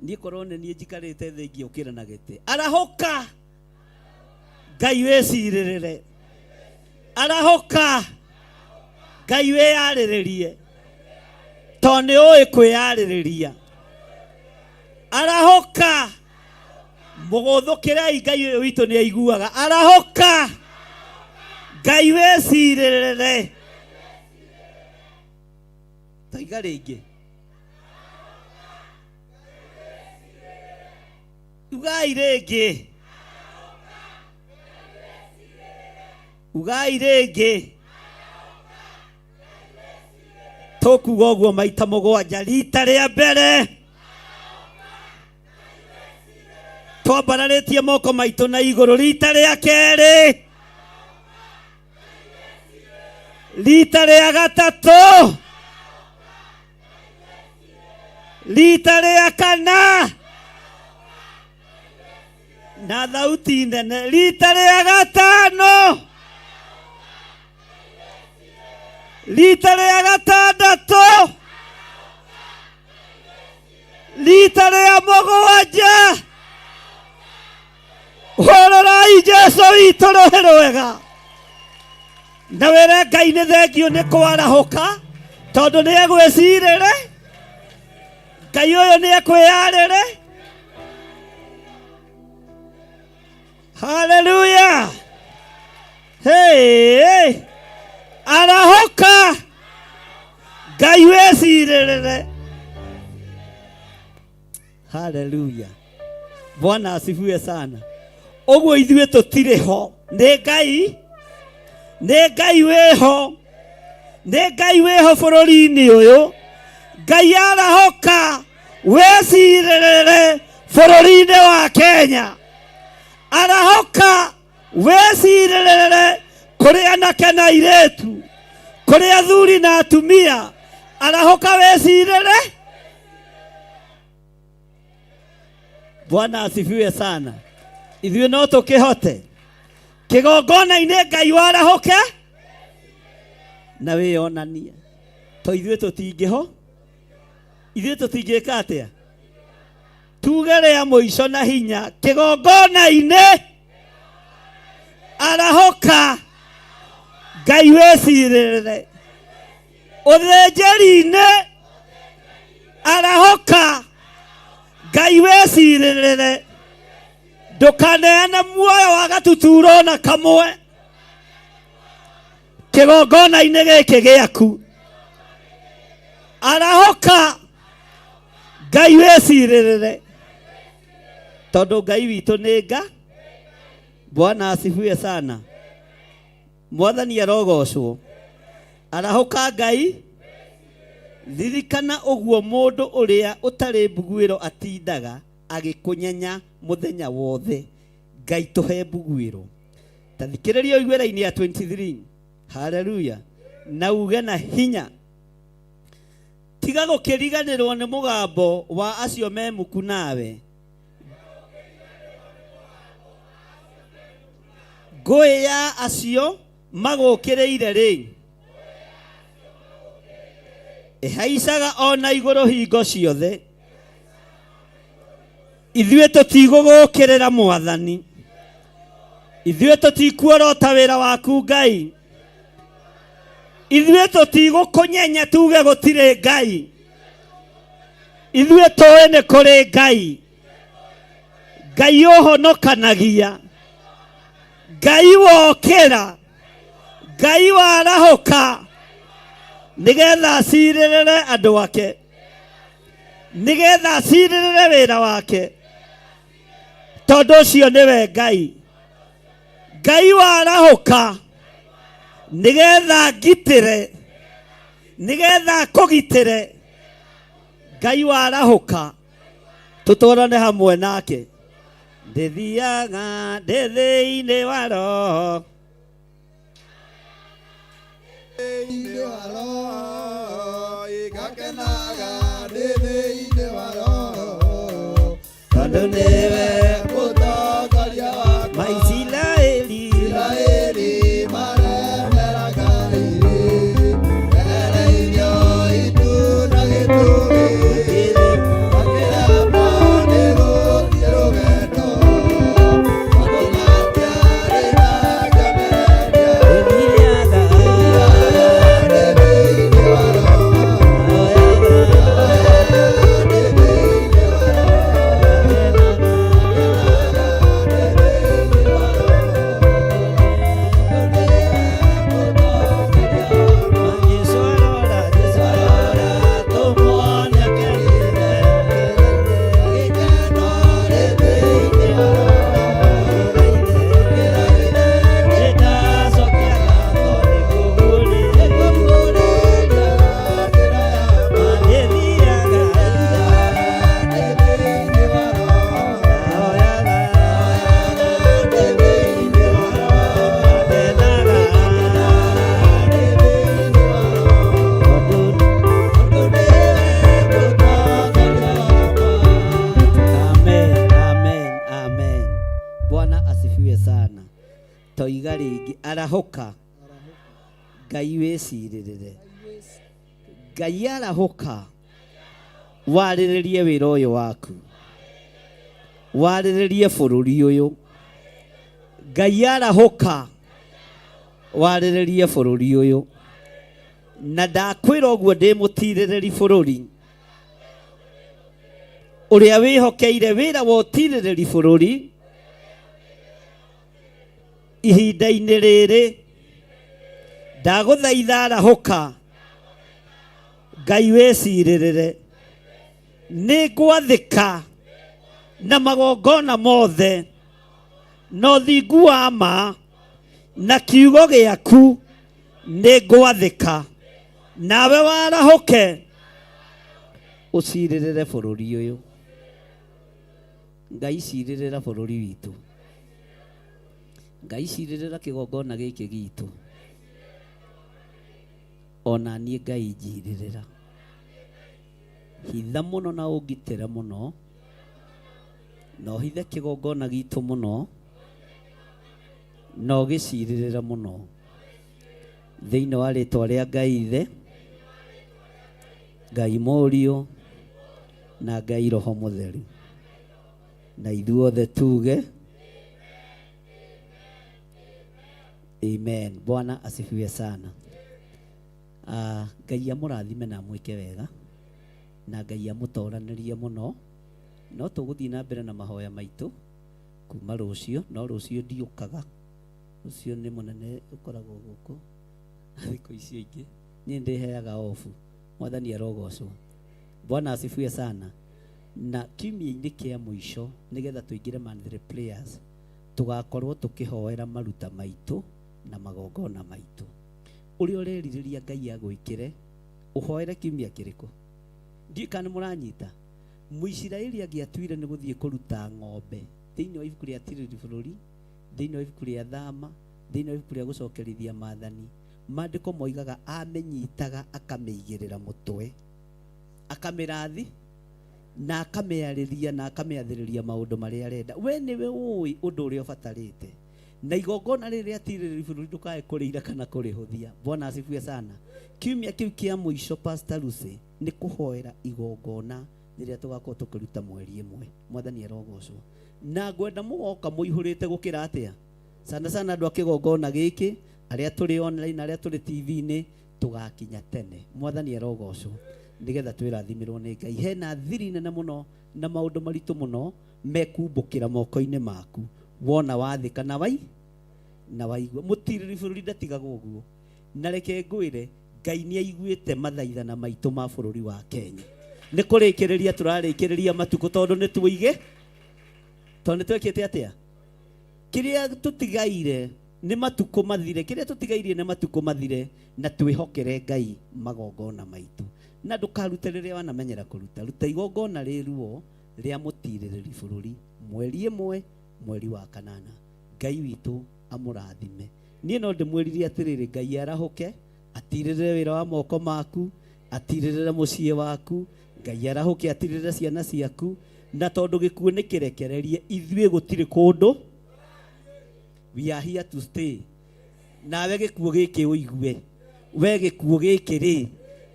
Niĩ korwo nĩ niĩ njikarĩte thĩ ingĩũkĩra na gĩtĩ. Arahũka. Ngai wĩcirĩrĩre. Arahũka. Ngai wĩyarĩrĩrie. Tondũ nĩ ũĩ kwĩyarĩrĩria. Arahũka. Mũgũthũkĩrei Ngai ũyũ witũ nĩ aiguaga. Arahũka. Ngai wĩcirĩrĩre. Toiga rĩngĩ. Ugai rĩngĩ. Ugai rĩngĩ. Tũkuga ũguo maita mũgwanja rita rĩa mbere. Twambararĩtie moko maitũ na igũrũ rita rĩa kerĩ. Rita rĩa gatatũ. Rita rĩa kana. Na thauti nene rita rĩa gatano. Rita rĩa gatandatũ. Rita rĩa mũgwanja. Hũrũrai Jesũ witũ rũhĩ rwega. Na wĩre Ngai nĩ thengiũ nĩ kwarahũka tondũ nĩ egwĩcirĩre. Ngai ũyũ nĩ ekwĩyarĩre. Haleluya. Hey, hey. Arahũka. Ngai wĩcirĩrĩre. Haleluya. Bwana asifiwe sana. Ũguo ithuĩ tũtirĩ ho. Nĩ Ngai, nĩ Ngai wĩho. Nĩ Ngai wĩho bũrũri-inĩ ũyũ. Ngai arahũka wĩcirĩrĩre bũrũri-inĩ wa Kenya. Arahũka wĩcirĩrĩre kũrĩ anake na airĩtu, kũrĩ athuri na atumia. Arahũka wĩcirĩre. Bwana asifiwe sana. Ithuĩ no tũkĩhote kĩgongona-inĩ Ngai warahũke na wĩyonanie. To ithuĩ tũtingĩho, ithuĩ tũtingĩka atĩa? Tuge rĩa mũico na hinya kĩgongona-inĩ arahũka Ngai wĩcirĩrĩre. Ũthĩnjĩri-inĩ arahũka Ngai wĩcirĩrĩre. Ndũkaneane muoyo wa gatuturo na kamwe kĩgongona-inĩ gĩkĩ gĩaku. Arahũka Ngai wĩcirĩrĩre. Tondũ Ngai witũ nĩ nga. Bwana asifiwe sana. Mwathani arogocwo. Arahũka Ngai. Ririkana ũguo mũndũ ũrĩa ũtarĩ mbuguĩro atindaga agĩkũnyenya mũthenya wothe. Ngai tũhe mbuguĩro. Ta thikĩrĩria ũigue raini ya 23. Haleluya. Na uge na hinya. Tiga gũkĩriganĩrwo nĩ mũgambo wa acio me muku nawe. Ngũĩ ya acio magũkĩrĩire rĩ, ĩhaicaga o na igũrũ hingo ciothe. Ithuĩ tũtigũgũkĩrĩra Mwathani. Ithuĩ tũtikuorota wĩra waku Ngai. Ithuĩ tũtigũkũnyenya tuge gũtirĩ Ngai. Ithuĩ tũĩ nĩ kũrĩ Ngai. Ngai ũhonokanagia. Ngai wokĩra. Ngai warahũka. Nĩgetha acirĩrĩre andũ ake. Nĩgetha acirĩrĩre wĩra wake. Tondũ ũcio nĩwe Ngai. Ngai warahũka. Nĩgetha ngitĩre. Nĩgetha akũgitĩre. Ngai warahũka. Tũtwarane hamwe nake. Ndĩthiaga ndĩ thĩinĩ wa Roho. Thĩinĩ wa Roho, igakenaga ndĩ thĩinĩ wa Roho. Tondũ nĩwe Mũtongoria wakwa. Maisiraeli. Rĩngĩ arahũka, Ngai wĩcirĩrĩre. Ngai arahũka, warĩrĩrie wĩra ũyũ waku, warĩrĩrie bũrũri ũyũ. Ngai arahũka, warĩrĩrie bũrũri ũyũ. Na ndakwĩra ũguo ndĩ mũtirĩrĩri bũrũri ũrĩa wĩhokeire wĩra wa ũtirĩrĩri bũrũri ihinda-inĩ rĩrĩ, ndagũthaitha arahũka, Ngai wĩcirĩrĩre. Nĩ ngwathĩka na magongona mothe na ũthingu wa ma na kiugo gĩaku, nĩ ngwathĩka. Nawe warahũke ũcirĩrĩre bũrũri ũyũ. Ngai cirĩrĩra bũrũri witũ. Ngai cirĩrĩra kĩgongona gĩkĩ gitũ. Ona niĩ Ngai njirĩrĩra. Hitha mũno na ũngitĩre mũno, na ũhithe kĩgongona gitũ mũno, na ũgĩcirĩrĩre mũno. Thĩinĩ wa rĩtwa rĩa Ngai Ithe, Ngai Mũriũ, na Ngai Roho Mũtheru. Na ithuothe tuge amen. Bwana asifiwe sana. Ngai amũrathime na amwĩke wega, na Ngai amũtoranĩrie mũno. No tũgũthiĩ na mbere na mahoya maitũ kuma rũciũ, no rũciũ ndiũkaga. Rũciũ nĩ mũnene ũkoragwo gũkũ thikũ icio ingĩ. Niĩ ndĩheaga obu. Mwathani arogocwo. Bwana asifiwe sana. Na kiumia-inĩ kĩa mũico nĩgetha tũingĩre monthly prayers, tũgakorwo tũkĩhoera maruta maitũ na magongona maitũ. Ũrĩa ũrerirĩria Ngai agwĩkĩre, ũhoere kiumia kĩrĩkũ? Ndiũĩ kana nĩ mũranyita. Mũisiraeli angĩatuire nĩ gũthiĩ kũruta ng'ombe thĩinĩ wa ibuku rĩa Tirĩrĩri Bũrũri, thĩinĩ wa ibuku rĩa Thama, thĩinĩ wa ibuku rĩa Gũcokerithia Maathani, maandĩko moigaga amĩnyitaga akamĩigĩrĩra mũtwe, akamĩrathi na akamĩarĩria na akamĩathĩrĩria maũndũ marĩa arenda. We nĩwe ũĩ ũndũ ũrĩa ũbatarĩte. Na igongona rĩrĩ rĩa Tirĩrĩri Bũrũri ndũkae kũrĩira kana kũrĩhũthia. Bwana asifiwe sana. Kiumia kĩu kĩa mũico Pastor Lucy nĩ kũhoera igongona rĩrĩa tũgakorwo tũkĩruta mweri ĩmwe. Mwathani arogocwo. Na ngwenda mũgoka mũihũrĩte gũkĩra atĩa? Sana sana andũ a kĩgongona gĩkĩ, arĩa tũrĩ online, arĩa tũrĩ TV-inĩ, tũgakinya tene. Mwathani arogocwo. Nĩgetha twĩrathimirwo nĩ Ngai. Hena thiri nene mũno na maũndũ maritũ mũno mekumbũkĩra moko-inĩ maku. Wona wathĩka na wai na waigua. Mũtirĩrĩri bũrũri ndatigagwo ũguo. Na reke ngwĩre, Ngai nĩ aiguĩte mathaithana maitũ ma bũrũri wa Kenya. Nĩ kũrĩkĩrĩria tũrarĩkĩrĩria matukũ tondũ nĩ tuoige, tondũ nĩ twekĩte atĩa? Kĩrĩa tũtigaire nĩ matukũ mathire, kĩrĩa tũtigairie nĩ matukũ mathire, na twĩhokere Ngai magongona maitũ. Na ndũkarute rĩrĩa wanamenyera kũruta, ruta igongona rĩ ruo rĩa mũtirĩrĩri bũrũri mweri ĩmwe, mweri wa kanana. Ngai witũ amũrathime. Niĩ no ndĩmwĩrire atĩrĩrĩ, Ngai arahũke, atirĩrĩre wĩra wa moko maku, atirĩrĩre mũciĩ waku, Ngai arahũke atirĩrĩre ciana ciaku, na tondũ gĩkuũ nĩ kĩrekererie, ithuĩ gũtirĩ kũndũ. We are here to stay. Nawe gĩkuũ gĩkĩ ũigue, we gĩkuũ gĩkĩ rĩ,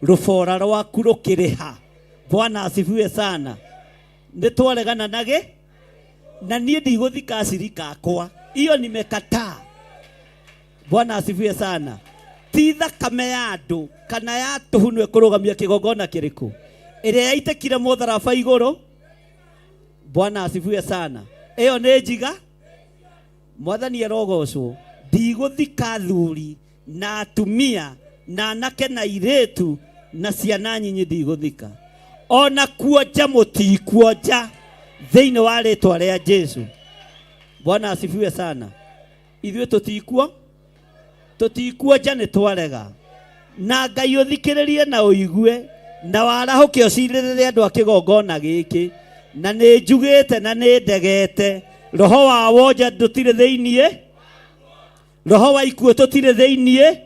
rũbora rwaku rũkĩrĩha. Bwana asifiwe sana. Nĩ twaregana na gĩ, na niĩ ndigũthika acirika akwa, iyo nimekataa. Bwana asifiwe sana. Ti thakame ya andũ kana ya tũhu nĩwe kũrũgamia kĩgongona kĩrĩkũ ĩrĩa yaitĩkire mũtharaba igũrũ. Bwana asifiwe sana. Ĩyo nĩ njiga. Mwathani arogocwo. Ndigũthika athuri na atumia na anake na airĩtu na ciana nyinyi, ndigũthika. Ona kuonja mũtikuonja thĩinĩ wa rĩtwa rĩa Jesu. Bwana asifiwe sana. Ithuĩ tũtikuo, tũtikuonja nĩ twarega. Na Ngai ũthikĩrĩrie na ũigue na warahũke ũcirĩrĩre andũ a kĩgongona gĩkĩ. Na nĩ njugĩte na nĩ ndegete, roho wa wonja ndũtirĩ thĩiniĩ, roho wa ikuũ tũtirĩ thĩiniĩ.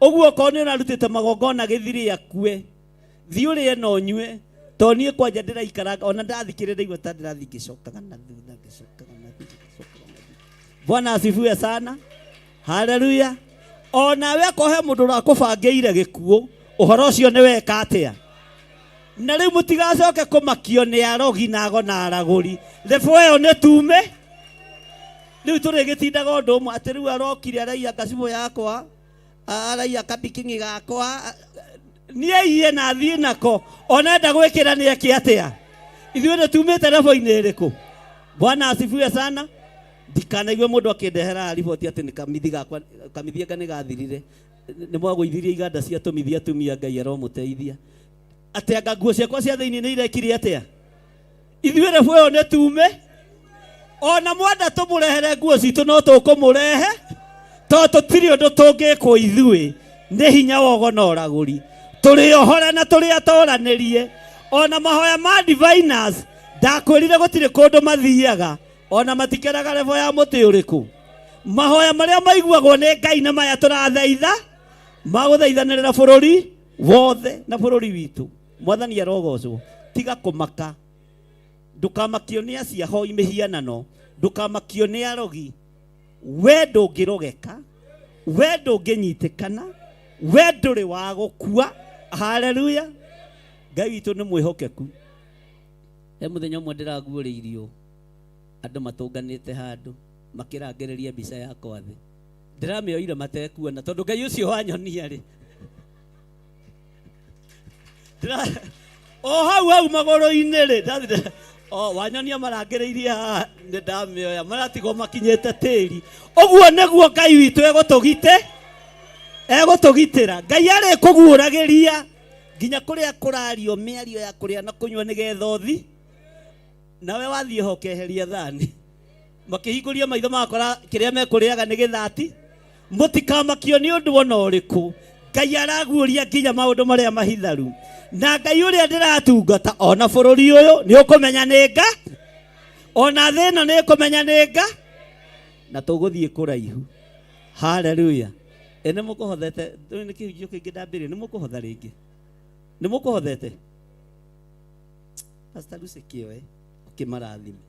Ũguo okorwo nĩ ũrarutĩte magongona gĩthirĩ akue, thiĩ ũrĩe na ũnyue, tondũ niĩ kwanja ndĩraikaranga, ona ndathikĩrĩria ndaigua ta ndĩrathiĩ ngĩcokaga na thutha, ngĩcokaga na thutha, ngĩcokaga na thutha. Bwana asifiwe sana. Haleluya. Onawe akorwo he mũndũ ũrakũbangĩire gĩkuũ, ũhoro ũcio nĩ weka atĩa? Na rĩu mũtigacoke kũmakio nĩ arogi na ago na aragũri. Rebo ĩyo nĩ tume. Rĩu tũrĩgĩtindaga ũndũ ũmwe atĩ rĩu arokire araiya ngacibũ yakwa, araiya kabikingi gakwa, niĩ na thiĩ nako, ona enda gwĩkĩra nĩ eke atĩa? Ithuĩ nĩ tumĩte rebo-inĩ ĩrĩkũ? Bwana asifiwe sana. Ndikanaigue mũndũ akĩndehera riboti atĩ nĩ kamithi gakwa, kamithi anga nĩ gathirire. Nĩ mwagũithirie iganda cia tũmithi atumia, Ngai aromũteithia. Atĩ anga nguo ciakwa cia thĩinĩ nĩ irekire atĩa? Ithuĩ rebo ĩyo nĩ tume. Ona mwenda tũmũrehere nguo citũ no tũkũmũrehe, tondũ tũtirĩ ũndũ tũngĩkwo ithuĩ nĩ hinya wa ũgo na ũragũri. Tũrĩ ohore na tũrĩ atoranĩrie. Ona mahoya ma diviners ndakwĩrire gũtirĩ kũndũ mathiaga, ona matikeraga rebo ya mũtĩ ũrĩkũ. Mahoya marĩa maiguagwo nĩ Ngai na maya tũrathaitha magũthaithanĩrĩra bũrũri wothe na bũrũri witũ. Mwathani arogocwo. Tiga kũmaka, ndũkamakio nĩ acio ahoi mĩhianano, ndũkamakio nĩ arogi. We ndũngĩrogeka, we ndũngĩnyitĩkana, we ndũrĩ wa gũkua. Haleluya. Ngai witũ nĩ mwĩhokeku. He mũthenya ũmwe ndĩraguũrĩirio andũ matũnganĩte handũ makĩrangĩrĩria mbica yakwa thĩ. Ndĩramĩoire matekuona tondũ Ngai ũcio wanyonia rĩ, o hau hau magũrũ-inĩ rĩ, ndathire, o wanyonia marangĩrĩirie haha, nĩ ndamĩoya, maratigwo makinyĩte tĩri. Ũguo nĩguo Ngai witũ egũtũgitĩra. Ngai arĩkũguũragĩria nginya kũrĩa kũrario mĩario ya kũrĩa na kũnyua nĩgetha ũthi nawe wathiĩ ho ũkeheria thani. Makĩhingũria maitho magakora kĩrĩa mekũrĩaga nĩ gĩthati. Mũtikamakio nĩ ũndũ ona ũrĩkũ. Ngai araguũria nginya maũndũ marĩa mahitharu. Na Ngai ũrĩa ndĩratungata ona bũrũri ũyũ nĩ ũkũmenya nĩ nga, ona thĩ ĩno nĩ ĩkũmenya nĩ nga, na tũgũthiĩ kũraihu. Haleluya. Ĩ nĩ mũkũhothete? Nĩ kĩhunjio kĩngĩ ndambĩrĩria. Nĩ mũkũhotha rĩngĩ? Nĩ mũkũhothete? Pastor Lucy kĩoe ũkĩmarathime.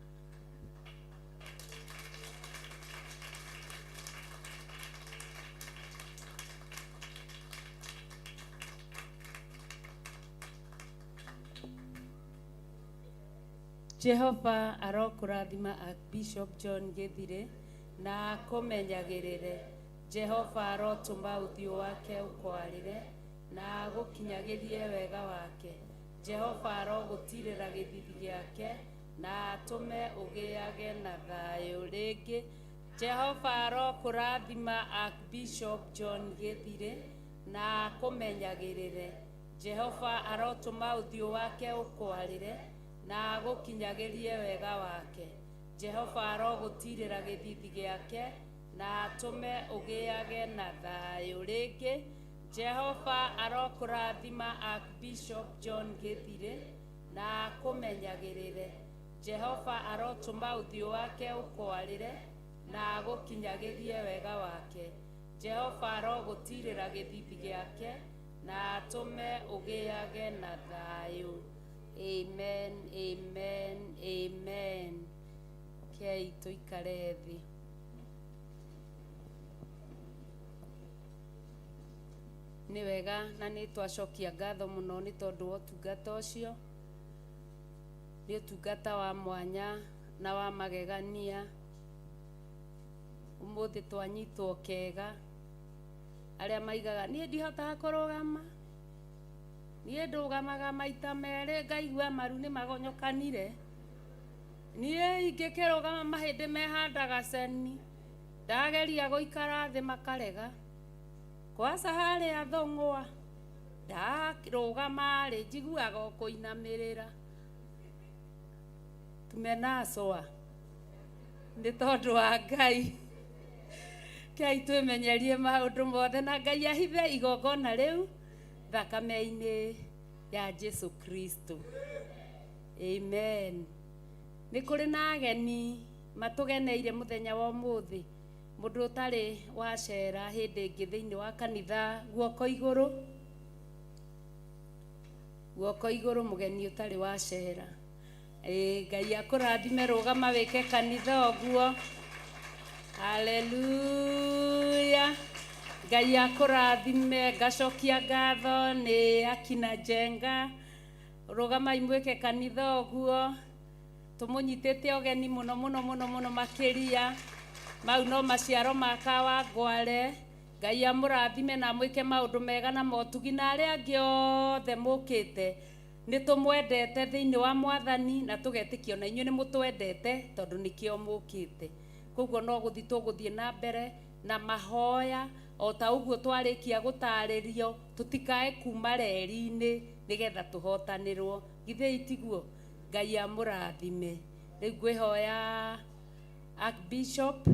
Jehova arokũrathima Archbishop John Gĩthirĩ na akũmenyagĩrĩre. Jehova arotũma ũthiũ wake ũkwarĩre na agũkinyagĩrie wega wake. Jehova arogũtirĩra gĩthithi gĩake na atũme ũgĩage na thayũ rĩngĩ. Jehova arokũrathima Archbishop John Gĩthirĩ na akũmenyagĩrĩre. Jehova arotũma ũthiũ wake ũkwarĩre na agũkinyagĩrie wega wake. Jehova arogũtirĩra gĩthithi gĩake na atũme ũgĩage na thayũ rĩngĩ. Jehova arokũrathima Archbishop John Gĩthirĩ na akũmenyagĩrĩre. Jehova arotũma ũthiũ wake ũkwarĩre na agũkinyagĩrie wega wake. Jehova arogũtirĩra gĩthithi gĩake na atũme ũgĩage na thayũ. Amen, amen, amen. Kei tũikare thĩ. Nĩ wega na nĩ twacokia ngatho mũno nĩ tondũ wa ũtungata ũcio. Nĩ ũtungata wa mwanya na wa magegania. Ũmũthĩ twanyitwo kega. Arĩa maigaga niĩ ndihotaga kũrũgama, niĩ ndũgamaga maita merĩ ngaigua maru nĩ magonyokanire. Niĩ ingĩkĩrũgama mahĩndĩ mehandaga ceni, ndageria gũikara thĩ makarega. Kwaca harĩa thũng'wa, ndarũgama rĩ njiguaga o kũinamĩrĩra. Tumenaswa nĩ tondũ wa Ngai. Kei twĩmenyerie maũndũ mothe na Ngai ahithe igongona rĩu thakame-inĩ ya Jesu Kristo. Amen. Nĩ kũrĩ na ageni matũgeneire mũthenya wa ũmũthĩ. Mũndũ ũtarĩ wacera hĩndĩ ĩngĩ thĩinĩ wa kanitha, guoko igũrũ. Guoko igũrũ mũgeni ũtarĩ wacera. Ĩĩ, Ngai akũrathime, rũgama wĩke kanitha ũguo. Haleluya. Ngai akũrathime. Ngacokia ngatho nĩ akina Njenga. Rũgamai mwĩke kanitha ũguo. Tũmũnyitĩte ũgeni mũno mũno mũno mũno makĩria. Mau no maciaro ma Kawangware. Ngai amũrathime na amwĩke maũndũ mega na motugi na arĩa angĩ othe mũkĩte. Nĩ tũmwendete thĩinĩ wa Mwathani na tũgetĩkio na inyuĩ nĩ mũtwendete tondũ nĩkĩo mũkĩte. Koguo no gũthiĩ tũgũthiĩ na mbere na mahoya o ta ũguo twarĩkia gũtarĩrio, tũtikae kuma reri-inĩ nĩgetha tũhotanĩrwo. Githĩ itiguo? Ngai amũrathime. Rĩu ngwĩhoya Archbishop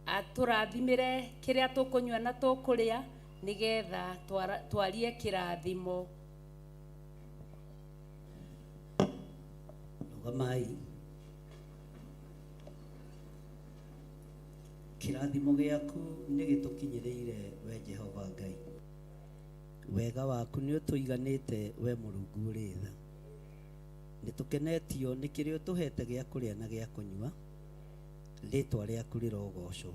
atũrathimĩre kĩrĩa tũkũnyua na tũkũrĩa nĩgetha twarie kĩrathimo. Rũgamai. Kĩrathimo gĩaku nĩ gĩtũkinyĩrĩire we Jehova Ngai. Wega waku nĩ ũtũiganĩte we Mũrungu ũrĩ tha. Nĩ tũkenetio nĩ kĩrĩa ũtũhete gĩa kũrĩa na gĩa kũnyua. Rĩtwa rĩaku rĩrogocwo.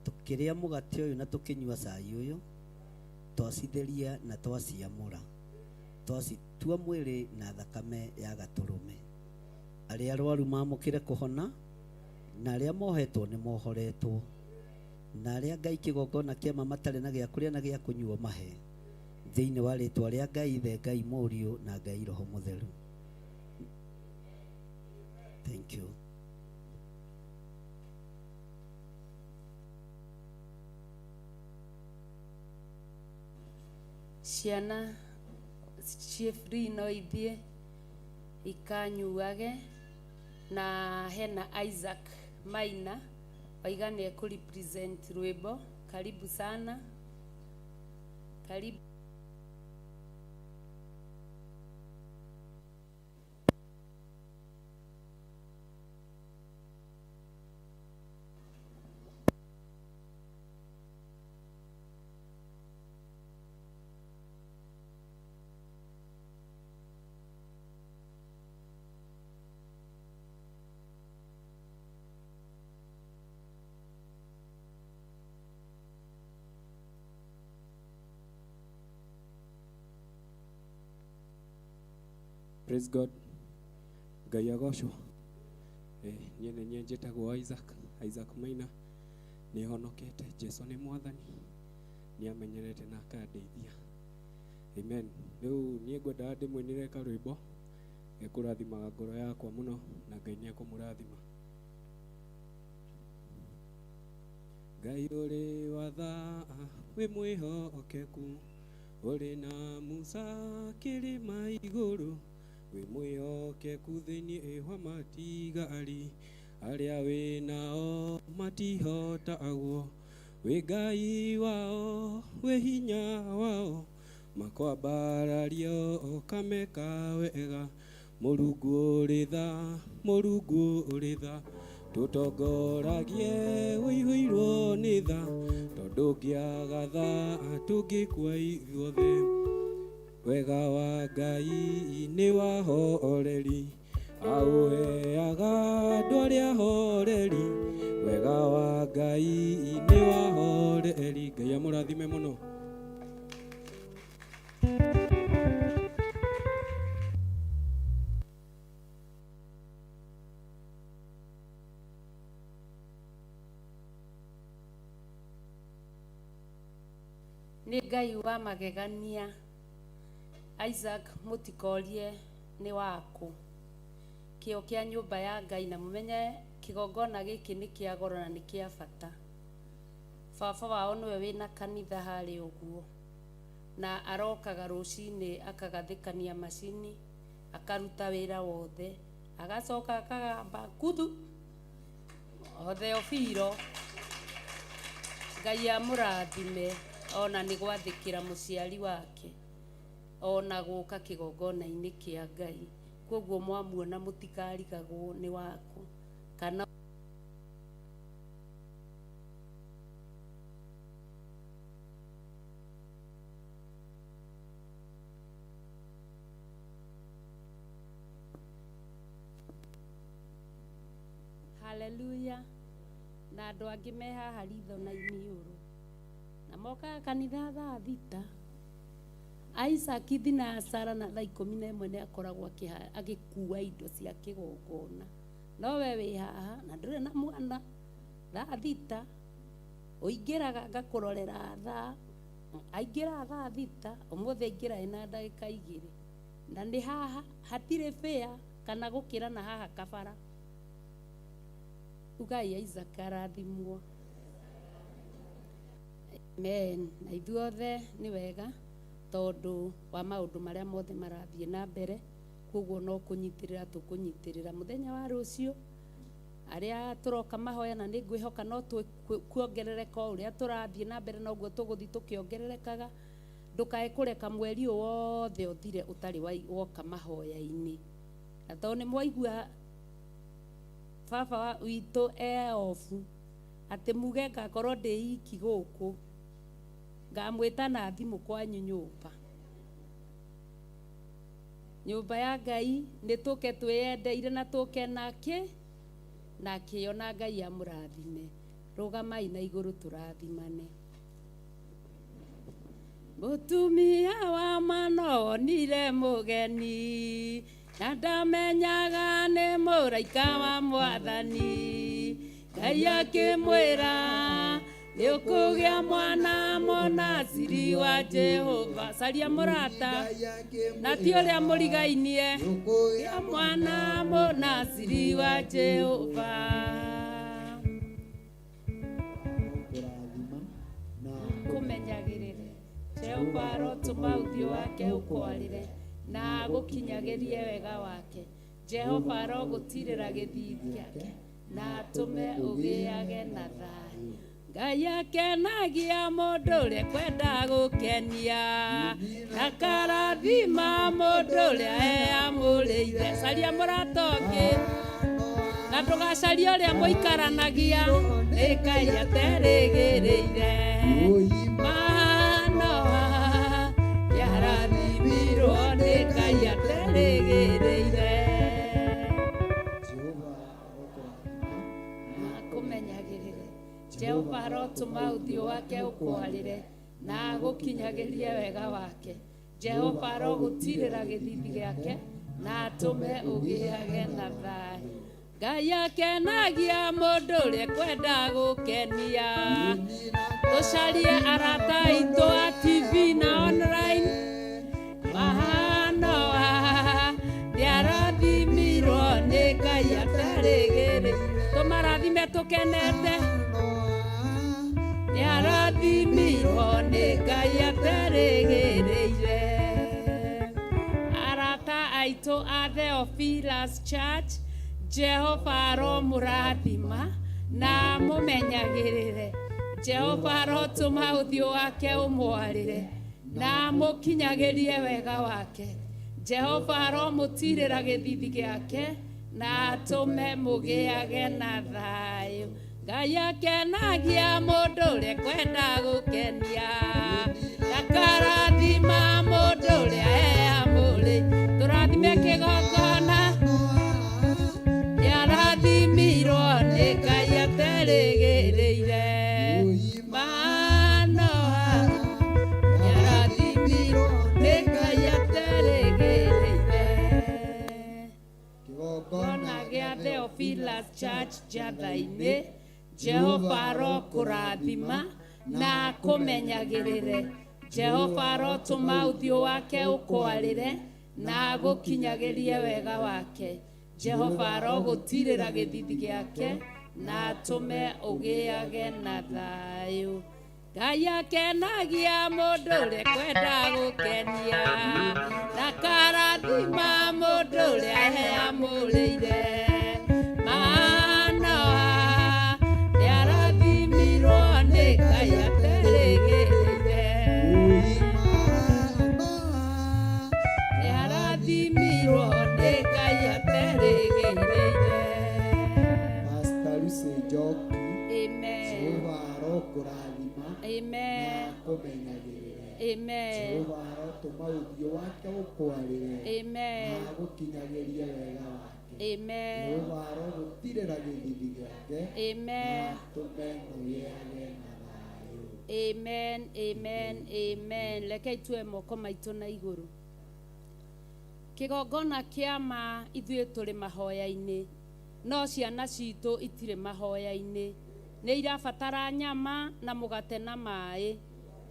Tũkĩrĩa mũgate ũyũ na tũkĩnyua cai ũyũ, twacitheria na twaciamũra. Twacitua mwĩrĩ na thakame ya gatũrũme. Arĩa arwaru mamũkĩre kũhona, na arĩa mohetwo nĩ mohoretwo, na arĩa Ngai kĩgongona kĩama matarĩ na gĩa kũrĩa na gĩa kũnyua mahe. Thĩinĩ wa rĩtwa rĩa Ngai Ithe, Ngai Mũriũ na Ngai Roho Mũtheru. Thank you. Ciana ciĩ free no ithiĩ ikanyuage. Na hena Isaac Maina waiga nĩ ekũ represent rwĩmbo. Karibu sana. Karibu. Praise God. Ngai agocwo. Niĩ nĩ niĩ njĩtagwo Isaac Maina. Nĩ honokete. Jesu nĩ Mwathani. Nĩ amenyerete na akandeithia. Amen. Rĩu niĩ ngwendaga ndĩmũinĩre karwĩmbo gekũrathimaga ngoro yakwa mũno na Ngai nĩ ekũmũrathima. Ngai ũrĩ wa tha, wĩ mwĩhokeku, ũrĩ na Musa kĩrĩma igũrũ, wĩ mwĩhokeku thĩinĩ wa matigari, arĩa wĩ nao matihotagwo, wĩ Ngai wao, wĩ hinya wao, makwambarario ũkameka wega. Mũrungu ũrĩ tha, Mũrungu ũrĩ tha, tũtongoragie ũihũirwo nĩ tha, tondũ ũngĩaga tha tũngĩkua ithuothe. Wega wa Ngai nĩ wa horeri, aũheaga andũ arĩa horeri. Wega wa Ngai nĩ wa horeri. Ngai amũrathime mũno. Nĩ Ngai wa magegania. Isaac mũtikorie nĩ waku. Kĩo kĩa nyũmba ya Ngai na mũmenye kĩgongona gĩkĩ nĩ kĩa goro na nĩ kĩa bata. Baba wao nĩwe wĩna kanitha harĩa ũguo, na arokaga rũcinĩ akagathĩkania macini, akaruta wĩra wothe, agacoka akagamba kuthu othe obiro. Ngai amũrathime ona nĩ gwathĩkĩra mũciari wake, ona gũka kĩgongona-inĩ kĩa Ngai. Koguo mwamuona mũtikarigagwo nĩ waku kana Hallelujah. Na andũ angĩ me haha ritho na iniũrũ. Mokaga kanitha thaa 6. Isaac thinacara na thaa 11 nĩ akoragwo agĩkua indo cia kĩgongona. No we wĩ haha na ndũrĩ na mwana thaa 6 ũingĩraga ngakũrorera thaa aingĩra thaa 6 ũmũthĩ aingĩra ĩna ndagĩka 2 na nĩ haha hatirĩ bĩa kana gũkĩra na haha kabara. Ugai Isaac arathimwo. Amen. Na ithuothe nĩ wega tondũ wa maũndũ marĩa mothe marathiĩ na mbere, koguo no kũnyitĩrĩra tũkũnyitĩrĩra mũthenya wa rũciũ arĩa tũroka mahoya, na nĩ ngwĩhoka no kuongerereka o ũrĩa tũrathiĩ na mbere noguo tũgũthiĩ tũkĩongererekaga. Ndũkae kũreka mweri ũyũ wothe ũthire ũtarĩ woka mahoya-inĩ. Na tondũ nĩ mwaigua baba witũ e obu atĩ muge ngakorwo ndĩ iki gũkũ, ngamwĩta na thimũ kwanyu nyũmba. Nyũmba ya Ngai nĩ tũke twĩyendeire na tũke nake na kĩo, na Ngai amũrathime. Rũgamai na igũrũ tũrathimane. Mũtumia wa mano onire mũgeni na ndamenyaga nĩ mũraika wa Mwathani. Ngai akĩmwĩra nĩ ũkũgĩa mwana mũnaciri wa Jehova. Caria mũrata na ti ũrĩa mũrigainie, gĩa mwana mũnaciri wa Jehova. Kũmenyagĩrĩre Jehova arotũma ũthiũ wake ũkwarĩre na agũkinyagĩrie wega wake. Jehova arogũtirĩra gĩthiithi gĩake na atũme ũgĩage na thayũ. Ngai akenagia mũndũ ũrĩa kwenda gũkenia na karathima mũndũ ũrĩa eamũrĩire. Caria mũrata ũngĩ na ndũgacarie ũrĩa mũikaranagia, nĩ Ngai aterĩgĩrĩire. Manoa nĩarathimirwo nĩ Ngai aterĩgĩrĩire. Kũmenyagĩrĩre Jehova arotũma ũthiũ wake ũkwarĩre na agũkinyagĩrie wega wake. Jehova arogũtirĩra gĩthiithi gĩake na atũme ũgĩage na thayũ. Ngai akenagia mũndũ ũrĩa kwenda gũkenia. Tũcarie arata aitũ a TV na online. Manoa nĩarathimirwo nĩ Ngai aterĩgĩrĩire. Tũmarathime tũkenete. Nĩarathimirwo nĩ Ngai aterĩgĩrĩire. Arata aitũ a Theophilus Church, Jehova aromũrathima na amũmenyagĩrĩre. Jehova arotũma ũthiũ wake ũmwarĩre na amũkinyagĩrie wega wake. Jehova aromũtirĩra gĩthiithi gĩake na atũme mũgĩage na thayũ. Ngai akenagia mũndũ ũrĩa kwenda gũkenia na karathima mũndũ ũrĩa eamũrĩire. Tũrathime kĩgongona. Nĩarathimirwo nĩ Ngai aterĩgĩrĩire. Manoa nĩarathimirwo nĩ Ngai aterĩgĩrĩire. Kĩgongona gĩa Theophilus Church Njatha-inĩ, Jehova arokũrathima na akũmenyagĩrĩre. Jehova arotũma ũthiũ wake ũkwarĩre na agũkinyagĩrie wega wake. Jehova arogũtirĩra gĩthiithi gĩake na atũme ũgĩage na thayũ. Ngai akenagia mũndũ ũrĩa kwenda gũkenia na karathima mũndũ ũrĩa eamũrĩire. Manoa nĩarathimirwo nĩ Ngai aterĩgĩrĩire. Nĩarathimirwo nĩ Ngai aterĩgĩrĩire. Pastor Lucy Njoki, Amen. Jehova arokũrathima Amen. na akũmenyagĩrĩre. Amen. Jehova arotũma ũthiũ wake ũkwarĩre Amen. na agũkinyagĩrie wega wake. Amen. Jehova arogũtirĩra gĩthiithi gĩake Amen. na atũme mũgĩage na thayũ. Amen, amen, amen. Reke itue moko maitũ na igũrũ. Kĩgongona kĩa ma ithuĩ tũrĩ mahoya-inĩ, no ciana citũ itirĩ mahoya-inĩ. Nĩ irabatara nyama na mũgate na maĩ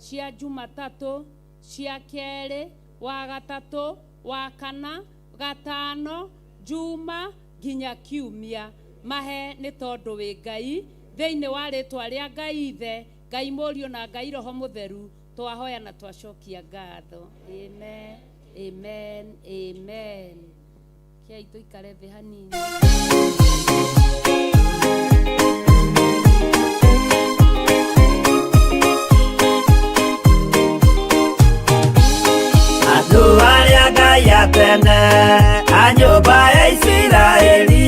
cia Jumatatũ, cia kerĩ, wa gatatũ, wa kana, gatano, Juma nginya kiumia. Mahe nĩ tondũ wĩ Ngai. Thĩinĩ wa rĩtwa rĩa Ngai Ithe, Ngai Mũriũ na Ngai Roho Mũtheru, twahoya na twacokia ngatho. Amen, amen, amen. Kiai tũikare thĩ hanini. Andũ arĩa Ngai atene a nyũmba ya Isiraeli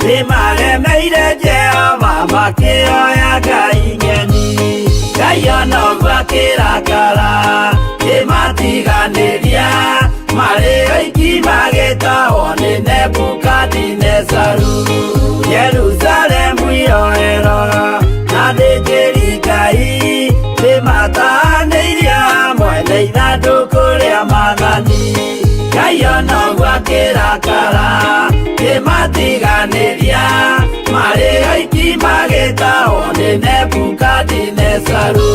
nĩmaremeire Jehova makĩoya ngai ng'eni. Ngai ona ũguo akĩrakara kĩmatiganĩria marĩ oiki magĩtahwo nĩ Nebukadinezaru. Jerusalemu yoerwo na athĩnjĩri Ngai nĩmatahanĩirie hamwe na ithandũkũ rĩa maathani. Ngai ona ũguo akĩrakara kĩmatiganĩria marĩ oiki magĩtahwo nĩ Nebukadinezaru.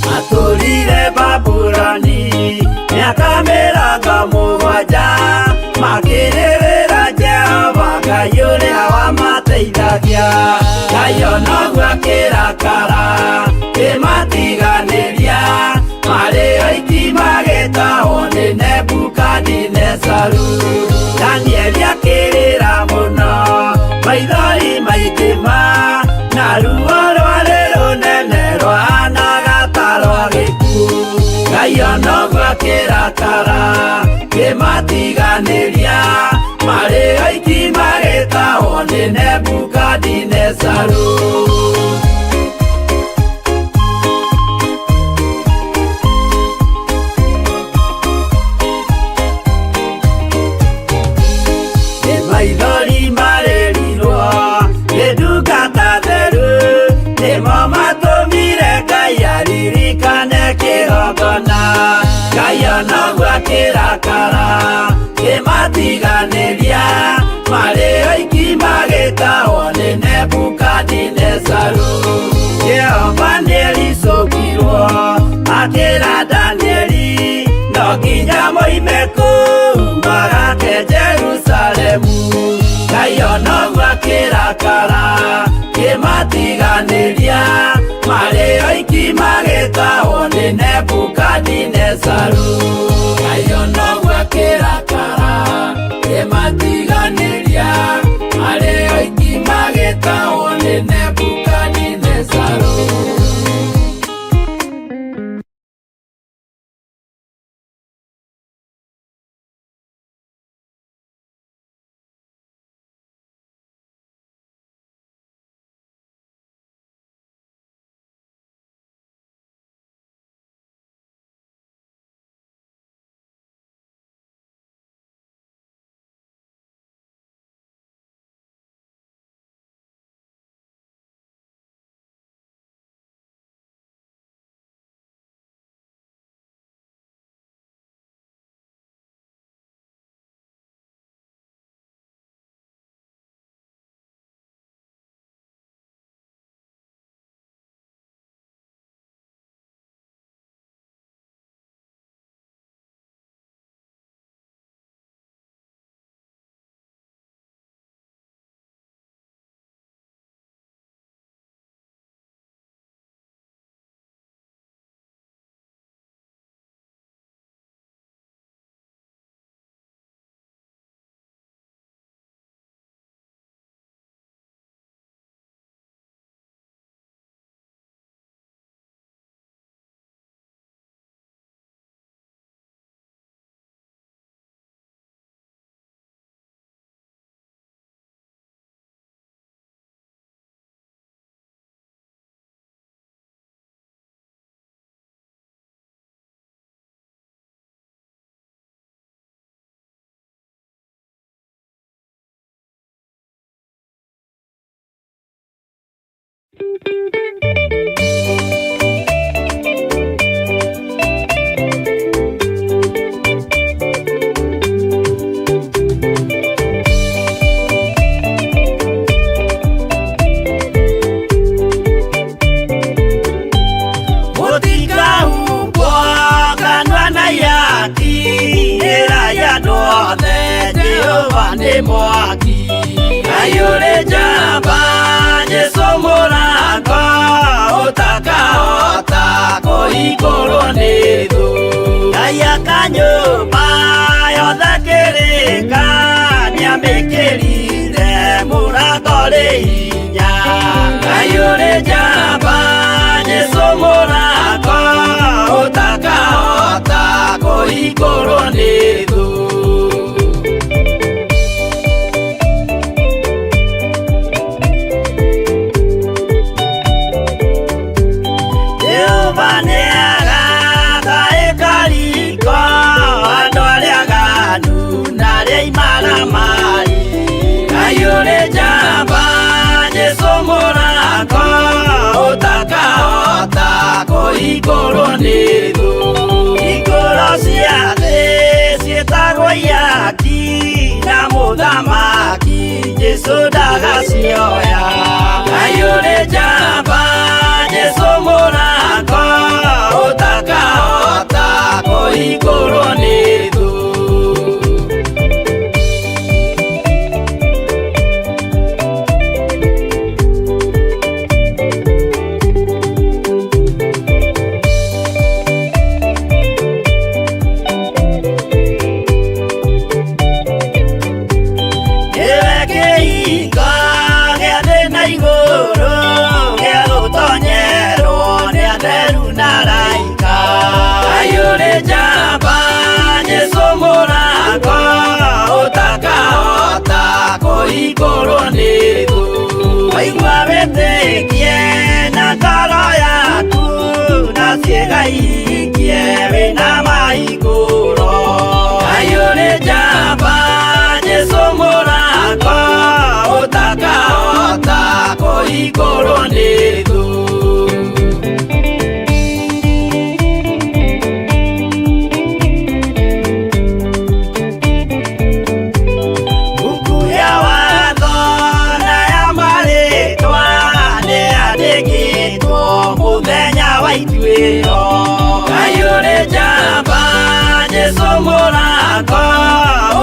Matũrire Babuloni mĩaka mĩrongo mũgwanja makĩrĩrĩra Jehova Ngai ũrĩa wamateithagia. Ngai ona ũguo akĩrakara kĩmatiganĩria marĩ oiki magĩtahwo nĩ Nebukadinezaru. Danieli akĩrĩra mũno maithori maingĩ ma na ruo rwarĩ rũnene rwahanaga ta rwa gĩkuũ. Ngai ona ũguo akĩrakara kĩmatiganĩria marĩ oiki magĩtahwo nĩ Nebukadinezaru. Nĩ maithori marĩrirwo nĩ ndungata theru nĩmo matũmire Ngai aririkane kĩgongona. Ngai ona ũguo akĩrakara kĩmatiganĩria marĩ oiki magĩtahwo nĩ Nebukadinezaru. Jehova nĩericũkirwo akĩra Danieli no nginya moime kũu magake Jerusalemu. Ngai ona ũguo akĩrakara kĩmatiganĩria marĩ oiki magĩtahwo nĩ Nebukadinezaru. Ngai ona ũguo akĩrakara kĩmatiganĩria marĩ oiki magĩtahwo nĩ Nebukadinezaru. Jehova nĩ mwaki. Ngai ũrĩ njamba, Jesũ mũrango, ũtakahota kũhingũrwo nĩ thũ. Ngai aka nyũmba yothe kĩrĩka, nĩamĩkĩrire mũrango rĩ hinya. Ngai ũrĩ njamba, Jesũ mũrango, ũtakahota kũhingũrwo nĩ thũ. Jehova nĩagaka ĩkariko, andũ arĩa aganu na arĩa imaramari. Ngai ũrĩ njamba, Jesũ mũrango, ũtakahota kũhingũrwo nĩ thũ. Hingũro cia thĩ ciĩtagwo ihaki, na mũthamaki Jesũ ndagacioya. Ngai ũrĩ njamba, Jesũ mũrango, ũtakahota kũhingũrwo nĩ thũ. Nĩwe kĩhingo gĩa thĩ na igũrũ, gĩa gũtonyerwo nĩ atheru na araika. Ngai ũrĩ njamba, Jesũ mũrango, ũtakahota kũhingũrwo nĩ thũ. Waigua wĩtĩkie na ngoro yaku, na ciĩga ihingie wĩna mahingũro. Ngai ũrĩ njamba, Jesũ mũrango, ũtakahota kũhingũrwo nĩ thũ. Buku ya watho na ya marĩtwa nĩyandĩkĩtwo mũthenya wa ituĩro. Ngai ũrĩ njamba, Jesũ mũrango,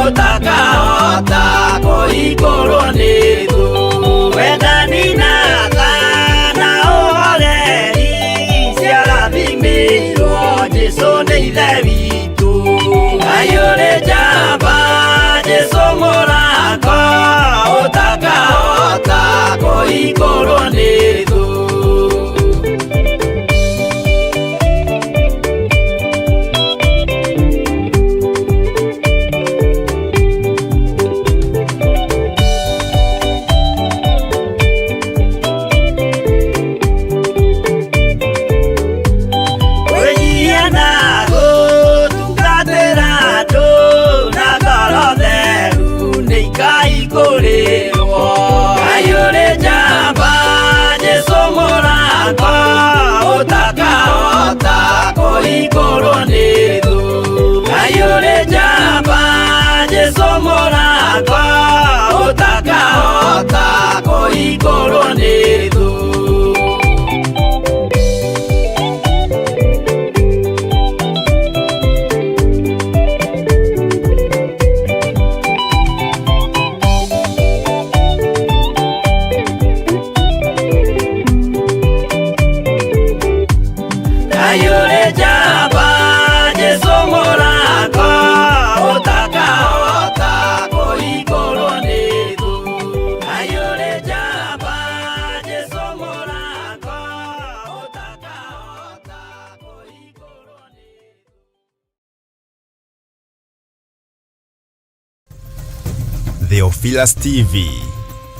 ũtakahota kũhingũrwo nĩ thũ. Wendani na tha na ũhoreri ciarathimĩirwo Jesũ nĩ Ithe witũ. Ngai ũrĩ njamba, Jesũ mũrango, ũtakahota kũhingũrwo nĩ thũ. Kwĩnyihia na gũtungatĩra andũ na ngoro theru nĩ ikaihingũrĩrwo. Ngai ũrĩ njamba, Jesũ mũrango, ũtakahota kũhingũrwo nĩ thũ. Ngai ũrĩ njamba, Jesũ mũrango, ũtakahota kũhingũrwo nĩ thũ. Ngai ũrĩ njamba, Jesũ mũrango, ũtakahota kũhingũrwo nĩ thũ. Ngai ũrĩ njamba, Jesũ mũrango, ũtakahota kũhingũrwo nĩ thũ. Theophilus TV,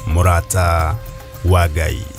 Murata wa Ngai.